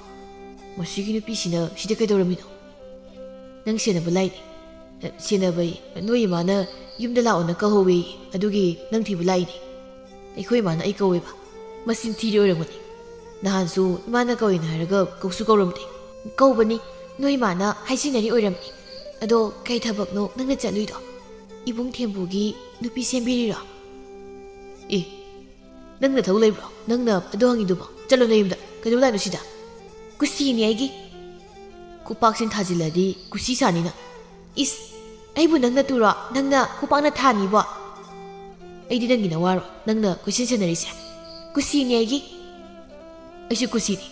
ꯃꯁꯤꯒꯤ ꯅꯨꯄꯤꯁꯤꯅ ꯁꯤꯗ ꯀꯩꯗꯧꯔꯝꯃꯤꯅꯣ?" "ꯅꯪ ꯁꯦꯟꯅꯕ ꯂꯥꯛꯏꯅꯦ꯫" "ꯑ, ꯁꯦꯟꯅꯕꯩ, ꯅꯣꯏ ꯏꯃꯥꯅ ꯌꯨꯝꯗ ꯂꯥꯛꯑꯣꯅ ꯀꯧꯍꯧꯋꯦ, ꯑꯗꯨꯒꯤ ꯅꯪ ꯊꯤꯕ ꯂꯥꯛꯏꯅꯦ꯫" "ꯑꯩꯈꯣꯏ ꯏꯃꯥꯅ ꯑꯩ ꯀꯧꯋꯦꯕ?" ꯃꯁꯤꯡ ꯊꯤꯔꯤ ꯑꯣꯏꯔꯝꯒꯅꯤ꯫ ꯅꯍꯥꯟꯁꯨ ꯏꯃꯥꯅ ꯀꯧꯏꯅ ꯍꯥꯏꯔꯒ ꯀꯧꯁꯨ ꯀꯧꯔꯝꯗꯦ꯫ ꯀꯧꯕꯅꯤ, ꯅꯣꯏ ꯏꯃꯥꯅ ꯍꯥꯏꯁꯤꯟꯅꯔꯤ ꯑꯣꯏꯔꯝꯅꯤ꯫ ꯑꯗꯣ ꯀꯩ ꯊꯕꯛꯅꯣ ꯅꯪꯅ ꯆꯠꯂꯨꯏꯗꯣ? ꯏꯕꯨꯡ ꯊꯦꯝꯕꯨꯒꯤ ꯅꯨꯄꯤ ꯁꯦꯝꯕꯤꯔꯤꯔꯣ? ꯑꯦ, ꯅꯪ ꯅꯊꯧ ꯂꯩꯕ꯭ꯔꯣ? ꯅꯪꯅ ꯑꯗꯨ ꯍꯪꯉꯤꯗꯨꯕꯣ? ꯆꯠꯂꯣ ꯅꯌꯨꯝꯗ꯫ ꯀꯩꯗꯧ ꯂꯥꯛꯏꯅꯣ ꯁꯤꯗ? ꯀꯨꯁꯤꯅꯤ ꯑꯩꯒꯤ꯫ ꯈꯨꯄꯥꯛꯁꯤꯅ ꯊꯥꯖꯤꯜꯂꯗꯤ ꯀꯨꯁꯤ ꯁꯥꯅꯤꯅ꯫ ꯏꯁ, ꯑꯩꯕꯨ ꯅꯪꯅ ꯇꯨꯔꯣ? ꯅꯪꯅ ꯈꯨꯄꯥꯛꯅ ꯊꯥꯅꯤꯕꯣ? ꯑꯩꯗꯤ ꯅꯪꯒꯤ ꯅꯋꯥꯔꯣ ꯅꯪꯅ ꯀꯣꯏꯁꯟ ꯁꯦꯟꯅꯔꯤꯁꯦ? ꯀꯨꯁꯤꯅꯤ ꯑꯩꯒꯤ꯫ ꯑꯩꯁꯨ ꯀꯨꯁꯤꯅꯤ꯫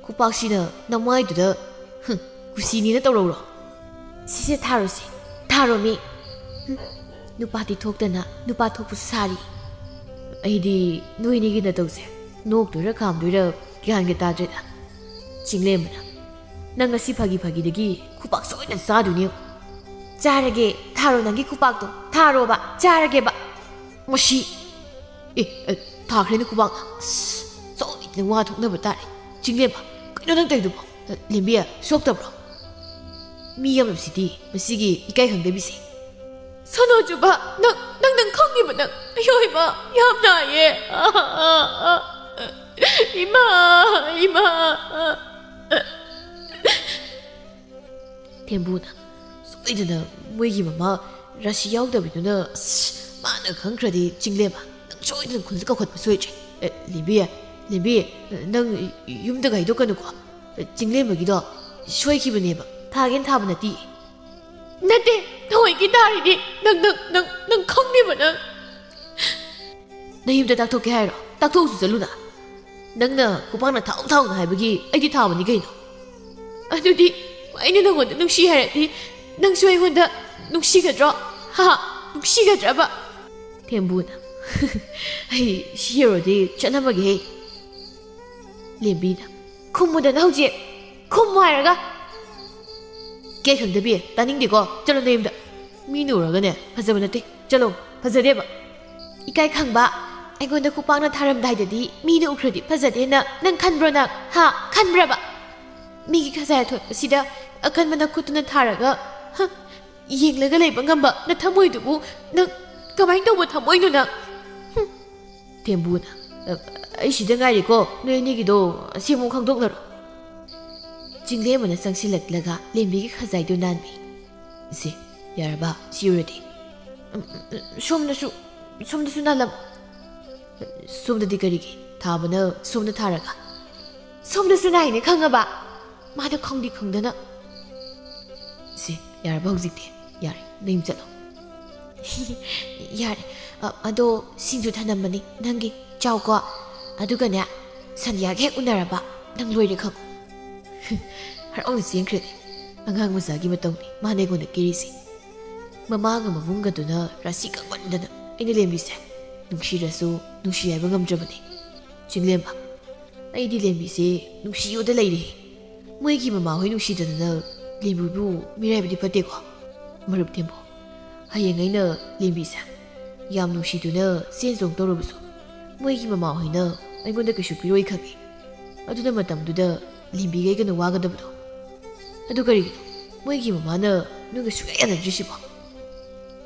ꯈꯨꯄꯥꯛꯁꯤꯅ ꯅꯃꯥꯏꯗꯨꯗ, ꯍꯨꯝ, ꯀꯨꯁꯤꯅꯤꯅ ꯇꯧꯔꯧꯔꯣ꯫ ꯁꯤꯁꯦ ꯊꯥꯔꯣꯁꯦ, ꯊꯥꯔꯣꯃꯤ꯫ ꯍꯨꯝ, ꯅꯨꯄꯥꯗꯤ ꯊꯣꯛꯇꯅ ꯅꯨꯄꯥ ꯊꯣꯛꯄꯁꯨ ꯁꯥꯔꯤ꯫ ꯑꯩꯗꯤ ꯅꯣꯏꯅꯤꯒꯤ ꯅꯇꯧꯁꯦ ꯅꯣꯛꯇꯣꯏꯔꯥ ꯈꯥꯝꯗꯣꯏꯔꯥ ꯒ꯭ꯌꯥꯟꯒ ꯇꯥꯗ꯭ꯔꯦꯗ꯫ ꯆꯤꯡꯂꯦꯝꯕꯅ, "ꯅꯪ ꯉꯁꯤ ꯐꯥꯒꯤ ꯐꯥꯒꯤꯗꯒꯤ ꯈꯨꯄꯥꯛ ꯁꯣꯏꯗꯅ ꯆꯥꯗꯣꯏꯅꯤ ꯌꯦꯡꯉꯨ꯫ ꯆꯥꯔꯒꯦ, ꯊꯥꯔꯣ ꯅꯪꯒꯤ ꯈꯨꯄꯥꯛꯇꯣ, ꯊꯥꯔꯣꯕ, ꯆꯥꯔꯒꯦꯕ꯫ ꯃꯁꯤ, ꯑꯦ, ꯑꯦ, ꯊꯥꯈ꯭ꯔꯦꯅꯦ ꯈꯨꯄꯥꯛ꯫ ꯑꯁ, ꯁꯣꯏꯗꯅ ꯋꯥ ꯊꯣꯛꯅꯕ ꯇꯥꯔꯦ꯫ ꯆꯤꯡꯂꯦꯝꯕ, ꯀꯩꯅꯣ ꯅꯪ ꯇꯧꯔꯤꯗꯨꯕꯣ? ꯂꯦꯝꯕꯤ, ꯁꯣꯛꯇꯕ꯭ꯔꯣ?" ꯃꯤ ꯑꯃꯁꯤꯗꯤ ꯃꯁꯤꯒꯤ ꯏꯀꯥꯏ ꯈꯪꯗꯕꯤꯁꯦ꯫ "ꯁꯣꯅꯣ ꯆꯨꯕ, ꯅꯪ, ꯅꯪ, ꯅꯪ ꯈꯪꯉꯤꯕ ꯅꯪ? ꯑꯌꯣ ꯏꯃꯥ, ꯌꯥꯝ ꯅꯥꯏꯌꯦ꯫ ꯑꯥ, ꯑꯥ, ꯑꯥ, ꯑꯥ꯫ ꯏꯃꯥ, ꯏꯃꯥ, ꯑꯥ, ꯑꯥ, ꯑꯥ꯫" ꯊꯦꯝꯕꯨꯅ, "ꯁꯣꯏꯗꯅ ꯃꯣꯏꯒꯤ ꯃꯃꯥ ꯔꯥꯁꯤ ꯌꯥꯎꯗꯕꯤꯗꯨꯅ, ꯑꯁ, ꯃꯥꯅ ꯈꯪꯈ꯭ꯔꯗꯤ ꯆꯤꯡꯂꯦꯝꯕ, ꯅꯪ ꯁꯣꯏꯗꯅ ꯈꯨꯜꯗ ꯀꯧꯈꯠꯄ ꯁꯣꯏꯗ꯭ꯔꯦ꯫ ꯑꯦ, ꯂꯦꯝꯕꯤ, ꯂꯦꯝꯕꯤ, ꯅꯪ ꯌꯨꯝꯗ ꯍꯥꯏꯗꯣꯛꯀꯅꯨꯀꯣ꯫ ꯆꯤꯡꯂꯦꯝꯕꯒꯤꯗꯣ ꯁꯣꯏꯈꯤꯕꯅꯦꯕ, ꯊꯥꯒꯦꯅ ꯊꯥꯕ ꯅꯠꯇꯦ꯫" "ꯅꯠꯇꯦ, ꯊꯑꯣꯏꯀꯤ ꯊꯥꯔꯤꯅꯤ꯫ ꯅꯪ, ꯅꯪ, ꯅꯪ, ꯅꯪ ꯈꯪꯗꯦꯕ ꯅꯪ꯫" "ꯅꯌꯨꯝꯗ ꯇꯥꯛꯊꯣꯛꯀꯦ ꯍꯥꯏꯔꯣ? ꯇꯥꯛꯊꯣꯛꯎꯁꯨ ꯆꯠꯂꯨꯅ꯫ ꯅꯪꯅ ꯈꯨꯄꯥꯛꯅ ꯊꯥꯎ ꯊꯥꯎꯅ ꯍꯥꯏꯕꯒꯤ ꯑꯩꯗꯤ ꯊꯥꯕꯅꯤ ꯀꯩꯅꯣ꯫" "ꯑꯗꯨꯗꯤ ꯑꯩꯅ ꯅꯪꯉꯣꯟꯗ ꯅꯨꯡꯁꯤ ꯍꯥꯏꯔꯗꯤ ꯅꯪꯁꯨ ꯑꯩꯉꯣꯟꯗ ꯅꯨꯡꯁꯤꯒꯗ꯭ꯔꯣ? ꯍꯥ? ꯅꯨꯡꯁꯤꯒꯗ꯭ꯔꯕ?" ꯊꯦꯝꯕꯨꯅ, "ꯑꯩ ꯁꯤ ꯌꯧꯔꯗꯤ ꯆꯠꯂꯝꯃꯒꯦꯍꯦ꯫" ꯂꯦꯝꯕꯤꯅ, "ꯈꯨꯝꯃꯨꯗꯅ ꯍꯧꯖꯤꯛ꯫ ꯈꯨꯝꯃꯨ ꯍꯥꯏꯔꯒ꯫" "ꯀꯦ ꯈꯪꯗꯕꯤ, ꯇꯥꯅꯤꯡꯗꯦꯀꯣ꯫ ꯆꯠꯂꯣ ꯅꯌꯨꯝꯗ꯫ ꯃꯤꯅ ꯎꯔꯒꯅꯦ, ꯐꯖꯕ ꯅꯠꯇꯦ꯫ ꯆꯠꯂꯣ, ꯐꯖꯗꯦꯕ꯫" "ꯏꯀꯥꯏ ꯈꯪꯕ, ꯑꯩꯉꯣꯟꯗ ꯈꯨꯄꯥꯛꯅ ꯊꯥꯔꯝꯗꯥꯏꯗꯗꯤ ꯃꯤꯅ ꯎꯈ꯭ꯔꯗꯤ ꯐꯖꯗꯦꯅ ꯅꯪ ꯈꯟꯕ꯭ꯔꯣ ꯅꯪ? ꯍꯥ? ꯈꯟꯕ꯭ꯔꯕ? ꯃꯤꯒꯤ ꯈꯖꯥꯏ ꯑꯊꯣꯠꯄꯁꯤꯗ ꯑꯀꯟꯕ ꯅꯈꯨꯠꯇꯨꯅ ꯊꯥꯔꯒ, ꯍ, ꯌꯦꯡꯂꯒ ꯂꯩꯕ ꯉꯝꯕ ꯅꯊꯃꯣꯏꯗꯨꯕꯨ ꯅꯪ ꯀꯃꯥꯏꯅ ꯇꯧꯕ ꯊꯃꯣꯏꯅꯣ ꯅꯪ?" ꯍꯨꯝ꯫ ꯊꯦꯝꯕꯨꯅ, "ꯑ, ꯑꯩ ꯁꯤꯗ ꯉꯥꯏꯔꯦꯀꯣ, ꯅꯣꯏ ꯑꯅꯤꯒꯤꯗꯣ ꯑꯁꯦꯡꯕ ꯈꯪꯗꯣꯛꯅꯔꯣ꯫ ꯆꯤꯡꯂꯦꯝꯕꯅ ꯆꯪꯁꯤꯜꯂꯛꯂꯒ ꯂꯦꯝꯕꯤꯒꯤ ꯈꯖꯥꯏꯗꯨ ꯅꯥꯟꯕꯤ꯫ ꯏꯆꯦ, ꯌꯥꯔꯕ? ꯁꯤ ꯎꯔꯗꯤ? ꯎꯝ, ꯎꯝ, ꯎꯝ, ꯁꯣꯝꯗꯁꯨ, ꯁꯣꯝꯗꯁꯨ ꯅꯥꯜꯂꯝ-, ꯁꯣꯝꯗꯗꯤ ꯀꯔꯤꯒꯤ? ꯊꯥꯕꯅ ꯁꯣꯝꯗ ꯊꯥꯔꯒ꯫ ꯁꯣꯝꯗꯁꯨ ꯅꯥꯏꯅꯦ ꯈꯪꯉꯕ? ꯃꯥꯗꯣ ꯈꯪꯗꯤ ꯈꯪꯗꯅ꯫ ꯁꯦ, ꯌꯥꯔꯕ ꯍꯧꯖꯤꯛꯇꯤ? ꯌꯥꯔꯦ, ꯅꯌꯨꯝ ꯆꯠꯂꯣ꯫ ꯌꯥꯔꯦ꯫ ꯑ, ꯑꯗꯣ ꯁꯤꯡꯖꯨ ꯊꯅꯝꯕꯅꯤ ꯅꯪꯒꯤ, ꯆꯥꯎꯀꯣ꯫ ꯑꯗꯨꯒꯅꯦ, ꯁꯟꯗ꯭ꯌꯥꯒ ꯍꯦꯛ ꯎꯅꯔꯕ ꯅꯪ ꯂꯣꯏꯔꯦ ꯈꯪꯉꯨ꯫ ꯍꯔꯥꯎꯅ ꯆꯦꯟꯈ꯭ꯔꯦꯅꯦ꯫ ꯑꯉꯥꯡ ꯃꯆꯥꯒꯤ ꯃꯇꯧꯅꯤ ꯃꯥꯅ ꯑꯩꯉꯣꯟꯗ ꯀꯦꯔꯤꯁꯦ꯫ ꯃꯃꯥꯒ ꯃꯕꯨꯡꯒꯗꯨꯅ ꯔꯥꯁꯤ ꯀꯛꯃꯟꯗꯅ ꯑꯩꯅ ꯂꯦꯝꯕꯤꯁꯦ ꯅꯨꯡꯁꯤꯔꯁꯨ ꯅꯨꯡꯁꯤ ꯍꯥꯏꯕ ꯉꯝꯗ꯭ꯔꯕꯅꯤ꯫ ꯆꯤꯡꯂꯦꯝꯕ, ꯑꯩꯗꯤ ꯂꯦꯝꯕꯤꯁꯦ ꯅꯨꯡꯁꯤꯌꯣꯗ ꯂꯩꯔꯦ꯫ ꯃꯣꯏꯒꯤ ꯃꯃꯥꯍꯣꯏ ꯅꯨꯡꯁꯤꯗꯗꯅ ꯂꯦꯝꯕꯤꯕꯨ ꯃꯤꯔꯥꯏꯕꯗꯤ ꯐꯠꯇꯦꯀꯣ꯫ ꯃꯔꯨꯞ ꯊꯦꯝꯕꯣ, ꯍꯌꯦꯡ ꯑꯩꯅ ꯂꯦꯝꯕꯤꯁꯦ ꯌꯥꯝ ꯅꯨꯡꯁꯤꯗꯨꯅ ꯆꯦꯟ ꯆꯣꯡ ꯇꯧꯔꯕꯁꯨ ꯃꯣꯏꯒꯤ ꯃꯃꯥꯍꯣꯏꯅ ꯑꯩꯉꯣꯟꯗ ꯀꯩꯁꯨ ꯄꯤꯔꯣꯏ ꯈꯪꯉꯤ꯫ ꯑꯗꯨꯅ ꯃꯇꯝꯗꯨꯗ ꯂꯦꯝꯕꯤꯒ ꯑꯩꯒꯅ ꯋꯥꯒꯗꯕꯗꯣ꯫ ꯑꯗꯨ ꯀꯔꯤꯒꯤꯅꯣ ꯃꯣꯏꯒꯤ ꯃꯃꯥꯅ ꯅꯣꯏꯒ ꯁꯨꯡꯌꯥ ꯌꯥꯅꯗ꯭ꯔꯤꯁꯤꯕꯣ?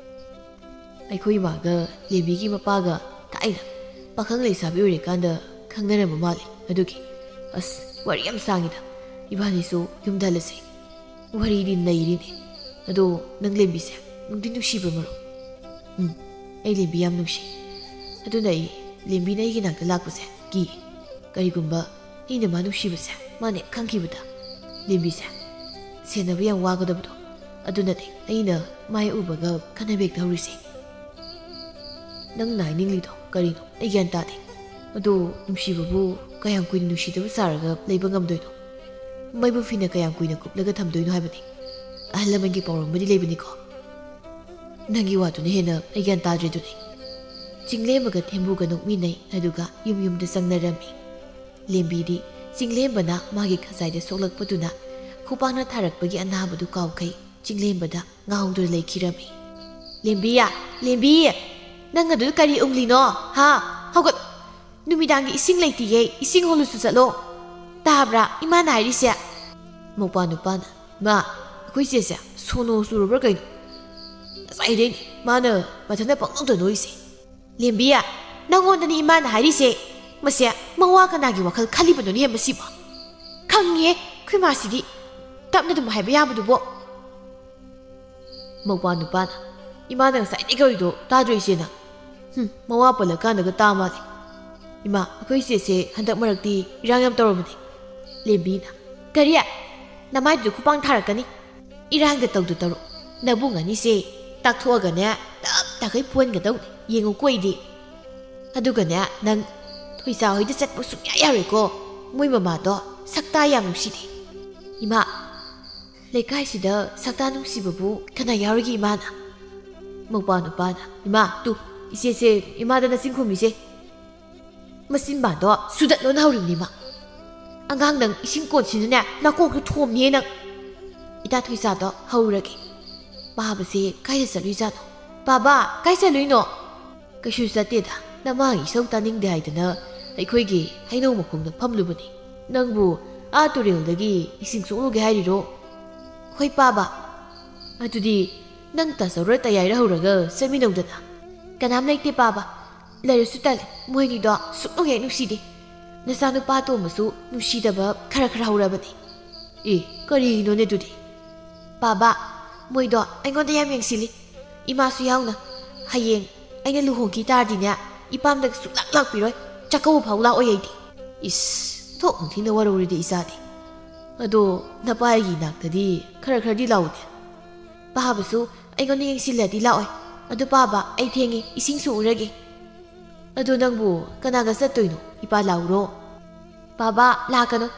ꯑꯩꯈꯣꯏ ꯏꯃꯥꯒ ꯂꯦꯝꯕꯤꯒꯤ ꯃꯄꯥꯒ ꯊꯥꯏꯅ ꯄꯥꯈꯪ ꯂꯩꯁꯥꯕꯤ ꯑꯣꯏꯔꯤꯀꯥꯟꯗ ꯈꯪꯅꯔꯝꯕ ꯃꯥꯜꯂꯦ꯫ ꯑꯗꯨꯒꯤ, ꯑꯁ, ꯋꯥꯔꯤ ꯌꯥꯝ ꯁꯥꯡꯉꯤꯗ꯫ ꯏꯕꯥꯅꯤꯁꯨ ꯌꯨꯝꯗ ꯍꯜꯂꯁꯤ꯫ ꯋꯥꯔꯤꯗꯤ ꯅꯩꯔꯤꯅꯦ꯫ ꯑꯗꯣ ꯅꯪ ꯂꯦꯝꯕꯤꯁꯦ ꯅꯨꯡꯗꯤ ꯅꯨꯡꯁꯤꯕ꯭ꯔꯣ ꯃꯔꯨꯞ? ꯎꯝ, ꯑꯩ ꯂꯦꯝꯕꯤ ꯌꯥꯝ ꯅꯨꯡꯁꯤ꯫ ꯑꯗꯨꯅ ꯑꯩ ꯂꯦꯝꯕꯤꯅ ꯑꯩꯒꯤ ꯅꯥꯛꯇ ꯂꯥꯛꯄꯁꯦ ꯀꯤ꯫ ꯀꯔꯤꯒꯨꯝꯕ ꯑꯩꯅ ꯃꯥ ꯅꯨꯡꯁꯤꯕꯁꯦ ꯃꯥꯅ ꯍꯦꯛ ꯈꯪꯈꯤꯕꯗ, ꯂꯦꯝꯕꯤꯁꯦ ꯁꯦꯟꯅꯕ ꯌꯥꯝ ꯋꯥꯒꯗꯕꯗꯣ꯫ ꯑꯗꯨꯅꯅꯦ ꯑꯩꯅ ꯃꯥ ꯍꯦꯛ ꯎꯕꯒ ꯈꯟꯅ ꯕꯦꯛꯇ ꯍꯧꯔꯤꯁꯦ꯫ ꯅꯪꯅ ꯍꯥꯏꯅꯤꯡꯂꯤꯗꯣ ꯀꯔꯤꯅꯣ? ꯑꯩ ꯒ꯭ꯌꯥꯟ ꯇꯥꯗꯦ꯫ ꯑꯗꯣ ꯅꯨꯡꯁꯤꯕꯕꯨ ꯀꯌꯥꯝ ꯀꯨꯏꯅ ꯅꯨꯡꯁꯤꯗꯕ ꯁꯥꯔꯒ ꯂꯩꯕ ꯉꯝꯗꯣꯏꯅꯣ? ꯃꯩꯕꯨ ꯐꯤꯅ ꯀꯌꯥꯝ ꯀꯨꯏꯅ ꯀꯨꯞꯂꯒ ꯊꯝꯗꯣꯏꯅꯣ ꯍꯥꯏꯕꯅꯤ? ꯑꯍꯜ ꯂꯃꯟꯒꯤ ꯄꯥꯎꯔꯧ ꯑꯃꯗꯤ ꯂꯩꯕꯅꯤꯀꯣ꯫ ꯅꯪꯒꯤ ꯋꯥꯗꯨꯅ ꯍꯦꯟꯅ ꯑꯩ ꯒ꯭ꯌꯥꯟ ꯇꯥꯗ꯭ꯔꯦꯗꯨꯅꯤ꯫ ꯆꯤꯡꯂꯦꯝꯕꯒ ꯊꯦꯝꯕꯨꯒ ꯅꯣꯛꯃꯤꯟꯅꯩ, ꯑꯗꯨꯒ ꯌꯨꯝ ꯌꯨꯝꯗ ꯆꯪꯅꯔꯝꯃꯤ꯫ ꯂꯦꯝꯕꯤꯗꯤ ꯆꯤꯡꯂꯦꯝꯕꯅ ꯃꯥꯒꯤ ꯈꯖꯥꯏꯗ ꯁꯣꯛꯂꯛꯄꯗꯨꯅ ꯈꯨꯄꯥꯛꯅ ꯊꯥꯔꯛꯄꯒꯤ ꯑꯅꯥꯕꯗꯨ ꯀꯥꯎꯈꯩ ꯆꯤꯡꯂꯦꯝꯕꯗ ꯉꯥꯎꯗꯨꯅ ꯂꯩꯈꯤꯔꯝꯃꯤ꯫ "ꯂꯦꯝꯕꯤ! ꯂꯦꯝꯕꯤ! ꯅꯪ ꯑꯗꯨꯗ ꯀꯔꯤ ꯎꯪꯂꯤꯅꯣ? ꯍꯥ? ꯍꯧꯒꯠ! ꯅꯨꯃꯤꯗꯥꯡꯒꯤ ꯏꯁꯤꯡ ꯂꯩꯇꯤꯌꯦ, ꯏꯁꯤꯡ ꯍꯣꯜꯂꯨꯁꯨ ꯆꯠꯂꯣ꯫ ꯇꯥꯕ꯭ꯔꯥ ꯏꯃꯥꯅ ꯍꯥꯏꯔꯤꯁꯦ?" ꯃꯧꯄꯥ ꯅꯨꯄꯥꯅ, "ꯃꯥ, ꯑꯩꯈꯣꯏ ꯆꯦꯁꯦ ꯁꯣꯅꯣ ꯆꯨꯔꯕ꯭ꯔꯥ ꯀꯩꯅꯣ? ꯉꯁꯥꯏꯗꯩꯅꯦ ꯃꯥꯅ ꯃꯊꯟꯇ ꯄꯪꯅꯣꯛꯇ ꯅꯣꯛꯏꯁꯦ꯫ ꯂꯦꯝꯕꯤ, ꯅꯪꯉꯣꯟꯗꯅꯤ ꯏꯃꯥꯅ ꯍꯥꯏꯔꯤꯁꯦ꯫ ꯃꯁꯦ ꯃꯋꯥ ꯀꯅꯥꯒꯤ ꯋꯥꯈꯜ ꯈꯜꯂꯤꯕꯅꯣꯅꯦ ꯃꯁꯤꯕꯣ? ꯈꯪꯉꯦ, ꯑꯩꯈꯣꯏ ꯃꯥꯁꯤꯗꯤ꯫ ꯇꯞꯅ ꯑꯗꯨꯝ ꯍꯥꯏꯕ ꯌꯥꯕꯗꯨꯕꯣ꯫ ꯃꯧꯄꯥ ꯅꯨꯄꯥꯅ, "ꯏꯃꯥꯅ ꯉꯁꯥꯏꯗꯒꯤ ꯀꯧꯔꯤꯗꯣ ꯇꯥꯗ꯭ꯔꯣ ꯏꯆꯦꯅ?" "ꯍꯨꯝ, ꯃꯋꯥ ꯄꯜꯂꯀꯥꯟꯗꯒ ꯇꯥ ꯃꯥꯜꯂꯦ꯫ ꯏꯃꯥ, ꯑꯩꯈꯣꯏ ꯏꯆꯦꯁꯦ ꯍꯟꯗꯛ ꯃꯔꯛꯇꯤ ꯏꯔꯥꯡ ꯌꯥꯝ ꯇꯧꯔꯕꯅꯦ꯫" ꯂꯦꯝꯕꯤꯅ, "ꯀꯔꯤ? ꯅꯃꯥꯏꯗꯨꯗ ꯈꯨꯄꯥꯡ ꯊꯥꯔꯛꯀꯅꯤ꯫ ꯏꯔꯥꯡꯗ ꯇꯧꯗ ꯇꯧꯔꯣ꯫ ꯅꯕꯨꯡ ꯑꯅꯤꯁꯦ ꯇꯥꯛꯊꯣꯛꯑꯒꯅꯦ ꯇꯞ ꯇꯥꯈꯩ ꯐꯨꯍꯟꯒꯗꯧꯅꯤ꯫ ꯌꯦꯡꯉꯨꯀꯣ ꯑꯩꯗꯤ꯫ ꯑꯗꯨꯒꯅꯦ ꯅꯪ ꯊꯣꯏꯁꯥ ꯍꯣꯏꯗ ꯆꯠꯄ ꯁꯨꯡꯌꯥ ꯌꯥꯔꯣꯏꯀꯣ꯫ ꯃꯣꯏ ꯃꯃꯥꯗꯣ ꯁꯛꯇꯥ ꯌꯥꯝ ꯅꯨꯡꯁꯤꯗꯦ꯫" "ꯏꯃꯥ, ꯂꯩꯀꯥꯏꯁꯤꯗ ꯁꯛꯇꯥ ꯅꯨꯡꯁꯤꯕꯕꯨ ꯀꯅꯥ ꯌꯥꯎꯔꯤꯒꯦ ꯏꯃꯥꯅ?" ꯃꯧꯄꯥ ꯅꯨꯄꯥꯅ, "ꯏꯃꯥ, ꯇꯨ, ꯏꯆꯦꯁꯦ ꯏꯃꯥꯗ ꯅꯆꯤꯟ ꯈꯨꯝꯃꯤꯁꯦ꯫ ꯃꯆꯤꯟꯕꯥꯟꯗꯣ ꯁꯨꯗꯠꯂꯣꯅ ꯍꯧꯔꯤꯕꯅꯤ ꯏꯃꯥ꯫ ꯑꯉꯥꯡ ꯅꯪ ꯏꯁꯤꯡ ꯀꯣꯟꯁꯤꯅꯅꯦ ꯅꯥꯀꯣꯛꯇ ꯊꯣꯝꯅꯤꯌꯦ ꯅꯪ꯫" ꯏꯇꯥ ꯊꯣꯏꯁꯥꯗꯣ ꯍꯧꯔꯒꯦ꯫ ꯄꯥꯕꯁꯦ ꯀꯥꯏꯗ ꯆꯠꯂꯨꯏꯖꯥꯠꯅꯣ? "ꯄꯥꯕ, ꯀꯥꯏ ꯆꯠꯂꯨꯏꯅꯣ?" "ꯀꯩꯁꯨ ꯆꯠꯇꯦꯗ, ꯅꯃꯥꯒꯤ ꯏꯁꯧ ꯇꯥꯅꯤꯡꯗꯦ ꯍꯥꯏꯗꯅ ꯑꯩꯈꯣꯏꯒꯤ ꯍꯩꯅꯧ ꯃꯈꯣꯡꯗ ꯐꯝꯂꯨꯕꯅꯤ꯫ ꯅꯪꯕꯨ ꯑꯥ ꯇꯨꯔꯦꯜꯗꯒꯤ ꯏꯁꯤꯡ ꯁꯣꯛꯂꯨꯒꯦ ꯍꯥꯏꯔꯤꯔꯣ?" "ꯍꯣꯏ ꯄꯥꯕ꯫" "ꯑꯗꯨꯗꯤ ꯅꯪ ꯇꯥꯆꯧꯔ ꯇꯌꯥꯏꯔ ꯍꯧꯔꯒ ꯆꯠꯃꯤꯟꯅꯧꯗꯅ꯫" "ꯀꯅꯥꯝ ꯂꯩꯇꯦ ꯄꯥꯕ, ꯂꯩꯔꯁꯨ ꯇꯜꯂꯦ, ꯃꯣꯏꯅꯤꯗꯣ ꯁꯨꯛꯅꯨꯡ ꯍꯦꯛ ꯅꯨꯡꯁꯤꯗꯦ꯫ ꯅꯆꯥꯅꯨꯄꯥ ꯑꯇꯣꯝꯕꯁꯨ ꯅꯨꯡꯁꯤꯗꯕ ꯈꯔ ꯈꯔ ꯍꯧꯔꯕꯅꯤ꯫" "ꯑꯦ, ꯀꯔꯤꯒꯤꯅꯣꯅꯦ ꯑꯗꯨꯗꯤ?" "ꯄꯥꯕ, ꯃꯣꯏꯗꯣ ꯑꯩꯉꯣꯟꯗ ꯌꯥꯝ ꯌꯦꯡꯁꯤꯜꯂꯤ, ꯏꯃꯥꯁꯨ ꯌꯥꯎꯅ꯫ ꯍꯌꯦꯡ ꯑꯩꯅ ꯂꯨꯍꯣꯡꯈꯤ ꯇꯥꯔꯗꯤꯅꯦ, ꯏꯄꯥꯝꯗꯒ ꯁꯨꯡꯂꯥꯛ ꯂꯥꯛꯄꯤꯔꯣꯏ, ꯆꯥꯛꯀꯧꯕ ꯐꯥꯎ ꯂꯥꯛꯑꯣꯏ ꯑꯩꯗꯤ꯫" "ꯏꯁ, ꯊꯣꯛ ꯊꯤꯅ ꯋꯥꯔꯧꯔꯤꯗꯤ ꯏꯆꯥꯗꯤ꯫ ꯑꯗꯣ ꯅꯄꯥꯒꯤ ꯏꯅꯥꯛꯇꯗꯤ ꯈꯔ ꯈꯔꯗꯤ ꯂꯥꯛꯎꯅꯦ꯫" "ꯄꯥꯕꯁꯨ ꯑꯩꯉꯣꯟꯗ ꯌꯦꯡꯁꯤꯜꯂꯗꯤ ꯂꯥꯛꯑꯣꯏ꯫ ꯑꯗꯨ ꯄꯥꯕ, ꯑꯩ ꯊꯦꯡꯉꯦ, ꯏꯁꯤꯡ ꯁꯣꯛꯎꯔꯒꯦ꯫" "ꯑꯗꯣ ꯅꯪꯕꯨ ꯀꯅꯥꯒ ꯆꯠꯇꯣꯏꯅꯣ? ꯏꯄꯥ ꯂꯥꯛꯎꯔꯣ?" "ꯄꯥꯕ, ꯂꯥꯛꯀꯅꯨ꯫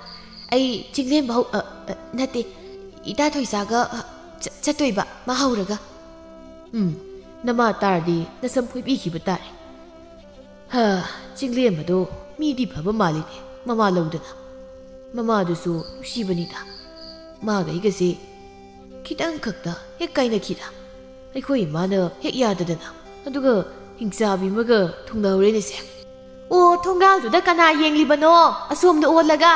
ꯑꯩ ꯆꯤꯡꯂꯦꯝꯕ ꯍꯧ-, ꯑ, ꯑ, ꯅꯠꯇꯦ, ꯏꯇꯥ ꯊꯣꯏꯁꯥꯒ, ꯑ, ꯆ-, ꯆꯠꯇꯣꯏꯕ, ꯃꯥ ꯍꯧꯔꯒ꯫" "ꯎꯝ, ꯅꯃꯥ ꯇꯥꯔꯗꯤ ꯅꯁꯝ ꯐꯣꯏꯕꯤꯈꯤꯕ ꯇꯥꯔꯦ꯫ ꯍꯥ, ꯆꯤꯡꯂꯦꯝꯕꯗꯣ ꯃꯤꯗꯤ ꯐꯕ ꯃꯥꯜꯂꯤꯅꯦ, ꯃꯃꯥ ꯂꯧꯗꯅ꯫ ꯃꯃꯥꯗꯨꯁꯨ ꯅꯨꯡꯁꯤꯕꯅꯤꯗ꯫ ꯃꯥꯒ ꯑꯩꯒꯁꯦ ꯈꯤꯇꯪ ꯈꯛꯇ ꯍꯦꯛ ꯀꯥꯏꯅꯈꯤꯗ꯫ ꯑꯩꯈꯣꯏ ꯏꯃꯥꯅ ꯍꯦꯛ ꯌꯥꯗꯗꯅ꯫ ꯑꯗꯨꯒ ꯍꯤꯡꯆꯥꯕꯤ ꯑꯃꯒ ꯊꯨꯡꯅꯍꯧꯔꯦꯅꯦꯁꯦ꯫" "ꯑꯣ, ꯊꯣꯡꯒꯥꯜꯗꯨꯗ ꯀꯅꯥ ꯌꯦꯡꯂꯤꯕꯅꯣ? ꯑꯁꯣꯝꯗ ꯑꯣꯜꯂꯒ꯫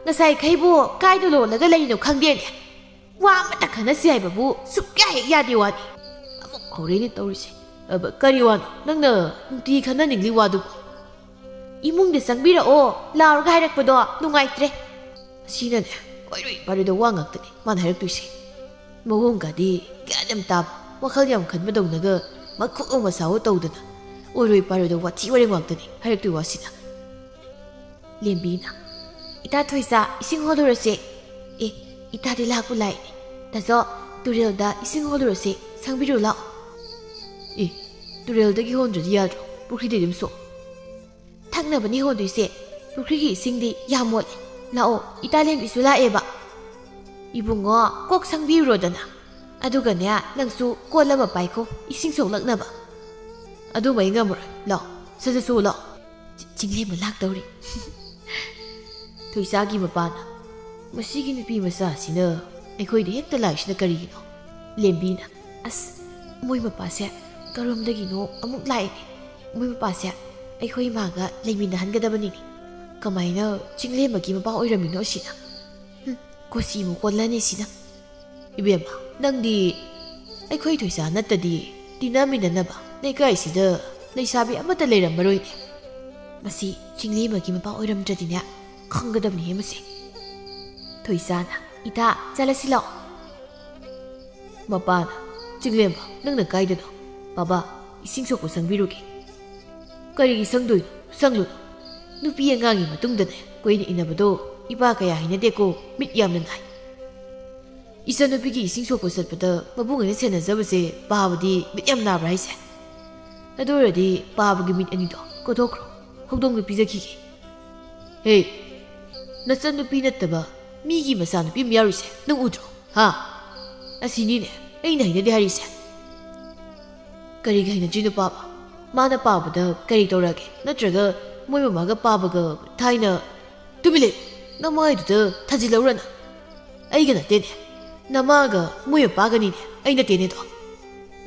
ꯉꯁꯥꯏꯈꯩꯕꯨ ꯀꯥꯏꯗ ꯂꯣꯜꯂꯒ ꯂꯩꯔꯤꯅꯣ ꯈꯪꯗꯦꯅꯦ꯫ ꯋꯥ ꯑꯃꯠꯇ ꯈꯟꯅꯁꯤ ꯍꯥꯏꯕꯕꯨ ꯁꯨꯛꯌꯥ ꯍꯦꯛ ꯌꯥꯗꯦ ꯋꯥꯅꯤ꯫" "ꯑꯃꯨꯛ ꯍꯧꯔꯦꯅꯦ ꯇꯧꯔꯤꯁꯦ꯫ ꯑꯕ, ꯀꯔꯤ ꯋꯥꯅꯣ ꯅꯪꯅ ꯅꯨꯡꯇꯤ ꯈꯟꯅꯅꯤꯡꯂꯤ ꯋꯥꯗꯨꯕꯨ?" "ꯏꯃꯨꯡꯗ ꯆꯪꯕꯤꯔꯛꯑꯣ" ꯂꯥꯎꯔꯒ ꯍꯥꯏꯔꯛꯄꯗꯣ ꯅꯨꯡꯉꯥꯏꯇ꯭ꯔꯦ꯫ ꯑꯁꯤꯅꯅꯦ, ꯑꯣꯏꯔꯣꯏ ꯄꯥꯔꯣꯏꯗ ꯋꯥ ꯉꯥꯛꯇꯅꯦ ꯃꯥꯅ ꯍꯥꯏꯔꯛꯇꯣꯏꯁꯦ꯫ ꯃꯑꯣꯡꯒꯗꯤ ꯒ꯭ꯌꯥꯟ ꯌꯥꯝ ꯇꯥꯕ, ꯋꯥꯈꯜ ꯌꯥꯝ ꯈꯟꯕꯗꯧꯅꯒ ꯃꯈꯨ ꯑꯃ ꯁꯥꯎ ꯇꯧꯗꯅ, ꯑꯣꯏꯔꯣꯏ ꯄꯥꯔꯣꯏꯗ ꯋꯥꯊꯤ ꯋꯥꯔꯦꯡ ꯉꯥꯛꯇꯅꯤ ꯍꯥꯏꯔꯛꯇꯣꯏ ꯋꯥꯁꯤꯅ꯫ ꯂꯦꯝꯕꯤꯅ, "ꯏꯇꯥ ꯊꯣꯏꯁꯥ, ꯏꯁꯤꯡ ꯍꯣꯜꯂꯨꯔꯁꯦ꯫ ꯑꯦ, ꯏꯇꯥꯗꯤ ꯂꯥꯛꯄꯨ ꯂꯥꯛꯏꯅꯦ꯫ ꯇꯥꯖꯣ, ꯇꯨꯔꯦꯜꯗ ꯏꯁꯤꯡ ꯍꯣꯜꯂꯨꯔꯁꯦ, ꯁꯪꯕꯤꯔꯨ ꯂꯥꯛꯑꯣ꯫" "ꯑꯦ, ꯇꯨꯔꯦꯜꯗꯒꯤ ꯍꯣꯟꯗ꯭ꯔꯗꯤ ꯌꯥꯗ꯭ꯔꯣ? ꯄꯨꯈ꯭ꯔꯤꯗꯩ ꯑꯗꯨꯝ ꯁꯣꯛ꯫ ꯊꯛꯅꯕꯅꯤ ꯍꯣꯟꯗꯣꯏꯁꯦ꯫ ꯄꯨꯈ꯭ꯔꯤꯒꯤ ꯏꯁꯤꯡꯗꯤ ꯌꯥꯝ ꯃꯣꯠꯂꯦ꯫ ꯂꯥꯛꯑꯣ, ꯏꯇꯥ ꯂꯦꯝꯕꯤꯁꯨ ꯂꯥꯛꯑꯦꯕ꯫ ꯏꯕꯨꯡꯉꯣ, ꯀꯣꯛ ꯁꯪꯕꯤꯔꯨꯔꯣꯗꯅ꯫ ꯑꯗꯨꯒꯅꯦ, ꯅꯪꯁꯨ ꯀꯣꯜ ꯑꯃ ꯄꯥꯏꯈꯣ, ꯏꯁꯤꯡ ꯁꯣꯛꯂꯛꯅꯕ꯫" "ꯑꯗꯨꯃ ꯑꯩ ꯉꯝꯃꯔꯣꯏ꯫ ꯂꯥꯛꯑꯣ, ꯁꯠ ꯁꯠ ꯁꯣꯛꯎ ꯂꯥꯛꯑꯣ꯫ ꯆꯤ-, ꯆꯤꯡꯂꯦꯝꯕ ꯂꯥꯛꯇꯧꯔꯤ꯫" ꯊꯣꯏꯁꯥꯒꯤ ꯃꯄꯥꯅ, "ꯃꯁꯤꯒꯤ ꯅꯨꯄꯤ ꯃꯆꯥꯁꯤꯅ ꯑꯩꯈꯣꯏꯗ ꯍꯦꯛꯇ ꯂꯥꯛꯏꯁꯤꯅ ꯀꯔꯤꯒꯤꯅꯣ?" ꯂꯦꯝꯕꯤꯅ, "ꯑꯁ, ꯃꯣꯏ ꯃꯄꯥꯁꯦ ꯀꯔꯣꯝꯗꯒꯤꯅꯣ ꯑꯃꯨꯛ ꯂꯥꯛꯏꯅꯦ꯫ ꯃꯣꯏ ꯃꯄꯥꯁꯦ ꯑꯩꯈꯣꯏ ꯏꯃꯥꯒ ꯂꯩꯃꯤꯟꯅꯍꯟꯒꯗꯕꯅꯤꯅꯦ꯫ ꯀꯃꯥꯏꯅ ꯆꯤꯡꯂꯦꯝꯕꯒꯤ ꯃꯄꯥ ꯑꯣꯏꯔꯝꯃꯤꯅꯣ ꯑꯁꯤꯅ? ꯍꯨꯝ, ꯀꯣꯆꯤ ꯑꯃꯨꯛ ꯑꯣꯜꯂꯅꯤ ꯁꯤꯅ꯫ ꯏꯕꯦꯝꯃ, ꯅꯪꯗꯤ ꯑꯩꯈꯣꯏ ꯊꯣꯏꯁꯥ ꯅꯠꯇꯗꯤ ꯇꯤꯟꯅꯃꯤꯟꯅꯅꯕ ꯂꯩꯀꯥꯏꯁꯤꯗ ꯂꯩꯁꯥꯕꯤ ꯑꯃꯠꯇ ꯂꯩꯔꯝꯃꯔꯣꯏꯅꯦ꯫ ꯃꯁꯤ ꯆꯤꯡꯂꯦꯝꯕꯒꯤ ꯃꯄꯥ ꯑꯣꯏꯔꯝꯗ꯭ꯔꯗꯤꯅꯦ, ꯈꯪꯒꯗꯕꯅꯤꯍꯦ ꯃꯁꯤ꯫" ꯊꯣꯏꯁꯥꯅ, "ꯏꯇꯥ, ꯆꯠꯂꯁꯤ ꯂꯥꯛꯑꯣ꯫" ꯃꯄꯥꯅ, "ꯆꯤꯡꯂꯦꯝꯕ, ꯅꯪꯅ ꯀꯥꯏꯗꯅꯣ? ꯕꯥꯕꯥ, ꯏꯁꯤꯡ ꯁꯣꯛꯄ ꯁꯪꯕꯤꯔꯨꯒꯦ꯫" "ꯀꯔꯤꯒꯤ ꯁꯪꯗꯣꯏꯅꯣ? ꯁꯪꯂꯨꯅꯨ꯫ ꯅꯨꯄꯤ ꯑꯉꯥꯡꯒꯤ ꯃꯇꯨꯡꯗꯅꯦ ꯀꯨꯏꯅ ꯏꯟꯅꯕꯗꯣ ꯏꯄꯥ ꯀꯌꯥ ꯍꯩꯅꯗꯦꯀꯣ, ꯃꯤꯠ ꯌꯥꯝꯅ ꯅꯥꯏ꯫ ꯏꯆꯟꯅꯨꯄꯤꯒꯤ ꯏꯁꯤꯡ ꯁꯣꯛꯄ ꯆꯠꯄꯗ ꯃꯕꯨꯡ ꯑꯣꯏꯅ ꯁꯦꯟꯅꯖꯕꯁꯦ ꯄꯥꯕꯗꯤ ꯃꯤꯠ ꯌꯥꯝ ꯅꯥꯕ꯭ꯔꯥ ꯍꯥꯏꯁꯦ? ꯑꯗꯨ ꯑꯣꯏꯔꯗꯤ ꯄꯥꯕꯒꯤ ꯃꯤꯠ ꯑꯅꯤꯗꯣ ꯀꯣꯊꯣꯛꯈ꯭ꯔꯣ, ꯍꯧꯗꯣꯡꯗ ꯄꯤꯖꯈꯤꯒꯦ꯫" "ꯍꯦ, ꯅꯆꯟꯅꯨꯄꯤ ꯅꯠꯇꯕ ꯃꯤꯒꯤ ꯃꯆꯥꯅꯨꯄꯤ ꯑꯃ ꯌꯥꯎꯔꯤꯁꯦ ꯅꯪ ꯎꯗ꯭ꯔꯣ? ꯍꯥ? ꯑꯁꯤꯅꯤꯅꯦ ꯑꯩꯅ ꯍꯩꯅꯗꯦ ꯍꯥꯏꯔꯤꯁꯦ꯫" "ꯀꯔꯤꯒꯤ ꯍꯩꯅꯗ꯭ꯔꯤꯅꯣ ꯄꯥꯕ? ꯃꯥꯅ ꯄꯥꯕꯗ ꯀꯔꯤ ꯇꯧꯔꯒꯦ? ꯅꯠꯇ꯭ꯔꯒ ꯃꯣꯏ ꯃꯃꯥꯒ ꯄꯥꯕꯒ ꯊꯥꯏꯅ..." "ꯇꯨꯃꯤꯟ ꯂꯩꯌꯨ꯫ ꯅꯃꯥꯏꯗꯨꯗ ꯊꯥꯖꯤꯜꯂꯧꯔꯅ꯫ ꯑꯩꯒ ꯅꯠꯇꯦꯅꯦ꯫ ꯅꯃꯥꯒ ꯃꯣꯏ ꯃꯄꯥꯒꯅꯤꯅꯦ ꯑꯩ ꯅꯠꯇꯦꯅꯦꯗꯣ꯫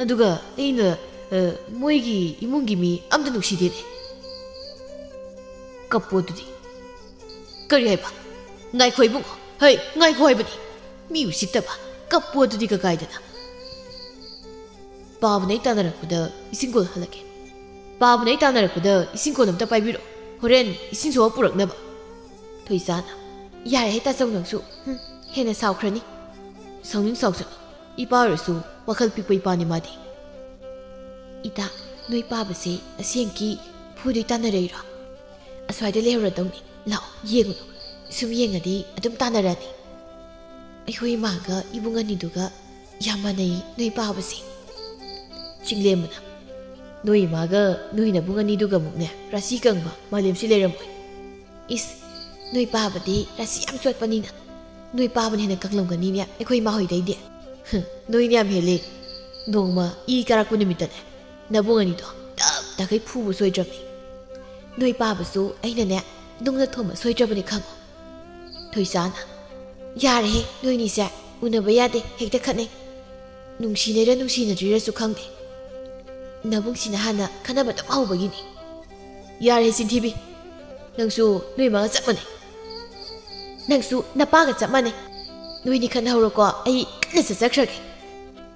ꯑꯗꯨꯒ ꯑꯩꯅ, ꯑ, ꯃꯣꯏꯒꯤ ꯏꯃꯨꯡꯒꯤ ꯃꯤ ꯑꯝꯇ ꯅꯨꯡꯁꯤꯗꯦꯅꯦ꯫" "ꯀꯞꯄꯣ ꯑꯗꯨꯗꯤ꯫" "ꯀꯔꯤ ꯍꯥꯏꯕ? ꯉꯥꯏꯈꯣ ꯏꯕꯨꯡꯉꯣ꯫ ꯍꯩ, ꯉꯥꯏꯈꯣ ꯍꯥꯏꯕꯅꯤ꯫ ꯃꯤ ꯎꯁꯤꯠꯇꯕ꯫ ꯀꯞꯄꯣ ꯑꯗꯨꯗꯤ ꯀꯀꯥꯏꯗꯅ꯫" "ꯄꯥꯕꯅ ꯑꯩ ꯇꯥꯟꯅꯔꯛꯄꯗ ꯏꯁꯤꯡ ꯀꯣꯜ ꯍꯜꯂꯛꯀꯦ꯫ ꯄꯥꯕꯅ ꯑꯩ ꯇꯥꯟꯅꯔꯛꯄꯗ ꯏꯁꯤꯡ ꯀꯣꯜ ꯑꯝꯇ ꯄꯥꯏꯕꯤꯔꯛꯑꯣ꯫" ꯍꯣꯔꯦꯟ ꯏꯁꯤꯡ ꯁꯣꯛꯑ ꯄꯨꯔꯛꯅꯕ꯫ ꯊꯣꯏꯁꯥꯅ, "ꯌꯥꯔꯦꯍꯦ ꯇꯥꯆꯧ, ꯅꯪꯁꯨ꯫ ꯍꯨꯝ, ꯍꯦꯟꯅ ꯁꯥꯎꯈ꯭ꯔꯅꯤ꯫ ꯁꯥꯎꯅꯤꯡ ꯁꯥꯎꯁꯅꯨ꯫ ꯏꯄꯥ ꯑꯣꯏꯔꯁꯨ ꯋꯥꯈꯜ ꯄꯤꯛꯄ ꯏꯄꯥꯅꯤ ꯃꯥꯗꯤ꯫ ꯏꯇꯥ, ꯅꯣꯏ ꯄꯥꯕꯁꯦ ꯑꯁꯦꯡꯀꯤ ꯐꯨꯗꯣꯏ ꯇꯥꯟꯅꯔꯛꯏꯔꯣ? ꯑꯁ꯭ꯋꯥꯏꯗ ꯂꯩꯍꯧꯔꯗꯧꯅꯤ꯫ ꯂꯥꯛꯑꯣ, ꯌꯦꯡꯉꯨꯅꯨ꯫ ꯁꯨꯝ ꯌꯦꯡꯉꯗꯤ ꯑꯗꯨꯝ ꯇꯥꯟꯅꯔꯛꯑꯅꯤ꯫ ꯑꯩꯈꯣꯏ ꯏꯃꯥꯒ ꯏꯕꯨꯡ ꯑꯅꯤꯗꯨꯒ ꯌꯥꯝ ꯃꯥꯟꯅꯩ ꯅꯣꯏ ꯄꯥꯕꯁꯦ꯫" ꯆꯤꯡꯂꯦꯝꯕꯅ, "ꯅꯣꯏ ꯏꯃꯥꯒ ꯅꯣꯏ ꯅꯕꯨꯡ ꯑꯅꯤꯗꯨꯒ ꯑꯃꯨꯛꯅꯦ, ꯔꯥꯁꯤ ꯀꯪꯕ ꯃꯥꯂꯦꯝꯁꯤ ꯂꯩꯔꯝꯃꯣꯏ꯫" "ꯏꯁ, ꯅꯣꯏ ꯄꯥꯕꯗꯤ ꯔꯥꯁꯤ ꯌꯥꯝ ꯆꯣꯠꯄꯅꯤꯅ, ꯅꯣꯏ ꯄꯥꯕꯅ ꯍꯦꯟꯅ ꯀꯪꯂꯝꯒꯅꯤꯅꯦ ꯑꯩꯈꯣꯏ ꯏꯃꯥ ꯍꯣꯏꯗꯩꯗꯤ꯫" "ꯍꯨꯝ, ꯅꯣꯏꯅ ꯌꯥꯝ ꯍꯦꯜꯂꯤ꯫ ꯅꯣꯡꯃ ꯏ ꯀꯥꯔꯛꯄ ꯅꯨꯃꯤꯠꯇꯅꯦ, ꯅꯕꯨꯡ ꯑꯅꯤꯗꯣ ꯇꯞ ꯇꯈꯩ ꯐꯨꯕ ꯁꯣꯏꯗ꯭ꯔꯕꯅꯤ꯫ ꯅꯣꯏ ꯄꯥꯕꯁꯨ ꯑꯩꯅꯅꯦ ꯅꯨꯡꯅ ꯊꯣꯝꯕ ꯁꯣꯏꯗ꯭ꯔꯕꯅꯤ ꯈꯪꯉꯣ꯫" ꯊꯣꯏꯁꯥꯅ, "ꯌꯥꯔꯦꯍꯦ, ꯅꯣꯏꯅꯤꯁꯦ ꯎꯅꯕ ꯌꯥꯗꯦ, ꯍꯦꯛꯇ ꯈꯠꯅꯩ꯫ ꯅꯨꯡꯁꯤꯅꯩꯔ ꯅꯨꯡꯁꯤꯅꯗ꯭ꯔꯤꯔꯁꯨ ꯈꯪꯗꯦ꯫ ꯅꯕꯨꯡꯁꯤꯅ ꯍꯥꯟꯅ ꯈꯠꯅꯕ ꯑꯗꯨꯝ ꯍꯧꯕꯒꯤꯅꯤ꯫" "ꯌꯥꯔꯦ ꯆꯤꯟꯊꯤꯕꯤ, ꯅꯪꯁꯨ ꯅꯣꯏ ꯃꯥꯒ ꯆꯞ ꯃꯥꯟꯅꯩ꯫ ꯅꯪꯁꯨ ꯅꯄꯥꯒ ꯆꯞ ꯃꯥꯟꯅꯩ꯫ ꯅꯣꯏꯅꯤ ꯈꯠꯅꯍꯧꯔꯣꯀꯣ, ꯑꯩ ꯀꯟꯅ ꯆꯠꯆꯈ꯭ꯔꯒꯦ꯫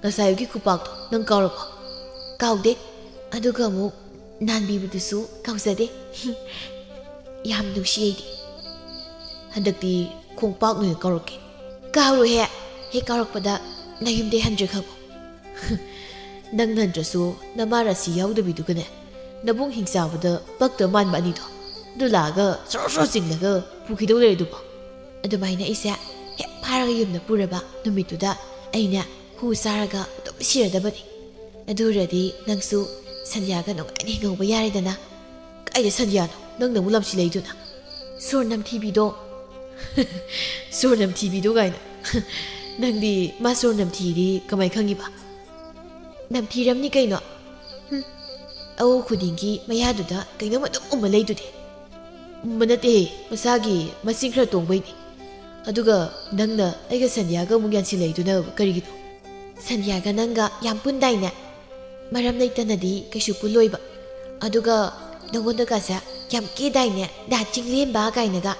ꯉꯁꯥꯏꯒꯤ ꯈꯨꯄꯥꯛꯇꯣ ꯅꯪ ꯀꯥꯎꯔꯕꯣ?" "ꯀꯥꯎꯗꯦ꯫ ꯑꯗꯨꯒ ꯑꯃꯨꯛ ꯅꯥꯟꯕꯤꯕꯗꯨꯁꯨ ꯀꯥꯎꯖꯗꯦ꯫" "ꯌꯥꯝ ꯅꯨꯡꯁꯤ ꯑꯩꯗꯤ꯫ ꯍꯟꯗꯛꯇꯤ ꯈꯣꯡꯄꯥꯛ ꯑꯣꯏꯅ ꯀꯥꯎꯔꯛꯀꯦ꯫" "ꯀꯥꯎꯔꯣꯏꯍꯦ꯫ ꯍꯦꯛ ꯀꯥꯎꯔꯛꯄꯗ ꯅꯌꯨꯝꯗꯩ ꯍꯟꯗ꯭ꯔꯦ ꯈꯪꯉꯨ꯫" "ꯅꯪ ꯅꯟꯗ꯭ꯔꯁꯨ ꯅꯃꯥ ꯔꯥꯁꯤ ꯌꯥꯎꯗꯕꯤꯗꯨꯒꯅꯦ, ꯅꯕꯨꯡ ꯍꯤꯡꯆꯥꯕꯗ ꯄꯛꯇ ꯃꯥꯟꯕ ꯑꯅꯤꯗꯣ, ꯑꯗꯨ ꯂꯥꯛꯑꯒ ꯁꯣꯔꯣ ꯁꯣꯔꯣ ꯆꯤꯡꯂꯒ ꯄꯨꯈꯤꯗꯧ ꯂꯩꯔꯗꯨꯕꯣ?" "ꯑꯗꯨꯃꯥꯏꯅ ꯑꯩꯁꯦ ꯍꯦꯛ ꯐꯥꯔꯒ ꯌꯨꯝꯗ ꯄꯨꯔꯕ ꯅꯨꯃꯤꯠꯇꯨꯗ ꯑꯩꯅꯦ ꯍꯨ ꯆꯥꯔꯒ ꯑꯗꯨꯝ ꯁꯤꯔꯗꯕꯅꯤ꯫ ꯑꯗꯨ ꯑꯣꯏꯔꯗꯤ ꯅꯪꯁꯨ ꯁꯟꯙ꯭ꯌꯥꯒ ꯅꯨꯡꯉꯥꯏꯅ ꯍꯤꯡꯍꯧꯕ ꯌꯥꯔꯦꯗꯅ꯫" "ꯀꯥꯏꯗ ꯁꯟꯙ꯭ꯌꯥꯅꯣ ꯅꯪꯅ ꯑꯃꯨꯛ ꯂꯝꯁꯤ ꯂꯩꯗꯨꯅ?" "ꯁꯣꯔ ꯅꯝꯊꯤꯕꯤꯗꯣ꯫" "ꯁꯣꯔ ꯅꯝꯊꯤꯕꯤꯗꯣ ꯀꯥꯏꯅ꯫ ꯅꯪꯗꯤ ꯃꯥ ꯁꯣꯔ ꯅꯝꯊꯤꯗꯤ ꯀꯃꯥꯏ ꯈꯪꯉꯤꯕ?" "ꯅꯝꯊꯤꯔꯝꯅꯤ ꯀꯩꯅꯣ꯫ ꯍꯨꯝ, ꯑꯎ ꯈꯨꯗꯤꯡꯒꯤ ꯃꯌꯥꯗꯨꯗ ꯀꯩꯅꯣꯝ ꯑꯗꯨꯝ ꯎꯝꯃ ꯂꯩꯗꯨꯗꯤ꯫" "ꯎꯝꯕ ꯅꯠꯇꯦꯍꯦ, ꯃꯁꯥꯒꯤ ꯃꯆꯤꯟ ꯈꯔ ꯇꯣꯡꯕꯩꯅꯤ꯫ ꯑꯗꯨꯒ ꯅꯪꯅ ꯑꯩꯒ ꯁꯟꯙ꯭ꯌꯥꯒ ꯑꯃꯨꯛ ꯌꯥꯟꯁꯤꯜꯂꯛꯏꯗꯨꯅ ꯀꯔꯤꯒꯤꯅꯣ?" "ꯁꯟꯙ꯭ꯌꯥꯒ ꯅꯪꯒ ꯌꯥꯝ ꯄꯨꯟꯗꯥꯏꯅꯦ? ꯃꯔꯝ ꯂꯩꯇꯅꯗꯤ ꯀꯩꯁꯨ ꯄꯨꯜꯂꯣꯏꯕ꯫ ꯑꯗꯨꯒ ꯅꯉꯣꯟꯗꯒꯁꯦ ꯌꯥꯝ ꯀꯦꯗꯥꯏꯅꯦ, ꯗꯥ ꯆꯤꯡꯂꯦꯝꯕ ꯀꯥꯏꯅꯒ꯫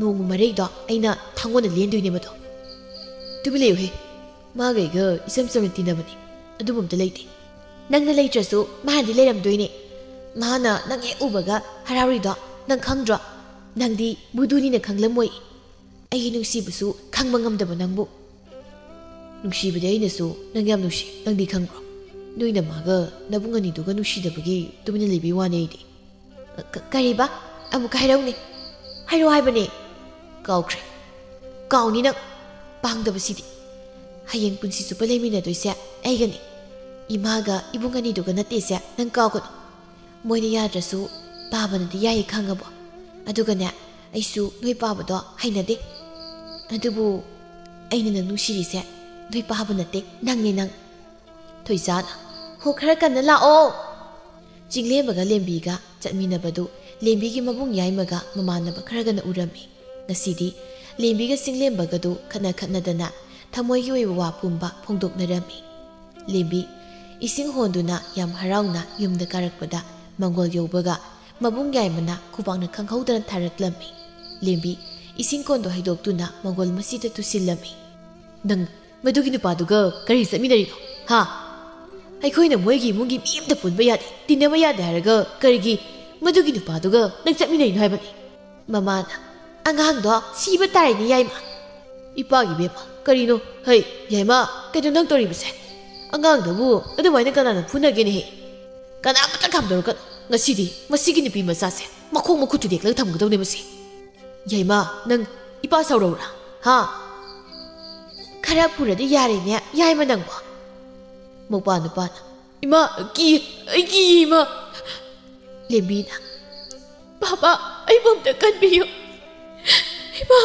ꯅꯣꯡꯃ ꯃꯔꯩꯗꯣ ꯑꯩꯅ ꯊꯥꯡꯒꯣꯟꯗ ꯂꯦꯟꯗꯣꯏꯅꯦ ꯃꯗꯣ꯫" "ꯇꯨꯃꯤꯟ ꯂꯩꯌꯨꯍꯦ꯫ ꯃꯥꯒ ꯑꯩꯒ ꯏꯆꯝ ꯆꯝꯅ ꯇꯤꯟꯅꯕꯅꯤ꯫ ꯑꯗꯨꯝꯕ ꯑꯝꯇ ꯂꯩꯇꯦ꯫" "ꯅꯪꯅ ꯂꯩꯇ꯭ꯔꯁꯨ ꯃꯥꯅꯗꯤ ꯂꯩꯔꯝꯗꯣꯏꯅꯦ꯫ ꯃꯥꯅ ꯅꯪ ꯍꯦꯛ ꯎꯕꯒ ꯍꯔꯥꯎꯔꯤꯗꯣ ꯅꯪ ꯈꯪꯗ꯭ꯔꯣ? ꯅꯪꯗꯤ ꯕꯨꯗꯨꯅꯤꯅ ꯈꯪꯂꯝꯃꯣꯏ꯫ ꯑꯩꯒꯤ ꯅꯨꯡꯁꯤꯕꯁꯨ ꯈꯪꯕ ꯉꯝꯗꯕ ꯅꯪꯕꯨ꯫ ꯅꯨꯡꯁꯤꯕꯗꯤ ꯑꯩꯅꯁꯨ ꯅꯪ ꯌꯥꯝ ꯅꯨꯡꯁꯤ, ꯅꯪꯗꯤ ꯈꯪꯕ꯭ꯔꯣ? ꯅꯣꯏ ꯅꯃꯥꯒ ꯅꯕꯨꯡ ꯑꯅꯤꯗꯨꯒ ꯅꯨꯡꯁꯤꯗꯕꯒꯤ ꯇꯨꯃꯤꯟꯅ ꯂꯩꯕꯩ ꯋꯥꯅꯦ ꯑꯩꯗꯤ꯫ ꯀ-, ꯀꯔꯤꯕ? ꯑꯃꯨꯛꯀ ꯍꯥꯏꯔꯛꯎꯅꯦ꯫ ꯍꯥꯏꯔꯛꯑꯣ ꯍꯥꯏꯕꯅꯦ꯫ ꯀꯥꯎꯈ꯭ꯔꯦ꯫ ꯀꯥꯎꯅꯤ ꯅꯪ꯫ ꯄꯥꯡꯗꯕꯁꯤꯗꯤ꯫ ꯍꯌꯦꯡ ꯄꯨꯟꯁꯤ ꯆꯨꯞꯄ ꯂꯩꯃꯤꯟꯅꯗꯣꯏꯁꯦ ꯑꯩꯒꯅꯤ꯫ ꯏꯃꯥꯒ ꯏꯕꯨꯡ ꯑꯅꯤꯗꯨꯒ ꯅꯠꯇꯦꯁꯦ ꯅꯪ ꯀꯥꯎꯒꯅꯨ꯫ ꯃꯣꯏꯅ ꯌꯥꯗ꯭ꯔꯁꯨ ꯄꯥꯕꯅꯗꯤ ꯌꯥꯏꯌꯦ ꯈꯪꯉꯕꯣ? ꯑꯗꯨꯒꯅꯦ, ꯑꯩꯁꯨ ꯅꯣꯏ ꯄꯥꯕꯗꯣ ꯍꯩꯅꯗꯦ꯫ ꯑꯗꯨꯕꯨ ꯑꯩꯅ ꯅꯪ ꯅꯨꯡꯁꯤꯔꯤꯁꯦ ꯅꯣꯏ ꯄꯥꯕ ꯅꯠꯇꯦ, ꯅꯪꯅꯦ ꯅꯪ꯫ ꯊꯣꯏꯖꯥꯅ, "ꯍꯣ, ꯈꯔ ꯀꯟꯅ ꯂꯥꯛꯑꯣ!" ꯆꯤꯡꯂꯦꯝꯕꯒ ꯂꯦꯝꯕꯤꯒ ꯆꯠꯃꯤꯟꯅꯕꯗꯨ ꯂꯦꯝꯕꯤꯒꯤ ꯃꯕꯨꯡ ꯌꯥꯏꯃꯒ ꯃꯃꯥꯟꯅꯕ ꯈꯔꯒꯅ ꯎꯔꯝꯃꯤ꯫ ꯉꯁꯤꯗꯤ ꯂꯦꯝꯕꯤꯒ ꯆꯤꯡꯂꯦꯝꯕꯒꯗꯨ ꯈꯠꯅ ꯈꯠꯅꯗꯅ ꯊꯃꯣꯏꯒꯤ ꯑꯣꯏꯕ ꯋꯥ ꯄꯨꯝꯕ ꯐꯣꯡꯗꯣꯛꯅꯔꯝꯃꯤ꯫ ꯂꯦꯝꯕꯤ ꯏꯁꯤꯡ ꯍꯣꯟꯗꯨꯅ ꯌꯥꯝ ꯍꯔꯥꯎꯅ ꯌꯨꯝꯗ ꯀꯥꯔꯛꯄꯗ ꯃꯪꯒꯣꯜ ꯌꯧꯕꯒ ꯃꯕꯨꯡ ꯌꯥꯏꯃꯅ ꯈꯨꯕꯥꯛꯅ ꯈꯪꯍꯧꯗꯅ ꯊꯥꯔꯛꯂꯝꯃꯤ꯫ ꯂꯦꯝꯕꯤ ꯏꯁꯤꯡ ꯀꯣꯟꯗꯣ ꯍꯩꯗꯣꯛꯇꯨꯅ ꯃꯪꯒꯣꯜ ꯃꯁꯤꯗ ꯇꯨꯁꯤꯜꯂꯝꯃꯤ꯫ "ꯅꯪ ꯃꯗꯨꯒꯤ ꯅꯨꯄꯥꯗꯨꯒ ꯀꯔꯤ ꯆꯠꯃꯤꯟꯅꯔꯤꯅꯣ? ꯍꯥ? ꯑꯩꯈꯣꯏꯅ ꯃꯣꯏꯒꯤ ꯏꯃꯨꯡꯒꯤ ꯃꯤ ꯑꯃꯇ ꯄꯨꯟꯕ ꯌꯥꯗꯦ, ꯇꯤꯟꯅꯕ ꯌꯥꯗꯦ ꯍꯥꯏꯔꯒ ꯀꯔꯤꯒꯤ ꯃꯗꯨꯒꯤ ꯅꯨꯄꯥꯗꯨꯒ ꯅꯪ ꯆꯠꯃꯤꯟꯅꯔꯤꯅꯣ ꯍꯥꯏꯕꯅꯤ?" ꯃꯃꯥꯅ, "ꯑꯉꯥꯡꯗꯣ ꯁꯤꯕ ꯇꯥꯔꯦꯅꯦ ꯌꯥꯏꯃ!" "ꯏꯄꯥꯒꯤ ꯏꯕꯦꯝꯃ, ꯀꯔꯤꯅꯣ? ꯍꯩ, ꯌꯥꯏꯃ, ꯀꯩꯅꯣ ꯅꯪ ꯇꯧꯔꯤꯕꯁꯦ? ꯑꯉꯥꯡꯗꯨꯕꯨ ꯑꯗꯨꯃꯥꯏꯅ ꯀꯅꯥꯅ ꯐꯨꯅꯒꯦꯅꯦꯍꯦ? ꯀꯅꯥꯃꯠꯇ ꯈꯥꯝꯗꯧꯔꯛꯀꯅꯨ꯫ ꯉꯁꯤꯗꯤ ꯃꯁꯤꯒꯤ ꯅꯨꯄꯤ ꯃꯆꯥꯁꯦ ꯃꯈꯣꯡ ꯃꯈꯨꯠ ꯊꯨꯗꯦꯛꯂꯒ ꯊꯝꯒꯗꯧꯅꯦ ꯃꯁꯤ꯫ ꯌꯥꯏꯃ, ꯅꯪ ꯏꯄꯥ ꯁꯥꯎꯔꯧꯔꯥ? ꯍꯥ? ꯈꯔ ꯐꯨꯔꯗꯤ ꯌꯥꯔꯦꯅꯦ ꯌꯥꯏꯃ ꯅꯪꯕꯣ?" ꯃꯧꯄꯥ ꯅꯨꯄꯥꯅ, "ꯏꯃꯥ, ꯀꯤ, ꯑꯩ ꯀꯤ, ꯏꯃꯥ!" ꯂꯦꯝꯕꯤꯅ, "ꯕꯥꯕꯥ, ꯑꯩꯕꯨ ꯑꯝꯇ ꯀꯟꯕꯤꯌꯨ꯫ ꯏꯃꯥ,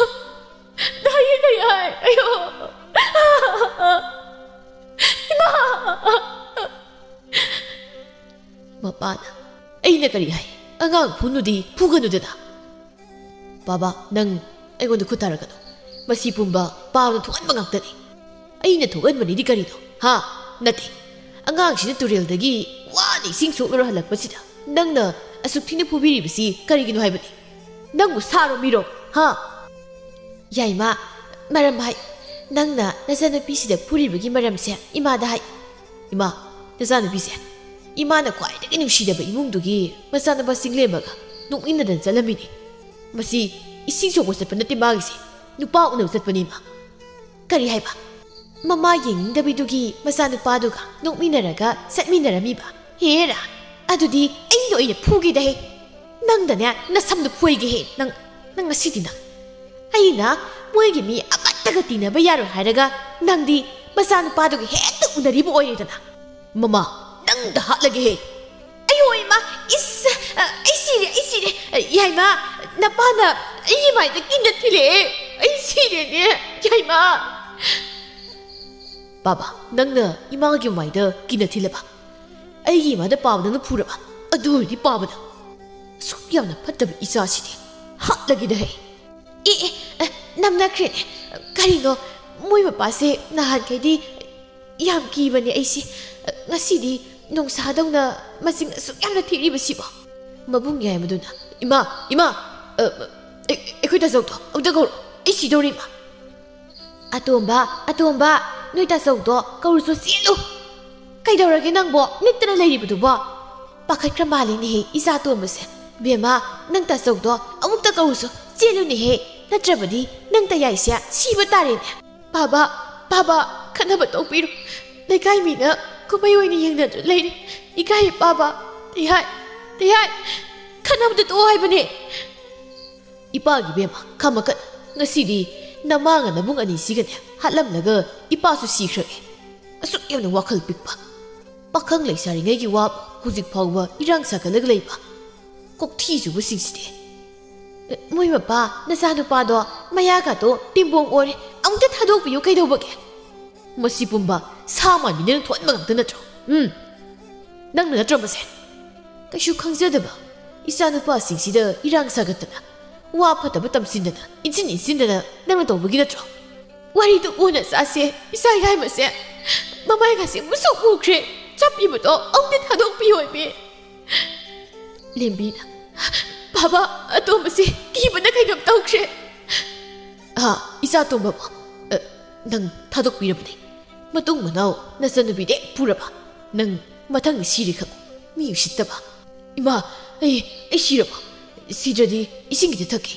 ꯅꯥꯏꯌꯦ, ꯅꯥꯏ ꯍꯥꯏ꯫ ꯑꯌꯣ! ꯏꯃꯥ!" ꯃꯄꯥꯅ, "ꯑꯩꯅ ꯀꯔꯤ ꯍꯥꯏ? ꯑꯉꯥꯡ ꯐꯨꯅꯨꯗꯤ ꯐꯨꯒꯅꯨꯗꯅ꯫ ꯕꯥꯕꯥ, ꯅꯪ ꯑꯩꯉꯣꯟꯗ ꯈꯨꯠ ꯊꯥꯔꯛꯀꯅꯨ꯫ ꯃꯁꯤ ꯄꯨꯝꯕ ꯄꯥꯞꯅ ꯊꯣꯛꯍꯟꯕ ꯉꯥꯛꯇꯅꯤ꯫ ꯑꯩꯅ ꯊꯣꯛꯍꯟꯕꯅꯤꯗꯤ ꯀꯔꯤꯅꯣ? ꯍꯥ? ꯅꯠꯇꯦ꯫ ꯑꯉꯥꯡꯁꯤꯅ ꯇꯨꯔꯦꯜꯗꯒꯤ ꯋꯥꯅ ꯏꯁꯤꯡ ꯁꯣꯛꯂꯨꯔ ꯍꯜꯂꯛꯄꯁꯤꯗ ꯅꯪꯅ ꯑꯁꯨꯛ ꯊꯤꯅ ꯐꯨꯕꯤꯔꯤꯕꯁꯤ ꯀꯔꯤꯒꯤꯅꯣ ꯍꯥꯏꯕꯅꯤ? ꯅꯪꯕꯨ ꯁꯥꯔꯣ ꯃꯤꯔꯣ? ꯍꯥ?" "ꯌꯥꯏꯃ, ꯃꯔꯝ ꯍꯥꯏ꯫ ꯅꯪꯅ ꯅꯆꯥꯅꯨꯄꯤꯁꯤꯗ ꯐꯨꯔꯤꯕꯒꯤ ꯃꯔꯝꯁꯦ ꯏꯃꯥꯗ ꯍꯥꯏ꯫" "ꯏꯃꯥ, ꯅꯆꯥꯅꯨꯄꯤꯁꯦ ꯏꯃꯥꯅ ꯈ꯭ꯋꯥꯏꯗꯒꯤ ꯅꯨꯡꯁꯤꯖꯕ ꯏꯃꯨꯡꯗꯨꯒꯤ ꯃꯆꯥꯅꯨꯄꯥ ꯆꯤꯡꯂꯦꯝꯕꯒ ꯅꯣꯛꯃꯤꯟꯅꯗꯅ ꯆꯠꯂꯝꯃꯤꯅꯤ꯫ ꯃꯁꯤ ꯏꯁꯤꯡ ꯁꯣꯛꯄ ꯆꯠꯄ ꯅꯠꯇꯦ ꯃꯥꯒꯤꯁꯦ, ꯅꯨꯄꯥ ꯎꯅꯕ ꯆꯠꯄꯅꯤ ꯃꯥ꯫ ꯀꯔꯤ ꯍꯥꯏꯕ? ꯃꯃꯥ ꯌꯦꯡꯅꯤꯡꯗꯕꯤꯗꯨꯒꯤ ꯃꯆꯥꯅꯨꯄꯥꯗꯨꯒ ꯅꯣꯛꯃꯤꯟꯅꯔꯒ ꯆꯠꯃꯤꯟꯅꯔꯝꯃꯤꯕ? ꯍꯦꯔꯥ, ꯑꯗꯨꯗꯤ ꯑꯩ ꯂꯣꯏꯅ ꯐꯨꯒꯦꯗꯍꯦ꯫ ꯅꯪꯗꯅꯦ ꯅꯁꯝꯗꯨ ꯐꯣꯏꯒꯦꯍꯦ ꯅꯪ꯫ ꯅꯪ ꯉꯁꯤꯗꯤ ꯅꯪ꯫ ꯑꯩꯅ ꯃꯣꯏꯒꯤ ꯃꯤ ꯑꯃꯠꯇꯒ ꯇꯤꯟꯅꯕ ꯌꯥꯔꯣꯏ ꯍꯥꯏꯔꯒ ꯅꯪꯗꯤ ꯃꯆꯥꯅꯨꯄꯥꯗꯨꯒ ꯍꯦꯛꯇ ꯎꯅꯔꯤꯕ ꯑꯣꯏꯔꯦꯗꯅ꯫ ꯃꯃꯥ, ꯅꯪꯗ ꯍꯥꯠꯂꯒꯦꯍꯦ꯫ ꯑꯌꯣ ꯏꯃꯥ, ꯏꯁ, ꯑ, ꯑꯩ ꯁꯤꯔꯦ, ꯑꯩ ꯁꯤꯔꯦ꯫ ꯑ, ꯌꯥꯏꯃ, ꯅꯄꯥꯅ ꯑꯩꯒꯤ ꯃꯥꯏꯗ ꯀꯤꯟꯅ ꯊꯤꯜꯂꯛꯑꯦ꯫ ꯑꯩ ꯁꯤꯔꯦꯅꯦ, ꯌꯥꯏꯃ꯫ ꯄꯥꯕ, ꯅꯪꯅ ꯏꯃꯥꯒꯤ ꯃꯥꯏꯗ ꯀꯤꯟꯅ ꯊꯤꯜꯂꯕ? ꯑꯩꯒꯤ ꯏꯃꯥꯗ ꯄꯥꯕ ꯅꯪꯅ ꯐꯨꯔꯕ? ꯑꯗꯨ ꯑꯣꯏꯔꯗꯤ ꯄꯥꯕ ꯅꯪ꯫ ꯑꯁꯨꯛ ꯌꯥꯝꯅ ꯐꯠꯇꯕ ꯏꯆꯥꯁꯤꯗꯤ ꯍꯥꯠꯂꯒꯦꯗ ꯍꯦ꯫ ꯑꯦ, ꯑꯦ, ꯑ, ꯅꯝꯅꯈ꯭ꯔꯦꯅꯦ꯫ ꯀꯔꯤꯅꯣ, ꯃꯣꯏ ꯃꯄꯥꯁꯦ ꯅꯍꯥꯟꯈꯩꯗꯤ ꯌꯥꯝ ꯀꯤꯕꯅꯦ ꯑꯩꯁꯦ꯫ ꯉꯁꯤꯗꯤ ꯅꯣꯡꯁꯥꯗꯧꯅ ꯃꯆꯤꯡ ꯑꯁꯨꯛ ꯌꯥꯝꯅ ꯊꯤꯔꯤꯕꯁꯤꯕꯣ? ꯃꯕꯨꯡ ꯌꯥꯏꯃꯗꯨꯅ, "ꯏꯃꯥ, ꯏꯃꯥ, ꯑ, ꯑ, ꯑꯩ-, ꯑꯩꯈꯣꯏ ꯇꯥꯆꯧꯗꯣ ꯑꯃꯨꯛꯇ ꯀꯧꯔꯣ, ꯑꯩ ꯁꯤꯗꯧꯔꯦ, ꯏꯃꯥ꯫" "ꯑꯇꯣꯝꯕ, ꯑꯇꯣꯝꯕ, ꯅꯣꯏ ꯇꯥꯆꯧꯗꯣ ꯀꯧꯔꯨꯆꯣ, ꯆꯦꯜꯂꯨ꯫" "ꯀꯩꯗꯧꯔꯒꯦ ꯅꯪꯕꯣ, ꯅꯤꯛꯇꯅ ꯂꯩꯔꯤꯕꯗꯨꯕꯣ?" "ꯄꯥꯈꯠꯈ꯭ꯔ ꯃꯥꯜꯂꯦꯅꯦꯍꯦ, ꯏꯆꯥ ꯑꯇꯣꯝꯕꯁꯦ꯫ ꯕꯦꯝꯃ, ꯅꯪ ꯇꯥꯆꯧꯗꯣ ꯑꯃꯨꯛꯇ ꯀꯧꯔꯨꯆꯣ, ꯆꯦꯜꯂꯨꯅꯦꯍꯦ, ꯅꯠꯇ꯭ꯔꯕꯗꯤ ꯅꯪ ꯇꯌꯥꯏꯁꯦ ꯁꯤꯕ ꯇꯥꯔꯦꯅꯦ꯫" "ꯄꯥꯕ, ꯄꯥꯕ, ꯈꯟꯅꯕ ꯇꯣꯛꯄꯤꯔꯣ꯫ ꯂꯩꯀꯥꯏ ꯃꯤꯅ ꯀꯨꯝꯍꯩ ꯑꯣꯏꯅ ꯌꯦꯡꯅꯗꯨꯅ ꯂꯩꯔꯤ꯫ ꯏꯀꯥꯏ ꯄꯥꯕ, ꯇꯌꯥꯏ, ꯇꯌꯥꯏ, ꯈꯟꯅꯕꯗ ꯇꯣꯛꯑꯣ ꯍꯥꯏꯕꯅꯦ꯫" "ꯏꯄꯥꯒꯤ ꯕꯦꯝꯃ, ꯈꯝꯃꯀꯠ, ꯉꯁꯤꯗꯤ ꯅꯃꯥꯒ ꯅꯕꯨꯡ ꯑꯅꯤꯁꯤꯒꯅꯦ ꯍꯥꯠꯂꯝꯂꯒ ꯏꯄꯥꯁꯨ ꯁꯤꯈ꯭ꯔꯒꯦ꯫ ꯑꯁꯨꯛ ꯌꯥꯝꯅ ꯋꯥꯈꯜ ꯄꯤꯛꯄ, ꯄꯥꯈꯪ ꯂꯩꯁꯥꯔꯤꯉꯩꯒꯤ ꯋꯥ ꯍꯧꯖꯤꯛ ꯐꯥꯎꯕ ꯏꯔꯥꯡ ꯁꯥꯒꯠꯂꯒ ꯂꯩꯕ ꯀꯣꯛꯊꯤ ꯆꯨꯕꯁꯤꯡꯁꯤꯗꯤ꯫" "ꯃꯣꯏ ꯃꯄꯥ, ꯅꯆꯥꯅꯨꯄꯥꯗꯣ ꯃꯌꯥꯒꯥꯗꯣ ꯇꯤꯝꯕꯣꯡ ꯑꯣꯔꯦ, ꯑꯃꯨꯛꯇ ꯊꯥꯗꯣꯛꯄꯤꯌꯨ ꯀꯩꯗꯧꯕꯒꯦ?" "ꯃꯁꯤ ꯄꯨꯝꯕ ꯁꯥ ꯃꯥꯟꯕꯤ ꯅꯪꯅ ꯊꯣꯛꯍꯟꯕ ꯉꯥꯛꯇ ꯅꯠꯇ꯭ꯔꯣ? ꯎꯝ, ꯅꯪꯅ ꯅꯠꯇ꯭ꯔꯣ ꯃꯁꯦ?" "ꯀꯩꯁꯨ ꯈꯪꯖꯗꯕ ꯏꯆꯥꯅꯨꯄꯥꯁꯤꯡꯁꯤꯗ ꯏꯔꯥꯡ ꯁꯥꯒꯠꯇꯅ, ꯋꯥ ꯐꯠꯇꯕ ꯇꯝꯁꯤꯟꯗꯅ, ꯏꯟꯁꯤꯟ ꯏꯟꯁꯤꯟꯗꯅ ꯅꯪꯅ ꯇꯧꯕꯒꯤ ꯅꯠꯇ꯭ꯔꯣ?" "ꯋꯥꯔꯤꯗꯨ ꯀꯣꯟꯅ ꯆꯥꯁꯦ, ꯏꯆꯥ ꯌꯥꯏꯃꯁꯦ ꯃꯃꯥꯏꯒꯁꯦ ꯃꯨꯁꯨꯛ ꯃꯨꯈ꯭ꯔꯦ, ꯆꯞꯄꯤꯕꯗꯣ ꯑꯃꯨꯛꯇ ꯊꯥꯗꯣꯛꯄꯤꯌꯣ ꯏꯕꯦ꯫" ꯂꯦꯝꯕꯤꯅ, "ꯕꯥꯕꯥ, ꯑꯇꯣꯝꯕꯁꯦ ꯀꯤꯕꯅ ꯀꯩꯅꯣꯝ ꯇꯧꯈ꯭ꯔꯦ꯫" "ꯑꯥ, ꯏꯆꯥ ꯇꯣꯝꯕꯕꯨ, ꯑ, ꯅꯪ ꯊꯥꯗꯣꯛꯄꯤꯔꯕꯅꯤ꯫ ꯃꯇꯨꯡ ꯃꯅꯥꯎ ꯅꯆꯟꯅꯨꯄꯤꯗꯤ ꯄꯨꯔꯕ? ꯅꯪ ꯃꯊꯪꯗꯤ ꯁꯤꯔꯦ ꯈꯪꯉꯨ, ꯃꯤ ꯎꯁꯤꯠꯇꯕ꯫ ꯏꯃꯥ, ꯑꯩ ꯑꯩ ꯁꯤꯔꯕꯣ? ꯁꯤꯗ꯭ꯔꯗꯤ ꯏꯁꯤꯡ ꯈꯤꯇ ꯊꯛꯀꯦ꯫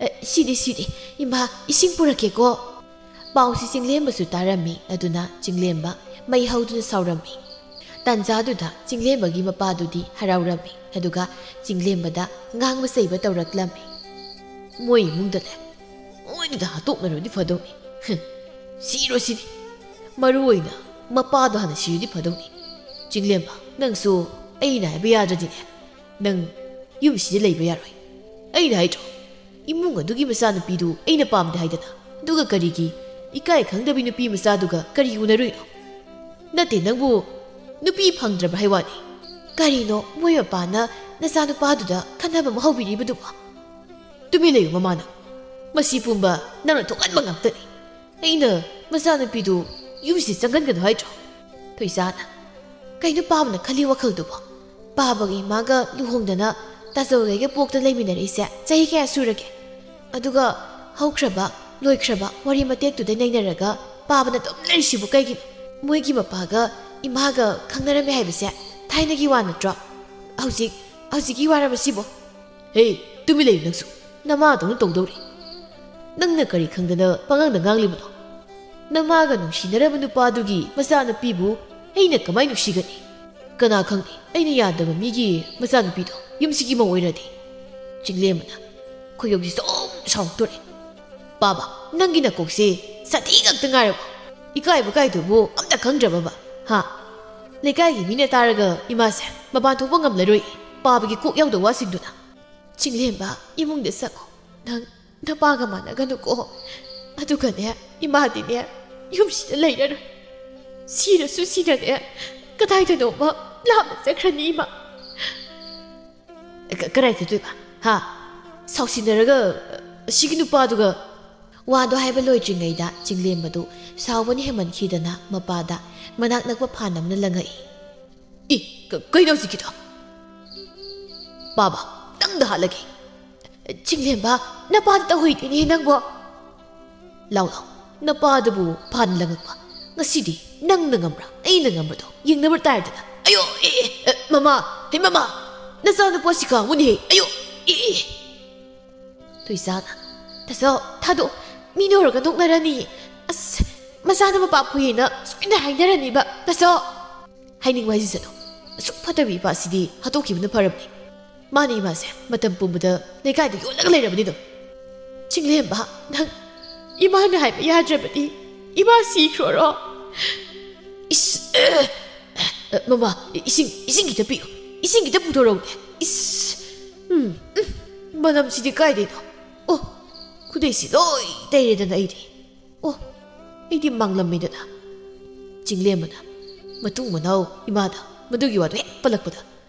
ꯑꯦ, ꯁꯤꯗꯦ, ꯁꯤꯗꯦ꯫ ꯏꯃꯥ, ꯏꯁꯤꯡ ꯄꯨꯔꯛꯀꯦꯀꯣ꯫ ꯄꯥꯎꯁꯤ ꯆꯤꯡꯂꯦꯝꯕꯁꯨ ꯇꯥꯔꯝꯃꯤ꯫ ꯑꯗꯨꯅ ꯆꯤꯡꯂꯦꯝꯕ ꯃꯩ ꯍꯧꯗꯨꯅ ꯁꯥꯎꯔꯝꯃꯤ꯫ ꯇꯥꯟꯖꯥꯗꯨꯗ ꯆꯤꯡꯂꯦꯝꯕꯒꯤ ꯃꯄꯥꯗꯨꯗꯤ ꯍꯔꯥꯎꯔꯝꯃꯤ꯫ ꯑꯗꯨꯒ ꯆꯤꯡꯂꯦꯝꯕꯗ ꯉꯥꯡꯕ ꯆꯩꯕ ꯇꯧꯔꯛꯂꯝꯃꯤ꯫ "ꯃꯣꯏ ꯏꯃꯨꯡꯗꯅꯦ, ꯃꯣꯏꯗꯨꯗ ꯍꯥꯠꯇꯣꯛꯅꯔꯨꯗꯤ ꯐꯗꯧꯅꯤ꯫ ꯍꯨꯝ, ꯁꯤꯔꯣ ꯁꯤꯗꯤ꯫ ꯃꯔꯨ ꯑꯣꯏꯅ ꯃꯄꯥꯗꯣ ꯍꯥꯟꯅ ꯁꯤꯔꯗꯤ ꯐꯗꯧꯅꯤ꯫ ꯆꯤꯡꯂꯦꯝꯕ, ꯅꯪꯁꯨ ꯑꯩꯅ ꯍꯥꯏꯕ ꯌꯥꯗ꯭ꯔꯗꯤꯅꯦ, ꯅꯪ ꯌꯨꯝꯁꯤꯗ ꯂꯩꯕ ꯌꯥꯔꯣꯏ꯫ ꯑꯩꯅ ꯍꯥꯏꯗ꯭ꯔꯣ, ꯏꯃꯨꯡ ꯑꯗꯨꯒꯤ ꯃꯆꯥꯅꯨꯄꯤꯗꯨ ꯑꯩꯅ ꯄꯥꯝꯗꯦ ꯍꯥꯏꯗꯅ꯫ ꯑꯗꯨꯒ ꯀꯔꯤꯒꯤ ꯏꯀꯥꯏ ꯈꯪꯗꯕꯤ ꯅꯨꯄꯤ ꯃꯆꯥꯗꯨꯒ ꯀꯔꯤ ꯎꯅꯔꯨꯏꯅꯣ? ꯅꯠꯇꯦ, ꯅꯪꯕꯨ ꯅꯨꯄꯤ ꯐꯪꯗ꯭ꯔꯕ ꯍꯥꯏ ꯋꯥꯅꯤ꯫ ꯀꯔꯤꯅꯣ ꯃꯣꯏ ꯃꯄꯥꯅ ꯅꯆꯥꯅꯨꯄꯥꯗꯨꯗ ꯈꯟꯅꯕ ꯑꯃ ꯍꯧꯕꯤꯔꯤꯕꯗꯨꯕꯣ?" "ꯇꯨꯃꯤꯟ ꯂꯩꯌꯨ ꯃꯃꯥ ꯅꯪ꯫ ꯃꯁꯤ ꯄꯨꯝꯕ ꯅꯪꯅ ꯊꯣꯛꯍꯟꯕ ꯉꯥꯛꯇꯅꯤ꯫ ꯑꯩꯅ ꯃꯆꯥꯅꯨꯄꯤꯗꯨ ꯌꯨꯝꯁꯤꯗ ꯆꯪꯍꯟꯒꯅꯨ ꯍꯥꯏꯗ꯭ꯔꯣ?" ꯊꯣꯏꯁꯥꯅ, "ꯀꯩꯅꯣ ꯄꯥꯕꯅ ꯈꯜꯂꯤ ꯋꯥꯈꯜꯗꯨꯕꯣ? ꯄꯥꯕꯒ ꯏꯃꯥꯒ ꯂꯨꯍꯣꯡꯗꯅ ꯇꯥꯖꯧꯒꯩꯒ ꯄꯣꯛꯇ ꯂꯩꯃꯤꯟꯅꯔꯛꯏꯁꯦ ꯆꯍꯤ ꯀꯌꯥ ꯁꯨꯔꯒꯦ? ꯑꯗꯨꯒ ꯍꯧꯈ꯭ꯔꯕ, ꯂꯣꯏꯈ꯭ꯔꯕ ꯋꯥꯔꯤ ꯃꯇꯦꯛꯇꯨꯗ ꯅꯩꯅꯔꯒ ꯄꯥꯕꯅ ꯑꯗꯨꯝ ꯂꯩꯔꯤꯁꯤꯕꯨ ꯀꯩꯒꯤꯅꯣ? ꯃꯣꯏꯒꯤ ꯃꯄꯥꯒ ꯏꯃꯥꯒ ꯈꯪꯅꯔꯝꯃꯦ ꯍꯥꯏꯕꯁꯦ ꯊꯥꯏꯅꯒꯤ ꯋꯥ ꯅꯠꯇ꯭ꯔꯣ? ꯍꯧꯖꯤꯛ, ꯍꯧꯖꯤꯛꯀꯤ ꯋꯥꯔꯕ ꯁꯤꯕꯣ?" "ꯍꯦ, ꯇꯨꯃꯤꯟ ꯂꯩꯌꯨ ꯅꯪꯁꯨ꯫ ꯅꯃꯥꯗꯧꯅ ꯇꯧꯗꯧꯔꯤ꯫ ꯅꯪꯅ ꯀꯔꯤ ꯈꯪꯗꯅ ꯄꯉꯥꯡꯗ ꯉꯥꯡꯂꯤꯕꯅꯣ? ꯅꯃꯥꯒ ꯅꯨꯡꯁꯤꯅꯔꯕ ꯅꯨꯄꯥꯗꯨꯒꯤ ꯃꯆꯥꯅꯨꯄꯤꯕꯨ ꯑꯩꯅ ꯀꯃꯥꯏ ꯅꯨꯡꯁꯤꯒꯅꯤ? ꯀꯅꯥ ꯈꯪꯅꯤ, ꯑꯩꯅ ꯌꯥꯗꯕ ꯃꯤꯒꯤ ꯃꯆꯥꯅꯨꯄꯤꯗꯣ ꯌꯨꯝꯁꯤꯒꯤ ꯃꯧ ꯑꯣꯏꯔꯗꯤ?" ꯆꯤꯡꯂꯦꯝꯕꯅ ꯈꯣꯏꯗꯧꯁꯤ ꯁꯨꯝ ꯁꯥꯎꯔꯛꯇꯣꯔꯦ꯫ "ꯄꯥꯕ, ꯅꯪꯒꯤ ꯅꯀꯣꯛꯁꯦ ꯁꯥꯊꯤ ꯉꯥꯛꯇ ꯉꯥꯏꯔꯕꯣ? ꯏꯀꯥꯏꯕ ꯀꯥꯏꯗꯨꯕꯨ ꯑꯝꯇ ꯈꯪꯗ꯭ꯔꯕꯕ? ꯍꯥ? ꯂꯩꯀꯥꯏꯒꯤ ꯃꯤꯅ ꯇꯥꯔꯒ ꯏꯃꯥꯁꯦ ꯃꯄꯥꯟ ꯊꯣꯛꯄ ꯉꯝꯂꯔꯣꯏ, ꯄꯥꯕꯒꯤ ꯀꯣꯛ ꯌꯥꯎꯗꯕ ꯋꯥꯁꯤꯡꯗꯨꯅ꯫" "ꯆꯤꯡꯂꯦꯝꯕ, ꯏꯃꯨꯡꯗ ꯆꯪꯉꯣ꯫ ꯅꯪ ꯅꯄꯥꯒ ꯃꯥꯟꯅꯒꯅꯨꯀꯣ꯫ ꯑꯗꯨꯒꯅꯦ, ꯏꯃꯥꯗꯤꯅꯦ, ꯌꯨꯝꯁꯤꯗ ꯂꯩꯔꯔꯣꯏ꯫ ꯁꯤꯔꯁꯨ ꯁꯤꯅꯅꯦ, ꯀꯗꯥꯏꯗꯅꯣꯃ ꯂꯥꯞꯅ ꯆꯠꯈ꯭ꯔꯅꯤ ꯏꯃꯥ꯫" "ꯀ-, ꯀꯗꯥꯏ ꯆꯠꯇꯣꯏꯕ? ꯍꯥ? ꯁꯥꯎꯁꯤꯟꯅꯔꯒ, ꯑꯁꯤꯒꯤ ꯅꯨꯄꯥꯗꯨꯒ?" ꯋꯥꯗꯣ ꯍꯥꯏꯕ ꯂꯣꯏꯗ꯭ꯔꯤꯉꯩꯗ ꯆꯤꯡꯂꯦꯝꯕꯗꯨ ꯁꯥꯎꯕꯅ ꯍꯦꯟꯃꯟꯈꯤꯗꯅ ꯃꯄꯥꯗ ꯃꯅꯥꯛ ꯅꯛꯄ ꯐꯥꯟ ꯑꯃꯅ ꯂꯪꯉꯛꯏ꯫ "ꯏ, ꯀ-, ꯀꯩꯅꯣ ꯍꯧꯖꯤꯛꯀꯤꯗꯣ? ꯄꯥꯕ, ꯅꯪꯗ ꯍꯥꯠꯂꯒꯦ!" "ꯆꯤꯡꯂꯦꯝꯕ, ꯅꯄꯥꯗ ꯇꯧꯍꯩꯗꯦꯅꯦ ꯅꯪꯕꯣ!" "ꯂꯥꯎ, ꯂꯥꯎ, ꯅꯄꯥꯗꯨꯕꯨ ꯐꯥꯟ ꯂꯪꯉꯛꯄ꯫ ꯉꯁꯤꯗꯤ ꯅꯪꯅ ꯉꯝꯕ꯭ꯔꯥ, ꯑꯩꯅ ꯉꯝꯕ꯭ꯔꯗꯣ ꯌꯦꯡꯅꯕ ꯇꯥꯔꯦꯗꯅ꯫ ꯑꯌꯣ, ꯑꯦ, ꯑꯦ, ꯑꯦ, ꯃꯃꯥ, ꯍꯦ ꯃꯃꯥ, ꯅꯆꯥꯅꯨꯄꯥꯁꯤ ꯀꯥꯡꯕꯨꯅꯦꯍꯦ, ꯑꯌꯣ, ꯑꯦ, ꯑꯦ꯫ ꯊꯣꯏꯁꯥꯅ, "ꯇꯥꯆꯧ, ꯊꯥꯗꯣꯛ, ꯃꯤ ꯅꯣꯏꯔꯒ ꯅꯣꯛꯅꯔꯅꯤ꯫ ꯑꯁ, ꯃꯆꯥꯅ ꯃꯄꯥ ꯐꯨꯏꯌꯦꯅ ꯁꯣꯏꯅ ꯍꯥꯏꯅꯔꯅꯤꯕ, ꯇꯥꯆꯧ꯫ ꯍꯥꯏꯅꯤꯡꯕ ꯍꯥꯏꯖꯁꯅꯨ, ꯑꯁꯨꯛ ꯐꯠꯇꯕ ꯏꯄꯥꯁꯤꯗꯤ ꯍꯥꯠꯇꯣꯛꯈꯤꯕꯅ ꯐꯔꯕꯅꯤ꯫ ꯃꯥꯅ ꯏꯃꯥꯁꯦ ꯃꯇꯝ ꯄꯨꯝꯕꯗ ꯂꯩꯀꯥꯏꯗ ꯌꯣꯜꯂꯒ ꯂꯩꯔꯕꯅꯤ ꯑꯗꯨꯝ꯫ ꯆꯤꯡꯂꯦꯝꯕ, ꯅꯪ ꯏꯃꯥꯅ ꯍꯥꯏꯕ ꯌꯥꯗ꯭ꯔꯕꯗꯤ ꯏꯃꯥ ꯁꯤꯈ꯭ꯔꯣꯔꯣ?" "ꯏꯁ, ꯑꯦ, ꯑꯦ, ꯃꯃꯥ, ꯏꯁꯤꯡ, ꯏꯁꯤꯡ ꯈꯤꯇ ꯄꯤꯌꯨ, ꯏꯁꯤꯡ ꯈꯤꯇ ꯄꯨꯊꯣꯔꯛꯎꯅꯦ꯫ ꯏꯁ, ꯎꯝ, ꯎꯝ, ꯃꯅꯝꯁꯤꯗꯤ ꯀꯥꯏꯗꯩꯅꯣ? ꯑꯣ, ꯈꯨꯗꯩꯁꯤ ꯂꯣꯏ ꯇꯩꯔꯦꯗꯅ ꯑꯩꯗꯤ꯫ ꯑꯣ, ꯑꯩꯗꯤ ꯃꯥꯡꯂꯝꯃꯦꯗꯅ꯫" ꯆꯤꯡꯂꯦꯝꯕꯅ ꯃꯇꯨꯡ ꯃꯅꯥꯎ ꯏꯃꯥꯗ ꯃꯗꯨꯒꯤ ꯋꯥꯗꯨ ꯍꯦꯛ ꯄꯜꯂꯛꯄꯗ,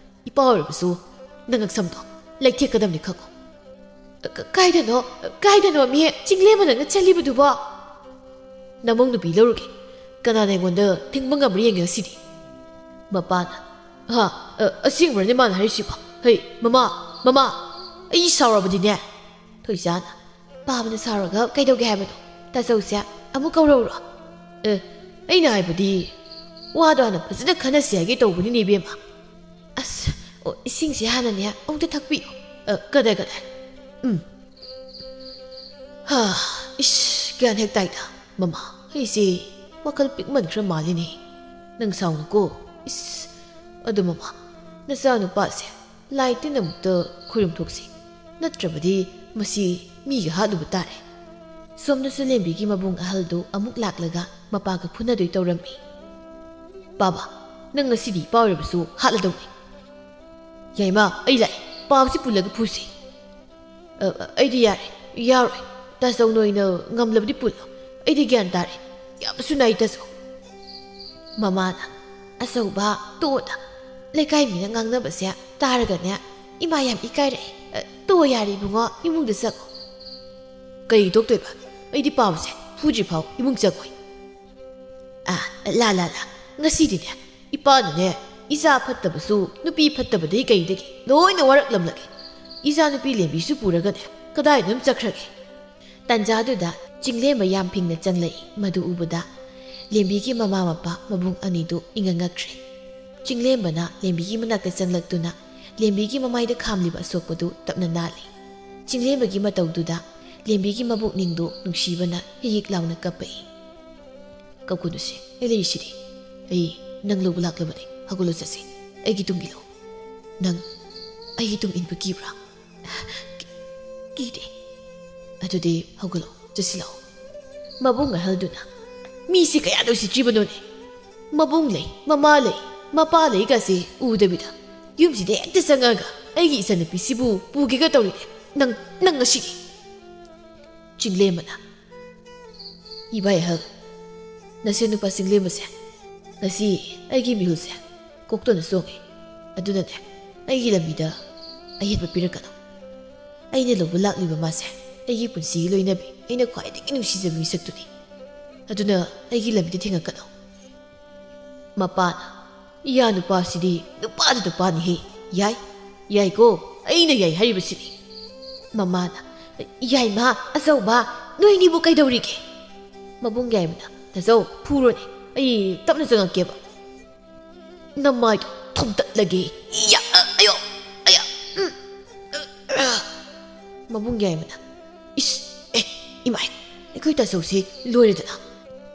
"ꯏꯄꯥ ꯑꯣꯏꯔꯕꯁꯨ ꯅꯪ ꯉꯛꯁꯝꯗꯣ ꯂꯩꯊꯦꯛꯀꯗꯕꯅꯤ ꯈꯪꯉꯣ꯫" "ꯀ-, ꯀꯥꯏꯗꯅꯣ, ꯀꯥꯏꯗꯅꯣ ꯃꯤ ꯆꯤꯡꯂꯦꯝꯕꯅ ꯆꯠꯂꯤꯕꯗꯨꯕꯣ?" "ꯅꯃꯧ ꯅꯨꯄꯤ ꯂꯧꯔꯨꯒꯦ, ꯀꯅꯥꯅ ꯑꯩꯉꯣꯟꯗ ꯊꯤꯡꯕ ꯉꯝꯕ꯭ꯔꯥ ꯌꯦꯡꯒꯦ ꯉꯁꯤꯗꯤ꯫" ꯃꯄꯥꯅ, "ꯍꯥ, ꯑ, ꯑꯁꯦꯡꯕ꯭ꯔꯅꯦ ꯃꯥꯅ ꯍꯥꯏꯔꯤꯁꯤꯕꯣ? ꯍꯩ, ꯃꯃꯥ, ꯃꯃꯥ, ꯑꯩ ꯁꯥꯎꯔꯕꯗꯤꯅꯦ꯫" ꯊꯣꯏꯁꯥꯅ, "ꯄꯥꯕꯅ ꯁꯥꯎꯔꯒ ꯀꯩꯗꯧꯒꯦ ꯍꯥꯏꯕꯅꯣ? ꯇꯥꯆꯧꯁꯦ ꯑꯃꯨꯛ ꯀꯧꯔꯛꯎꯔꯣ?" "ꯑꯦ, ꯑꯩꯅ ꯍꯥꯏꯕꯗꯤ, ꯋꯥꯗꯣ ꯍꯥꯟꯅ ꯐꯖꯅ ꯈꯟꯅꯁꯤ ꯍꯥꯏꯒꯦ ꯇꯧꯕꯅꯤꯅꯦ ꯏꯕꯦꯝꯃ꯫" "ꯑꯁ, ꯑꯣ, ꯏꯁꯤꯡꯁꯦ ꯍꯥꯟꯅꯅꯦ ꯑꯃꯨꯛꯇ ꯊꯛꯄꯤꯌꯨ꯫" "ꯑ, ꯀꯗꯥꯏ, ꯀꯗꯥꯏ? ꯎꯝ꯫ ꯍꯥ, ꯏꯁ, ꯒ꯭ꯌꯥꯟ ꯍꯦꯛ ꯇꯥꯏꯗ꯫ ꯃꯃꯥ, ꯑꯩꯁꯦ ꯋꯥꯈꯜ ꯄꯤꯛꯃꯟꯈ꯭ꯔ ꯃꯥꯜꯂꯤꯅꯦ꯫ ꯅꯪ ꯁꯥꯎꯅꯨꯀꯣ꯫ ꯏꯁ, ꯑꯗꯨ ꯃꯃꯥ, ꯅꯆꯥꯅꯨꯄꯥꯁꯦ ꯂꯥꯏ ꯇꯤꯟ ꯑꯃꯨꯛꯇ ꯈꯨꯔꯨꯝꯊꯣꯛꯁꯤ꯫ ꯅꯠꯇ꯭ꯔꯕꯗꯤ ꯃꯁꯤ ꯃꯤꯒ ꯍꯥꯠꯂꯨꯕ ꯇꯥꯔꯦ꯫" ꯁꯣꯝꯗꯁꯨ ꯂꯦꯝꯕꯤꯒꯤ ꯃꯕꯨꯡ ꯑꯍꯜꯗꯨ ꯑꯃꯨꯛ ꯂꯥꯛꯂꯒ ꯃꯄꯥꯒ ꯐꯨꯅꯗꯣꯏ ꯇꯧꯔꯝꯃꯤ꯫ "ꯄꯥꯕ, ꯅꯪ ꯉꯁꯤꯗꯤ ꯏꯄꯥ ꯑꯣꯏꯔꯕꯁꯨ ꯍꯥꯠꯂꯗꯧꯅꯤ꯫" "ꯌꯥꯏꯃ, ꯑꯩ ꯂꯥꯛꯑꯦ꯫ ꯄꯥꯕꯁꯤ ꯄꯨꯜꯂꯒ ꯐꯨꯁꯤ꯫" "ꯑ, ꯑ, ꯑꯩꯗꯤ ꯌꯥꯔꯦ, ꯌꯥꯔꯣꯏ꯫ ꯇꯥꯆꯧ ꯅꯣꯏꯅ ꯉꯝꯂꯕꯗꯤ ꯄꯨꯜꯂꯣ꯫ ꯑꯩꯗꯤ ꯒ꯭ꯌꯥꯟ ꯇꯥꯔꯦ꯫ ꯌꯥꯝꯅꯁꯨ ꯅꯥꯏ ꯇꯥꯆꯧ꯫" ꯃꯃꯥꯅ, "ꯑꯆꯧꯕ, ꯇꯣꯛꯑꯣꯗ꯫ ꯂꯩꯀꯥꯏ ꯃꯤꯅ ꯉꯥꯡꯅꯕꯁꯦ ꯇꯥꯔꯒꯅꯦ ꯏꯃꯥ ꯌꯥꯝ ꯏꯀꯥꯏꯔꯛꯑꯦ꯫ ꯑ, ꯇꯣꯛꯑꯣ ꯌꯥꯔꯦ ꯏꯕꯨꯡꯉꯣ, ꯏꯃꯨꯡꯗ ꯆꯪꯉꯣ꯫" "ꯀꯩ ꯇꯣꯛꯇꯣꯏꯕ? ꯑꯩꯗꯤ ꯄꯥꯕꯁꯦ ꯐꯨꯗ꯭ꯔꯤ ꯐꯥꯎ ꯏꯃꯨꯡ ꯆꯪꯉꯣꯏ꯫" "ꯑ, ꯂꯥ, ꯂꯥ, ꯂꯥ, ꯉꯁꯤꯗꯤꯅꯦ ꯏꯄꯥꯅꯅꯦ ꯏꯆꯥ ꯐꯠꯇꯕꯁꯨ ꯅꯨꯄꯤ ꯐꯠꯇꯕꯗꯒꯤ ꯀꯩꯗꯒꯤ ꯂꯣꯏꯅ ꯋꯥꯔꯛꯂꯝꯂꯒꯦ꯫ ꯏꯆꯥ ꯅꯨꯄꯤ ꯂꯦꯝꯕꯤꯁꯨ ꯄꯨꯔꯒꯅꯦ ꯀꯗꯥꯏꯗꯅꯣꯝ ꯆꯠꯈ꯭ꯔꯒꯦ꯫" ꯇꯥꯟꯖꯥꯗꯨꯗ ꯆꯤꯡꯂꯦꯝꯕ ꯌꯥꯝ ꯐꯤꯡꯅ ꯆꯪꯂꯛꯏ꯫ ꯃꯗꯨ ꯎꯕꯗ ꯂꯦꯝꯕꯤꯒꯤ ꯃꯃꯥ ꯃꯄꯥ ꯃꯕꯨꯡ ꯑꯅꯤꯗꯨ ꯏꯉꯛ ꯉꯛꯈ꯭ꯔꯦ꯫ ꯆꯤꯡꯂꯦꯝꯕꯅ ꯂꯦꯝꯕꯤꯒꯤ ꯃꯅꯥꯛꯇ ꯆꯪꯂꯛꯇꯨꯅ ꯂꯦꯝꯕꯤꯒꯤ ꯃꯃꯥꯏꯗ ꯈꯥꯝꯂꯤꯕ ꯑꯁꯣꯛꯄꯗꯨ ꯇꯞꯅ ꯅꯥꯜꯂꯤ꯫ ꯆꯤꯡꯂꯦꯝꯕꯒꯤ ꯃꯇꯧꯗꯨꯗ ꯂꯦꯝꯕꯤꯒꯤ ꯃꯕꯨꯛꯅꯤꯡꯗꯨ ꯅꯨꯡꯁꯤꯕꯅ ꯍꯤꯌꯤꯛ ꯂꯥꯎꯅ ꯀꯞꯄꯛꯏ꯫ "ꯀꯞꯀꯅꯨꯁꯦ, ꯑꯩ ꯂꯩꯔꯤꯁꯤꯗꯤ꯫ ꯑꯩ ꯅꯪ ꯂꯧꯕ ꯂꯥꯛꯂꯕꯅꯤ꯫ ꯍꯧꯒꯠꯂꯣ, ꯆꯠꯁꯤ꯫ ꯑꯩꯒꯤ ꯇꯨꯡ ꯏꯜꯂꯣ꯫ ꯅꯪ ꯑꯩꯒꯤ ꯇꯨꯡ ꯏꯟꯕ ꯀꯤꯕ꯭ꯔꯥ?" "ꯀꯤ-, ꯀꯤꯗꯦ꯫" "ꯑꯗꯨꯗꯤ ꯍꯧꯒꯠꯂꯣ, ꯆꯠꯁꯤ ꯂꯥꯛꯑꯣ꯫" ꯃꯕꯨꯡ ꯑꯍꯜꯗꯨꯅ, "ꯃꯤꯁꯤ ꯀꯌꯥꯗ ꯎꯁꯤꯠꯇ꯭ꯔꯤꯕꯅꯣꯅꯦ? ꯃꯕꯨꯡ ꯂꯩ, ꯃꯃꯥ ꯂꯩ, ꯃꯄꯥ ꯂꯩꯒꯁꯦ ꯎꯗꯕꯤꯗ ꯌꯨꯝꯁꯤꯗ ꯍꯦꯛꯇ ꯆꯪꯉꯛꯑꯒ ꯑꯩꯒꯤ ꯏꯆꯟꯅꯨꯄꯤꯁꯤꯕꯨ ꯄꯨꯒꯦꯒ ꯇꯧꯔꯤꯅꯦ꯫ ꯅꯪ, ꯅꯪ ꯉꯁꯤꯗꯤ?" ꯆꯤꯡꯂꯦꯝꯕꯅ, "ꯏꯕꯥꯏ ꯑꯍꯜ, ꯅꯁꯦ ꯅꯨꯄꯥ ꯆꯤꯡꯂꯦꯝꯕꯁꯦ ꯉꯁꯤ ꯑꯩꯒꯤ ꯃꯤꯍꯨꯜꯁꯦ ꯀꯣꯛꯇꯣꯟꯅ ꯆꯣꯡꯉꯦ꯫ ꯑꯗꯨꯅꯅꯦ, ꯑꯩꯒꯤ ꯂꯝꯕꯤꯗ ꯑꯌꯦꯠꯄ ꯄꯤꯔꯛꯀꯅꯨ꯫ ꯑꯩꯅ ꯂꯧꯕ ꯂꯥꯛꯂꯤꯕ ꯃꯥꯁꯦ ꯑꯩꯒꯤ ꯄꯨꯟꯁꯤꯒꯤ ꯂꯣꯏꯅꯕꯤ, ꯑꯩꯅ ꯈ꯭ꯋꯥꯏꯗꯒꯤ ꯅꯨꯡꯁꯤꯖꯕ ꯃꯤꯁꯛꯇꯨꯅꯤ꯫ ꯑꯗꯨꯅ ꯑꯩꯒꯤ ꯂꯝꯕꯤꯗ ꯊꯦꯡꯉꯛꯀꯅꯨ꯫" ꯃꯄꯥꯅ, "ꯏꯌꯥ ꯅꯨꯄꯥꯁꯤꯗꯤ ꯅꯨꯄꯥꯗꯤ ꯅꯨꯄꯥꯅꯤꯍꯦ꯫ ꯌꯥꯏ, ꯌꯥꯏꯀꯣ, ꯑꯩꯅ ꯌꯥꯏ ꯍꯥꯏꯔꯤꯕꯁꯤꯅꯤ꯫" ꯃꯃꯥꯅ, "ꯌꯥꯏꯃ, ꯑꯆꯧꯕ, ꯅꯣꯏꯅꯤꯕꯨ ꯀꯩꯗꯧꯔꯤꯒꯦ?" ꯃꯕꯨꯡ ꯌꯥꯏꯃꯅ, "ꯇꯥꯆꯧ, ꯐꯨꯔꯣꯅꯦ, ꯑꯩ ꯇꯞꯅ ꯆꯪꯉꯛꯀꯦꯕ꯫" "ꯅꯃꯥꯏꯗꯣ ꯊꯣꯝꯇꯠꯂꯒꯦ꯫ ꯏꯌꯥ, ꯑꯌꯣ, ꯑꯌꯥ, ꯎꯝ, ꯑ, ꯑ꯫" ꯃꯕꯨꯡ ꯌꯥꯏꯃꯅ, "ꯏꯁ, ꯑꯦ, ꯏꯃꯥꯏ, ꯑꯩꯈꯣꯏ ꯇꯥꯆꯧꯁꯤ ꯂꯣꯏꯔꯦꯗꯅ꯫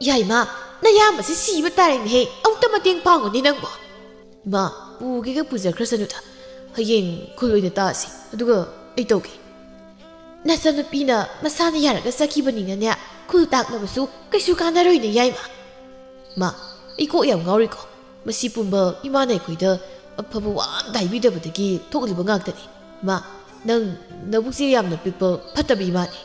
ꯌꯥꯏꯃ, ꯅꯌꯥꯝꯕꯁꯤ ꯁꯤꯕ ꯇꯥꯔꯦꯅꯦꯍꯦ, ꯑꯃꯨꯛꯇ ꯃꯇꯦꯡ ꯄꯥꯡꯉꯨꯅꯦ ꯅꯪꯕꯣ꯫" "ꯏꯃꯥ, ꯄꯨꯒꯦꯒ ꯄꯨꯖꯈ꯭ꯔꯁꯅꯨꯗ, ꯍꯌꯦꯡ ꯈꯨꯜ ꯑꯣꯏꯅ ꯇꯥꯛꯑꯁꯤ, ꯑꯗꯨꯒ ꯑꯩ ꯇꯧꯒꯦ꯫" "ꯅꯆꯟꯅꯨꯄꯤꯅ ꯃꯁꯥꯅ ꯌꯥꯔꯒ ꯆꯠꯈꯤꯕꯅꯤꯅꯅꯦ, ꯈꯨꯜ ꯇꯥꯛꯅꯕꯁꯨ ꯀꯩꯁꯨ ꯀꯥꯟꯅꯔꯣꯏꯅꯦ ꯌꯥꯏꯃ꯫" "ꯃꯥ, ꯑꯩ ꯀꯣꯛ ꯌꯥꯝ ꯉꯥꯎꯔꯤꯀꯣ꯫ ꯃꯁꯤ ꯄꯨꯝꯕ ꯏꯃꯥꯅ ꯑꯩꯈꯣꯏꯗ ꯑꯐꯕ ꯋꯥ ꯑꯝꯇ ꯍꯥꯏꯕꯤꯗꯕꯗꯒꯤ ꯊꯣꯛꯂꯤꯕ ꯉꯥꯛꯇꯅꯤ꯫ ꯃꯥ, ꯅꯪ ꯅꯕꯨꯛꯁꯦ ꯌꯥꯝꯅ ꯄꯤꯛꯄ ꯐꯠꯇꯕ ꯏꯃꯥꯅꯤ꯫"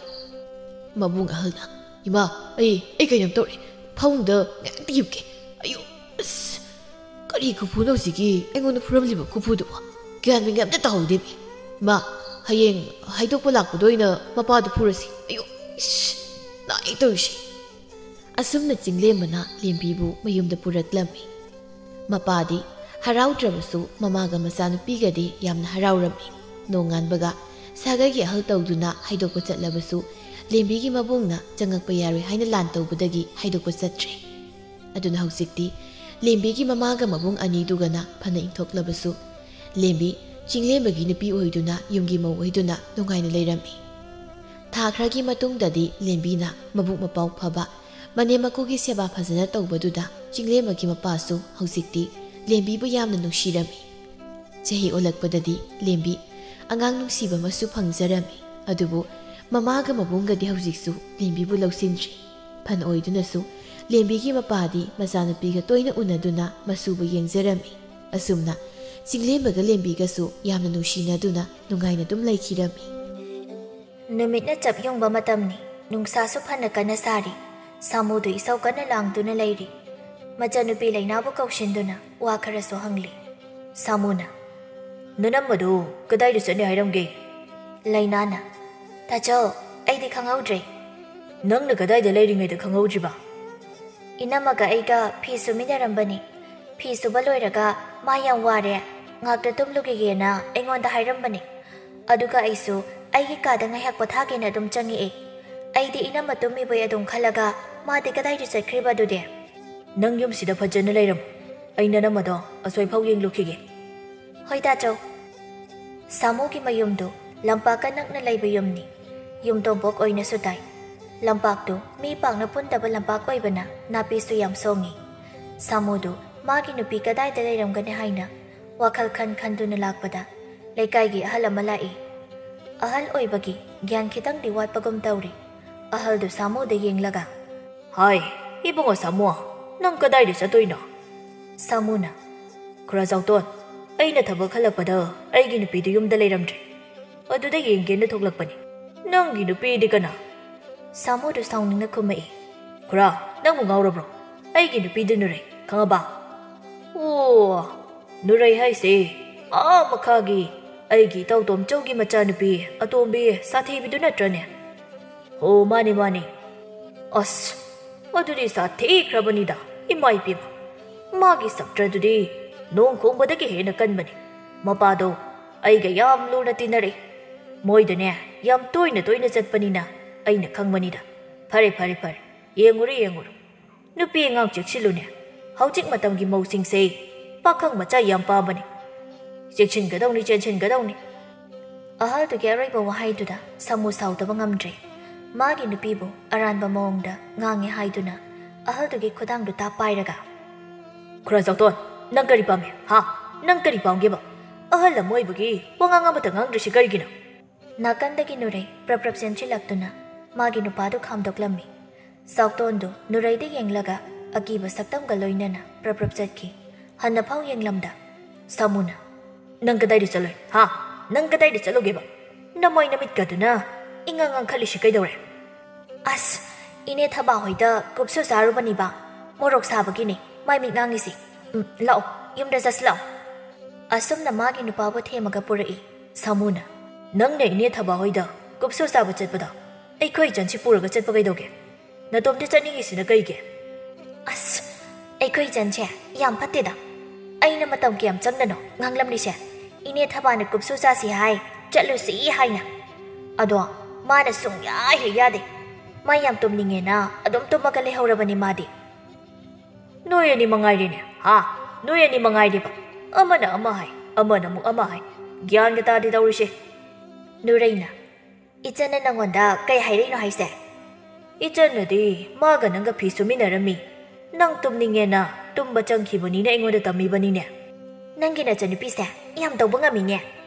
ꯃꯕꯨꯡ ꯑꯍꯜꯅ, "ꯏꯃꯥ, ꯑꯩ, ꯑꯩ ꯀꯩꯅꯣꯝ ꯇꯧꯔꯦ꯫ ꯐꯃꯨꯡꯗ ꯉꯥꯏꯍꯥꯛꯇ ꯍꯤꯞꯀꯦ꯫ ꯑꯌꯨ, ꯑꯁ, ꯀꯔꯤ ꯈꯨꯐꯨꯅꯣ ꯁꯤꯒꯤ ꯑꯩꯉꯣꯟꯗ ꯐꯨꯔꯝꯂꯤꯕ ꯈꯨꯐꯨꯗꯨꯕꯣ? ꯒ꯭ꯌꯥꯟ ꯃꯦꯟ ꯑꯝꯇ ꯇꯥꯍꯧꯗꯦꯃꯤ꯫ ꯏꯃꯥ, ꯍꯌꯦꯡ ꯍꯥꯏꯗꯣꯛꯄ ꯂꯥꯛꯄꯗ ꯑꯣꯏꯅ ꯃꯄꯥꯗꯨ ꯐꯨꯔꯁꯤ꯫ ꯑꯌꯨ, ꯏꯁ, ꯅꯥꯏ ꯇꯧꯔꯤꯁꯤ꯫" ꯑꯁꯨꯝꯅ ꯆꯤꯡꯂꯦꯝꯕꯅ ꯂꯦꯝꯕꯤꯕꯨ ꯃꯌꯨꯝꯗ ꯄꯨꯔꯛꯂꯝꯃꯤ꯫ ꯃꯄꯥꯗꯤ ꯍꯔꯥꯎꯗ꯭ꯔꯕꯁꯨ ꯃꯃꯥꯒ ꯃꯆꯥꯅꯨꯄꯤꯒꯗꯤ ꯌꯥꯝꯅ ꯍꯔꯥꯎꯔꯝꯃꯤ꯫ ꯅꯣꯡꯉꯥꯟꯕꯒ ꯁꯥꯒꯩꯒꯤ ꯑꯍꯜ ꯇꯧꯗꯨꯅ ꯍꯥꯏꯗꯣꯛꯄ ꯆꯠꯂꯕꯁꯨ ꯂꯦꯝꯕꯤꯒꯤ ꯃꯕꯨꯡꯅ ꯆꯪꯉꯛꯄ ꯌꯥꯔꯣꯏ ꯍꯥꯏꯅ ꯂꯥꯟ ꯇꯧꯕꯗꯒꯤ ꯍꯥꯏꯗꯣꯛꯄ ꯆꯠꯇ꯭ꯔꯦ꯫ ꯑꯗꯨꯅ ꯍꯧꯖꯤꯛꯇꯤ ꯂꯦꯝꯕꯤꯒꯤ ꯃꯃꯥꯒ ꯃꯕꯨꯡ ꯑꯅꯤꯗꯨꯒꯅ ꯐꯅ ꯏꯪꯊꯣꯛꯂꯕꯁꯨ, ꯂꯦꯝꯕꯤ ꯆꯤꯡꯂꯦꯝꯕꯒꯤ ꯅꯨꯄꯤ ꯑꯣꯏꯗꯨꯅ ꯌꯨꯝꯒꯤ ꯃꯧ ꯑꯣꯏꯗꯨꯅ ꯅꯨꯡꯉꯥꯏꯅ ꯂꯩꯔꯝꯃꯤ꯫ ꯊꯥ ꯈꯔꯒꯤ ꯃꯇꯨꯡꯗꯗꯤ ꯂꯦꯝꯕꯤꯅ ꯃꯕꯨꯛ ꯃꯄꯥꯎ ꯐꯕ, ꯃꯅꯦꯝ ꯃꯀꯨꯒꯤ ꯁꯦꯕꯥ ꯐꯖꯅ ꯇꯧꯕꯗꯨꯗ ꯆꯤꯡꯂꯦꯝꯕꯒꯤ ꯃꯄꯥꯁꯨ ꯍꯧꯖꯤꯛꯇꯤ ꯂꯦꯝꯕꯤꯕꯨ ꯌꯥꯝꯅ ꯅꯨꯡꯁꯤꯔꯝꯃꯤ꯫ ꯆꯍꯤ ꯑꯣꯜꯂꯛꯄꯗꯗꯤ ꯂꯦꯝꯕꯤ ꯑꯉꯥꯡ ꯅꯨꯡꯁꯤꯕ ꯑꯃꯁꯨ ꯐꯪꯖꯔꯝꯃꯤ꯫ ꯑꯗꯨꯕꯨ ꯃꯃꯥꯒ ꯃꯕꯨꯡꯒꯗꯤ ꯍꯧꯖꯤꯛꯁꯨ ꯂꯦꯝꯕꯤꯕꯨ ꯂꯧꯁꯤꯟꯗ꯭ꯔꯤ꯫ ꯐꯅ ꯑꯣꯏꯗꯨꯅꯁꯨ ꯂꯦꯝꯕꯤꯒꯤ ꯃꯄꯥꯗꯤ ꯃꯆꯥꯅꯨꯄꯤꯒ ꯇꯣꯏꯅ ꯎꯅꯗꯨꯅ ꯃꯁꯨꯕꯨ ꯌꯦꯡꯖꯔꯝꯃꯤ꯫ ꯑꯁꯨꯝꯅ ꯆꯤꯡꯂꯦꯝꯕꯒ ꯂꯦꯝꯕꯤꯒꯁꯨ ꯌꯥꯝꯅ ꯅꯨꯡꯁꯤꯅꯗꯨꯅ ꯅꯨꯡꯉꯥꯏꯅ ꯑꯗꯨꯝ ꯂꯩꯈꯤꯔꯝꯃꯤ꯫ ꯅꯨꯃꯤꯠꯅ ꯆꯞ ꯌꯨꯡꯕ ꯃꯇꯝꯅꯤ꯫ ꯅꯨꯡꯁꯥꯁꯨ ꯐꯅ ꯀꯟꯅ ꯁꯥꯔꯤ꯫ ꯁꯥꯃꯨꯗꯨ ꯏꯁꯧ ꯀꯟꯅ ꯂꯥꯡꯗꯨꯅ ꯂꯩꯔꯤ꯫ ꯃꯆꯥꯅꯨꯄꯤ ꯂꯩꯅꯥꯕꯨ ꯀꯧꯁꯤꯟꯗꯨꯅ ꯋꯥ ꯈꯔꯁꯨ ꯍꯪꯂꯤ꯫ ꯁꯥꯃꯨꯅ, "ꯅꯅꯝꯃꯗꯨ ꯀꯗꯥꯏꯗ ꯆꯠꯅꯤ ꯍꯥꯏꯔꯝꯒꯦ?" ꯂꯩꯅꯥꯅ, "ꯇꯥꯆꯧ, ꯑꯩꯗꯤ ꯈꯪꯍꯧꯗ꯭ꯔꯦ꯫" "ꯅꯪꯅ ꯀꯗꯥꯏꯗ ꯂꯩꯔꯤꯉꯩꯗ ꯈꯪꯍꯧꯗ꯭ꯔꯤꯕ?" "ꯏꯅꯝꯃꯒ ꯑꯩꯒ ꯐꯤ ꯁꯨꯃꯤꯟꯅꯔꯝꯕꯅꯤ꯫ ꯐꯤ ꯁꯨꯕ ꯂꯣꯏꯔꯒ ꯃꯥ ꯌꯥꯝ ꯋꯥꯔꯦ, ꯉꯥꯛꯇ ꯇꯨꯝꯂꯨꯈꯤꯒꯦꯅ ꯑꯩꯉꯣꯟꯗ ꯍꯥꯏꯔꯝꯕꯅꯤ꯫ ꯑꯗꯨꯒ ꯑꯩꯁꯨ ꯑꯩꯒꯤ ꯀꯥꯗ ꯉꯥꯏꯍꯥꯛ ꯄꯣꯊꯥꯒꯦꯅ ꯑꯗꯨꯝ ꯆꯪꯉꯛꯑꯦ꯫ ꯑꯩꯗꯤ ꯏꯅꯝꯃ ꯇꯨꯝꯃꯤꯕꯣꯏ ꯑꯗꯨꯝ ꯈꯜꯂꯒ ꯃꯥꯗꯤ ꯀꯗꯥꯏꯗ ꯆꯠꯈ꯭ꯔꯤꯕ ꯑꯗꯨꯗꯤ?" "ꯅꯪ ꯌꯨꯝꯁꯤꯗ ꯐꯖꯅ ꯂꯩꯔꯝꯃꯨ꯫ ꯑꯩ ꯅꯅꯝꯃꯗꯣ ꯑꯁꯣꯏꯐꯥꯎ ꯌꯦꯡꯂꯨꯈꯤꯒꯦ꯫" "ꯍꯣꯏ ꯇꯥꯆꯧ꯫" ꯁꯥꯃꯨꯒꯤ ꯃꯌꯨꯝꯗꯨ ꯂꯝꯄꯥꯛꯀ ꯅꯛꯅ ꯂꯩꯕ ꯌꯨꯝꯅꯤ꯫ ꯌꯨꯝ ꯇꯣꯝꯄꯣꯛ ꯑꯣꯏꯅꯁꯨ ꯇꯥꯏ꯫ ꯂꯝꯄꯥꯛꯇꯨ ꯃꯤ ꯄꯥꯛꯅ ꯄꯨꯟꯗꯕ ꯂꯝꯄꯥꯛ ꯑꯣꯏꯕꯅ ꯅꯥꯄꯤꯁꯨ ꯌꯥꯝ ꯁꯣꯡꯉꯤ꯫ ꯁꯥꯃꯨꯗꯨ ꯃꯥꯒꯤ ꯅꯨꯄꯤ ꯀꯗꯥꯏꯗ ꯂꯩꯔꯝꯒꯅꯤ ꯍꯥꯏꯅ ꯋꯥꯈꯜ ꯈꯟ ꯈꯟꯗꯨꯅ ꯂꯥꯛꯄꯗ ꯂꯩꯀꯥꯏꯒꯤ ꯑꯍꯜ ꯑꯃ ꯂꯥꯛꯏ꯫ ꯑꯍꯜ ꯑꯣꯏꯕꯒꯤ ꯒ꯭ꯌꯥꯟ ꯈꯤꯇꯪꯗꯤ ꯋꯥꯠꯄꯒꯨꯝ ꯇꯧꯔꯤ꯫ ꯑꯍꯜꯗꯨ ꯁꯥꯃꯨꯗ ꯌꯦꯡꯂꯒ, "ꯍꯥꯏ, ꯏꯕꯨꯡꯉꯣ ꯁꯥꯃꯨ, ꯅꯪ ꯀꯗꯥꯏꯗ ꯆꯠꯇꯣꯏꯅꯣ?" ꯁꯥꯃꯨꯅ, "ꯈꯨꯔꯥ ꯆꯥꯎꯇꯣꯟ, ꯑꯩꯅ ꯊꯕꯛ ꯍꯜꯂꯛꯄꯗ ꯑꯩꯒꯤ ꯅꯨꯄꯤꯗꯨ ꯌꯨꯝꯗ ꯂꯩꯔꯝꯗ꯭ꯔꯦ꯫ ꯑꯗꯨꯗ ꯌꯦꯡꯒꯦꯅ ꯊꯣꯛꯂꯛꯄꯅꯤ꯫ ꯅꯪꯒꯤ ꯅꯨꯄꯤꯗꯤ ꯀꯅꯥ?" ꯁꯥꯃꯨꯗꯨ ꯁꯥꯎꯅꯤꯡꯅ ꯈꯨꯝꯃꯛꯏ꯫ "ꯈꯨꯔꯥ, ꯅꯪꯕꯨ ꯉꯥꯎꯔꯕ꯭ꯔꯣ? ꯑꯩꯒꯤ ꯅꯨꯄꯤꯗꯨ ꯅꯨꯔꯩ, ꯈꯪꯉꯕ?" "ꯑꯣ, ꯅꯨꯔꯩ ꯍꯥꯏꯁꯦ ꯑꯥ ꯃꯈꯥꯒꯤ ꯑꯩꯒꯤ ꯏꯇꯥꯎ ꯇꯣꯝꯆꯧꯒꯤ ꯃꯆꯥꯅꯨꯄꯤ ꯑꯇꯣꯝꯕꯤ ꯁꯥꯊꯤꯕꯤꯗꯨ ꯅꯠꯇ꯭ꯔꯅꯦ?" "ꯑꯣ, ꯃꯥꯅꯤ, ꯃꯥꯅꯤ꯫" "ꯑꯁ, ꯑꯗꯨꯗꯤ ꯁꯥꯊꯤꯈ꯭ꯔꯕꯅꯤꯗ, ꯏꯃꯥ ꯏꯄꯦꯝꯃ꯫ ꯃꯥꯒꯤ ꯁꯛꯇ꯭ꯔꯗꯨꯗꯤ ꯅꯣꯡ ꯈꯣꯡꯕꯗꯒꯤ ꯍꯦꯟꯅ ꯀꯟꯕꯅꯤ꯫ ꯃꯄꯥꯗꯣ ꯑꯩꯒ ꯌꯥꯝ ꯂꯨꯅ ꯇꯤꯟꯅꯔꯛꯏ꯫ ꯃꯣꯏꯗꯅꯦ ꯌꯥꯝ ꯇꯣꯏꯅ ꯇꯣꯏꯅ ꯆꯠꯄꯅꯤꯅ ꯑꯩꯅ ꯈꯪꯕꯅꯤꯗ꯫ ꯐꯔꯦ, ꯐꯔꯦ, ꯐꯔꯦ꯫ ꯌꯦꯡꯉꯨꯔꯣ, ꯌꯦꯡꯉꯨꯔꯣ꯫ ꯅꯨꯄꯤ ꯑꯉꯥꯡ ꯆꯦꯛꯁꯤꯜꯂꯨꯅꯦ꯫ ꯍꯧꯖꯤꯛ ꯃꯇꯝꯒꯤ ꯃꯧꯁꯤꯡꯁꯦ ꯄꯥꯈꯪ ꯃꯆꯥ ꯌꯥꯝ ꯄꯥꯝꯕꯅꯤ꯫ ꯆꯦꯛꯁꯤꯟꯒꯗꯧꯅꯤ, ꯆꯦꯟꯁꯤꯟꯒꯗꯧꯅꯤ꯫ ꯑꯍꯜꯗꯨꯒꯤ ꯑꯔꯣꯏꯕ ꯋꯥꯍꯩꯗꯨꯗ ꯁꯥꯃꯨ ꯁꯥꯎꯗꯕ ꯉꯝꯗ꯭ꯔꯦ꯫ ꯃꯥꯒꯤ ꯅꯨꯄꯤꯕꯨ ꯑꯔꯥꯟꯕ ꯃꯑꯣꯡꯗ ꯉꯥꯡꯉꯦ ꯍꯥꯏꯗꯨꯅ ꯑꯍꯜꯗꯨꯒꯤ ꯈꯨꯗꯥꯡꯗꯨ ꯇꯥꯞ ꯄꯥꯏꯔꯒ, "ꯈꯨꯔꯥ ꯆꯥꯎꯇꯣꯟ, ꯅꯪ ꯀꯔꯤ ꯄꯥꯝꯃꯤ? ꯍꯥ? ꯅꯪ ꯀꯔꯤ ꯄꯥꯝꯒꯦꯕ? ꯑꯍꯜ ꯑꯃ ꯑꯣꯏꯕꯒꯤ ꯋꯥꯉꯥꯡ ꯑꯃꯇ ꯉꯥꯡꯗ꯭ꯔꯤꯁꯤ ꯀꯔꯤꯒꯤꯅꯣ?" ꯅꯥꯀꯟꯗꯒꯤ ꯅꯨꯔꯩ ꯄ꯭ꯔꯞ ꯄ꯭ꯔꯞ ꯆꯦꯟꯁꯤꯜꯂꯛꯇꯨꯅ ꯃꯥꯒꯤ ꯅꯨꯄꯥꯗꯨ ꯈꯥꯝꯗꯣꯛꯂꯝꯃꯤ꯫ ꯆꯥꯎꯇꯣꯟꯗꯨ ꯅꯨꯔꯩꯗ ꯌꯦꯡꯂꯒ ꯑꯀꯤꯕ ꯁꯛꯇꯝꯒ ꯂꯣꯏꯅꯅ ꯄ꯭ꯔꯞ ꯄ꯭ꯔꯞ ꯆꯠꯈꯤ꯫ ꯍꯟꯅꯐꯥꯎ ꯌꯦꯡꯂꯝꯗ ꯁꯥꯃꯨꯅ, "ꯅꯪ ꯀꯗꯥꯏꯗ ꯆꯠꯂꯣꯏ? ꯍꯥ? ꯅꯪ ꯀꯗꯥꯏꯗ ꯆꯠꯂꯨꯒꯦꯕ? ꯅꯃꯥꯏ ꯅꯃꯤꯠꯀꯗꯨꯅ ꯏꯉꯥꯡ ꯉꯥꯡꯈꯠꯂꯤꯁꯤ ꯀꯩꯗꯧꯔꯦ?" "ꯑꯁ, ꯏꯅꯦ ꯊꯕꯥ ꯍꯣꯏꯗ ꯀꯨꯞꯁꯨ ꯆꯥꯔꯨꯕꯅꯤꯕ꯫ ꯃꯣꯔꯣꯛ ꯁꯥꯕꯒꯤꯅꯦ ꯃꯥꯏ ꯃꯤꯠ ꯉꯥꯡꯉꯤꯁꯤ꯫ ꯎꯝ, ꯂꯥꯛꯑꯣ, ꯌꯨꯝꯗ ꯆꯠꯁꯤ ꯂꯥꯛꯑꯣ꯫" ꯑꯁꯨꯝꯅ ꯃꯥꯒꯤ ꯅꯨꯄꯥꯕꯨ ꯊꯦꯝꯃꯒ ꯄꯨꯔꯛꯏ꯫ ꯁꯥꯃꯨꯅ, "ꯅꯪꯅ ꯏꯅꯦ ꯊꯕꯥ ꯍꯣꯏꯗ ꯀꯨꯞꯁꯨ ꯆꯥꯕ ꯆꯠꯄꯗ ꯑꯩꯈꯣꯏ ꯏꯆꯟꯁꯤ ꯄꯨꯔꯒ ꯆꯠꯄ ꯀꯩꯗꯧꯒꯦ? ꯅꯇꯣꯝꯇ ꯆꯠꯅꯤꯡꯉꯤꯁꯤꯅ ꯀꯩꯒꯤ?" "ꯑꯁ, ꯑꯩꯈꯣꯏ ꯏꯆꯟꯁꯦ ꯌꯥꯝ ꯐꯠꯇꯦꯗ꯫ ꯑꯩꯅ ꯃꯇꯝ ꯀꯌꯥꯝ ꯆꯪꯅꯅꯣ ꯉꯥꯡꯂꯝꯂꯤꯁꯦ? ꯏꯅꯦ ꯊꯕꯥꯅ ꯀꯨꯞꯁꯨ ꯆꯥꯁꯤ ꯍꯥꯏ, ꯆꯠꯂꯨꯁꯤ ꯍꯥꯏꯅ꯫ ꯑꯗꯣ ꯃꯥꯅ ꯁꯨꯡꯌꯥ ꯍꯦꯛ ꯌꯥꯗꯦ꯫ ꯃꯥ ꯌꯥꯝ ꯇꯨꯝꯅꯤꯡꯉꯦꯅ ꯑꯗꯨꯝ ꯇꯨꯝꯃꯒ ꯂꯩꯍꯧꯔꯕꯅꯤ ꯃꯥꯗꯤ꯫" "ꯅꯣꯏ ꯑꯅꯤ ꯃꯉꯥꯏꯔꯦꯅꯦ, ꯍꯥ? ꯅꯣꯏ ꯑꯅꯤ ꯃꯉꯥꯏꯔꯦꯕ꯫ ꯑꯃꯅ ꯑꯃ ꯍꯥꯏ, ꯑꯃꯅ ꯑꯃꯨꯛ ꯑꯃ ꯍꯥꯏ꯫ ꯒ꯭ꯌꯥꯟꯒ ꯇꯥꯗꯦ ꯇꯧꯔꯤꯁꯦ꯫" ꯅꯨꯔꯩꯅ, "ꯏꯆꯟꯅ ꯅꯪꯉꯣꯟꯗ ꯀꯩ ꯍꯥꯏꯔꯛꯏꯅꯣ ꯍꯥꯏꯁꯦ?" "ꯏꯆꯟꯅꯗꯤ ꯃꯥꯒ ꯅꯪꯒ ꯐꯤ ꯁꯨꯃꯤꯟꯅꯔꯝꯃꯤ꯫ ꯅꯪ ꯇꯨꯝꯅꯤꯡꯉꯦꯅ ꯇꯨꯝꯕ ꯆꯪꯈꯤꯕꯅꯤꯅ ꯑꯩꯉꯣꯟꯗ ꯇꯝꯃꯤꯕꯅꯤꯅꯦ꯫" "ꯅꯪꯒꯤ ꯅꯆꯟꯅꯨꯄꯤꯁꯦ ꯌꯥꯝ ꯇꯧꯕ ꯉꯝꯃꯤꯅꯦ꯫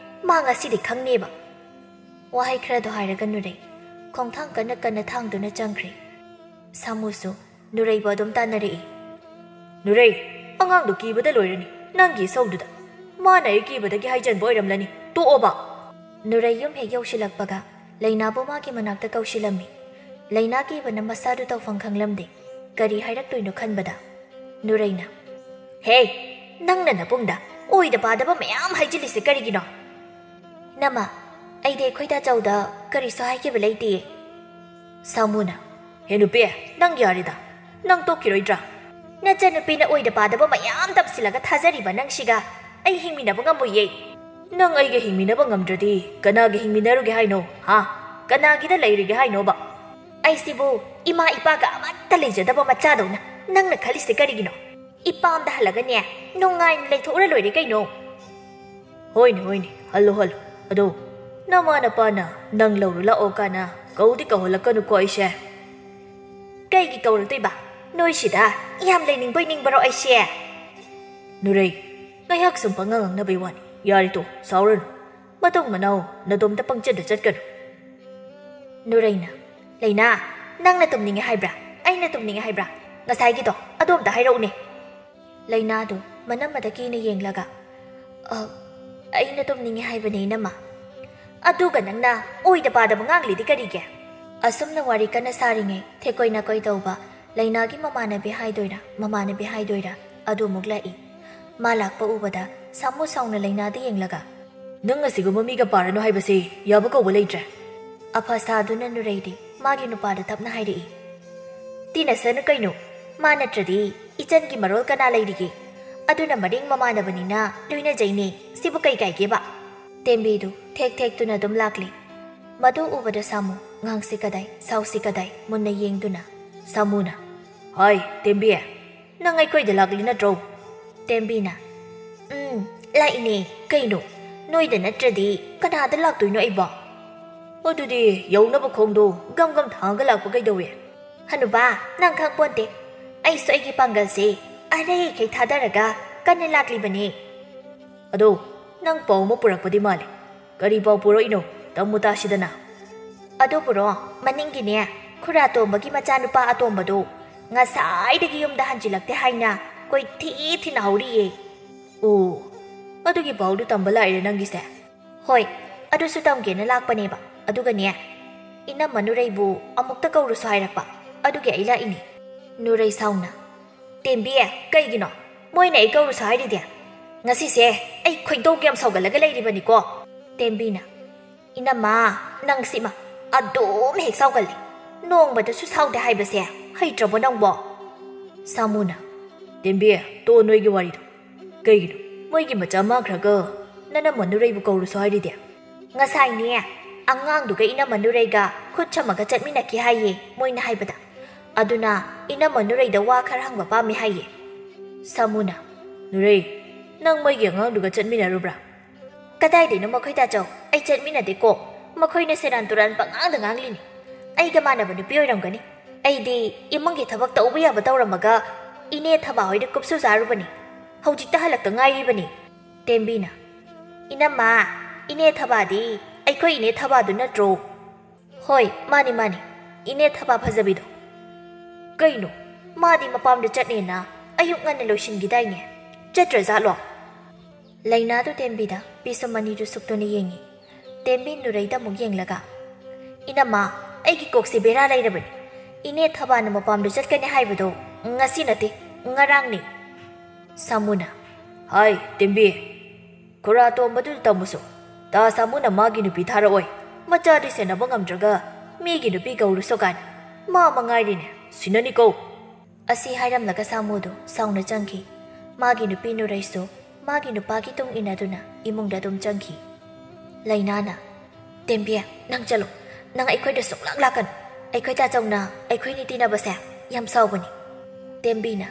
ꯃꯥ ꯉꯁꯤꯗꯤ ꯈꯪꯅꯦꯕ꯫" ꯋꯥꯍꯩ ꯈꯔꯗꯣ ꯍꯥꯏꯔꯒ ꯅꯨꯔꯩ ꯈꯣꯡꯊꯥꯡ ꯀꯟꯅ ꯀꯟꯅ ꯊꯥꯡꯗꯨꯅ ꯆꯪꯈ꯭ꯔꯦ꯫ ꯁꯥꯃꯨꯁꯨ ꯅꯨꯔꯩꯕꯨ ꯑꯗꯨꯝ ꯇꯥꯟꯅꯔꯛꯏ꯫ "ꯅꯨꯔꯩ, ꯑꯉꯥꯡꯗꯣ ꯀꯤꯕꯗ ꯂꯣꯏꯔꯅꯤ ꯅꯪꯒꯤ ꯏꯁꯧꯗꯨꯗ꯫ ꯃꯥꯅ ꯑꯩ ꯀꯤꯕꯗꯒꯤ ꯍꯥꯏꯖꯟꯕ ꯑꯣꯏꯔꯝꯂꯅꯤ꯫ ꯇꯣꯛꯑꯣꯕ꯫" ꯅꯨꯔꯩ ꯌꯨꯝ ꯍꯦꯛ ꯌꯧꯁꯤꯜꯂꯛꯄꯒ ꯂꯩꯅꯥꯕꯨ ꯃꯥꯒꯤ ꯃꯅꯥꯛꯇ ꯀꯧꯁꯤꯜꯂꯝꯃꯤ꯫ ꯂꯩꯅꯥ ꯀꯤꯕꯅ ꯃꯁꯥꯗꯨ ꯇꯧꯐꯝ ꯈꯪꯂꯝꯗꯦ꯫ ꯀꯔꯤ ꯍꯥꯏꯔꯛꯇꯣꯏꯅꯣ ꯈꯟꯕꯗ ꯅꯨꯔꯩꯅ, "ꯍꯦ, ꯅꯪꯅ ꯅꯕꯨꯡꯗ ꯑꯣꯏꯗ ꯄꯥꯗꯕ ꯃꯌꯥꯝ ꯍꯥꯏꯖꯤꯜꯂꯤꯁꯦ ꯀꯔꯤꯒꯤꯅꯣ?" "ꯏꯅꯝꯃ, ꯑꯩꯗꯤ ꯑꯩꯈꯣꯏ ꯇꯥꯆꯧꯗ ꯀꯔꯤꯁꯨ ꯍꯥꯏꯈꯤꯕ ꯂꯩꯇꯦ꯫" ꯁꯥꯃꯨꯅ, "ꯍꯦ ꯅꯨꯄꯤ, ꯅꯪ ꯌꯥꯔꯦꯗ꯫ ꯅꯪ ꯇꯣꯛꯈꯤꯔꯣꯏꯗ꯭ꯔꯥ? ꯅꯆꯟꯅꯨꯄꯤꯅ ꯑꯣꯏꯗ ꯄꯥꯗꯕ ꯃꯌꯥꯝ ꯇꯝꯁꯤꯜꯂꯒ ꯊꯥꯖꯔꯤꯕ ꯅꯪꯁꯤꯒ ꯑꯩ ꯍꯤꯡꯃꯤꯟꯅꯕ ꯉꯝꯃꯣꯏꯌꯦ꯫ ꯅꯪ ꯑꯩꯒ ꯍꯤꯡꯃꯤꯟꯅꯕ ꯉꯝꯗ꯭ꯔꯗꯤ ꯀꯅꯥꯒ ꯍꯤꯡꯃꯤꯟꯅꯔꯨꯒꯦ ꯍꯥꯏꯅꯣ? ꯍꯥ? ꯀꯅꯥꯒꯤꯗ ꯂꯩꯔꯨꯒꯦ ꯍꯥꯏꯅꯣꯕ?" "ꯑꯩꯁꯤꯕꯨ ꯏꯃꯥ ꯏꯄꯥꯒ ꯑꯃꯠꯇ ꯂꯩꯖꯗꯕ ꯃꯆꯥꯗꯧꯅ ꯅꯪꯅ ꯈꯜꯂꯤꯁꯦ ꯀꯔꯤꯒꯤꯅꯣ?" ꯏꯄꯥꯝꯗ ꯍꯜꯂꯒꯅꯦ, ꯅꯨꯡꯉꯥꯏꯅ ꯂꯩꯊꯣꯛꯎꯔ ꯂꯣꯏꯔꯦ ꯀꯩꯅꯣ꯫ ꯍꯣꯏꯅꯦ, ꯍꯣꯏꯅꯦ, ꯍꯜꯂꯣ, ꯍꯜꯂꯣ꯫ ꯑꯗꯣ, ꯅꯃꯥ ꯅꯄꯥꯅ ꯅꯪ ꯂꯧꯔꯨ ꯂꯥꯛꯑꯣ ꯀꯥꯏꯅ ꯀꯧꯗꯤ ꯀꯧꯍꯜꯂꯛꯀꯅꯨꯀꯣ ꯑꯩꯁꯦ꯫ ꯀꯩꯒꯤ ꯀꯧꯔꯛꯇꯣꯏꯕ? ꯅꯣꯏꯁꯤꯗ ꯌꯥꯝ ꯂꯩꯅꯤꯡꯕꯣꯏ ꯅꯤꯡꯕꯔꯣ ꯑꯩꯁꯦ? ꯅꯨꯔꯩ, ꯉꯥꯏꯍꯥꯛ ꯁꯨꯝ ꯄꯉꯥꯡ ꯉꯥꯡꯅꯕꯩ ꯋꯥꯅꯤ꯫ ꯌꯥꯔꯦ ꯇꯣ, ꯁꯥꯎꯔꯅꯨ꯫ ꯃꯇꯨꯡ ꯃꯅꯥꯎ ꯅꯗꯣꯝꯇ ꯄꯪꯆꯠꯇ ꯆꯠꯀꯅꯨ꯫ ꯅꯨꯔꯩꯅ, "ꯂꯩꯅꯥ, ꯅꯪꯅ ꯇꯨꯝꯅꯤꯡꯉꯦ ꯍꯥꯏꯕ꯭ꯔꯥ? ꯑꯩꯅ ꯇꯨꯝꯅꯤꯡꯉꯦ ꯍꯥꯏꯕ꯭ꯔꯥ? ꯉꯁꯥꯏꯒꯤꯗꯣ ꯑꯗꯨ ꯑꯝꯇ ꯍꯥꯏꯔꯛꯎꯅꯦ?" ꯂꯩꯅꯥꯗꯨ ꯃꯅꯝꯃꯗ ꯀꯤꯅ ꯌꯦꯡꯂꯒ, "ꯑ, ꯑꯩꯅ ꯇꯨꯝꯅꯤꯡꯉꯦ ꯍꯥꯏꯕꯅꯦ, ꯏꯅꯝꯃ꯫" "ꯑꯗꯨꯒ ꯅꯪꯅ ꯑꯣꯏꯗ ꯄꯥꯗꯕ ꯉꯥꯡꯂꯤꯗꯤ ꯀꯔꯤꯒꯤ?" ꯑꯁꯨꯝꯅ ꯋꯥꯔꯤ ꯀꯟꯅ ꯁꯥꯔꯤꯉꯩ, ꯊꯦꯛꯀꯣꯏ ꯅꯥꯀꯣꯏ ꯇꯧꯕ ꯂꯩꯅꯥꯒꯤ ꯃꯃꯥꯟꯅꯕꯤ ꯍꯥꯏꯗꯣꯏꯔꯥ, ꯃꯃꯥꯟꯅꯕꯤ ꯍꯥꯏꯗꯣꯏꯔꯥ, ꯑꯗꯨ ꯑꯃꯨꯛ ꯂꯥꯛꯏ꯫ ꯃꯥ ꯂꯥꯛꯄ ꯎꯕꯗ ꯁꯥꯃꯨ ꯁꯥꯎꯅ ꯂꯩꯅꯥꯗ ꯌꯦꯡꯂꯒ, "ꯅꯪ ꯑꯁꯤꯒꯨꯝꯕ ꯃꯤꯒ ꯄꯥꯔꯅꯨ ꯍꯥꯏꯕꯁꯤ ꯌꯥꯕ ꯀꯧꯕ ꯂꯩꯇ꯭ꯔꯦ꯫" ꯑꯐ ꯁꯥꯗꯨꯅ ꯅꯨꯔꯩꯗꯤ ꯃꯥꯒꯤ ꯅꯨꯄꯥꯗ ꯇꯞꯅ ꯍꯥꯏꯔꯛꯏ, "ꯇꯤꯟꯅꯁꯅꯨ ꯀꯩꯅꯣ꯫ ꯃꯥ ꯅꯠꯇ꯭ꯔꯗꯤ ꯏꯆꯟꯒꯤ ꯃꯔꯣꯜ ꯀꯅꯥ ꯂꯩꯔꯤꯒꯦ? ꯑꯗꯨꯅ ꯃꯔꯤꯡ ꯃꯃꯥꯟꯅꯕꯅꯤꯅ ꯂꯣꯏꯅꯖꯩꯅꯦ꯫ ꯁꯤꯕꯨ ꯀꯩ ꯀꯥꯏꯒꯦꯕ?" ꯇꯦꯝꯕꯤꯗꯨ ꯊꯦꯛ ꯊꯦꯛꯇꯨꯅ ꯑꯗꯨꯝ ꯂꯥꯛꯂꯤ꯫ ꯃꯗꯨ ꯎꯕꯗ ꯁꯥꯃꯨ ꯉꯥꯡꯁꯤ ꯀꯗꯥꯏ, ꯁꯥꯎꯁꯤ ꯀꯗꯥꯏ ꯃꯨꯟꯅ ꯌꯦꯡꯗꯨꯅ, ꯁꯥꯃꯨꯅ, "ꯍꯥꯏ, ꯇꯦꯝꯕꯤ, ꯅꯪ ꯑꯩꯈꯣꯏꯗ ꯂꯥꯛꯂꯤ ꯅꯠꯇ꯭ꯔꯣ?" ꯇꯦꯝꯕꯤꯅ, "ꯎꯝ, ꯂꯥꯛꯏꯅꯦ꯫ ꯀꯩꯅꯣ, ꯅꯣꯏꯗ ꯅꯠꯇ꯭ꯔꯗꯤ ꯀꯅꯥꯗ ꯂꯥꯛꯇꯣꯏꯅꯣ ꯑꯩꯕꯣ?" "ꯑꯗꯨꯗꯤ ꯌꯧꯅꯕ ꯈꯣꯡꯗꯣ ꯒꯝ ꯒꯝ ꯊꯥꯡꯉꯒ ꯂꯥꯛꯄ ꯀꯩꯗꯧꯋꯦ?" "ꯍꯅꯨꯕꯥ, ꯅꯪ ꯈꯪꯄꯣꯟꯇꯦ꯫ ꯑꯩꯁꯨ ꯑꯩꯒꯤ ꯄꯥꯡꯒꯜꯁꯦ ꯑꯔꯩꯈꯩ ꯊꯥꯗꯔꯒ ꯀꯟꯅ ꯂꯥꯛꯂꯤꯕꯅꯦ꯫" "ꯑꯗꯣ, ꯅꯪ ꯄꯥꯎ ꯑꯃ ꯄꯨꯔꯛꯄꯗꯤ ꯃꯥꯜꯂꯦ꯫ ꯀꯔꯤ ꯄꯥꯎ ꯄꯨꯔꯛꯏꯅꯣ? ꯇꯝꯃꯨ ꯇꯥꯁꯤꯗꯅ꯫" "ꯑꯗꯨꯕꯨꯔꯣ, ꯃꯅꯤꯡꯒꯤꯅꯦ, ꯈꯨꯔꯥ ꯇꯣꯝꯕꯒꯤ ꯃꯆꯥꯅꯨꯄꯥ ꯑꯇꯣꯝꯕꯗꯣ ꯉꯁꯥꯏꯗꯒꯤ ꯌꯨꯝꯗ ꯍꯟꯖꯤꯜꯂꯛꯇꯦ ꯍꯥꯏꯅ ꯀꯣꯏꯊꯤ ꯊꯤꯅꯍꯧꯔꯤꯌꯦ꯫" "ꯑꯣ, ꯑꯗꯨꯒꯤ ꯄꯥꯎꯗꯨ ꯇꯝꯕ ꯂꯥꯛꯏꯔꯦ ꯅꯪꯒꯤꯁꯦ?" "ꯍꯣꯏ, ꯑꯗꯨꯁꯨ ꯇꯝꯒꯦꯅ ꯂꯥꯛꯄꯅꯦꯕ꯫ ꯑꯗꯨꯒꯅꯦ, ꯏꯅꯝꯃ ꯅꯨꯔꯩꯕꯨ ꯑꯃꯨꯛꯇ ꯀꯧꯔꯨꯁꯨ ꯍꯥꯏꯔꯛꯄ, ꯑꯗꯨꯒꯤ ꯑꯩ ꯂꯥꯛꯏꯅꯦ꯫" ꯅꯨꯔꯩ ꯁꯥꯎꯅ, "ꯇꯦꯝꯕꯤ, ꯀꯩꯒꯤꯅꯣ? ꯃꯣꯏꯅ ꯑꯩ ꯀꯧꯔꯨꯁꯨ ꯍꯥꯏꯔꯤꯗꯤ? ꯉꯁꯤꯁꯦ ꯑꯩ ꯈꯣꯏꯗꯧ ꯌꯥꯝ ꯁꯥꯎꯒꯠꯂꯒ ꯂꯩꯔꯤꯕꯅꯤꯀꯣ꯫" ꯇꯦꯝꯕꯤꯅ, "ꯏꯅꯝꯃ, ꯅꯪ ꯁꯤꯃ ꯑꯗꯨꯝ ꯍꯦꯛ ꯁꯥꯎꯒꯜꯂꯤ꯫ ꯅꯣꯡꯃꯗꯁꯨ ꯁꯥꯎꯗꯦ ꯍꯥꯏꯕꯁꯦ ꯍꯩꯇ꯭ꯔꯕꯣ ꯅꯪꯕꯣ?" ꯁꯥꯃꯨꯅ, "ꯇꯦꯝꯕꯤ, ꯇꯣ ꯅꯣꯏꯒꯤ ꯋꯥꯔꯤꯗꯣ꯫ ꯀꯩꯒꯤꯅꯣ? ꯃꯣꯏꯒꯤ ꯃꯆꯥ ꯃꯥꯡꯈ꯭ꯔꯒ ꯅꯅꯝꯃ ꯅꯨꯔꯩꯕꯨ ꯀꯧꯔꯨꯁꯨ ꯍꯥꯏꯔꯤꯗꯤ?" "ꯉꯁꯥꯏꯅꯦ, ꯑꯉꯥꯡꯗꯨꯒ ꯏꯅꯝꯃ ꯅꯨꯔꯩꯒ ꯈꯨꯠ ꯁꯝꯃꯒ ꯆꯠꯃꯤꯟꯅꯈꯤ ꯍꯥꯏꯌꯦ ꯃꯣꯏꯅ ꯍꯥꯏꯕꯗ꯫ ꯑꯗꯨꯅ ꯏꯅꯝꯃ ꯅꯨꯔꯩꯗ ꯋꯥ ꯈꯔ ꯍꯪꯕ ꯄꯥꯝꯃꯤ ꯍꯥꯏꯌꯦ꯫" ꯁꯥꯃꯨꯅ, "ꯅꯨꯔꯩ, ꯅꯪ ꯃꯣꯏꯒꯤ ꯑꯉꯥꯡꯗꯨꯒ ꯆꯠꯃꯤꯟꯅꯔꯨꯕ꯭ꯔꯥ?" "ꯀꯗꯥꯏꯗꯩꯅꯣ ꯃꯈꯣꯏ ꯇꯥꯆꯧ? ꯑꯩ ꯆꯠꯃꯤꯟꯅꯗꯦꯀꯣ꯫ ꯃꯈꯣꯏꯅ ꯁꯦꯔꯥꯟ ꯇꯨꯔꯥꯟ ꯄꯉꯥꯡꯗ ꯉꯥꯡꯂꯤꯅꯤ꯫ ꯑꯩꯒ ꯃꯥꯟꯅꯕ ꯅꯨꯄꯤ ꯑꯣꯏꯔꯝꯒꯅꯤ꯫ ꯑꯩꯗꯤ ꯏꯃꯨꯡꯒꯤ ꯊꯕꯛ ꯇꯧꯕ ꯌꯥꯕ ꯇꯧꯔꯝꯃꯒ ꯏꯅꯦ ꯊꯕꯥ ꯍꯣꯏꯗ ꯀꯨꯞꯁꯨ ꯆꯥꯔꯨꯕꯅꯤ꯫ ꯍꯧꯖꯤꯛꯇ ꯍꯜꯂꯛꯇ ꯉꯥꯏꯔꯤꯕꯅꯤ꯫" ꯇꯦꯝꯕꯤꯅ, "ꯏꯅꯝꯃ, ꯏꯅꯦ ꯊꯕꯥꯗꯤ ꯑꯩꯈꯣꯏ ꯏꯅꯦ ꯊꯕꯥꯗꯨ ꯅꯠꯇ꯭ꯔꯣ?" "ꯍꯣꯏ, ꯃꯥꯅꯤ, ꯃꯥꯅꯤ, ꯏꯅꯦ ꯊꯕꯥ ꯐꯖꯕꯤꯗꯣ꯫ ꯀꯩꯅꯣ, ꯃꯥꯗꯤ ꯃꯄꯥꯝꯗ ꯆꯠꯅꯦꯅ ꯑꯌꯨꯛ ꯉꯟꯅ ꯂꯣꯏꯁꯤꯟꯈꯤꯗꯥꯏꯅꯦ? ꯆꯠꯇ꯭ꯔꯖꯥꯠꯂꯣ?" ꯂꯩꯅꯥꯗꯨ ꯇꯦꯝꯕꯤꯗ ꯄꯤꯁꯨꯝ ꯑꯅꯤꯗꯨ ꯁꯨꯛꯇꯨꯅ ꯌꯦꯡꯉꯤ꯫ ꯇꯦꯝꯕꯤ ꯅꯨꯔꯩꯗ ꯑꯃꯨꯛ ꯌꯦꯡꯂꯒ, "ꯏꯅꯝꯃ, ꯑꯩꯒꯤ ꯀꯣꯛꯁꯦ ꯕꯦꯔꯥ ꯂꯩꯔꯕꯅꯤ꯫ ꯏꯅꯦ ꯊꯕꯥꯅ ꯃꯄꯥꯝꯗ ꯆꯠꯀꯅꯤ ꯍꯥꯏꯕꯗꯣ ꯉꯁꯤ ꯅꯠꯇꯦ, ꯉꯔꯥꯡꯅꯤ꯫" ꯁꯥꯃꯨꯅ, "ꯍꯥꯏ, ꯇꯦꯝꯕꯤ, ꯈꯨꯔꯥ ꯇꯣꯝꯕꯗꯨꯗ ꯇꯝꯃꯨꯁꯨ꯫ ꯇꯥ ꯁꯥꯃꯨꯅ ꯃꯥꯒꯤ ꯅꯨꯄꯤ ꯊꯥꯔꯛꯑꯣꯏ, ꯃꯆꯥꯗꯤ ꯁꯦꯟꯅꯕ ꯉꯝꯗ꯭ꯔꯒ ꯃꯤꯒꯤ ꯅꯨꯄꯤ ꯀꯧꯔꯨꯁꯣ ꯀꯥꯏꯅ꯫ ꯃꯥ ꯃꯉꯥꯏꯔꯤꯅꯦ, ꯁꯤꯟꯅꯅꯤꯀꯣ꯫" ꯑꯁꯤ ꯍꯥꯏꯔꯝꯂꯒ ꯁꯥꯃꯨꯗꯨ ꯁꯥꯎꯅ ꯆꯪꯈꯤ꯫ ꯃꯥꯒꯤ ꯅꯨꯄꯤ ꯅꯨꯔꯩꯁꯨ ꯃꯥꯒꯤ ꯅꯨꯄꯥꯒꯤ ꯇꯨꯡ ꯏꯟꯅꯗꯨꯅ ꯏꯃꯨꯡꯗ ꯑꯗꯨꯝ ꯆꯪꯈꯤ꯫ ꯂꯩꯅꯥꯅ, "ꯇꯦꯝꯕꯤ, ꯅꯪ ꯆꯠꯂꯣ꯫ ꯅꯪ ꯑꯩꯈꯣꯏꯗ ꯁꯨꯡꯂꯥꯛ ꯂꯥꯛꯀꯅꯨ꯫ ꯑꯩꯈꯣꯏ ꯇꯥꯆꯧꯅ ꯑꯩꯈꯣꯏꯅꯤ ꯇꯤꯟꯅꯕꯁꯦ ꯌꯥꯝ ꯁꯥꯎꯕꯅꯤ꯫" ꯇꯦꯝꯕꯤꯅ,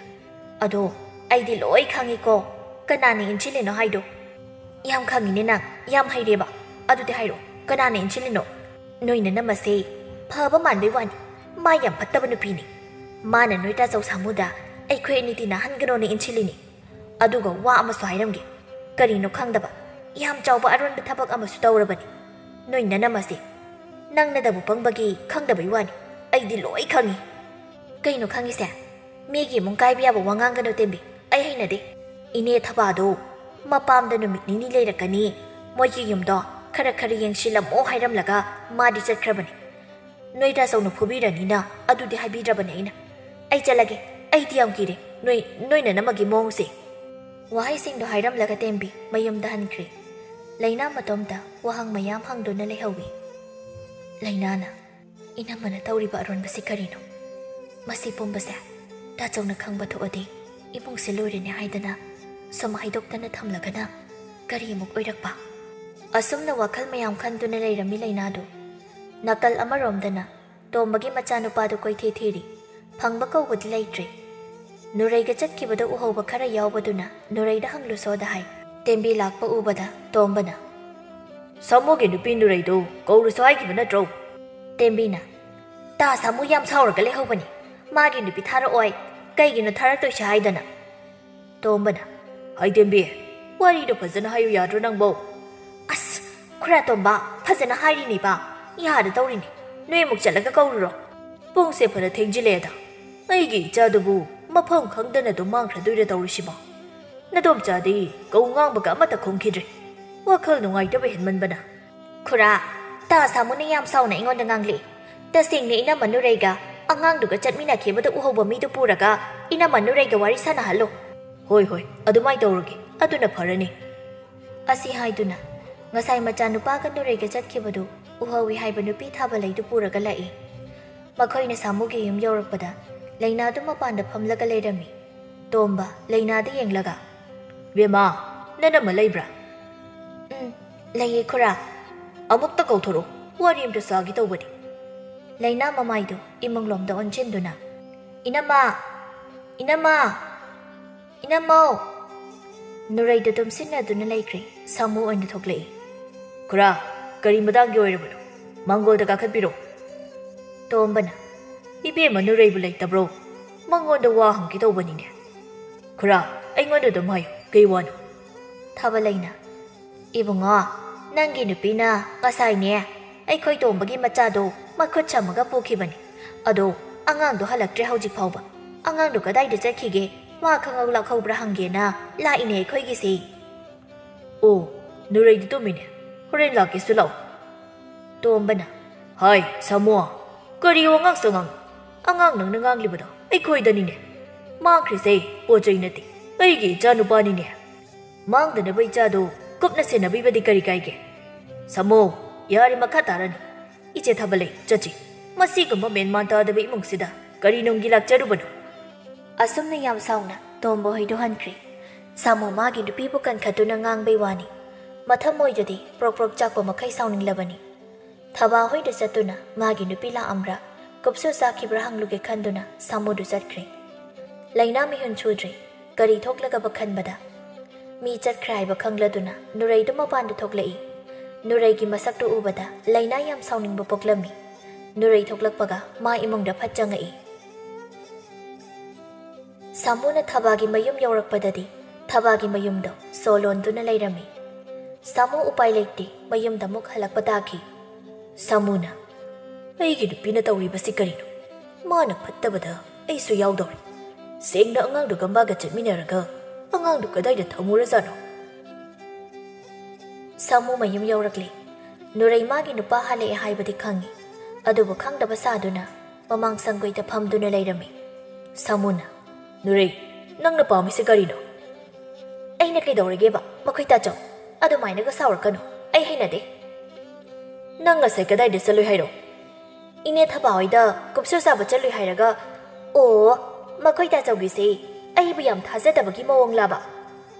"ꯑꯗꯣ ꯑꯩꯗꯤ ꯂꯣꯏ ꯈꯪꯉꯤꯀꯣ꯫ ꯀꯅꯥꯅ ꯏꯟꯁꯤꯜꯂꯤꯅꯣ ꯍꯥꯏꯗꯣ?" "ꯌꯥꯝ ꯈꯪꯉꯤꯅꯦ ꯅꯪ, ꯌꯥꯝ ꯍꯩꯔꯦꯕ꯫ ꯑꯗꯨꯗꯤ ꯍꯥꯏꯔꯛꯑꯣ, ꯀꯅꯥꯅ ꯏꯟꯁꯤꯜꯂꯤꯅꯣ?" "ꯅꯣꯏ ꯅꯅꯝꯃꯁꯦ ꯐꯕ ꯃꯥꯟꯕꯩ ꯋꯥꯅꯤ, ꯃꯥ ꯌꯥꯝ ꯐꯠꯇꯕ ꯅꯨꯄꯤꯅꯤ꯫ ꯃꯥꯅ ꯅꯣꯏ ꯇꯥꯆꯧ ꯁꯥꯃꯨꯗ ꯑꯩꯈꯣꯏ ꯑꯅꯤ ꯇꯤꯟꯅꯍꯟꯒꯅꯣꯅ ꯏꯟꯁꯤꯜꯂꯤꯅꯤ꯫ ꯑꯗꯨꯒ ꯋꯥ ꯑꯃꯁꯨ ꯍꯥꯏꯔꯝꯒꯦ, ꯀꯔꯤꯅꯣ ꯈꯪꯗꯕ ꯌꯥꯝ ꯆꯥꯎꯕ ꯑꯔꯣꯟꯕ ꯊꯕꯛ ꯑꯃꯁꯨ ꯇꯧꯔꯕꯅꯤ꯫ ꯅꯣꯏ ꯅꯅꯝꯃꯁꯦ ꯅꯪꯅꯗꯕꯨ ꯄꯪꯕꯒꯤ ꯈꯪꯗꯕꯩ ꯋꯥꯅꯤ, ꯑꯩꯗꯤ ꯂꯣꯏ ꯈꯪꯉꯤ꯫" "ꯀꯩꯅꯣ ꯈꯪꯉꯤꯁꯦ? ꯃꯤꯒꯤ ꯏꯃꯨꯡ ꯀꯥꯏꯕ ꯌꯥꯕ ꯋꯥ ꯉꯥꯡꯒꯅꯨ ꯇꯦꯝꯕꯤ, ꯑꯩ ꯍꯩꯅꯗꯦ꯫ ꯏꯅꯦ ꯊꯕꯥꯗꯣ ꯃꯄꯥꯝꯗ ꯅꯨꯃꯤꯠ ꯅꯤꯅꯤ ꯂꯩꯔꯛꯀꯅꯤ, ꯃꯣꯏꯒꯤ ꯌꯨꯝꯗꯣ ꯈꯔ ꯈꯔ ꯌꯦꯡꯁꯤꯜꯂꯝꯃꯣ ꯍꯥꯏꯔꯝꯂꯒ ꯃꯥꯗꯤ ꯆꯠꯈ꯭ꯔꯕꯅꯤ꯫ ꯅꯣꯏ ꯇꯥꯆꯧꯅ ꯐꯨꯕꯤꯔꯅꯤꯅ ꯑꯗꯨꯗꯤ ꯍꯥꯏꯕꯤꯗ꯭ꯔꯕꯅꯦ ꯑꯩꯅ꯫ ꯑꯩ ꯆꯠꯂꯒꯦ, ꯑꯩꯗꯤ ꯌꯥꯝ ꯀꯤꯔꯦ ꯅꯣꯏ, ꯅꯣꯏ ꯅꯅꯝꯃꯒꯤ ꯃꯑꯣꯡꯁꯦ꯫" ꯋꯥꯍꯩꯁꯤꯡꯗꯣ ꯍꯥꯏꯔꯝꯂꯒ ꯇꯦꯝꯕꯤ ꯃꯌꯨꯝꯗ ꯍꯟꯈ꯭ꯔꯦ꯫ ꯂꯩꯅꯥ ꯃꯇꯣꯝꯇ ꯋꯥꯍꯪ ꯃꯌꯥꯝ ꯍꯪꯗꯨꯅ ꯂꯩꯍꯧꯏ꯫ ꯂꯩꯅꯥꯅ, "ꯏꯅꯝꯃꯅ ꯇꯧꯔꯤꯕ ꯑꯔꯣꯟꯕꯁꯤ ꯀꯔꯤꯅꯣ? ꯃꯁꯤ ꯄꯨꯝꯕꯁꯦ ꯇꯥꯆꯧꯅ ꯈꯪꯕ ꯊꯣꯛꯑꯗꯤ ꯏꯃꯨꯡꯁꯦ ꯂꯣꯏꯔꯦꯅꯦ ꯍꯥꯏꯗꯅ ꯁꯨꯝ ꯍꯥꯏꯗꯣꯛꯇꯅ ꯊꯝꯂꯒꯅ ꯀꯔꯤ ꯑꯃꯨꯛ ꯑꯣꯏꯔꯛꯄ?" ꯑꯁꯨꯝꯅ ꯋꯥꯈꯜ ꯃꯌꯥꯝ ꯈꯟꯗꯨꯅ ꯂꯩꯔꯝꯃꯤ ꯂꯩꯅꯥꯗꯨ꯫ ꯅꯥꯀꯜ ꯑꯃꯔꯣꯝꯗꯅ ꯇꯣꯝꯕꯒꯤ ꯃꯆꯥꯅꯨꯄꯥꯗꯨ ꯀꯣꯏꯊꯤ ꯊꯤꯔꯤ꯫ ꯐꯪꯕ ꯀꯧꯕꯗꯤ ꯂꯩꯇ꯭ꯔꯦ꯫ ꯅꯨꯔꯩꯒ ꯆꯠꯈꯤꯕꯗ ꯎꯍꯧꯕ ꯈꯔ ꯌꯥꯎꯕꯗꯨꯅ ꯅꯨꯔꯩꯗ ꯍꯪꯂꯨꯁꯣꯗ ꯍꯥꯏ꯫ ꯇꯦꯝꯕꯤ ꯂꯥꯛꯄ ꯎꯕꯗ ꯇꯣꯝꯕꯅ, "ꯁꯥꯃꯨꯒꯤ ꯅꯨꯄꯤ ꯅꯨꯔꯩꯗꯨ ꯀꯧꯔꯨꯁꯣ ꯍꯥꯏꯈꯤꯕ ꯅꯠꯇ꯭ꯔꯣ?" ꯇꯦꯝꯕꯤꯅ, "ꯇꯥ ꯁꯥꯃꯨ ꯌꯥꯝ ꯁꯥꯎꯔꯒ ꯂꯩꯍꯧꯕꯅꯤ꯫ ꯃꯥꯒꯤ ꯅꯨꯄꯤ ꯊꯥꯔꯛꯑꯣꯏ꯫ ꯀꯩꯒꯤꯅꯣ ꯊꯥꯔꯛꯇꯣꯏꯁꯦ ꯍꯥꯏꯗꯅ?" ꯇꯣꯝꯕꯅ, "ꯍꯥꯏ ꯇꯦꯝꯕꯤ, ꯋꯥꯔꯤꯗꯣ ꯐꯖꯅ ꯍꯥꯏꯌꯨ ꯌꯥꯗ꯭ꯔꯣ ꯅꯪꯕꯣ?" "ꯑꯁ, ꯈꯨꯔꯥ ꯇꯣꯝꯕ, ꯐꯖꯅ ꯍꯥꯏꯔꯤꯅꯦꯕ꯫ ꯌꯥꯗ ꯇꯧꯔꯤꯅꯤ꯫ ꯅꯣꯏ ꯑꯃꯨꯛ ꯆꯠꯂꯒ ꯀꯧꯔꯨꯔꯣ꯫ ꯄꯨꯡꯁꯦ ꯐꯅ ꯊꯦꯡꯖꯤꯜꯂꯛꯑꯦꯗ꯫ ꯑꯩꯒꯤ ꯏꯆꯥꯗꯨꯕꯨ ꯃꯐꯝ ꯈꯪꯗꯅ ꯑꯗꯨꯝ ꯃꯥꯡꯈ꯭ꯔꯗꯣꯏꯔ ꯇꯧꯔꯤꯁꯤꯕꯣ?" ꯅꯗꯣꯝꯆꯥꯗꯤ ꯀꯧ ꯉꯥꯡꯕꯒ ꯑꯃꯠꯇ ꯈꯨꯝꯈꯤꯗ꯭ꯔꯦ꯫ ꯋꯥꯈꯜ ꯅꯨꯡꯉꯥꯏꯇꯕ ꯍꯦꯟꯃꯟꯕꯅ꯫ "ꯈꯨꯔꯥ, ꯇꯥ ꯁꯥꯃꯨꯅ ꯌꯥꯝ ꯁꯥꯎꯅ ꯑꯩꯉꯣꯟꯗ ꯉꯥꯡꯂꯛꯏ꯫ ꯇꯁꯦꯡꯅ ꯏꯅꯝꯃ ꯅꯨꯔꯩꯒ ꯑꯉꯥꯡꯗꯨꯒ ꯆꯠꯃꯤꯟꯅꯈꯤꯕꯗꯨ ꯎꯍꯧꯕ ꯃꯤꯗꯨ ꯄꯨꯔꯒ ꯏꯅꯝꯃ ꯅꯨꯔꯩꯒ ꯋꯥꯔꯤ ꯁꯥꯟꯅꯍꯜꯂꯨ꯫" "ꯍꯣꯏ, ꯍꯣꯏ, ꯑꯗꯨꯃꯥꯏ ꯇꯧꯔꯒꯦ꯫ ꯑꯗꯨꯅ ꯐꯔꯅꯤ꯫" ꯑꯁꯤ ꯍꯥꯏꯗꯨꯅ ꯉꯁꯥꯏ ꯃꯆꯥꯅꯨꯄꯥꯒ ꯅꯨꯔꯩꯒ ꯆꯠꯈꯤꯕꯗꯨ ꯎꯍꯧꯏ ꯍꯥꯏꯕ ꯅꯨꯄꯤ ꯊꯥꯕ ꯂꯩꯗꯨ ꯄꯨꯔꯒ ꯂꯥꯛꯏ꯫ ꯃꯈꯣꯏꯅ ꯁꯥꯃꯨꯒꯤ ꯌꯨꯝ ꯌꯧꯔꯛꯄꯗ ꯂꯩꯅꯥꯗꯨ ꯃꯄꯥꯟꯗ ꯐꯝꯂꯒ ꯂꯩꯔꯝꯃꯤ꯫ ꯇꯣꯝꯕ ꯂꯩꯅꯥꯗ ꯌꯦꯡꯂꯒ, "ꯕꯦꯝꯃ, ꯅꯅꯝꯃ ꯂꯩꯕ꯭ꯔꯥ?" "ꯎꯝ, ꯂꯩꯌꯦ ꯈꯨꯔꯥ꯫" "ꯑꯃꯨꯛꯇ ꯀꯧꯊꯣꯔꯛꯎ, ꯋꯥꯔꯤ ꯑꯝꯇ ꯁꯥꯒꯦ ꯇꯧꯕꯅꯤ꯫" ꯂꯩꯅꯥ ꯃꯃꯥꯏꯗꯨ ꯏꯃꯨꯡꯂꯣꯝꯗ ꯑꯣꯟꯁꯤꯟꯗꯨꯅ, "ꯏꯅꯝꯃ! ꯏꯅꯝꯃ! ꯏꯅꯝꯃꯧ!" ꯅꯨꯔꯩꯗꯨ ꯇꯨꯝꯁꯤꯟꯅꯗꯨꯅ ꯂꯩꯈ꯭ꯔꯦ꯫ ꯁꯥꯃꯨ ꯑꯣꯏꯅ ꯊꯣꯛꯂꯛꯏ꯫ "ꯈꯨꯔꯥ, ꯀꯔꯤ ꯃꯇꯥꯡꯒꯤ ꯑꯣꯏꯔꯕꯅꯣ? ꯃꯥꯡꯒꯣꯜꯗ ꯀꯥꯈꯠꯄꯤꯔꯣ꯫" ꯇꯣꯝꯕꯅ, "ꯏꯕꯦꯝꯃ ꯅꯨꯔꯩꯕꯨ ꯂꯩꯇꯕ꯭ꯔꯣ? ꯃꯉꯣꯟꯗ ꯋꯥ ꯍꯪꯒꯦ ꯇꯧꯕꯅꯤꯅꯦ꯫" "ꯈꯨꯔꯥ, ꯑꯩꯉꯣꯟꯗ ꯑꯗꯨꯝ ꯍꯥꯏꯌꯨ, ꯀꯩ ꯋꯥꯅꯣ?" ꯊꯥꯕꯂꯩꯅ, "ꯏꯕꯨꯡꯉꯣ, ꯅꯪꯒꯤ ꯅꯨꯄꯤꯅ ꯉꯁꯥꯏꯅꯦ ꯑꯩꯈꯣꯏ ꯇꯣꯝꯕꯒꯤ ꯃꯆꯥꯗꯣ ꯃꯈꯨꯠ ꯁꯝꯃꯒ ꯄꯨꯈꯤꯕꯅꯤ꯫ ꯑꯗꯣ ꯑꯉꯥꯡꯗꯣ ꯍꯜꯂꯛꯇ꯭ꯔꯦ ꯍꯧꯖꯤꯛ ꯐꯥꯎꯕ꯫ ꯑꯉꯥꯡꯗꯣ ꯀꯗꯥꯏꯗ ꯆꯠꯈꯤꯒꯦ? ꯃꯥ ꯈꯪꯍꯧ ꯂꯥꯛꯍꯧꯕ꯭ꯔꯥ ꯍꯪꯒꯦꯅ ꯂꯥꯛꯏꯅꯦ ꯑꯩꯈꯣꯏꯒꯤꯁꯦ꯫" "ꯑꯣ, ꯅꯨꯔꯩꯗꯤ ꯇꯨꯝꯃꯤꯅꯦ꯫ ꯍꯣꯔꯦꯟ ꯂꯥꯛꯀꯦꯁꯨ ꯂꯥꯛꯑꯣ꯫" ꯇꯣꯝꯕꯅ, "ꯍꯥꯏ, ꯁꯥꯃꯣ, ꯀꯔꯤ ꯋꯥꯉꯥꯡ ꯁꯉꯥꯡ? ꯑꯉꯥꯡ ꯅꯪꯅ ꯉꯥꯡꯂꯤꯕꯗꯣ ꯑꯩꯈꯣꯏꯗꯅꯤꯅꯦ꯫ ꯃꯥꯡꯈ꯭ꯔꯤꯁꯦ ꯄꯣꯠ ꯆꯩ ꯅꯠꯇꯦ, ꯑꯩꯒꯤ ꯏꯆꯥꯅꯨꯄꯥꯅꯤꯅꯦ꯫ ꯃꯥꯡꯗꯅꯕ ꯏꯆꯥꯗꯣ ꯀꯨꯞꯅ ꯁꯦꯟꯅꯕꯤꯕꯗꯤ ꯀꯔꯤ ꯀꯥꯏꯒꯦ? ꯁꯥꯃꯣ, ꯌꯥꯔꯦ, ꯃꯈꯥ ꯇꯥꯔꯅꯨ꯫ ꯏꯆꯦ ꯊꯥꯕꯂꯩ, ꯆꯠꯁꯤ꯫ ꯃꯁꯤꯒꯨꯝꯕ ꯃꯦꯟꯃꯥꯟ ꯇꯥꯗꯕ ꯏꯃꯨꯡꯁꯤꯗ ꯀꯔꯤ ꯅꯨꯡꯒꯤ ꯂꯥꯛꯆꯔꯨꯕꯅꯣ?" ꯑꯁꯨꯝꯅ ꯌꯥꯝ ꯁꯥꯎꯅ ꯇꯣꯝꯕ ꯍꯣꯏꯗꯨ ꯍꯟꯈ꯭ꯔꯦ꯫ ꯁꯥꯃꯨ ꯃꯥꯒꯤ ꯅꯨꯄꯤꯕꯨ ꯀꯟꯈꯠꯇꯨꯅ ꯉꯥꯡꯕꯩ ꯋꯥꯅꯤ꯫ ꯃꯊꯃꯣꯏꯗꯨꯗꯤ ꯄ꯭ꯔꯣꯛ ꯄ꯭ꯔꯣꯛ ꯆꯥꯛꯄ ꯃꯈꯩ ꯁꯥꯎꯅꯤꯡꯂꯕꯅꯤ꯫ ꯊꯕꯥ ꯍꯣꯏꯗ ꯆꯠꯇꯨꯅ ꯃꯥꯒꯤ ꯅꯨꯄꯤ ꯂꯥꯛꯑꯝꯕ꯭ꯔꯥ, ꯀꯨꯞꯁꯨ ꯆꯥꯈꯤꯕ꯭ꯔꯥ ꯍꯪꯂꯨꯒꯦ ꯈꯟꯗꯨꯅ ꯁꯥꯃꯨꯗꯨ ꯆꯠꯈ꯭ꯔꯦ꯫ ꯂꯩꯅꯥ ꯃꯤꯍꯨꯟ ꯁꯨꯗ꯭ꯔꯦ꯫ ꯀꯔꯤ ꯊꯣꯛꯂꯒꯕ ꯈꯟꯕꯗ ꯃꯤ ꯆꯠꯈ꯭ꯔꯦ ꯍꯥꯏꯕ ꯈꯪꯂꯗꯨꯅ ꯅꯨꯔꯩꯗꯨ ꯃꯄꯥꯟꯗ ꯊꯣꯛꯂꯛꯏ꯫ ꯅꯨꯔꯩꯒꯤ ꯃꯁꯛꯇꯨ ꯎꯕꯗ ꯂꯩꯅꯥ ꯌꯥꯝ ꯁꯥꯎꯅꯤꯡꯕ ꯄꯣꯛꯂꯝꯃꯤ꯫ ꯅꯨꯔꯩ ꯊꯣꯛꯂꯛꯄꯒ ꯃꯥ ꯏꯃꯨꯡꯗ ꯐꯠ ꯆꯪꯉꯛꯏ꯫ ꯁꯥꯃꯨꯅ ꯊꯕꯥꯒꯤ ꯃꯌꯨꯝ ꯌꯧꯔꯛꯄꯗꯗꯤ ꯊꯕꯥꯒꯤ ꯃꯌꯨꯝꯗꯣ ꯁꯣ ꯂꯣꯟꯗꯨꯅ ꯂꯩꯔꯝꯃꯤ꯫ ꯁꯥꯃꯨ ꯎꯄꯥꯏ ꯂꯩꯇꯦ, ꯃꯌꯨꯝꯗ ꯑꯃꯨꯛ ꯍꯜꯂꯛꯄ ꯇꯥꯈꯤ꯫ ꯁꯥꯃꯨꯅ, "ꯑꯩꯒꯤ ꯅꯨꯄꯤꯅ ꯇꯧꯔꯤꯕꯁꯤ ꯀꯔꯤꯅꯣ? ꯃꯥꯅ ꯐꯠꯇꯕꯗ ꯑꯩꯁꯨ ꯌꯥꯎꯗꯧꯔꯤ꯫ ꯁꯦꯡꯅ ꯑꯉꯥꯡꯗꯨ ꯒꯝꯕꯥꯒ ꯆꯠꯃꯤꯟꯅꯔꯒ ꯑꯉꯥꯡꯗꯨ ꯀꯗꯥꯏꯗ ꯊꯝꯃꯨꯔꯖꯥꯠꯅꯣ?" ꯁꯥꯃꯨ ꯃꯌꯨꯝ ꯌꯧꯔꯛꯂꯦ꯫ ꯅꯨꯔꯩ ꯃꯥꯒꯤ ꯅꯨꯄꯥ ꯍꯜꯂꯛꯑꯦ ꯍꯥꯏꯕꯗꯤ ꯈꯪꯉꯤ, ꯑꯗꯨꯕꯨ ꯈꯪꯗꯕ ꯁꯥꯗꯨꯅ ꯃꯃꯥꯡ ꯁꯪꯒꯣꯏꯗ ꯐꯝꯗꯨꯅ ꯂꯩꯔꯝꯃꯤ꯫ ꯁꯥꯃꯨꯅ, "ꯅꯨꯔꯩ, ꯅꯪꯅ ꯄꯥꯝꯃꯤꯁꯤ ꯀꯔꯤꯅꯣ?" "ꯑꯩꯅ ꯀꯩꯗꯧꯔꯒꯦꯕ? ꯃꯈꯣꯏ ꯇꯥꯆꯧ, ꯑꯗꯨꯃꯥꯏꯅꯒ ꯁꯥꯎꯔꯛꯀꯅꯨ꯫ ꯑꯩ ꯍꯩꯅꯗꯦ꯫ ꯅꯪ ꯉꯁꯥꯏ ꯀꯗꯥꯏꯗ ꯆꯠꯂꯨꯏ ꯍꯥꯏꯔꯣ?" "ꯏꯅꯦ ꯊꯕꯥ ꯍꯣꯏꯗ ꯀꯨꯞꯁꯨ ꯆꯥꯕ ꯆꯠꯂꯨꯏ ꯍꯥꯏꯔꯒ, ꯑꯣ, ꯃꯈꯣꯏ ꯇꯥꯆꯧꯒꯤꯁꯦ ꯑꯩꯕꯨ ꯌꯥꯝ ꯊꯥꯖꯗꯕꯒꯤ ꯃꯑꯣꯡ ꯂꯥꯕ?"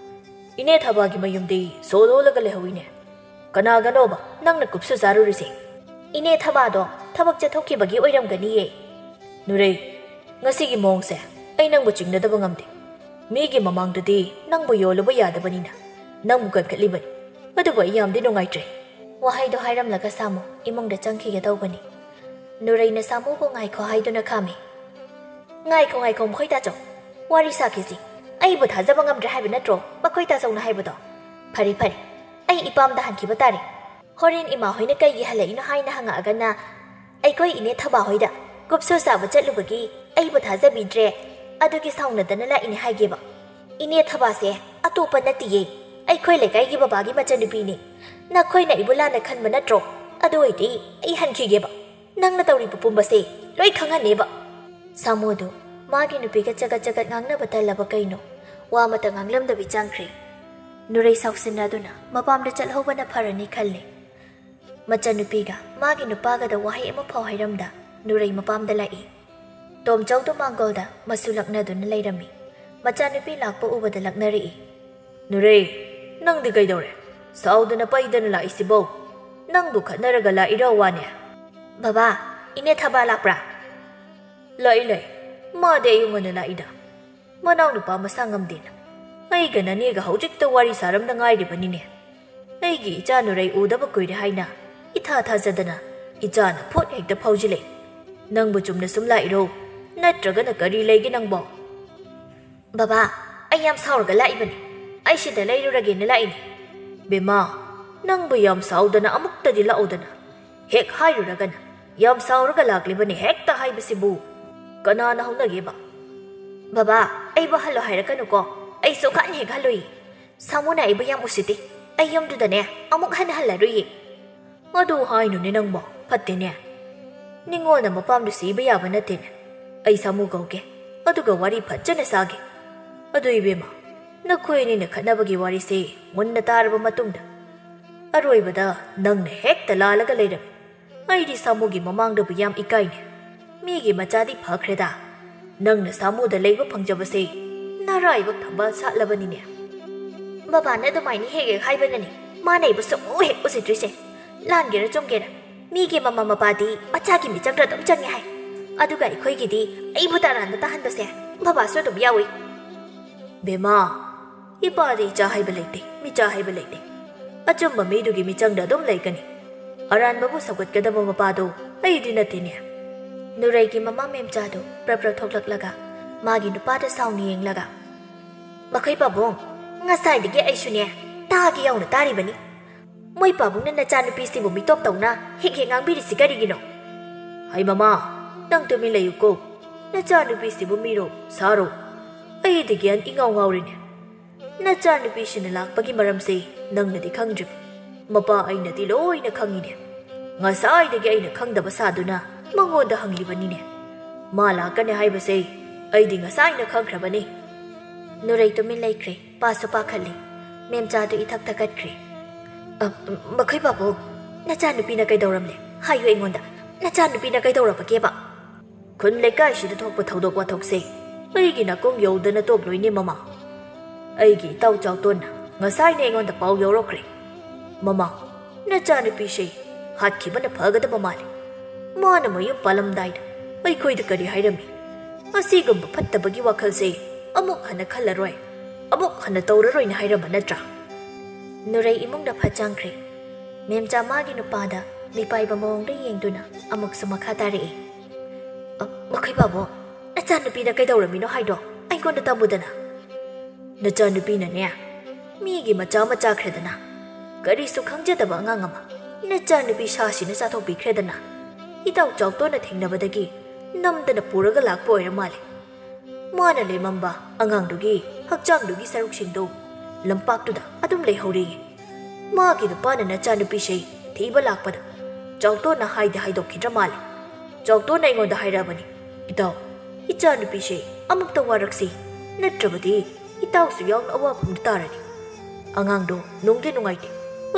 "ꯏꯅꯦ ꯊꯕꯥꯒꯤ ꯃꯌꯨꯝꯗꯤ ꯁꯣ ꯂꯣꯜꯂꯒ ꯂꯩꯍꯧꯏꯅꯦ꯫ ꯀꯅꯥꯒꯅꯣꯕ ꯅꯪꯅ ꯀꯨꯞꯁꯨ ꯆꯥꯔꯨꯔꯤꯁꯦ?" "ꯏꯅꯦ ꯊꯕꯥꯗꯣ ꯊꯕꯛ ꯆꯠꯊꯣꯛꯈꯤꯕꯒꯤ ꯑꯣꯏꯔꯝꯒꯅꯤꯌꯦ꯫" "ꯅꯨꯔꯩ, ꯉꯁꯤꯒꯤ ꯃꯑꯣꯡꯁꯦ ꯑꯩ ꯅꯪꯕꯨ ꯆꯤꯡꯅꯗꯕ ꯉꯝꯗꯦ꯫ ꯃꯤꯒꯤ ꯃꯃꯥꯡꯗꯗꯤ ꯅꯪꯕꯨ ꯌꯣꯜꯂꯨꯕ ꯌꯥꯗꯕꯅꯤꯅ ꯅꯪꯕꯨ ꯀꯟꯈꯠꯂꯤꯕꯅꯤ꯫ ꯑꯗꯨꯕꯨ ꯑꯩ ꯌꯥꯝꯗꯤ ꯅꯨꯡꯉꯥꯏꯇ꯭ꯔꯦ꯫" ꯋꯥꯍꯩꯗꯣ ꯍꯥꯏꯔꯝꯂꯒ ꯁꯥꯃꯨ ꯏꯃꯨꯡꯗ ꯆꯪꯈꯤꯒꯗꯧꯕꯅꯤ꯫ ꯅꯨꯔꯩꯅ ꯁꯥꯃꯨꯕꯨ ꯉꯥꯏꯈꯣ ꯍꯥꯏꯗꯨꯅ ꯈꯥꯝꯃꯤ꯫ "ꯉꯥꯏꯈꯣ, ꯉꯥꯏꯈꯣ, ꯃꯈꯣꯏ ꯇꯥꯆꯧ꯫ ꯋꯥꯔꯤ ꯁꯥꯈꯤꯁꯤ꯫ ꯑꯩꯕꯨ ꯊꯥꯖꯕ ꯉꯝꯗ꯭ꯔꯦ ꯍꯥꯏꯕ ꯅꯠꯇ꯭ꯔꯣ ꯃꯈꯣꯏ ꯇꯥꯆꯧꯅ ꯍꯥꯏꯕꯗꯣ? ꯐꯔꯦ, ꯐꯔꯦ, ꯑꯩ ꯏꯄꯥꯝꯗ ꯍꯟꯈꯤꯕ ꯇꯥꯔꯦ꯫ ꯍꯣꯔꯦꯟ ꯏꯃꯥ ꯍꯣꯏꯅ ꯀꯩꯒꯤ ꯍꯜꯂꯛꯏꯅꯣ ꯍꯥꯏꯅ ꯍꯪꯉꯛꯑꯒꯅ, ꯑꯩꯈꯣꯏ ꯏꯅꯦ ꯊꯕꯥ ꯍꯣꯏꯗ ꯀꯨꯞꯁꯨ ꯆꯥꯕ ꯆꯠꯂꯨꯕꯒꯤ ꯑꯩꯕꯨ ꯊꯥꯖꯕꯤꯗ꯭ꯔꯦ, ꯑꯗꯨꯒꯤ ꯁꯥꯎꯅꯗꯅ ꯂꯥꯛꯏꯅꯦ ꯍꯥꯏꯒꯦꯕ꯫ ꯏꯅꯦ ꯊꯕꯥꯁꯦ ꯑꯇꯣꯞꯄ ꯅꯠꯇꯤꯌꯦ, ꯑꯩꯈꯣꯏ ꯂꯩꯀꯥꯏꯒꯤ ꯕꯕꯥꯒꯤ ꯃꯆꯟꯅꯨꯄꯤꯅꯦ꯫ ꯅꯈꯣꯏꯅ ꯑꯩꯕꯨ ꯂꯥꯟꯅ ꯈꯟꯕ ꯅꯠꯇ꯭ꯔꯣ? ꯑꯗꯨ ꯑꯣꯏꯗꯤ ꯑꯩ ꯍꯟꯈꯤꯒꯦꯕ꯫ ꯅꯪꯅ ꯇꯧꯔꯤꯕ ꯄꯨꯝꯕꯁꯦ ꯂꯣꯏ ꯈꯪꯍꯟꯅꯦꯕ꯫" ꯁꯥꯃꯨꯗꯨ ꯃꯥꯒꯤ ꯅꯨꯄꯤꯒ ꯆꯒꯠ ꯆꯒꯠ ꯉꯥꯡꯅꯕ ꯇꯜꯂꯕ ꯀꯩꯅꯣ, ꯋꯥ ꯑꯃꯇ ꯉꯥꯡꯂꯝꯗꯕꯤ ꯆꯪꯈ꯭ꯔꯦ꯫ ꯅꯨꯔꯩ ꯁꯥꯎꯁꯤꯟꯅꯗꯨꯅ ꯃꯄꯥꯝꯗ ꯆꯠꯍꯧꯕꯅ ꯐꯔꯅꯤ ꯈꯜꯂꯦ꯫ ꯃꯆꯟꯅꯨꯄꯤꯒ ꯃꯥꯒꯤ ꯅꯨꯄꯥꯒꯗ ꯋꯥꯍꯩ ꯑꯃꯐꯥꯎ ꯍꯥꯏꯔꯝꯗ ꯅꯨꯔꯩ ꯃꯄꯥꯝꯗ ꯂꯥꯛꯏ꯫ ꯇꯣꯝꯆꯧꯗꯨ ꯃꯥꯡꯒꯣꯜꯗ ꯃꯁꯨ ꯂꯛꯅꯗꯨꯅ ꯂꯩꯔꯝꯃꯤ꯫ ꯃꯆꯥꯅꯨꯄꯤ ꯂꯥꯛꯄ ꯎꯕꯗ ꯂꯛꯅꯔꯛꯏ꯫ "ꯅꯨꯔꯩ, ꯅꯪꯗꯤ ꯀꯩꯗꯧꯔꯦ? ꯁꯥꯎꯗꯅ ꯄꯩꯗꯅ ꯂꯥꯛꯏꯁꯤꯕꯣ? ꯅꯪꯕꯨ ꯈꯠꯅꯔꯒ ꯂꯥꯛꯏꯔꯣ ꯋꯥꯅꯦ?" "ꯕꯕꯥ, ꯏꯅꯦ ꯊꯕꯥ ꯂꯥꯛꯄ꯭ꯔꯥ?" "ꯂꯥꯛꯏ, ꯂꯥꯛꯏ꯫ ꯃꯥꯗꯤ ꯑꯌꯨꯛ ꯉꯟꯅ ꯂꯥꯛꯏꯗ꯫ ꯃꯅꯥꯎꯅꯨꯄꯥ ꯃꯁꯥ ꯉꯝꯗꯦꯅ꯫ ꯑꯩꯒ ꯅꯅꯦꯒ ꯍꯧꯖꯤꯛꯇ ꯋꯥꯔꯤ ꯁꯥꯔꯝꯗ ꯉꯥꯏꯔꯤꯕꯅꯤꯅꯦ꯫ ꯑꯩꯒꯤ ꯏꯆꯥ ꯅꯨꯔꯩ ꯎꯗꯕ ꯀꯨꯏꯔꯦ ꯍꯥꯏꯅ ꯏꯊꯥ ꯊꯥꯖꯗꯅ ꯏꯆꯥꯅ ꯐꯨꯠ ꯍꯦꯛꯇ ꯐꯥꯎꯖꯤꯜꯂꯛꯏ꯫ ꯅꯪꯕꯨ ꯆꯨꯝꯅ ꯁꯨꯝ ꯂꯥꯛꯏꯔꯣ? ꯅꯠꯇ꯭ꯔꯒꯅ ꯀꯔꯤ ꯂꯩꯒꯦ ꯅꯪꯕꯣ? ꯕꯕꯥ, ꯑꯩ ꯌꯥꯝ ꯁꯥꯎꯔꯒ ꯂꯥꯛꯏꯕꯅꯤ꯫ ꯑꯩ ꯁꯤꯗ ꯂꯩꯔꯨꯔꯒꯦꯅ ꯂꯥꯛꯏꯅꯤ꯫ ꯕꯦꯝꯃ, ꯅꯪꯕꯨ ꯌꯥꯝ ꯁꯥꯎꯗꯅ ꯑꯃꯨꯛꯇꯗꯤ ꯂꯥꯛꯎꯗꯅ꯫ ꯍꯦꯛ ꯍꯥꯏꯔꯨꯔꯒꯅ ꯌꯥꯝ ꯁꯥꯎꯔꯒ ꯂꯥꯛꯂꯤꯕꯅꯤ ꯍꯦꯛꯇ ꯍꯥꯏꯕꯁꯤꯕꯨ ꯀꯅꯥꯅ ꯍꯧꯅꯒꯦꯕ? ꯕꯕꯥ, ꯑꯩꯕꯨ ꯍꯜꯂꯣ ꯍꯥꯏꯔꯛꯀꯅꯨꯀꯣ꯫ ꯑꯩ ꯁꯨꯡꯍꯟ ꯍꯦꯛ ꯍꯜꯂꯣꯏ꯫ ꯁꯥꯃꯨꯅ ꯑꯩꯕꯨ ꯌꯥꯝ ꯎꯁꯤꯠꯇꯦ꯫ ꯑꯩ ꯌꯨꯝꯗꯨꯗꯅꯦ ꯑꯃꯨꯛ ꯍꯟꯅ ꯍꯜꯂꯔꯣꯏꯌꯦ꯫ ꯑꯗꯨ ꯍꯥꯏꯅꯨꯅꯦ ꯅꯪꯕꯣ, ꯐꯠꯇꯦꯅꯦ꯫ ꯅꯤꯡꯉꯣꯜꯅ ꯃꯄꯥꯝꯗꯨ ꯁꯤꯕ ꯌꯥꯕ ꯅꯠꯇꯦꯅꯦ꯫ ꯑꯩ ꯁꯥꯃꯨ ꯀꯧꯒꯦ, ꯑꯗꯨꯒ ꯋꯥꯔꯤ ꯐꯖꯅ ꯁꯥꯒꯦ꯫ ꯑꯗꯨ ꯏꯕꯦꯝꯃ, ꯅꯈꯣꯏ ꯑꯅꯤꯅ ꯈꯠꯅꯕꯒꯤ ꯋꯥꯔꯤꯁꯦ ꯃꯨꯟꯅ ꯇꯥꯔꯕ ꯃꯇꯨꯡꯗ, ꯑꯔꯣꯏꯕꯗ ꯅꯪꯅ ꯍꯦꯛꯇ ꯂꯥꯜꯂꯒ ꯂꯩꯔꯝꯃꯤ꯫ ꯑꯩꯗꯤ ꯁꯥꯃꯨꯒꯤ ꯃꯃꯥꯡꯗꯕꯨ ꯌꯥꯝ ꯏꯀꯥꯏꯅꯦ꯫ ꯃꯤꯒꯤ ꯃꯆꯥꯗꯤ ꯐꯈ꯭ꯔꯦꯗ꯫ ꯅꯪꯅ ꯁꯥꯃꯨꯗ ꯂꯩꯕ ꯐꯪꯖꯕꯁꯦ ꯅꯔꯥꯏꯕꯛ ꯊꯝꯕꯥꯜ ꯁꯥꯠꯂꯕꯅꯤꯅꯦ꯫ ꯕꯕꯥꯅ ꯑꯗꯨꯃꯥꯏꯅ ꯍꯦꯛ ꯍꯦꯛ ꯍꯥꯏꯕꯅꯅꯦ ꯃꯥꯅ ꯑꯩꯕꯨ ꯁꯨꯡꯎ ꯍꯦꯛ ꯎꯁꯤꯠꯇ꯭ꯔꯤꯁꯦ꯫ ꯂꯥꯟꯒꯦꯔꯥ ꯆꯨꯝꯒꯦꯔꯥ, ꯃꯤꯒꯤ ꯃꯃꯥ ꯃꯄꯥꯗꯤ ꯃꯆꯥꯒꯤ ꯃꯤꯆꯪꯗ ꯑꯗꯨꯝ ꯆꯪꯉꯦ ꯍꯥꯏ꯫ ꯑꯗꯨꯒ ꯑꯩꯈꯣꯏꯒꯤꯗꯤ ꯑꯩꯕꯨ ꯇꯔꯥꯟꯕ ꯇꯥꯍꯟꯕꯁꯦ ꯕꯕꯥꯁꯨ ꯑꯗꯨꯝ ꯌꯥꯎꯏ꯫ ꯕꯦꯝꯃ, ꯏꯄꯥꯗꯤ ꯏꯆꯥ ꯍꯥꯏꯕ ꯂꯩꯇꯦ, ꯃꯤꯆꯥ ꯍꯥꯏꯕ ꯂꯩꯇꯦ꯫ ꯑꯆꯨꯝꯕ ꯃꯤꯗꯨꯒꯤ ꯃꯤꯆꯪꯗ ꯑꯗꯨꯝ ꯂꯩꯒꯅꯤ꯫ ꯑꯔꯥꯟꯕꯕꯨ ꯁꯧꯒꯠꯀꯗꯕ ꯃꯄꯥꯗꯣ ꯑꯩꯗꯤ ꯅꯠꯇꯦꯅꯦ꯫ ꯅꯨꯔꯩꯒꯤ ꯃꯃꯥ ꯃꯦꯝꯆꯥꯗꯨ ꯄ꯭ꯔꯞ ꯄ꯭ꯔꯞ ꯊꯣꯛꯂꯛꯂꯒ ꯃꯥꯒꯤ ꯅꯨꯄꯥꯗ ꯁꯥꯎꯅ ꯌꯦꯡꯂꯒ, "ꯃꯈꯣꯏ ꯄꯥꯕꯨꯡ, ꯉꯁꯥꯏꯗꯒꯤ ꯑꯩꯁꯨꯅꯦ ꯇꯥꯒꯦ ꯌꯥꯎꯅ ꯇꯥꯔꯤꯕꯅꯤ꯫ ꯃꯣꯏ ꯄꯥꯕꯨꯡꯅ ꯅꯆꯥꯅꯨꯄꯤꯁꯤꯕꯨ ꯃꯤꯇꯣꯞ ꯇꯧꯅ ꯍꯦꯛ ꯍꯦꯛ ꯉꯥꯡꯕꯤꯔꯤꯁꯤ ꯀꯔꯤꯒꯤꯅꯣ?" "ꯍꯩ ꯃꯃꯥ, ꯅꯪ ꯇꯨꯃꯤꯟ ꯂꯩꯌꯨꯀꯣ꯫ ꯅꯆꯥꯅꯨꯄꯤꯁꯤꯕꯨ ꯃꯤꯔꯣ ꯁꯥꯔꯣ? ꯑꯩꯗꯤ ꯒ꯭ꯌꯥꯟ ꯏꯉꯥꯎ ꯉꯥꯎꯔꯤꯅꯦ꯫ ꯅꯆꯥꯅꯨꯄꯤꯁꯤꯅ ꯂꯥꯛꯄꯒꯤ ꯃꯔꯝꯁꯦ ꯅꯪꯅꯗꯤ ꯈꯪꯗ꯭ꯔꯤꯕ꯫ ꯃꯄꯥ ꯑꯩꯅꯗꯤ ꯂꯣꯏꯅ ꯈꯪꯉꯤꯅꯦ꯫ ꯉꯁꯥꯏꯗꯒꯤ ꯑꯩꯅ ꯈꯪꯗꯕ ꯁꯥꯗꯨꯅ ꯃꯉꯣꯟꯗ ꯍꯪꯂꯤꯕꯅꯤꯅꯦ꯫ ꯃꯥ ꯂꯥꯛꯀꯅꯤ ꯍꯥꯏꯕꯁꯦ ꯑꯩꯗꯤ ꯉꯁꯥꯏꯅ ꯈꯪꯈ꯭ꯔꯕꯅꯤ꯫" ꯅꯨꯔꯩ ꯇꯨꯃꯤꯟ ꯂꯩꯈ꯭ꯔꯦ꯫ ꯄꯥꯁꯨ ꯄꯥꯈꯠꯂꯤ꯫ ꯃꯦꯝꯆꯥꯗꯨ ꯏꯊꯛ ꯊꯛꯀꯠꯈ꯭ꯔꯦ꯫ "ꯑ, ꯃꯈꯣꯏ ꯄꯥꯕꯨꯡ, ꯅꯆꯥꯅꯨꯄꯤꯅ ꯀꯩꯗꯧꯔꯝꯂꯦ? ꯍꯥꯏꯌꯨ ꯑꯩꯉꯣꯟꯗ꯫ ꯅꯆꯥꯅꯨꯄꯤꯅ ꯀꯩꯗꯧꯔꯕꯒꯦꯕ?" "ꯈꯨꯟ ꯂꯩꯀꯥꯏꯁꯤꯗ ꯊꯣꯛꯄ ꯊꯧꯗꯣꯛ ꯋꯥꯊꯣꯛꯁꯦ ꯑꯩꯒꯤ ꯅꯥꯀꯣꯡ ꯌꯧꯗꯅ ꯇꯣꯛꯂꯣꯏꯅꯦ ꯃꯃꯥ꯫ ꯑꯩꯒꯤ ꯏꯇꯥꯎ ꯆꯥꯎꯇꯣꯟꯅ ꯉꯁꯥꯏꯅ ꯑꯩꯉꯣꯟꯗ ꯄꯥꯎ ꯌꯧꯔꯛꯈ꯭ꯔꯦ꯫ ꯃꯃꯥ, ꯅꯆꯥꯅꯨꯄꯤꯁꯦ ꯍꯥꯠꯈꯤꯕꯅ ꯐꯒꯗꯕ ꯃꯥꯜꯂꯤ꯫ ꯃꯥꯅ ꯃꯌꯨꯝ ꯄꯥꯜꯂꯝꯗꯥꯏꯗ ꯑꯩꯈꯣꯏꯗ ꯀꯔꯤ ꯍꯥꯏꯔꯝꯃꯤ? ꯑꯁꯤꯒꯨꯝꯕ ꯐꯠꯇꯕꯒꯤ ꯋꯥꯈꯜꯁꯦ ꯑꯃꯨꯛ ꯍꯟꯅ ꯈꯜꯂꯔꯣꯏ, ꯑꯃꯨꯛ ꯍꯟꯅ ꯇꯧꯔꯔꯣꯏꯅ ꯍꯥꯏꯔꯝꯕ ꯅꯠꯇ꯭ꯔꯥ? ꯅꯨꯔꯩ ꯏꯃꯨꯡꯗ ꯐꯠ ꯆꯪꯈ꯭ꯔꯦ꯫ ꯃꯦꯝꯆꯥ ꯃꯥꯒꯤ ꯅꯨꯄꯥꯗ ꯃꯤꯄꯥꯏꯕ ꯃꯑꯣꯡꯗ ꯌꯦꯡꯗꯨꯅ ꯑꯃꯨꯛꯁꯨ ꯃꯈꯥ ꯇꯥꯔꯛꯏ꯫ "ꯑ, ꯃꯈꯣꯏ ꯄꯥꯕꯨꯡ, ꯅꯆꯥꯅꯨꯄꯤꯗ ꯀꯩꯗꯧꯔꯝꯃꯤꯅꯣ ꯍꯥꯏꯗꯣ ꯑꯩꯉꯣꯟꯗ ꯇꯝꯃꯨꯗꯅ꯫ ꯅꯆꯥꯅꯨꯄꯤꯅꯅꯦ, ꯃꯤꯒꯤ ꯃꯆꯥ ꯑꯃ ꯆꯥꯈ꯭ꯔꯦꯗꯅ, ꯀꯔꯤꯁꯨ ꯈꯪꯖꯗꯕ ꯑꯉꯥꯡ ꯑꯃ ꯅꯆꯥꯅꯨꯄꯤ ꯁꯥꯁꯤꯅ ꯆꯥꯊꯣꯛꯄꯤꯈ꯭ꯔꯦꯗꯅ, ꯏꯇꯥꯎ ꯆꯥꯎꯇꯣꯟꯅ ꯊꯦꯡꯅꯕꯗꯒꯤ ꯅꯝꯗꯅ ꯄꯨꯔꯒ ꯂꯥꯛꯄ ꯑꯣꯏꯔ ꯃꯥꯜꯂꯦ꯫ ꯃꯥꯅ ꯂꯦꯝꯃꯝꯕ ꯑꯉꯥꯡꯗꯨꯒꯤ ꯍꯛꯆꯥꯡꯗꯨꯒꯤ ꯁꯔꯨꯛꯁꯤꯡꯗꯨ ꯂꯝꯄꯥꯛꯇꯨꯗ ꯑꯗꯨꯝ ꯂꯩꯍꯧꯔꯦꯌꯦ꯫ ꯃꯥꯒꯤ ꯅꯨꯄꯥꯅ ꯅꯆꯥꯅꯨꯄꯤꯁꯦ ꯊꯤꯕ ꯂꯥꯛꯄꯗ ꯆꯥꯎꯇꯣꯟꯅ ꯍꯥꯏꯗꯤ ꯍꯥꯏꯗꯣꯛꯈꯤꯗ꯭ꯔ ꯃꯥꯜꯂꯦ꯫ ꯆꯥꯎꯇꯣꯟꯅ ꯑꯩꯉꯣꯟꯗ ꯍꯥꯏꯔꯛꯑꯕꯅꯤ, "ꯏꯇꯥꯎ, ꯏꯆꯥꯅꯨꯄꯤꯁꯦ ꯑꯃꯨꯛꯇ ꯋꯥꯔꯛꯁꯤ, ꯅꯠꯇ꯭ꯔꯕꯗꯤ ꯏꯇꯥꯎꯁꯨ ꯌꯥꯎꯅ ꯑꯋꯥꯐꯝꯗ ꯇꯥꯔꯅꯤ꯫ ꯑꯉꯥꯡꯗꯣ ꯅꯨꯡꯗꯤ ꯅꯨꯡꯉꯥꯏꯇꯦ,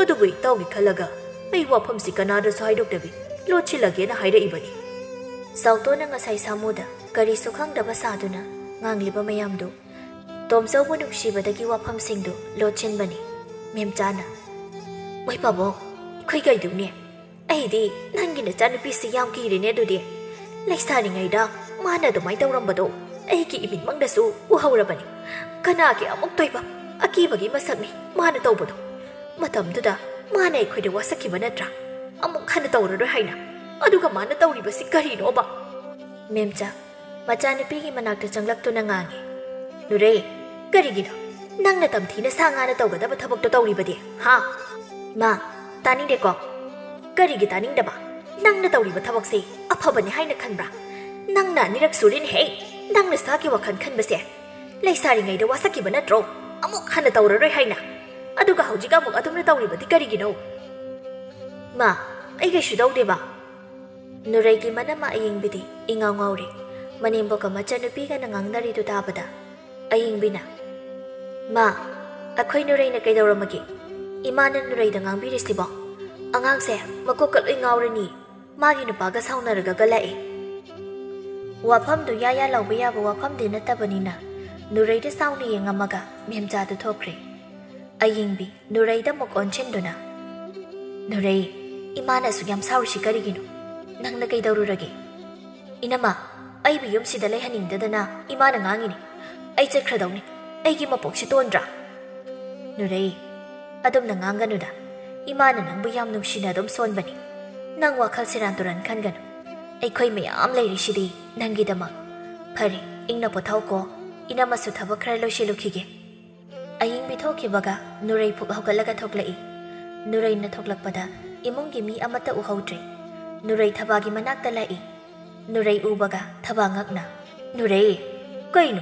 ꯑꯗꯨꯕꯨ ꯏꯇꯥꯎꯒꯤ ꯈꯜꯂꯒ ꯑꯩ ꯋꯥꯐꯝꯁꯤ ꯀꯅꯥꯗꯁꯨ ꯍꯥꯏꯗꯣꯛꯇꯕꯤ ꯂꯣꯠꯁꯤꯜꯂꯒꯦꯅ ꯍꯥꯏꯔꯛꯏꯕꯅꯤ"꯫ ꯆꯥꯎꯇꯣꯟꯅ ꯉꯁꯥꯏ ꯁꯥꯃꯨꯗ ꯀꯔꯤꯁꯨ ꯈꯪꯗꯕ ꯁꯥꯗꯨꯅ ꯉꯥꯡꯂꯤꯕ ꯃꯌꯥꯝꯗꯨ ꯇꯣꯝꯆꯧꯕꯨ ꯅꯨꯡꯁꯤꯕꯗꯒꯤ ꯋꯥꯐꯝꯁꯤꯡꯗꯨ ꯂꯣꯠꯁꯤꯟꯕꯅꯤ꯫ ꯃꯦꯝꯆꯥꯅ, "ꯃꯣꯏ ꯄꯥꯕꯨꯡ, ꯑꯩꯈꯣꯏ ꯀꯩꯗꯧꯅꯤ? ꯑꯩꯗꯤ ꯅꯪꯒꯤ ꯅꯆꯥꯅꯨꯄꯤꯁꯤ ꯌꯥꯝ ꯀꯤꯔꯦꯅꯦ꯫ ꯑꯗꯨꯗꯤ ꯂꯩꯁꯥꯔꯤꯉꯩꯗ ꯃꯥꯅ ꯑꯗꯨꯃꯥꯏꯅ ꯇꯧꯔꯝꯕꯗꯣ ꯑꯩꯒꯤ ꯏꯃꯤꯠꯃꯛꯅꯁꯨ ꯎꯍꯧꯔꯕꯅꯤ꯫ ꯀꯅꯥꯒꯤ ꯑꯃꯨꯛꯇꯣꯏꯕ ꯑꯀꯤꯕꯒꯤ ꯃꯁꯛꯅꯤ ꯃꯥꯅ ꯇꯧꯕꯗꯣ꯫ ꯃꯇꯝꯗꯨꯗ ꯃꯥꯅ ꯑꯩꯈꯣꯏꯗ ꯋꯥꯁꯛꯈꯤꯕ ꯅꯠꯇ꯭ꯔꯥ? ꯑꯃꯨꯛ ꯍꯟꯅ ꯇꯧꯔꯔꯣꯏ ꯍꯥꯏꯅ꯫ ꯑꯗꯨꯒ ꯃꯥꯅ ꯇꯧꯔꯤꯕꯁꯤ ꯀꯔꯤꯅꯣꯕ?" ꯃꯦꯝꯆꯥ ꯃꯆꯥꯅꯨꯄꯤꯒꯤ ꯃꯅꯥꯛꯇ ꯆꯪꯂꯛꯇꯨꯅ ꯉꯥꯡꯉꯤ꯫ "ꯅꯨꯔꯩ, ꯀꯔꯤꯒꯤꯅꯣ ꯅꯪꯅ ꯇꯝꯊꯤꯅ ꯁꯥ ꯉꯥꯅ ꯇꯧꯒꯗꯕ ꯊꯕꯛꯇꯣ ꯇꯧꯔꯤꯕꯗꯤ, ꯍꯥ?" "ꯃꯥ, ꯇꯥꯅꯤꯡꯗꯦꯀꯣ꯫ ꯀꯔꯤꯒꯤ ꯇꯥꯅꯤꯡꯗꯕ? ꯅꯪꯅ ꯇꯧꯔꯤꯕ ꯊꯕꯛꯁꯤ ꯑꯐꯕꯅꯤ ꯍꯥꯏꯅ ꯈꯟꯕ꯭ꯔꯥ? ꯅꯪꯅ ꯑꯅꯤꯔꯛ ꯁꯨꯔꯦꯅꯦꯍꯦ ꯅꯪꯅ ꯁꯥꯒꯤ ꯋꯥꯈꯜ ꯈꯟꯕꯁꯦ꯫ ꯂꯩꯁꯥꯔꯤꯉꯩꯗ ꯋꯥꯁꯛꯈꯤꯕ ꯅꯠꯇ꯭ꯔꯣ ꯑꯃꯨꯛ ꯍꯟꯅ ꯇꯧꯔꯔꯣꯏ ꯍꯥꯏꯅ? ꯑꯗꯨꯒ ꯍꯧꯖꯤꯛ ꯑꯃꯨꯛ ꯑꯗꯨꯝꯅ ꯇꯧꯔꯤꯕꯗꯤ ꯀꯔꯤꯒꯤꯅꯣ?" "ꯃꯥ, ꯑꯩ ꯀꯩꯁꯨ ꯇꯧꯗꯦꯕ"꯫ ꯅꯨꯔꯩꯒꯤ ꯃꯅꯝ ꯑꯌꯤꯡꯕꯤꯗꯤ ꯏꯉꯥꯎ ꯉꯥꯎꯔꯦ꯫ ꯃꯅꯦꯝꯕꯣꯛꯀ ꯃꯆꯟꯅꯨꯄꯤꯒꯅ ꯉꯥꯡꯅꯔꯤꯗꯨ ꯇꯥꯕꯗ ꯑꯌꯤꯡꯕꯤꯅ, "ꯃꯥ, ꯑꯩꯈꯣꯏ ꯅꯨꯔꯩꯅ ꯀꯩꯗꯧꯔꯝꯃꯒꯦ? ꯏꯃꯥꯅ ꯅꯨꯔꯩꯗ ꯉꯥꯡꯕꯤꯔꯤꯁꯤꯕꯣ? ꯑꯉꯥꯡꯁꯦ ꯃꯀꯣꯛꯀ ꯂꯣꯏ ꯉꯥꯎꯔꯅꯤ꯫ ꯃꯥꯒꯤ ꯅꯨꯄꯥꯒ ꯁꯥꯎꯅꯔꯒ ꯂꯥꯛꯑꯦ"꯫ ꯋꯥꯐꯝꯗꯨ ꯌꯥ ꯌꯥ ꯂꯥꯎꯕ ꯌꯥꯕ ꯋꯥꯐꯝꯗꯤ ꯅꯠꯇꯕꯅꯤꯅ ꯅꯨꯔꯩꯗ ꯆꯥꯎꯅ ꯌꯦꯡꯉꯝꯃꯒ ꯃꯦꯝꯆꯥꯗꯨ ꯊꯣꯛꯈ꯭ꯔꯦ꯫ ꯑꯌꯤꯡꯕꯤ ꯅꯨꯔꯩꯗ ꯑꯃꯨꯛ ꯑꯣꯟꯁꯤꯟꯗꯨꯅ, "ꯅꯨꯔꯩ, ꯏꯃꯥꯅ ꯑꯁꯨꯛ ꯌꯥꯝ ꯁꯥꯎꯔꯤꯁꯤ ꯀꯔꯤꯒꯤꯅꯣ? ꯅꯪꯅ ꯀꯩꯗꯧꯔꯨꯔꯒꯦ?" "ꯏꯅꯝꯃ, ꯑꯩꯕꯨ ꯌꯨꯝꯁꯤꯗ ꯂꯩꯍꯟꯅꯤꯡꯗꯗꯅ ꯏꯃꯥꯅ ꯉꯥꯡꯉꯤꯅꯤ꯫ ꯑꯩ ꯆꯠꯈ꯭ꯔꯗꯧꯅꯤ꯫ ꯑꯩꯒꯤ ꯃꯄꯣꯛꯁꯤ ꯇꯣꯟꯗ꯭ꯔꯥ? ꯅꯨꯔꯩ, ꯑꯗꯨꯝꯅ ꯉꯥꯡꯒꯅꯨꯗ꯫ ꯏꯃꯥꯅ ꯅꯪꯕꯨ ꯌꯥꯝ ꯅꯨꯡꯁꯤꯅ ꯑꯗꯨꯝ ꯁꯣꯟꯕꯅꯤ꯫ ꯅꯪ ꯋꯥꯈꯜ ꯁꯦꯔꯥꯟ ꯇꯨꯔꯥꯟ ꯈꯟꯒꯅꯨ꯫ ꯑꯩꯈꯣꯏ ꯃꯌꯥꯝ ꯂꯩꯔꯤꯁꯤꯗꯤ ꯅꯪꯒꯤꯗꯃꯛ꯫ ꯐꯔꯦ, ꯏꯪꯅ ꯄꯣꯊꯥꯎꯀꯣ꯫ ꯏꯅꯝꯃꯁꯨ ꯊꯕꯛ ꯈꯔ ꯂꯣꯏꯁꯤꯜꯂꯨꯈꯤꯒꯦ꯫ ꯑꯌꯤꯡꯕꯤ ꯊꯣꯛꯈꯤꯕꯒ ꯅꯨꯔꯩ ꯐꯨꯛ ꯍꯧꯒꯠꯂꯒ ꯊꯣꯛꯂꯛꯏ꯫ ꯅꯨꯔꯩꯅ ꯊꯣꯛꯂꯛꯄꯗ ꯏꯃꯨꯡꯒꯤ ꯃꯤ ꯑꯃꯠꯇ ꯎꯍꯧꯗ꯭ꯔꯦ꯫ ꯅꯨꯔꯩ ꯊꯕꯥꯒꯤ ꯃꯅꯥꯛꯇ ꯂꯥꯛꯏ꯫ ꯅꯨꯔꯩ ꯎꯕꯒ ꯊꯕꯥ ꯉꯛꯅ, "ꯅꯨꯔꯩ, ꯀꯩꯅꯣ?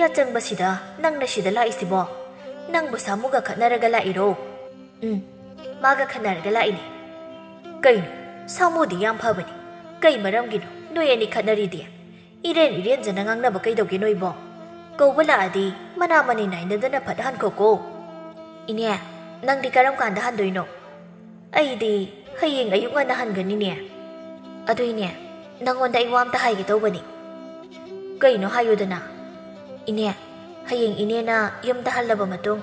ꯌꯥꯆꯪꯕꯁꯤꯗ ꯅꯪꯅ ꯁꯤꯗ ꯂꯥꯛꯏꯁꯤꯕꯣ? ꯅꯪꯕꯨ ꯁꯥꯃꯨꯒ ꯈꯠꯅꯔꯒ ꯂꯥꯛꯏꯔꯣ?" "ꯎꯝ, ꯃꯥꯒ ꯈꯠꯅꯔꯒ ꯂꯥꯛꯏꯅꯦ꯫" "ꯀꯩꯅꯣ? ꯁꯥꯃꯨꯗꯤ ꯌꯥꯝ ꯐꯕꯅꯤ꯫ ꯀꯩ ꯃꯔꯝꯒꯤꯅꯣ ꯅꯣꯏ ꯑꯅꯤ ꯈꯠꯅꯔꯤꯗꯤ? ꯏꯔꯦꯟ ꯏꯔꯦꯟꯖꯅ ꯉꯥꯡꯅꯕ ꯀꯩꯗꯧꯒꯦ ꯅꯣꯏꯕꯣ? ꯀꯧꯕ ꯂꯥꯛꯑꯗꯤ ꯃꯅꯥ ꯃꯅꯤ ꯅꯥꯏꯅꯗꯅ ꯐꯠ ꯍꯟꯈꯣꯀꯣ꯫" "ꯏꯅꯦ, ꯅꯪꯗꯤ ꯀꯔꯝ ꯀꯥꯟꯗ ꯍꯟꯗꯣꯏꯅꯣ?" "ꯑꯩꯗꯤ ꯍꯌꯦꯡ ꯑꯌꯨꯛ ꯉꯟꯅ ꯍꯟꯒꯅꯤꯅꯦ꯫" "ꯑꯗꯨꯏꯅꯦ, ꯅꯪꯉꯣꯟꯗ ꯑꯩ ꯋꯥ ꯑꯝꯇ ꯍꯥꯏꯒꯦ ꯇꯧꯕꯅꯤ꯫" "ꯀꯩꯅꯣ ꯍꯥꯏꯌꯨꯗꯅ?" "ꯏꯅꯦ, ꯍꯌꯦꯡ ꯏꯅꯦꯅ ꯌꯨꯝꯗ ꯍꯜꯂꯕ ꯃꯇꯨꯡ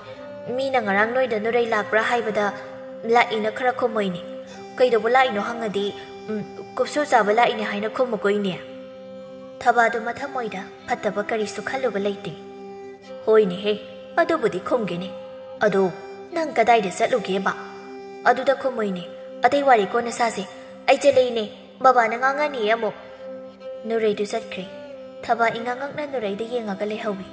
ꯃꯤꯅ ꯉꯔꯥꯡ ꯅꯣꯏꯗ ꯅꯨꯔꯩ ꯂꯥꯛꯄ꯭ꯔꯥ ꯍꯥꯏꯕꯗ ꯂꯥꯛꯏꯅ ꯈꯔ ꯈꯨꯝꯃꯣꯏꯅꯦ꯫ ꯀꯩꯗꯧꯕ ꯂꯥꯛꯏꯅꯣ ꯍꯪꯉꯗꯤ, ꯎꯝ, ꯀꯨꯞꯁꯨ ꯆꯥꯕ ꯂꯥꯛꯏꯅꯦ ꯍꯥꯏꯅ ꯈꯨꯝꯃꯨꯀꯣ ꯏꯅꯦ꯫" ꯊꯕꯥꯗꯨ ꯃꯊꯃꯣꯏꯗ ꯐꯠꯇꯕ ꯀꯔꯤꯁꯨ ꯈꯜꯂꯨꯕ ꯂꯩꯇꯦ꯫ "ꯍꯣꯏꯅꯦꯍꯦ, ꯑꯗꯨꯕꯨꯗꯤ ꯈꯨꯝꯒꯦꯅꯦ꯫ ꯑꯗꯣ ꯅꯪ ꯀꯗꯥꯏꯗ ꯆꯠꯂꯨꯒꯦꯕ?" "ꯑꯗꯨꯗ ꯈꯨꯝꯃꯣꯏꯅꯦ꯫ ꯑꯇꯩ ꯋꯥꯔꯤ ꯀꯣꯟꯅ ꯁꯥꯁꯦ꯫ ꯑꯩ ꯆꯠꯂꯦ ꯏꯅꯦ꯫ ꯕꯕꯥꯅ ꯉꯥꯡꯉꯅꯤꯌꯦ ꯑꯃꯨꯛ꯫" ꯅꯨꯔꯩꯗꯨ ꯆꯠꯈ꯭ꯔꯦ꯫ ꯊꯕꯥ ꯏꯉꯥꯡ ꯉꯛꯅ ꯅꯨꯔꯩꯗ ꯌꯦꯡꯉꯒ ꯂꯩꯍꯧꯏ꯫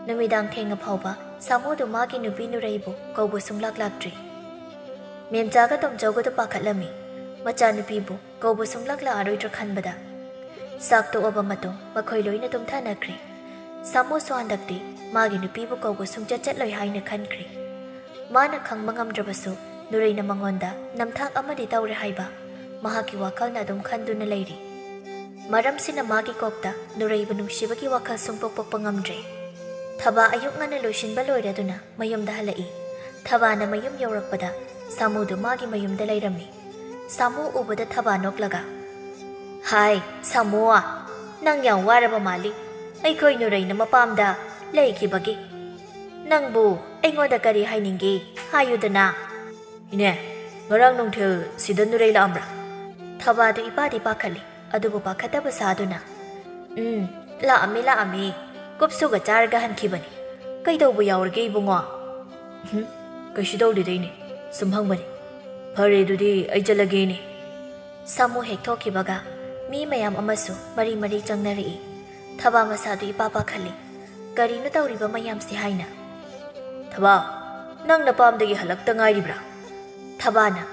ꯅꯨꯃꯤꯗꯥꯡ ꯊꯦꯡꯉ ꯐꯥꯎꯕ ꯁꯥꯃꯨꯗꯨ ꯃꯥꯒꯤ ꯅꯨꯄꯤ ꯅꯨꯔꯩꯕꯨ ꯀꯧꯕ ꯁꯨꯡꯂꯥꯛ ꯂꯥꯛꯇ꯭ꯔꯤ꯫ ꯃꯦꯝꯆꯥꯒ ꯇꯣꯝꯆꯧꯒꯗꯨ ꯄꯥꯈꯠꯂꯝꯃꯤ꯫ ꯃꯆꯥꯅꯨꯄꯤꯕꯨ ꯀꯧꯕ ꯁꯨꯡꯂꯥꯛ ꯂꯥꯛꯑꯔꯣꯏꯗ꯭ꯔꯥ ꯈꯟꯕꯗ꯫ ꯆꯥꯛ ꯇꯣꯛꯑꯕ ꯃꯇꯨꯡ ꯃꯈꯣꯏ ꯂꯣꯏꯅ ꯇꯨꯝꯊꯅꯈ꯭ꯔꯦ꯫ ꯁꯥꯃꯨꯁꯨ ꯍꯟꯗꯛꯇꯤ ꯃꯥꯒꯤ ꯅꯨꯄꯤꯕꯨ ꯀꯧꯕ ꯁꯨꯡꯆꯠ ꯆꯠꯂꯣꯏ ꯍꯥꯏꯅ ꯈꯟꯈ꯭ꯔꯦ꯫ ꯃꯥꯅ ꯈꯪꯕ ꯉꯝꯗ꯭ꯔꯕꯁꯨ ꯅꯨꯔꯩꯅ ꯃꯉꯣꯟꯗ ꯅꯝꯊꯥꯛ ꯑꯃꯗꯤ ꯇꯧꯔꯦ ꯍꯥꯏꯕ ꯃꯍꯥꯛꯀꯤ ꯋꯥꯈꯜꯅ ꯑꯗꯨꯝ ꯈꯟꯗꯨꯅ ꯂꯩꯔꯤ꯫ ꯃꯔꯝꯁꯤꯅ ꯃꯥꯒꯤ ꯀꯣꯛꯇ ꯅꯨꯔꯩꯕꯨ ꯅꯨꯡꯁꯤꯕꯒꯤ ꯋꯥꯈꯜ ꯁꯨꯡꯄꯣꯛ ꯄꯣꯛꯄ ꯉꯝꯗ꯭ꯔꯦ꯫ ꯊꯕꯥ ꯑꯌꯨꯛ ꯉꯟꯅ ꯂꯣꯏꯁꯤꯟꯕ ꯂꯣꯏꯔꯗꯨꯅ ꯃꯌꯨꯝꯗ ꯍꯜꯂꯛꯏ꯫ ꯊꯕꯥꯅ ꯃꯌꯨꯝ ꯌꯧꯔꯛꯄꯗ ꯁꯥꯃꯨꯗꯨ ꯃꯥꯒꯤ ꯃꯌꯨꯝꯗ ꯂꯩꯔꯝꯃꯤ꯫ ꯁꯥꯃꯨ ꯎꯕꯗ ꯊꯕꯥ ꯅꯣꯛꯂꯒ, "ꯍꯥꯏ, ꯁꯥꯃꯨ, ꯅꯪ ꯌꯥꯝ ꯋꯥꯔꯕ ꯃꯥꯜꯂꯤ꯫ ꯑꯩꯈꯣꯏ ꯅꯨꯔꯩꯅ ꯃꯄꯥꯝꯗ ꯂꯩꯈꯤꯕꯒꯤ꯫ ꯅꯪꯕꯨ ꯑꯩꯉꯣꯟꯗ ꯀꯔꯤ ꯍꯥꯏꯅꯤꯡꯒꯦ? ꯍꯥꯏꯌꯨꯗꯅ?" "ꯏꯅꯦ, ꯉꯔꯥꯡ ꯅꯨꯡꯊꯤꯜ ꯁꯤꯗ ꯅꯨꯔꯩ ꯂꯥꯛꯑꯝꯕ꯭ꯔꯥ?" ꯊꯕꯥꯗꯨ ꯏꯄꯥꯗꯤ ꯄꯥꯈꯠꯂꯤ, ꯑꯗꯨꯕꯨ ꯄꯥꯈꯠꯇꯕ ꯁꯥꯗꯨꯅ, "ꯎꯝ, ꯂꯥꯛꯑꯝꯃꯤ, ꯂꯥꯛꯑꯝꯃꯤ꯫ ꯀꯨꯞꯁꯨꯒ ꯆꯥꯔꯒ ꯍꯟꯈꯤꯕꯅꯤ꯫ "ꯀꯩꯗꯧꯕ ꯌꯥꯎꯔꯒꯦ, ꯏꯕꯨꯡꯉꯣ?" "ꯍꯨꯝ, ꯀꯩꯁꯨ ꯇꯧꯗꯦꯗ, ꯏꯅꯦ꯫ ꯁꯨꯝ ꯍꯪꯕꯅꯤ꯫ ꯐꯔꯦ, ꯑꯗꯨꯗꯤ ꯑꯩ ꯆꯠꯂꯒꯦ, ꯏꯅꯦ꯫" ꯁꯥꯃꯨ ꯍꯦꯛ ꯊꯣꯛꯈꯤꯕꯒ ꯃꯤ ꯃꯌꯥꯝ ꯑꯃꯁꯨ ꯃꯔꯤ ꯃꯔꯤ ꯆꯪꯅꯔꯛꯏ꯫ ꯊꯕꯥ ꯃꯁꯥꯗꯨ ꯏꯄꯥ ꯄꯥꯈꯠꯂꯤ꯫ ꯀꯔꯤꯅꯣ ꯇꯧꯔꯤꯕ ꯃꯌꯥꯝꯁꯤ ꯍꯥꯏꯅ꯫ "ꯊꯕꯥ, ꯅꯪ ꯅꯄꯥꯝꯗꯒꯤ ꯍꯜꯂꯛꯇ ꯉꯥꯏꯔꯤꯕ꯭ꯔꯥ?" ꯊꯕꯥꯅ,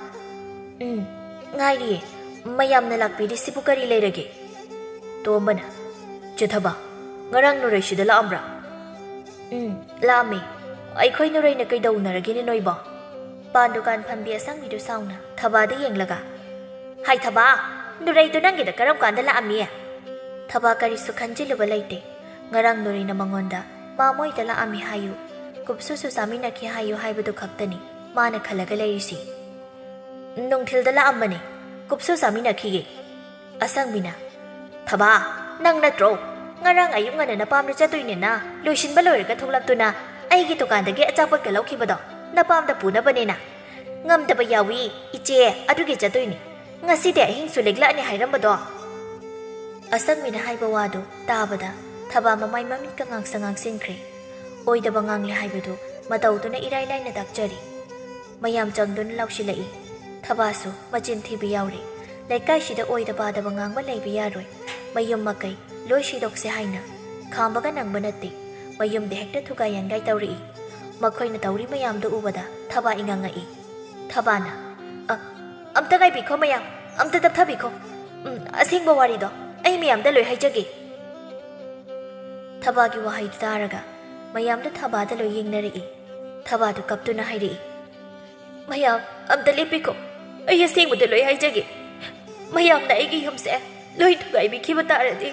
"ꯎꯝ, ꯉꯥꯏꯔꯤꯌꯦ꯫ ꯃꯌꯥꯝꯅ ꯂꯥꯛꯄꯤꯔꯤꯁꯤꯕꯨ ꯀꯔꯤ ꯂꯩꯔꯒꯦ?" ꯇꯣꯝꯕꯅ, "ꯆꯦ ꯊꯕꯥ, ꯉꯔꯥꯡ ꯅꯨꯔꯩꯁꯤꯗ ꯂꯥꯛꯑꯝꯕ꯭ꯔꯥ?" "ꯎꯝ, ꯂꯥꯛꯑꯝꯃꯦ꯫ ꯑꯩꯈꯣꯏ ꯅꯨꯔꯩꯅ ꯀꯩꯗꯧꯅꯔꯒꯦꯅꯦ ꯅꯣꯏꯕꯣ?" ꯄꯥꯟ ꯗꯨꯀꯥꯟ ꯐꯝꯕꯤ ꯑꯁꯪꯕꯤꯗꯨ ꯁꯥꯎꯅ ꯊꯕꯥꯗ ꯌꯦꯡꯂꯒ, "ꯍꯥꯏ ꯊꯕꯥ, ꯅꯨꯔꯩꯗꯨ ꯅꯪꯒꯤꯗ ꯀꯔꯝ ꯀꯥꯟꯗ ꯂꯥꯛꯑꯝꯃꯤ?" ꯊꯕꯥ ꯀꯔꯤꯁꯨ ꯈꯟꯖꯤꯜꯂꯨꯕ ꯂꯩꯇꯦ꯫ ꯉꯔꯥꯡ ꯅꯨꯔꯩꯅ ꯃꯉꯣꯟꯗ ꯃꯥ ꯃꯣꯏꯗ ꯂꯥꯛꯑꯝꯃꯤ ꯍꯥꯏꯌꯨ, ꯀꯨꯞꯁꯨꯁꯨ ꯆꯥꯃꯤꯟꯅꯈꯤ ꯍꯥꯏꯌꯨ ꯍꯥꯏꯕꯗꯨ ꯈꯛꯇꯅꯤ ꯃꯥꯅ ꯈꯜꯂꯒ ꯂꯩꯔꯤꯁꯤ꯫ "ꯅꯨꯡꯊꯤꯜꯗ ꯂꯥꯛꯑꯝꯕꯅꯦ, ꯀꯨꯞꯁꯨ ꯆꯥꯃꯤꯟꯅꯈꯤꯌꯦ꯫" ꯑꯁꯪꯕꯤꯅ, "ꯊꯕꯥ, ꯅꯪ ꯅꯠꯇ꯭ꯔꯣ ꯉꯔꯥꯡ ꯑꯌꯨꯛ ꯉꯟꯅ ꯅꯄꯥꯝꯗ ꯆꯠꯇꯣꯏꯅꯦꯅ ꯂꯣꯏꯁꯤꯟꯕ ꯂꯣꯏꯔꯒ ꯊꯣꯛꯂꯛꯇꯨꯅ ꯑꯩꯒꯤ ꯗꯨꯀꯥꯟꯗꯒꯤ ꯑꯆꯥꯄꯣꯠꯀ ꯂꯧꯈꯤꯕꯗꯣ? ꯅꯄꯥꯝꯗ ꯄꯨꯅꯕꯅꯦꯅ?" "ꯉꯝꯗꯕ ꯌꯥꯎꯏ, ꯏꯆꯦ, ꯑꯗꯨꯒꯤ ꯆꯠꯇꯣꯏꯅꯤ꯫ ꯉꯁꯤꯗꯤ ꯑꯍꯤꯡꯁꯨ ꯂꯦꯛꯂꯛꯑꯅꯤ ꯍꯥꯏꯔꯝꯕꯗꯣ?" ꯑꯁꯪꯕꯤꯅ ꯍꯥꯏꯕ ꯋꯥꯗꯨ ꯇꯥꯕꯗ ꯊꯕꯥ ꯃꯃꯥꯏ ꯃꯃꯤꯠꯀ ꯉꯥꯡꯁ ꯉꯥꯡꯁꯤꯟꯈ꯭ꯔꯦ꯫ ꯑꯣꯏꯗꯕ ꯉꯥꯡꯂꯦ ꯍꯥꯏꯕꯗꯨ ꯃꯇꯧꯗꯨꯅ ꯏꯔꯥꯏ ꯂꯥꯏꯅ ꯇꯥꯛꯆꯔꯤ꯫ ꯃꯌꯥꯝ ꯆꯪꯗꯨꯅ ꯂꯥꯎꯁꯤꯜꯂꯛꯏ꯫ ꯊꯕꯥꯁꯨ ꯃꯆꯤꯟ ꯊꯤꯕ ꯌꯥꯎꯔꯦ꯫ ꯂꯩꯀꯥꯏꯁꯤꯗ ꯑꯣꯏꯗ ꯄꯥꯗꯕ ꯉꯥꯡꯕ ꯂꯩꯕ ꯌꯥꯔꯣꯏ꯫ ꯃꯌꯨꯝ ꯃꯀꯩ ꯂꯣꯏ ꯁꯤꯗꯣꯛꯁꯦ ꯍꯥꯏꯅ ꯈꯥꯝꯕꯒ ꯅꯪꯕ ꯅꯠꯇꯦ꯫ ꯃꯌꯨꯝꯗ ꯍꯦꯛꯇ ꯊꯨꯒꯥꯏ ꯌꯥꯟꯒꯥꯏ ꯇꯧꯔꯛꯏ꯫ ꯃꯈꯣꯏꯅ ꯇꯧꯔꯤ ꯃꯌꯥꯝꯗꯨ ꯎꯕꯗ ꯊꯕꯥ ꯏꯉꯥꯡꯉꯛꯏ꯫ ꯊꯕꯥꯅ, "ꯑ, ꯑꯝꯇ ꯉꯥꯏꯕꯤꯈꯣ ꯃꯌꯥꯝ, ꯑꯝꯇ ꯇꯞꯊꯕꯤꯈꯣ꯫ ꯎꯝ, ꯑꯁꯦꯡꯕ ꯋꯥꯔꯤꯗꯣ ꯑꯩ ꯃꯌꯥꯝꯗ ꯂꯣꯏ ꯍꯥꯏꯖꯒꯦ꯫" ꯊꯕꯥꯒꯤ ꯋꯥꯍꯩꯗꯨ ꯇꯥꯔꯒ ꯃꯌꯥꯝꯗꯨ ꯊꯕꯥꯗ ꯂꯣꯏ ꯌꯦꯡꯅꯔꯛꯏ꯫ ꯊꯕꯥꯗꯨ ꯀꯞꯇꯨꯅ ꯍꯥꯏꯔꯛꯏ, "ꯃꯌꯥꯝ, ꯑꯝꯇ ꯂꯦꯞꯄꯤꯈꯣ꯫ ꯑꯩ ꯑꯁꯦꯡꯕꯗꯨ ꯂꯣꯏ ꯍꯥꯏꯖꯒꯦ꯫ ꯃꯌꯥꯝꯅ ꯑꯩꯒꯤ ꯌꯨꯝꯁꯦ ꯂꯣꯏ ꯊꯨꯒꯥꯏꯕꯤꯈꯤꯕ ꯇꯥꯔꯗꯤ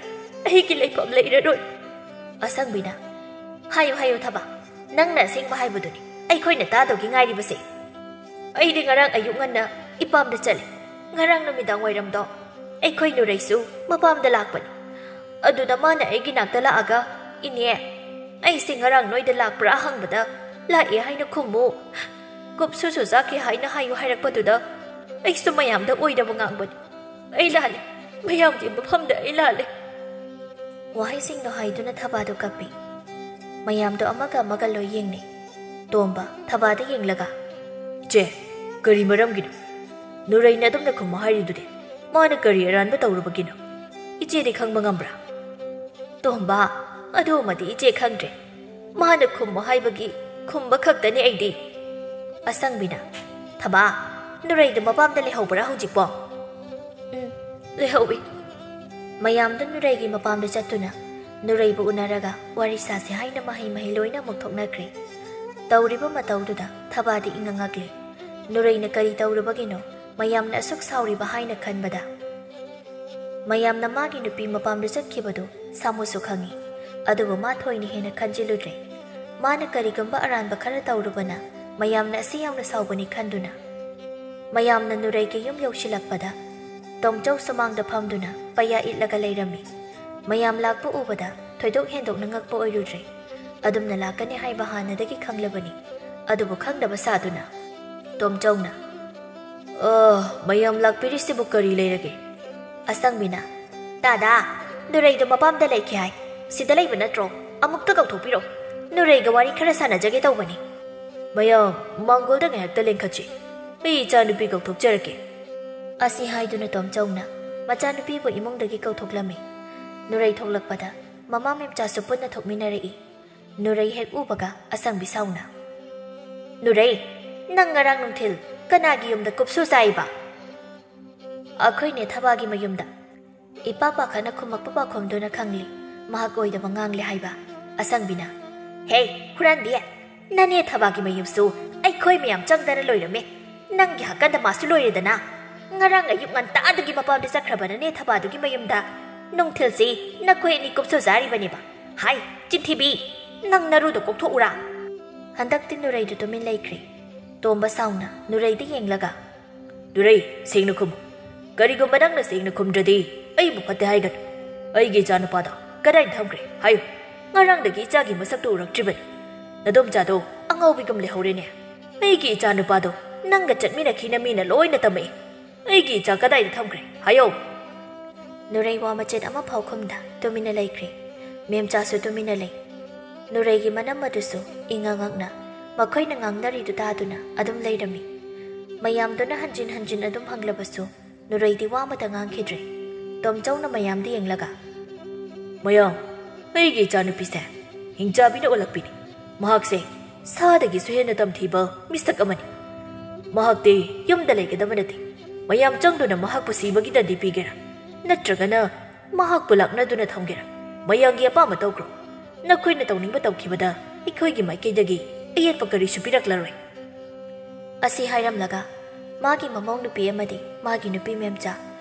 ꯑꯩꯒꯤ ꯂꯩꯐꯝ ꯂꯩꯔꯔꯣꯏ꯫" ꯑꯁꯪꯕꯤꯅ, "ꯍꯥꯏꯌꯨ, ꯍꯥꯏꯌꯨ ꯊꯕꯥ, ꯅꯪꯅ ꯑꯁꯦꯡꯕ ꯍꯥꯏꯕꯗꯨꯅꯤ ꯑꯩꯈꯣꯏꯅ ꯇꯥꯗꯧꯒꯤ ꯉꯥꯏꯔꯤꯕꯁꯦ꯫ ꯑꯩꯗꯤ ꯉꯔꯥꯡ ꯑꯌꯨꯛ ꯉꯟꯅ ꯏꯄꯥꯝꯗ ꯆꯠꯂꯤ꯫ ꯉꯔꯥꯡ ꯅꯨꯃꯤꯗꯥꯡ ꯋꯥꯏꯔꯝꯗꯣ ꯑꯩꯈꯣꯏ ꯅꯨꯔꯩꯁꯨ ꯃꯄꯥꯝꯗ ꯂꯥꯛꯄꯅꯤ꯫ ꯑꯗꯨꯗ ꯃꯥꯅ ꯑꯩꯒꯤ ꯅꯥꯛꯇ ꯂꯥꯛꯑꯒ, 'ꯏꯅꯦ, ꯑꯩꯁꯦ ꯉꯔꯥꯡ ꯅꯣꯏꯗ ꯂꯥꯛꯄ꯭ꯔꯥ ꯍꯪꯕꯗ ꯂꯥꯛꯑꯦ ꯍꯥꯏꯅ ꯈꯨꯝꯃꯨ꯫ ꯀꯨꯞꯁꯨꯁꯨ ꯆꯥꯈꯤ ꯍꯥꯏꯅ ꯍꯥꯏꯌꯨ' ꯍꯥꯏꯔꯛꯄꯗꯨꯗ ꯑꯩꯁꯨ ꯃꯌꯥꯝꯗ ꯑꯣꯏꯗꯕ ꯉꯥꯡꯕꯅꯤ꯫ ꯑꯩ ꯂꯥꯜꯂꯦ꯫ ꯃꯌꯥꯝꯒꯤ ꯃꯐꯝꯗ ꯑꯩ ꯂꯥꯜꯂꯦ꯫" ꯋꯥꯍꯩꯁꯤꯡꯗꯣ ꯍꯥꯏꯗꯨꯅ ꯊꯕꯥꯗꯣ ꯀꯞꯄꯤ꯫ ꯃꯌꯥꯝꯗꯣ ꯑꯃꯒ ꯑꯃꯒ ꯂꯣꯏ ꯌꯦꯡꯅꯩ꯫ ꯇꯣꯝꯕ ꯊꯕꯥꯗ ꯌꯦꯡꯂꯒ, "ꯏꯆꯦ, ꯀꯔꯤ ꯃꯔꯝꯒꯤꯅꯣ? ꯅꯨꯔꯩꯅ ꯑꯗꯨꯝꯅ ꯈꯨꯝꯃꯣ ꯍꯥꯏꯔꯤꯗꯨꯗꯤ꯫ ꯃꯥꯅ ꯀꯔꯤ ꯑꯔꯥꯟꯕ ꯇꯧꯔꯨꯕꯒꯤꯅꯣ? ꯏꯆꯦꯗꯤ ꯈꯪꯕ ꯉꯝꯕ꯭ꯔꯥ?" "ꯇꯣꯝꯕ, ꯑꯗꯨꯃꯗꯤ ꯏꯆꯦ ꯈꯪꯗ꯭ꯔꯦ꯫ ꯃꯥꯅ ꯈꯨꯝꯃꯣ ꯍꯥꯏꯕꯒꯤ ꯈꯨꯝꯕ ꯈꯛꯇꯅꯤ ꯑꯩꯗꯤ꯫" ꯑꯁꯪꯕꯤꯅ, "ꯊꯕꯥ, ꯅꯨꯔꯩꯗꯨ ꯃꯄꯥꯝꯗ ꯂꯩꯍꯧꯕ꯭ꯔꯥ ꯍꯧꯖꯤꯛꯄꯣ?" "ꯎꯝ, ꯂꯩꯍꯧꯏ꯫" ꯃꯌꯥꯝꯗꯨ ꯅꯨꯔꯩꯒꯤ ꯃꯄꯥꯝꯗ ꯆꯠꯇꯨꯅ ꯅꯨꯔꯩꯕꯨ ꯎꯅꯔꯒ ꯋꯥꯔꯤ ꯁꯥꯁꯤ ꯍꯥꯏꯅ ꯃꯍꯩ ꯃꯍꯩ ꯂꯣꯏꯅ ꯑꯃꯨꯛ ꯊꯣꯛꯅꯈ꯭ꯔꯦ꯫ ꯇꯧꯔꯤꯕ ꯃꯇꯧꯗꯨꯗ ꯊꯕꯥꯗꯤ ꯏꯉꯛꯉꯛꯂꯦ꯫ ꯅꯨꯔꯩꯅ ꯀꯔꯤ ꯇꯧꯔꯨꯕꯒꯤꯅꯣ ꯃꯌꯥꯝꯅ ꯑꯁꯨꯛ ꯁꯥꯎꯔꯤꯕ ꯍꯥꯏꯅ ꯈꯟꯕꯗ? ꯃꯌꯥꯝꯅ ꯃꯥꯒꯤ ꯅꯨꯄꯤ ꯃꯄꯥꯝꯗ ꯆꯠꯈꯤꯕꯗꯨ ꯁꯥꯃꯨꯁꯨ ꯈꯪꯏ꯫ ꯑꯗꯨꯕꯨ ꯃꯥ ꯊꯣꯏꯅ ꯍꯦꯟꯅ ꯈꯟꯖꯤꯜꯂꯨꯗ꯭ꯔꯦ꯫ ꯃꯥꯅ ꯀꯔꯤꯒꯨꯝꯕ ꯑꯔꯥꯟꯕ ꯈꯔ ꯇꯧꯔꯨꯕꯅ ꯃꯌꯥꯝꯅ ꯑꯁꯤ ꯌꯥꯝꯅ ꯁꯥꯎꯒꯅꯤ ꯈꯟꯗꯨꯅ, ꯃꯌꯥꯝꯅ ꯅꯨꯔꯩꯒꯤ ꯌꯨꯝ ꯌꯧꯁꯤꯜꯂꯛꯄꯗ ꯇꯣꯝꯆꯧ ꯁꯨꯃꯥꯡꯗ ꯐꯝꯗꯨꯅ ꯄꯩꯌꯥ ꯏꯠꯂꯒ ꯂꯩꯔꯝꯃꯤ꯫ ꯃꯌꯥꯝ ꯂꯥꯛꯄ ꯎꯕꯗ ꯊꯣꯏꯗꯣꯛ ꯍꯦꯟꯗꯣꯛꯅ ꯉꯛꯄ ꯑꯣꯏꯔꯨꯗ꯭ꯔꯦ꯫ ꯑꯗꯨꯝꯅ ꯂꯥꯛꯀꯅꯤ ꯍꯥꯏꯕ ꯍꯥꯟꯅꯗꯒꯤ ꯈꯪꯂꯕꯅꯤ꯫ ꯑꯗꯨꯕꯨ ꯈꯪꯗꯕ ꯁꯥꯗꯨꯅ ꯇꯣꯝꯆꯧꯅ, "ꯑ, ꯃꯌꯥꯝ ꯂꯥꯛꯄꯤꯔꯤꯁꯤꯕꯨ ꯀꯔꯤ ꯂꯩꯔꯒꯦ?" ꯑꯁꯪꯕꯤꯅ, "ꯇꯥꯗꯥ, ꯅꯨꯔꯩꯗꯣ ꯃꯄꯥꯝꯗ ꯂꯩꯈꯤ ꯍꯥꯏ꯫ ꯁꯤꯗ ꯂꯩꯕ ꯅꯠꯇ꯭ꯔꯣ? ꯑꯃꯨꯛꯇ ꯀꯧꯊꯣꯛꯄꯤꯔꯣ꯫ ꯅꯨꯔꯩꯒ ꯋꯥꯔꯤ ꯈꯔ ꯁꯥꯟꯅꯖꯒꯦ ꯇꯧꯕꯅꯤ꯫" "ꯃꯌꯥꯝ, ꯃꯥꯡꯒꯣꯜꯗ ꯉꯥꯏꯍꯥꯛꯇ ꯂꯦꯡꯈꯠꯁꯤ꯫ ꯑꯩ ꯏꯆꯥꯅꯨꯄꯤ ꯀꯧꯊꯣꯛꯆꯔꯛꯀꯦ꯫" ꯑꯁꯤ ꯍꯥꯏꯗꯨꯅ ꯇꯣꯝꯆꯧꯅ ꯃꯆꯥꯅꯨꯄꯤꯕꯨ ꯏꯃꯨꯡꯗꯒꯤ ꯀꯧꯊꯣꯛꯂꯝꯃꯤ꯫ ꯅꯨꯔꯩ ꯊꯣꯛꯂꯛꯄꯗ ꯃꯃꯥ ꯃꯆꯥꯁꯨ ꯄꯨꯟꯅ ꯊꯣꯛꯃꯤꯟꯅꯔꯛꯏ꯫ ꯅꯨꯔꯩ ꯍꯦꯛ ꯎꯕꯒ ꯑꯁꯪꯕꯤ ꯁꯥꯎꯅ, "ꯅꯨꯔꯩ, ꯅꯪ ꯉꯔꯥꯡ ꯅꯨꯡꯊꯤꯜ ꯀꯅꯥꯒꯤ ꯌꯨꯝꯗ ꯀꯨꯞꯁꯨ ꯆꯥꯏꯕ?" "ꯑꯩꯈꯣꯏꯅꯦ ꯊꯕꯥꯒꯤ ꯃꯌꯨꯝꯗ꯫" ꯏꯄꯥ ꯄꯥꯈꯠꯅ ꯈꯨꯝꯃꯛꯄ ꯄꯥꯎꯈꯨꯝꯗꯨꯅ ꯈꯪꯂꯤ ꯃꯍꯥꯛ ꯑꯣꯏꯗꯕ ꯉꯥꯡꯂꯦ ꯍꯥꯏꯕ꯫ ꯑꯁꯪꯕꯤꯅ, "ꯍꯦ, ꯍꯨꯔꯥꯟꯕꯤ! ꯅꯅꯦ ꯊꯕꯥꯒꯤ ꯃꯌꯨꯝꯁꯨ ꯑꯩꯈꯣꯏ ꯃꯌꯥꯝ ꯆꯪꯗꯅ ꯂꯣꯏꯔꯝꯃꯦ꯫ ꯅꯪꯒꯤ ꯍꯥꯀꯟꯗ ꯃꯥꯁꯨ ꯂꯣꯏꯔꯦꯗꯅ꯫ ꯉꯔꯥꯡ ꯑꯌꯨꯛ ꯉꯟꯇꯥꯗꯒꯤ ꯃꯄꯥꯝꯗ ꯆꯠꯈ꯭ꯔꯕ ꯅꯅꯦ ꯊꯕꯥꯗꯨꯒꯤ ꯃꯌꯨꯝꯗ ꯅꯨꯡꯊꯤꯜꯁꯤ ꯅꯈꯣꯏ ꯑꯅꯤ ꯀꯨꯞꯁꯨ ꯆꯥꯔꯤꯕꯅꯦꯕ꯫ ꯍꯥꯏ, ꯆꯤꯟꯊꯤꯕꯤ! ꯅꯪ ꯅꯔꯨꯗꯣ ꯀꯣꯛꯊꯣꯛꯎꯔꯥ?" ꯍꯟꯗꯛꯇꯤ ꯅꯨꯔꯩꯗꯨ ꯇꯨꯃꯤꯟ ꯂꯩꯈ꯭ꯔꯦ꯫ ꯇꯣꯝꯕ ꯁꯥꯎꯅ ꯅꯨꯔꯩꯗ ꯌꯦꯡꯂꯒ, "ꯅꯨꯔꯩ, ꯁꯦꯡꯅ ꯈꯨꯝꯃꯨ꯫ ꯀꯔꯤꯒꯨꯝꯕ ꯅꯪꯅ ꯁꯦꯡꯅ ꯈꯨꯝꯗ꯭ꯔꯗꯤ ꯑꯩꯕꯨ ꯐꯠꯇꯦ ꯍꯥꯏꯒꯅꯨ꯫ ꯑꯩꯒꯤ ꯏꯆꯥꯅꯨꯄꯥꯗꯣ ꯀꯗꯥꯏꯗ ꯊꯝꯈ꯭ꯔꯦ ꯍꯥꯏꯌꯨ꯫ ꯉꯔꯥꯡꯗꯒꯤ ꯏꯆꯥꯒꯤ ꯃꯁꯛꯇꯨ ꯎꯔꯛꯇ꯭ꯔꯤꯕꯅꯤ꯫ ꯅꯗꯣꯝꯆꯥꯗꯣ ꯑꯉꯥꯎꯕꯤꯒꯨꯝ ꯂꯩꯍꯧꯔꯦꯅꯦ꯫ ꯑꯩꯒꯤ ꯏꯆꯥꯅꯨꯄꯥꯗꯣ ꯅꯪꯒ ꯆꯠꯃꯤꯟꯅꯈꯤꯅ ꯃꯤꯅ ꯂꯣꯏꯅ ꯇꯝꯃꯛꯏ꯫ ꯑꯩꯒꯤ ꯏꯆꯥ ꯀꯗꯥꯏꯗ ꯊꯝꯈ꯭ꯔꯦ ꯍꯥꯏꯌꯣ?" ꯅꯨꯔꯩ ꯋꯥ ꯃꯆꯦꯠ ꯑꯃꯐꯥꯎ ꯈꯨꯝꯗ ꯇꯨꯃꯤꯟꯅ ꯂꯩꯈ꯭ꯔꯦ꯫ ꯃꯦꯝꯆꯥꯁꯨ ꯇꯨꯃꯤꯟꯅ ꯂꯩ꯫ ꯅꯨꯔꯩꯒꯤ ꯃꯅꯝ ꯑꯗꯨꯁꯨ ꯏꯉꯛ ꯉꯛꯅ ꯃꯈꯣꯏꯅ ꯉꯥꯡꯅꯔꯤꯗꯨ ꯇꯥꯗꯨꯅ ꯑꯗꯨꯝ ꯂꯩꯔꯝꯃꯤ꯫ ꯃꯌꯥꯝꯗꯨꯅ ꯍꯟꯖꯤꯟ ꯍꯟꯖꯤꯟ ꯑꯗꯨꯝ ꯍꯪꯂꯕꯁꯨ ꯅꯨꯔꯩꯗꯤ ꯋꯥ ꯑꯃꯇ ꯉꯥꯡꯈꯤꯗ꯭ꯔꯦ꯫ ꯇꯣꯝꯆꯧꯅ ꯃꯌꯥꯝꯗ ꯌꯦꯡꯂꯒ, "ꯃꯌꯥꯝ, ꯑꯩꯒꯤ ꯏꯆꯥꯅꯨꯄꯤꯁꯦ ꯍꯤꯡꯆꯥꯕꯤꯅ ꯑꯣꯜꯂꯛꯄꯤꯅꯤ꯫ ꯃꯍꯥꯛꯁꯦ ꯁꯥꯗꯒꯤꯁꯨ ꯍꯦꯟꯅ ꯇꯝꯊꯤꯕ ꯃꯤꯁꯛ ꯑꯃꯅꯤ꯫ ꯃꯍꯥꯛꯇꯤ ꯌꯨꯝꯗ ꯂꯩꯒꯗꯕ ꯅꯠꯇꯦ꯫ ꯃꯌꯥꯝ ꯆꯪꯗꯨꯅ ꯃꯍꯥꯛꯄꯨ ꯁꯤꯕꯒꯤ ꯗꯟꯗꯤ ꯄꯤꯒꯦꯔꯥ, ꯅꯠꯇ꯭ꯔꯒꯅ ꯃꯍꯥꯛꯄꯨ ꯂꯥꯛꯅꯗꯨꯅ ꯊꯝꯒꯦꯔꯥ, ꯃꯌꯥꯝꯒꯤ ꯑꯄꯥꯝꯕ ꯇꯧꯈ꯭ꯔꯣ꯫ ꯅꯈꯣꯏꯅ ꯇꯧꯅꯤꯡꯕ ꯇꯧꯈꯤꯕꯗ ꯑꯩꯈꯣꯏꯒꯤ ꯃꯥꯏꯀꯩꯗꯒꯤ ꯑꯌꯦꯠꯄ ꯀꯔꯤꯁꯨ ꯄꯤꯔꯛꯂꯔꯣꯏ꯫" ꯑꯁꯤ ꯍꯥꯏꯔꯝꯂꯒ ꯃꯥꯒꯤ ꯃꯃꯧ ꯅꯨꯄꯤ ꯑꯃꯗꯤ ꯃꯥꯒꯤ ꯅꯨꯄꯤ ꯃꯦꯝꯆꯥ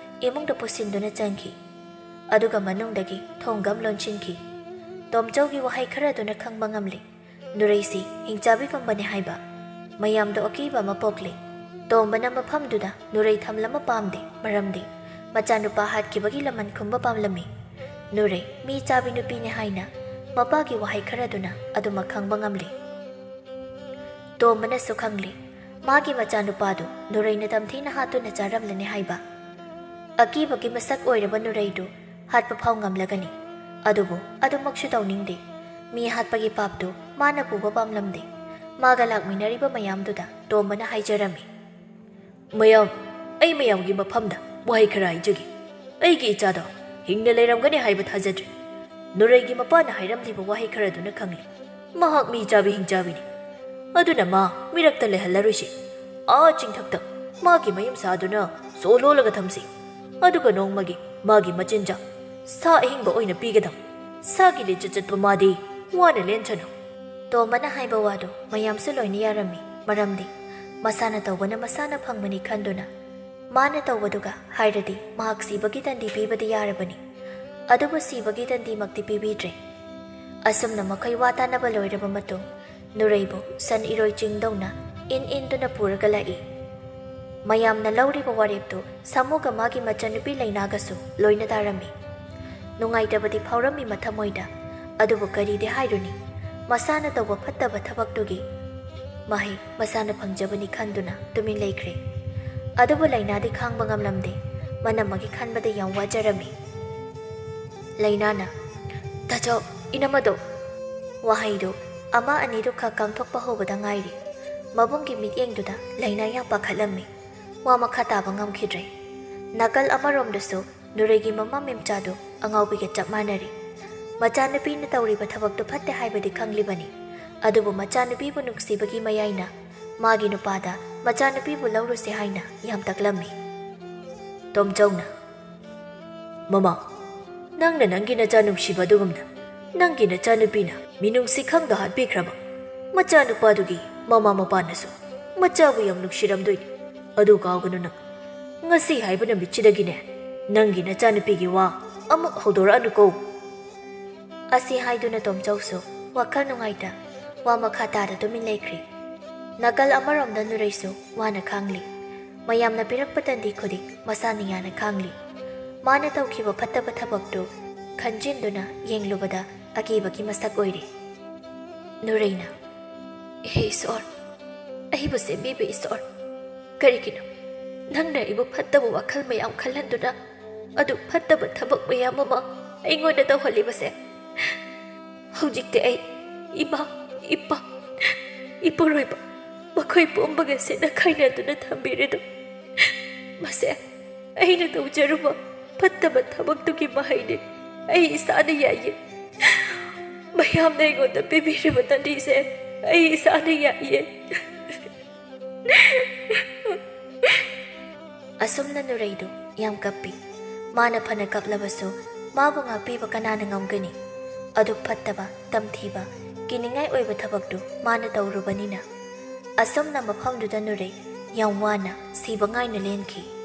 ꯏꯃꯨꯡꯗ ꯄꯨꯁꯤꯟꯗꯨꯅ ꯆꯪꯈꯤ꯫ ꯑꯗꯨꯒ ꯃꯅꯨꯡꯗꯒꯤ ꯊꯣꯡꯒꯝ ꯂꯣꯟꯁꯤꯟꯈꯤ꯫ ꯇꯣꯝꯆꯧꯒꯤ ꯋꯥꯍꯩ ꯈꯔꯗꯨꯅ ꯈꯪꯕ ꯉꯝꯂꯤ, ꯅꯨꯔꯩꯁꯤ ꯍꯤꯡꯆꯥꯕꯤꯒꯨꯝꯕꯅꯤ ꯍꯥꯏꯕ꯫ ꯃꯌꯥꯝꯗꯣ ꯑꯀꯤꯕ ꯑꯃ ꯄꯣꯛꯂꯤ꯫ ꯇꯣꯝꯕꯅ ꯃꯐꯝꯗꯨꯗ ꯅꯨꯔꯩ ꯊꯝꯂꯝꯕ ꯄꯥꯝꯗꯦ, ꯃꯔꯝꯗꯤ ꯃꯆꯥꯅꯨꯄꯥ ꯍꯥꯠꯈꯤꯕꯒꯤ ꯂꯃꯟ ꯈꯨꯝꯕ ꯄꯥꯝꯂꯝꯃꯤ꯫ ꯅꯨꯔꯩ ꯃꯤ ꯆꯥꯕꯤ ꯅꯨꯄꯤꯅꯤ ꯍꯥꯏꯅ ꯃꯄꯥꯒꯤ ꯋꯥꯍꯩ ꯈꯔꯗꯨꯅ ꯑꯗꯨꯃꯛ ꯈꯪꯕ ꯉꯝꯂꯤ꯫ ꯇꯣꯝꯕꯅꯁꯨ ꯈꯪꯂꯤ, ꯃꯥꯒꯤ ꯃꯆꯥꯅꯨꯄꯥꯗꯨ ꯅꯨꯔꯩꯅ ꯇꯝꯊꯤꯅ ꯍꯥꯠꯇꯨꯅ ꯆꯥꯔꯝꯂꯅꯤ ꯍꯥꯏꯕ꯫ ꯑꯀꯤꯕꯒꯤ ꯃꯁꯛ ꯑꯣꯏꯔꯕ ꯅꯨꯔꯩꯗꯨ ꯍꯥꯠꯄ ꯐꯥꯎ ꯉꯝꯂꯒꯅꯤ꯫ ꯑꯗꯨꯕꯨ ꯑꯗꯨꯃꯛꯁꯨ ꯇꯧꯅꯤꯡꯗꯦ꯫ ꯃꯤ ꯍꯥꯠꯄꯒꯤ ꯄꯥꯞꯇꯨ ꯃꯥꯅ ꯄꯨꯕ ꯄꯥꯝꯂꯝꯗꯦ꯫ ꯃꯥꯒ ꯂꯥꯛꯃꯤꯟꯅꯔꯤꯕ ꯃꯌꯥꯝꯗꯨꯗ ꯇꯣꯝꯕꯅ ꯍꯥꯏꯖꯔꯝꯃꯤ, "ꯃꯌꯥꯝ, ꯑꯩ ꯃꯌꯥꯝꯒꯤ ꯃꯐꯝꯗ ꯋꯥꯍꯩ ꯈꯔ ꯍꯥꯏꯖꯒꯦ꯫ ꯑꯩꯒꯤ ꯏꯆꯥꯗꯣ ꯍꯤꯡꯅ ꯂꯩꯔꯝꯒꯅꯤ ꯍꯥꯏꯕ ꯊꯥꯖꯗ꯭ꯔꯦ꯫ ꯅꯨꯔꯩꯒꯤ ꯃꯄꯥꯅ ꯍꯥꯏꯔꯝꯂꯤꯕ ꯋꯥꯍꯩ ꯈꯔꯗꯨꯅ ꯈꯪꯂꯤ꯫ ꯃꯍꯥꯛ ꯃꯤ ꯆꯥꯕꯤ ꯍꯤꯡꯆꯥꯕꯤꯅꯤ꯫ ꯑꯗꯨꯅ ꯃꯥ ꯃꯤꯔꯛꯇ ꯂꯩꯍꯜꯂꯔꯣꯏꯁꯤ꯫ ꯑꯥ ꯆꯤꯡꯊꯛꯇ ꯃꯥꯒꯤ ꯃꯌꯨꯝ ꯁꯥꯗꯨꯅ ꯁꯣ ꯂꯣꯜꯂꯒ ꯊꯝꯁꯤ꯫ ꯑꯗꯨꯒ ꯅꯣꯡꯃꯒꯤ ꯃꯥꯒꯤ ꯃꯆꯤꯟꯖꯥꯛ ꯁꯥ ꯑꯍꯤꯡꯕ ꯑꯣꯏꯅ ꯄꯤꯒꯗꯝ꯫ ꯁꯥꯒꯤ ꯂꯤꯆꯠ ꯆꯠꯄ ꯃꯥꯗꯤ ꯋꯥꯅ ꯂꯦꯟꯁꯅꯨ꯫" ꯇꯣꯝꯕꯅ ꯍꯥꯏꯕ ꯋꯥꯗꯨ ꯃꯌꯥꯝꯁꯨ ꯂꯣꯏꯅ ꯌꯥꯔꯝꯃꯤ, ꯃꯔꯝꯗꯤ ꯃꯁꯥꯅ ꯇꯧꯕꯅ ꯃꯁꯥꯅ ꯐꯪꯕꯅꯤ ꯈꯟꯗꯨꯅ꯫ ꯃꯥꯅ ꯇꯧꯕꯗꯨꯒ ꯍꯥꯏꯔꯗꯤ ꯃꯍꯥꯛ ꯁꯤꯕꯒꯤ ꯗꯟꯗꯤ ꯄꯤꯕꯗꯤ ꯌꯥꯔꯕꯅꯤ꯫ ꯑꯗꯨꯕꯨ ꯁꯤꯕꯒꯤ ꯗꯟꯗꯤꯃꯛꯇꯤ ꯄꯤꯕꯤꯗ꯭ꯔꯦ꯫ ꯑꯁꯨꯝꯅ ꯃꯈꯣꯏ ꯋꯥ ꯇꯥꯅꯕ ꯂꯣꯏꯔꯕ ꯃꯇꯨꯡ, ꯅꯨꯔꯩꯕꯨ ꯁꯟ ꯏꯔꯣꯏ ꯆꯤꯡꯗꯧꯅ ꯏꯟ ꯏꯟꯗꯨꯅ ꯄꯨꯔꯒ ꯂꯥꯛꯏ꯫ ꯃꯌꯥꯝꯅ ꯂꯧꯔꯤꯕ ꯋꯥꯔꯦꯞꯇꯨ ꯁꯥꯃꯨꯒ ꯃꯥꯒꯤ ꯃꯆꯟꯅꯨꯄꯤ ꯂꯩꯅꯥꯒꯁꯨ ꯂꯣꯏꯅ ꯇꯥꯔꯝꯃꯤ꯫ ꯅꯨꯡꯉꯥꯏꯇꯕꯗꯤ ꯐꯥꯎꯔꯝꯃꯤ ꯃꯊꯃꯣꯏꯗ, ꯑꯗꯨꯕꯨ ꯀꯔꯤꯗꯤ ꯍꯥꯏꯔꯨꯅꯤ? ꯃꯁꯥꯅ ꯇꯧꯕ ꯐꯠꯇꯕ ꯊꯕꯛꯇꯨꯒꯤ ꯃꯍꯩ ꯃꯁꯥꯅ ꯐꯪꯖꯕꯅꯤ ꯈꯟꯗꯨꯅ ꯇꯨꯃꯤꯟ ꯂꯩꯈ꯭ꯔꯦ꯫ ꯑꯗꯨꯕꯨ ꯂꯩꯅꯥꯗꯤ ꯈꯥꯡꯕ ꯉꯝꯂꯝꯗꯦ꯫ ꯃꯅꯝꯃꯒꯤ ꯈꯟꯕꯗ ꯌꯥꯝ ꯋꯥꯖꯔꯝꯃꯤ꯫ ꯂꯩꯅꯥꯅ, "ꯇꯥꯆꯧ, ꯏꯅꯝꯃꯗꯣ!" ꯋꯥꯍꯩꯗꯨ ꯑꯃ ꯑꯅꯤꯗꯨ ꯈꯛ ꯀꯥꯡꯊꯣꯛꯄ ꯍꯧꯕꯗ ꯉꯥꯏꯔꯤ꯫ ꯃꯕꯨꯡꯒꯤ ꯃꯤꯠꯌꯦꯡꯗꯨꯗ ꯂꯩꯅꯥ ꯌꯥꯝ ꯄꯥꯈꯠꯂꯝꯃꯤ꯫ ꯋꯥ ꯃꯈꯥ ꯇꯥꯕ ꯉꯝꯈꯤꯗ꯭ꯔꯦ꯫ ꯅꯥꯀꯜ ꯑꯃꯔꯣꯝꯗꯁꯨ ꯅꯨꯔꯩꯒꯤ ꯃꯃꯥ ꯃꯦꯝꯆꯥꯗꯨ ꯑꯉꯥꯎꯕꯤꯒ ꯆꯞ ꯃꯥꯟꯅꯔꯤ꯫ ꯃꯆꯥꯅꯨꯄꯤꯅ ꯇꯧꯔꯤꯕ ꯊꯕꯛꯇꯨ ꯐꯠꯇꯦ ꯍꯥꯏꯕꯗꯤ ꯈꯪꯂꯤꯕꯅꯤ, ꯑꯗꯨꯕꯨ ꯃꯆꯥꯅꯨꯄꯤꯕꯨ ꯅꯨꯡꯁꯤꯕꯒꯤ ꯃꯌꯥꯏꯅ ꯃꯥꯒꯤ ꯅꯨꯄꯥꯗ ꯃꯆꯥꯅꯨꯄꯤꯕꯨ ꯂꯧꯔꯨꯁꯦ ꯍꯥꯏꯅ ꯌꯥꯝ ꯇꯛꯂꯝꯃꯤ꯫ ꯇꯣꯝꯆꯧꯅ, "ꯃꯃꯥ, ꯅꯪꯅ ꯅꯪꯒꯤ ꯅꯆꯥ ꯅꯨꯡꯁꯤꯕ ꯑꯗꯨꯒꯨꯝꯅ ꯅꯪꯒꯤ ꯅꯆꯥꯅꯨꯄꯤꯅ ꯃꯤꯅꯨꯡꯁꯤ ꯈꯪꯗ ꯍꯥꯠꯄꯤꯈ꯭ꯔꯕ ꯃꯆꯥꯅꯨꯄꯥꯗꯨꯒꯤ ꯃꯃꯥ ꯃꯄꯥꯅꯁꯨ ꯃꯆꯥꯕꯨ ꯌꯥꯝ ꯅꯨꯡꯁꯤꯔꯝꯗꯣꯏꯅꯤ꯫ ꯑꯗꯨ ꯀꯥꯎꯒꯅꯨ ꯅꯪ꯫ ꯉꯁꯤ ꯍꯥꯏꯕ ꯅꯨꯃꯤꯠꯁꯤꯗꯒꯤꯅꯦ ꯅꯪꯒꯤ ꯅꯆꯥꯅꯨꯄꯤꯒꯤ ꯋꯥ ꯑꯃꯨꯛ ꯍꯧꯗꯣꯔꯛꯑꯅꯨꯀꯣ꯫" ꯑꯁꯤ ꯍꯥꯏꯗꯨꯅ ꯇꯣꯝꯆꯧꯁꯨ ꯋꯥꯈꯜ ꯅꯨꯡꯉꯥꯏꯇ ꯋꯥ ꯃꯈꯥ ꯇꯥꯗ ꯇꯨꯃꯤꯟ ꯂꯩꯈ꯭ꯔꯤ꯫ ꯅꯥꯀꯜ ꯑꯃꯔꯣꯝꯗ ꯅꯨꯔꯩꯁꯨ ꯋꯥꯅ ꯈꯥꯡꯂꯤ꯫ ꯃꯌꯥꯝꯅ ꯄꯤꯔꯛꯄ ꯇꯟꯗꯤ ꯈꯨꯗꯤꯡ ꯃꯁꯥꯅ ꯌꯥꯅ ꯈꯥꯡꯂꯤ꯫ ꯃꯥꯅ ꯇꯧꯈꯤꯕ ꯐꯠꯇꯕ ꯊꯕꯛꯇꯨ ꯈꯟꯖꯤꯟꯗꯨꯅ ꯌꯦꯡꯂꯨꯕꯗ ꯑꯀꯤꯕꯒꯤ ꯃꯁꯛ ꯑꯣꯏꯔꯤ꯫ ꯅꯨꯔꯩꯅ, "ꯍꯦ ꯏꯁꯣꯔ, ꯑꯩꯕꯨ ꯁꯦꯝꯕꯤꯕ ꯏꯁꯣꯔ, ꯀꯔꯤꯒꯤꯅꯣ ꯅꯪꯅ ꯑꯩꯕꯨ ꯐꯠꯇꯕ ꯋꯥꯈꯜ ꯃꯌꯥꯝ ꯈꯜꯍꯟꯗꯨꯅ ꯑꯗꯨ ꯐꯠꯇꯕ ꯊꯕꯛ ꯃꯌꯥꯝ ꯑꯃ ꯑꯩꯉꯣꯟꯗ ꯇꯧꯍꯜꯂꯤꯕꯁꯦ? ꯍꯧꯖꯤꯛꯇꯤ ꯑꯩ ꯏꯃꯥ, ꯏꯄꯥ, ꯏꯄꯨꯔꯣꯏꯕ ꯃꯈꯣꯏ ꯄꯨꯝꯕꯒ ꯁꯦꯠꯅ ꯈꯥꯏꯅꯗꯨꯅ ꯊꯝꯕꯤꯔꯤꯗꯨ, ꯃꯁꯦ ꯑꯩꯅ ꯇꯧꯖꯔꯨꯕ ꯐꯠꯇꯕ ꯊꯕꯛꯇꯨꯒꯤ ꯃꯍꯩꯅꯤ꯫ ꯑꯩ ꯏꯁꯥꯅ ꯌꯥꯏꯌꯦ꯫ ꯃꯌꯥꯝꯅ ꯑꯩꯉꯣꯟꯗ ꯄꯤꯕꯤꯔꯤꯕ ꯇꯟꯗꯤꯁꯦ ꯑꯩ ꯏꯁꯥꯅ ꯌꯥꯏꯌꯦ꯫" ꯑꯁꯨꯝꯅ ꯅꯨꯔꯩꯗꯨ ꯌꯥꯝ ꯀꯞꯄꯤ꯫ ꯃꯥꯅ ꯐꯅ ꯀꯞꯂꯕꯁꯨ ꯃꯥꯕꯨ ꯉꯥꯛꯄꯤꯕ ꯀꯅꯥꯅ ꯉꯝꯒꯅꯤ? ꯑꯗꯨꯛ ꯐꯠꯇꯕ, ꯇꯝꯊꯤꯕ, ꯀꯤꯅꯤꯡꯉꯥꯏ ꯑꯣꯏꯕ ꯊꯕꯛꯇꯨ ꯃꯥꯅ ꯇꯧꯔꯨꯕꯅꯤꯅ꯫ ꯑꯁꯨꯝꯅ ꯃꯐꯝꯗꯨꯗ ꯅꯨꯔꯩ ꯌꯥꯝ ꯋꯥꯅ ꯁꯤꯕ ꯉꯥꯏꯅ ꯂꯦꯟꯈꯤ꯫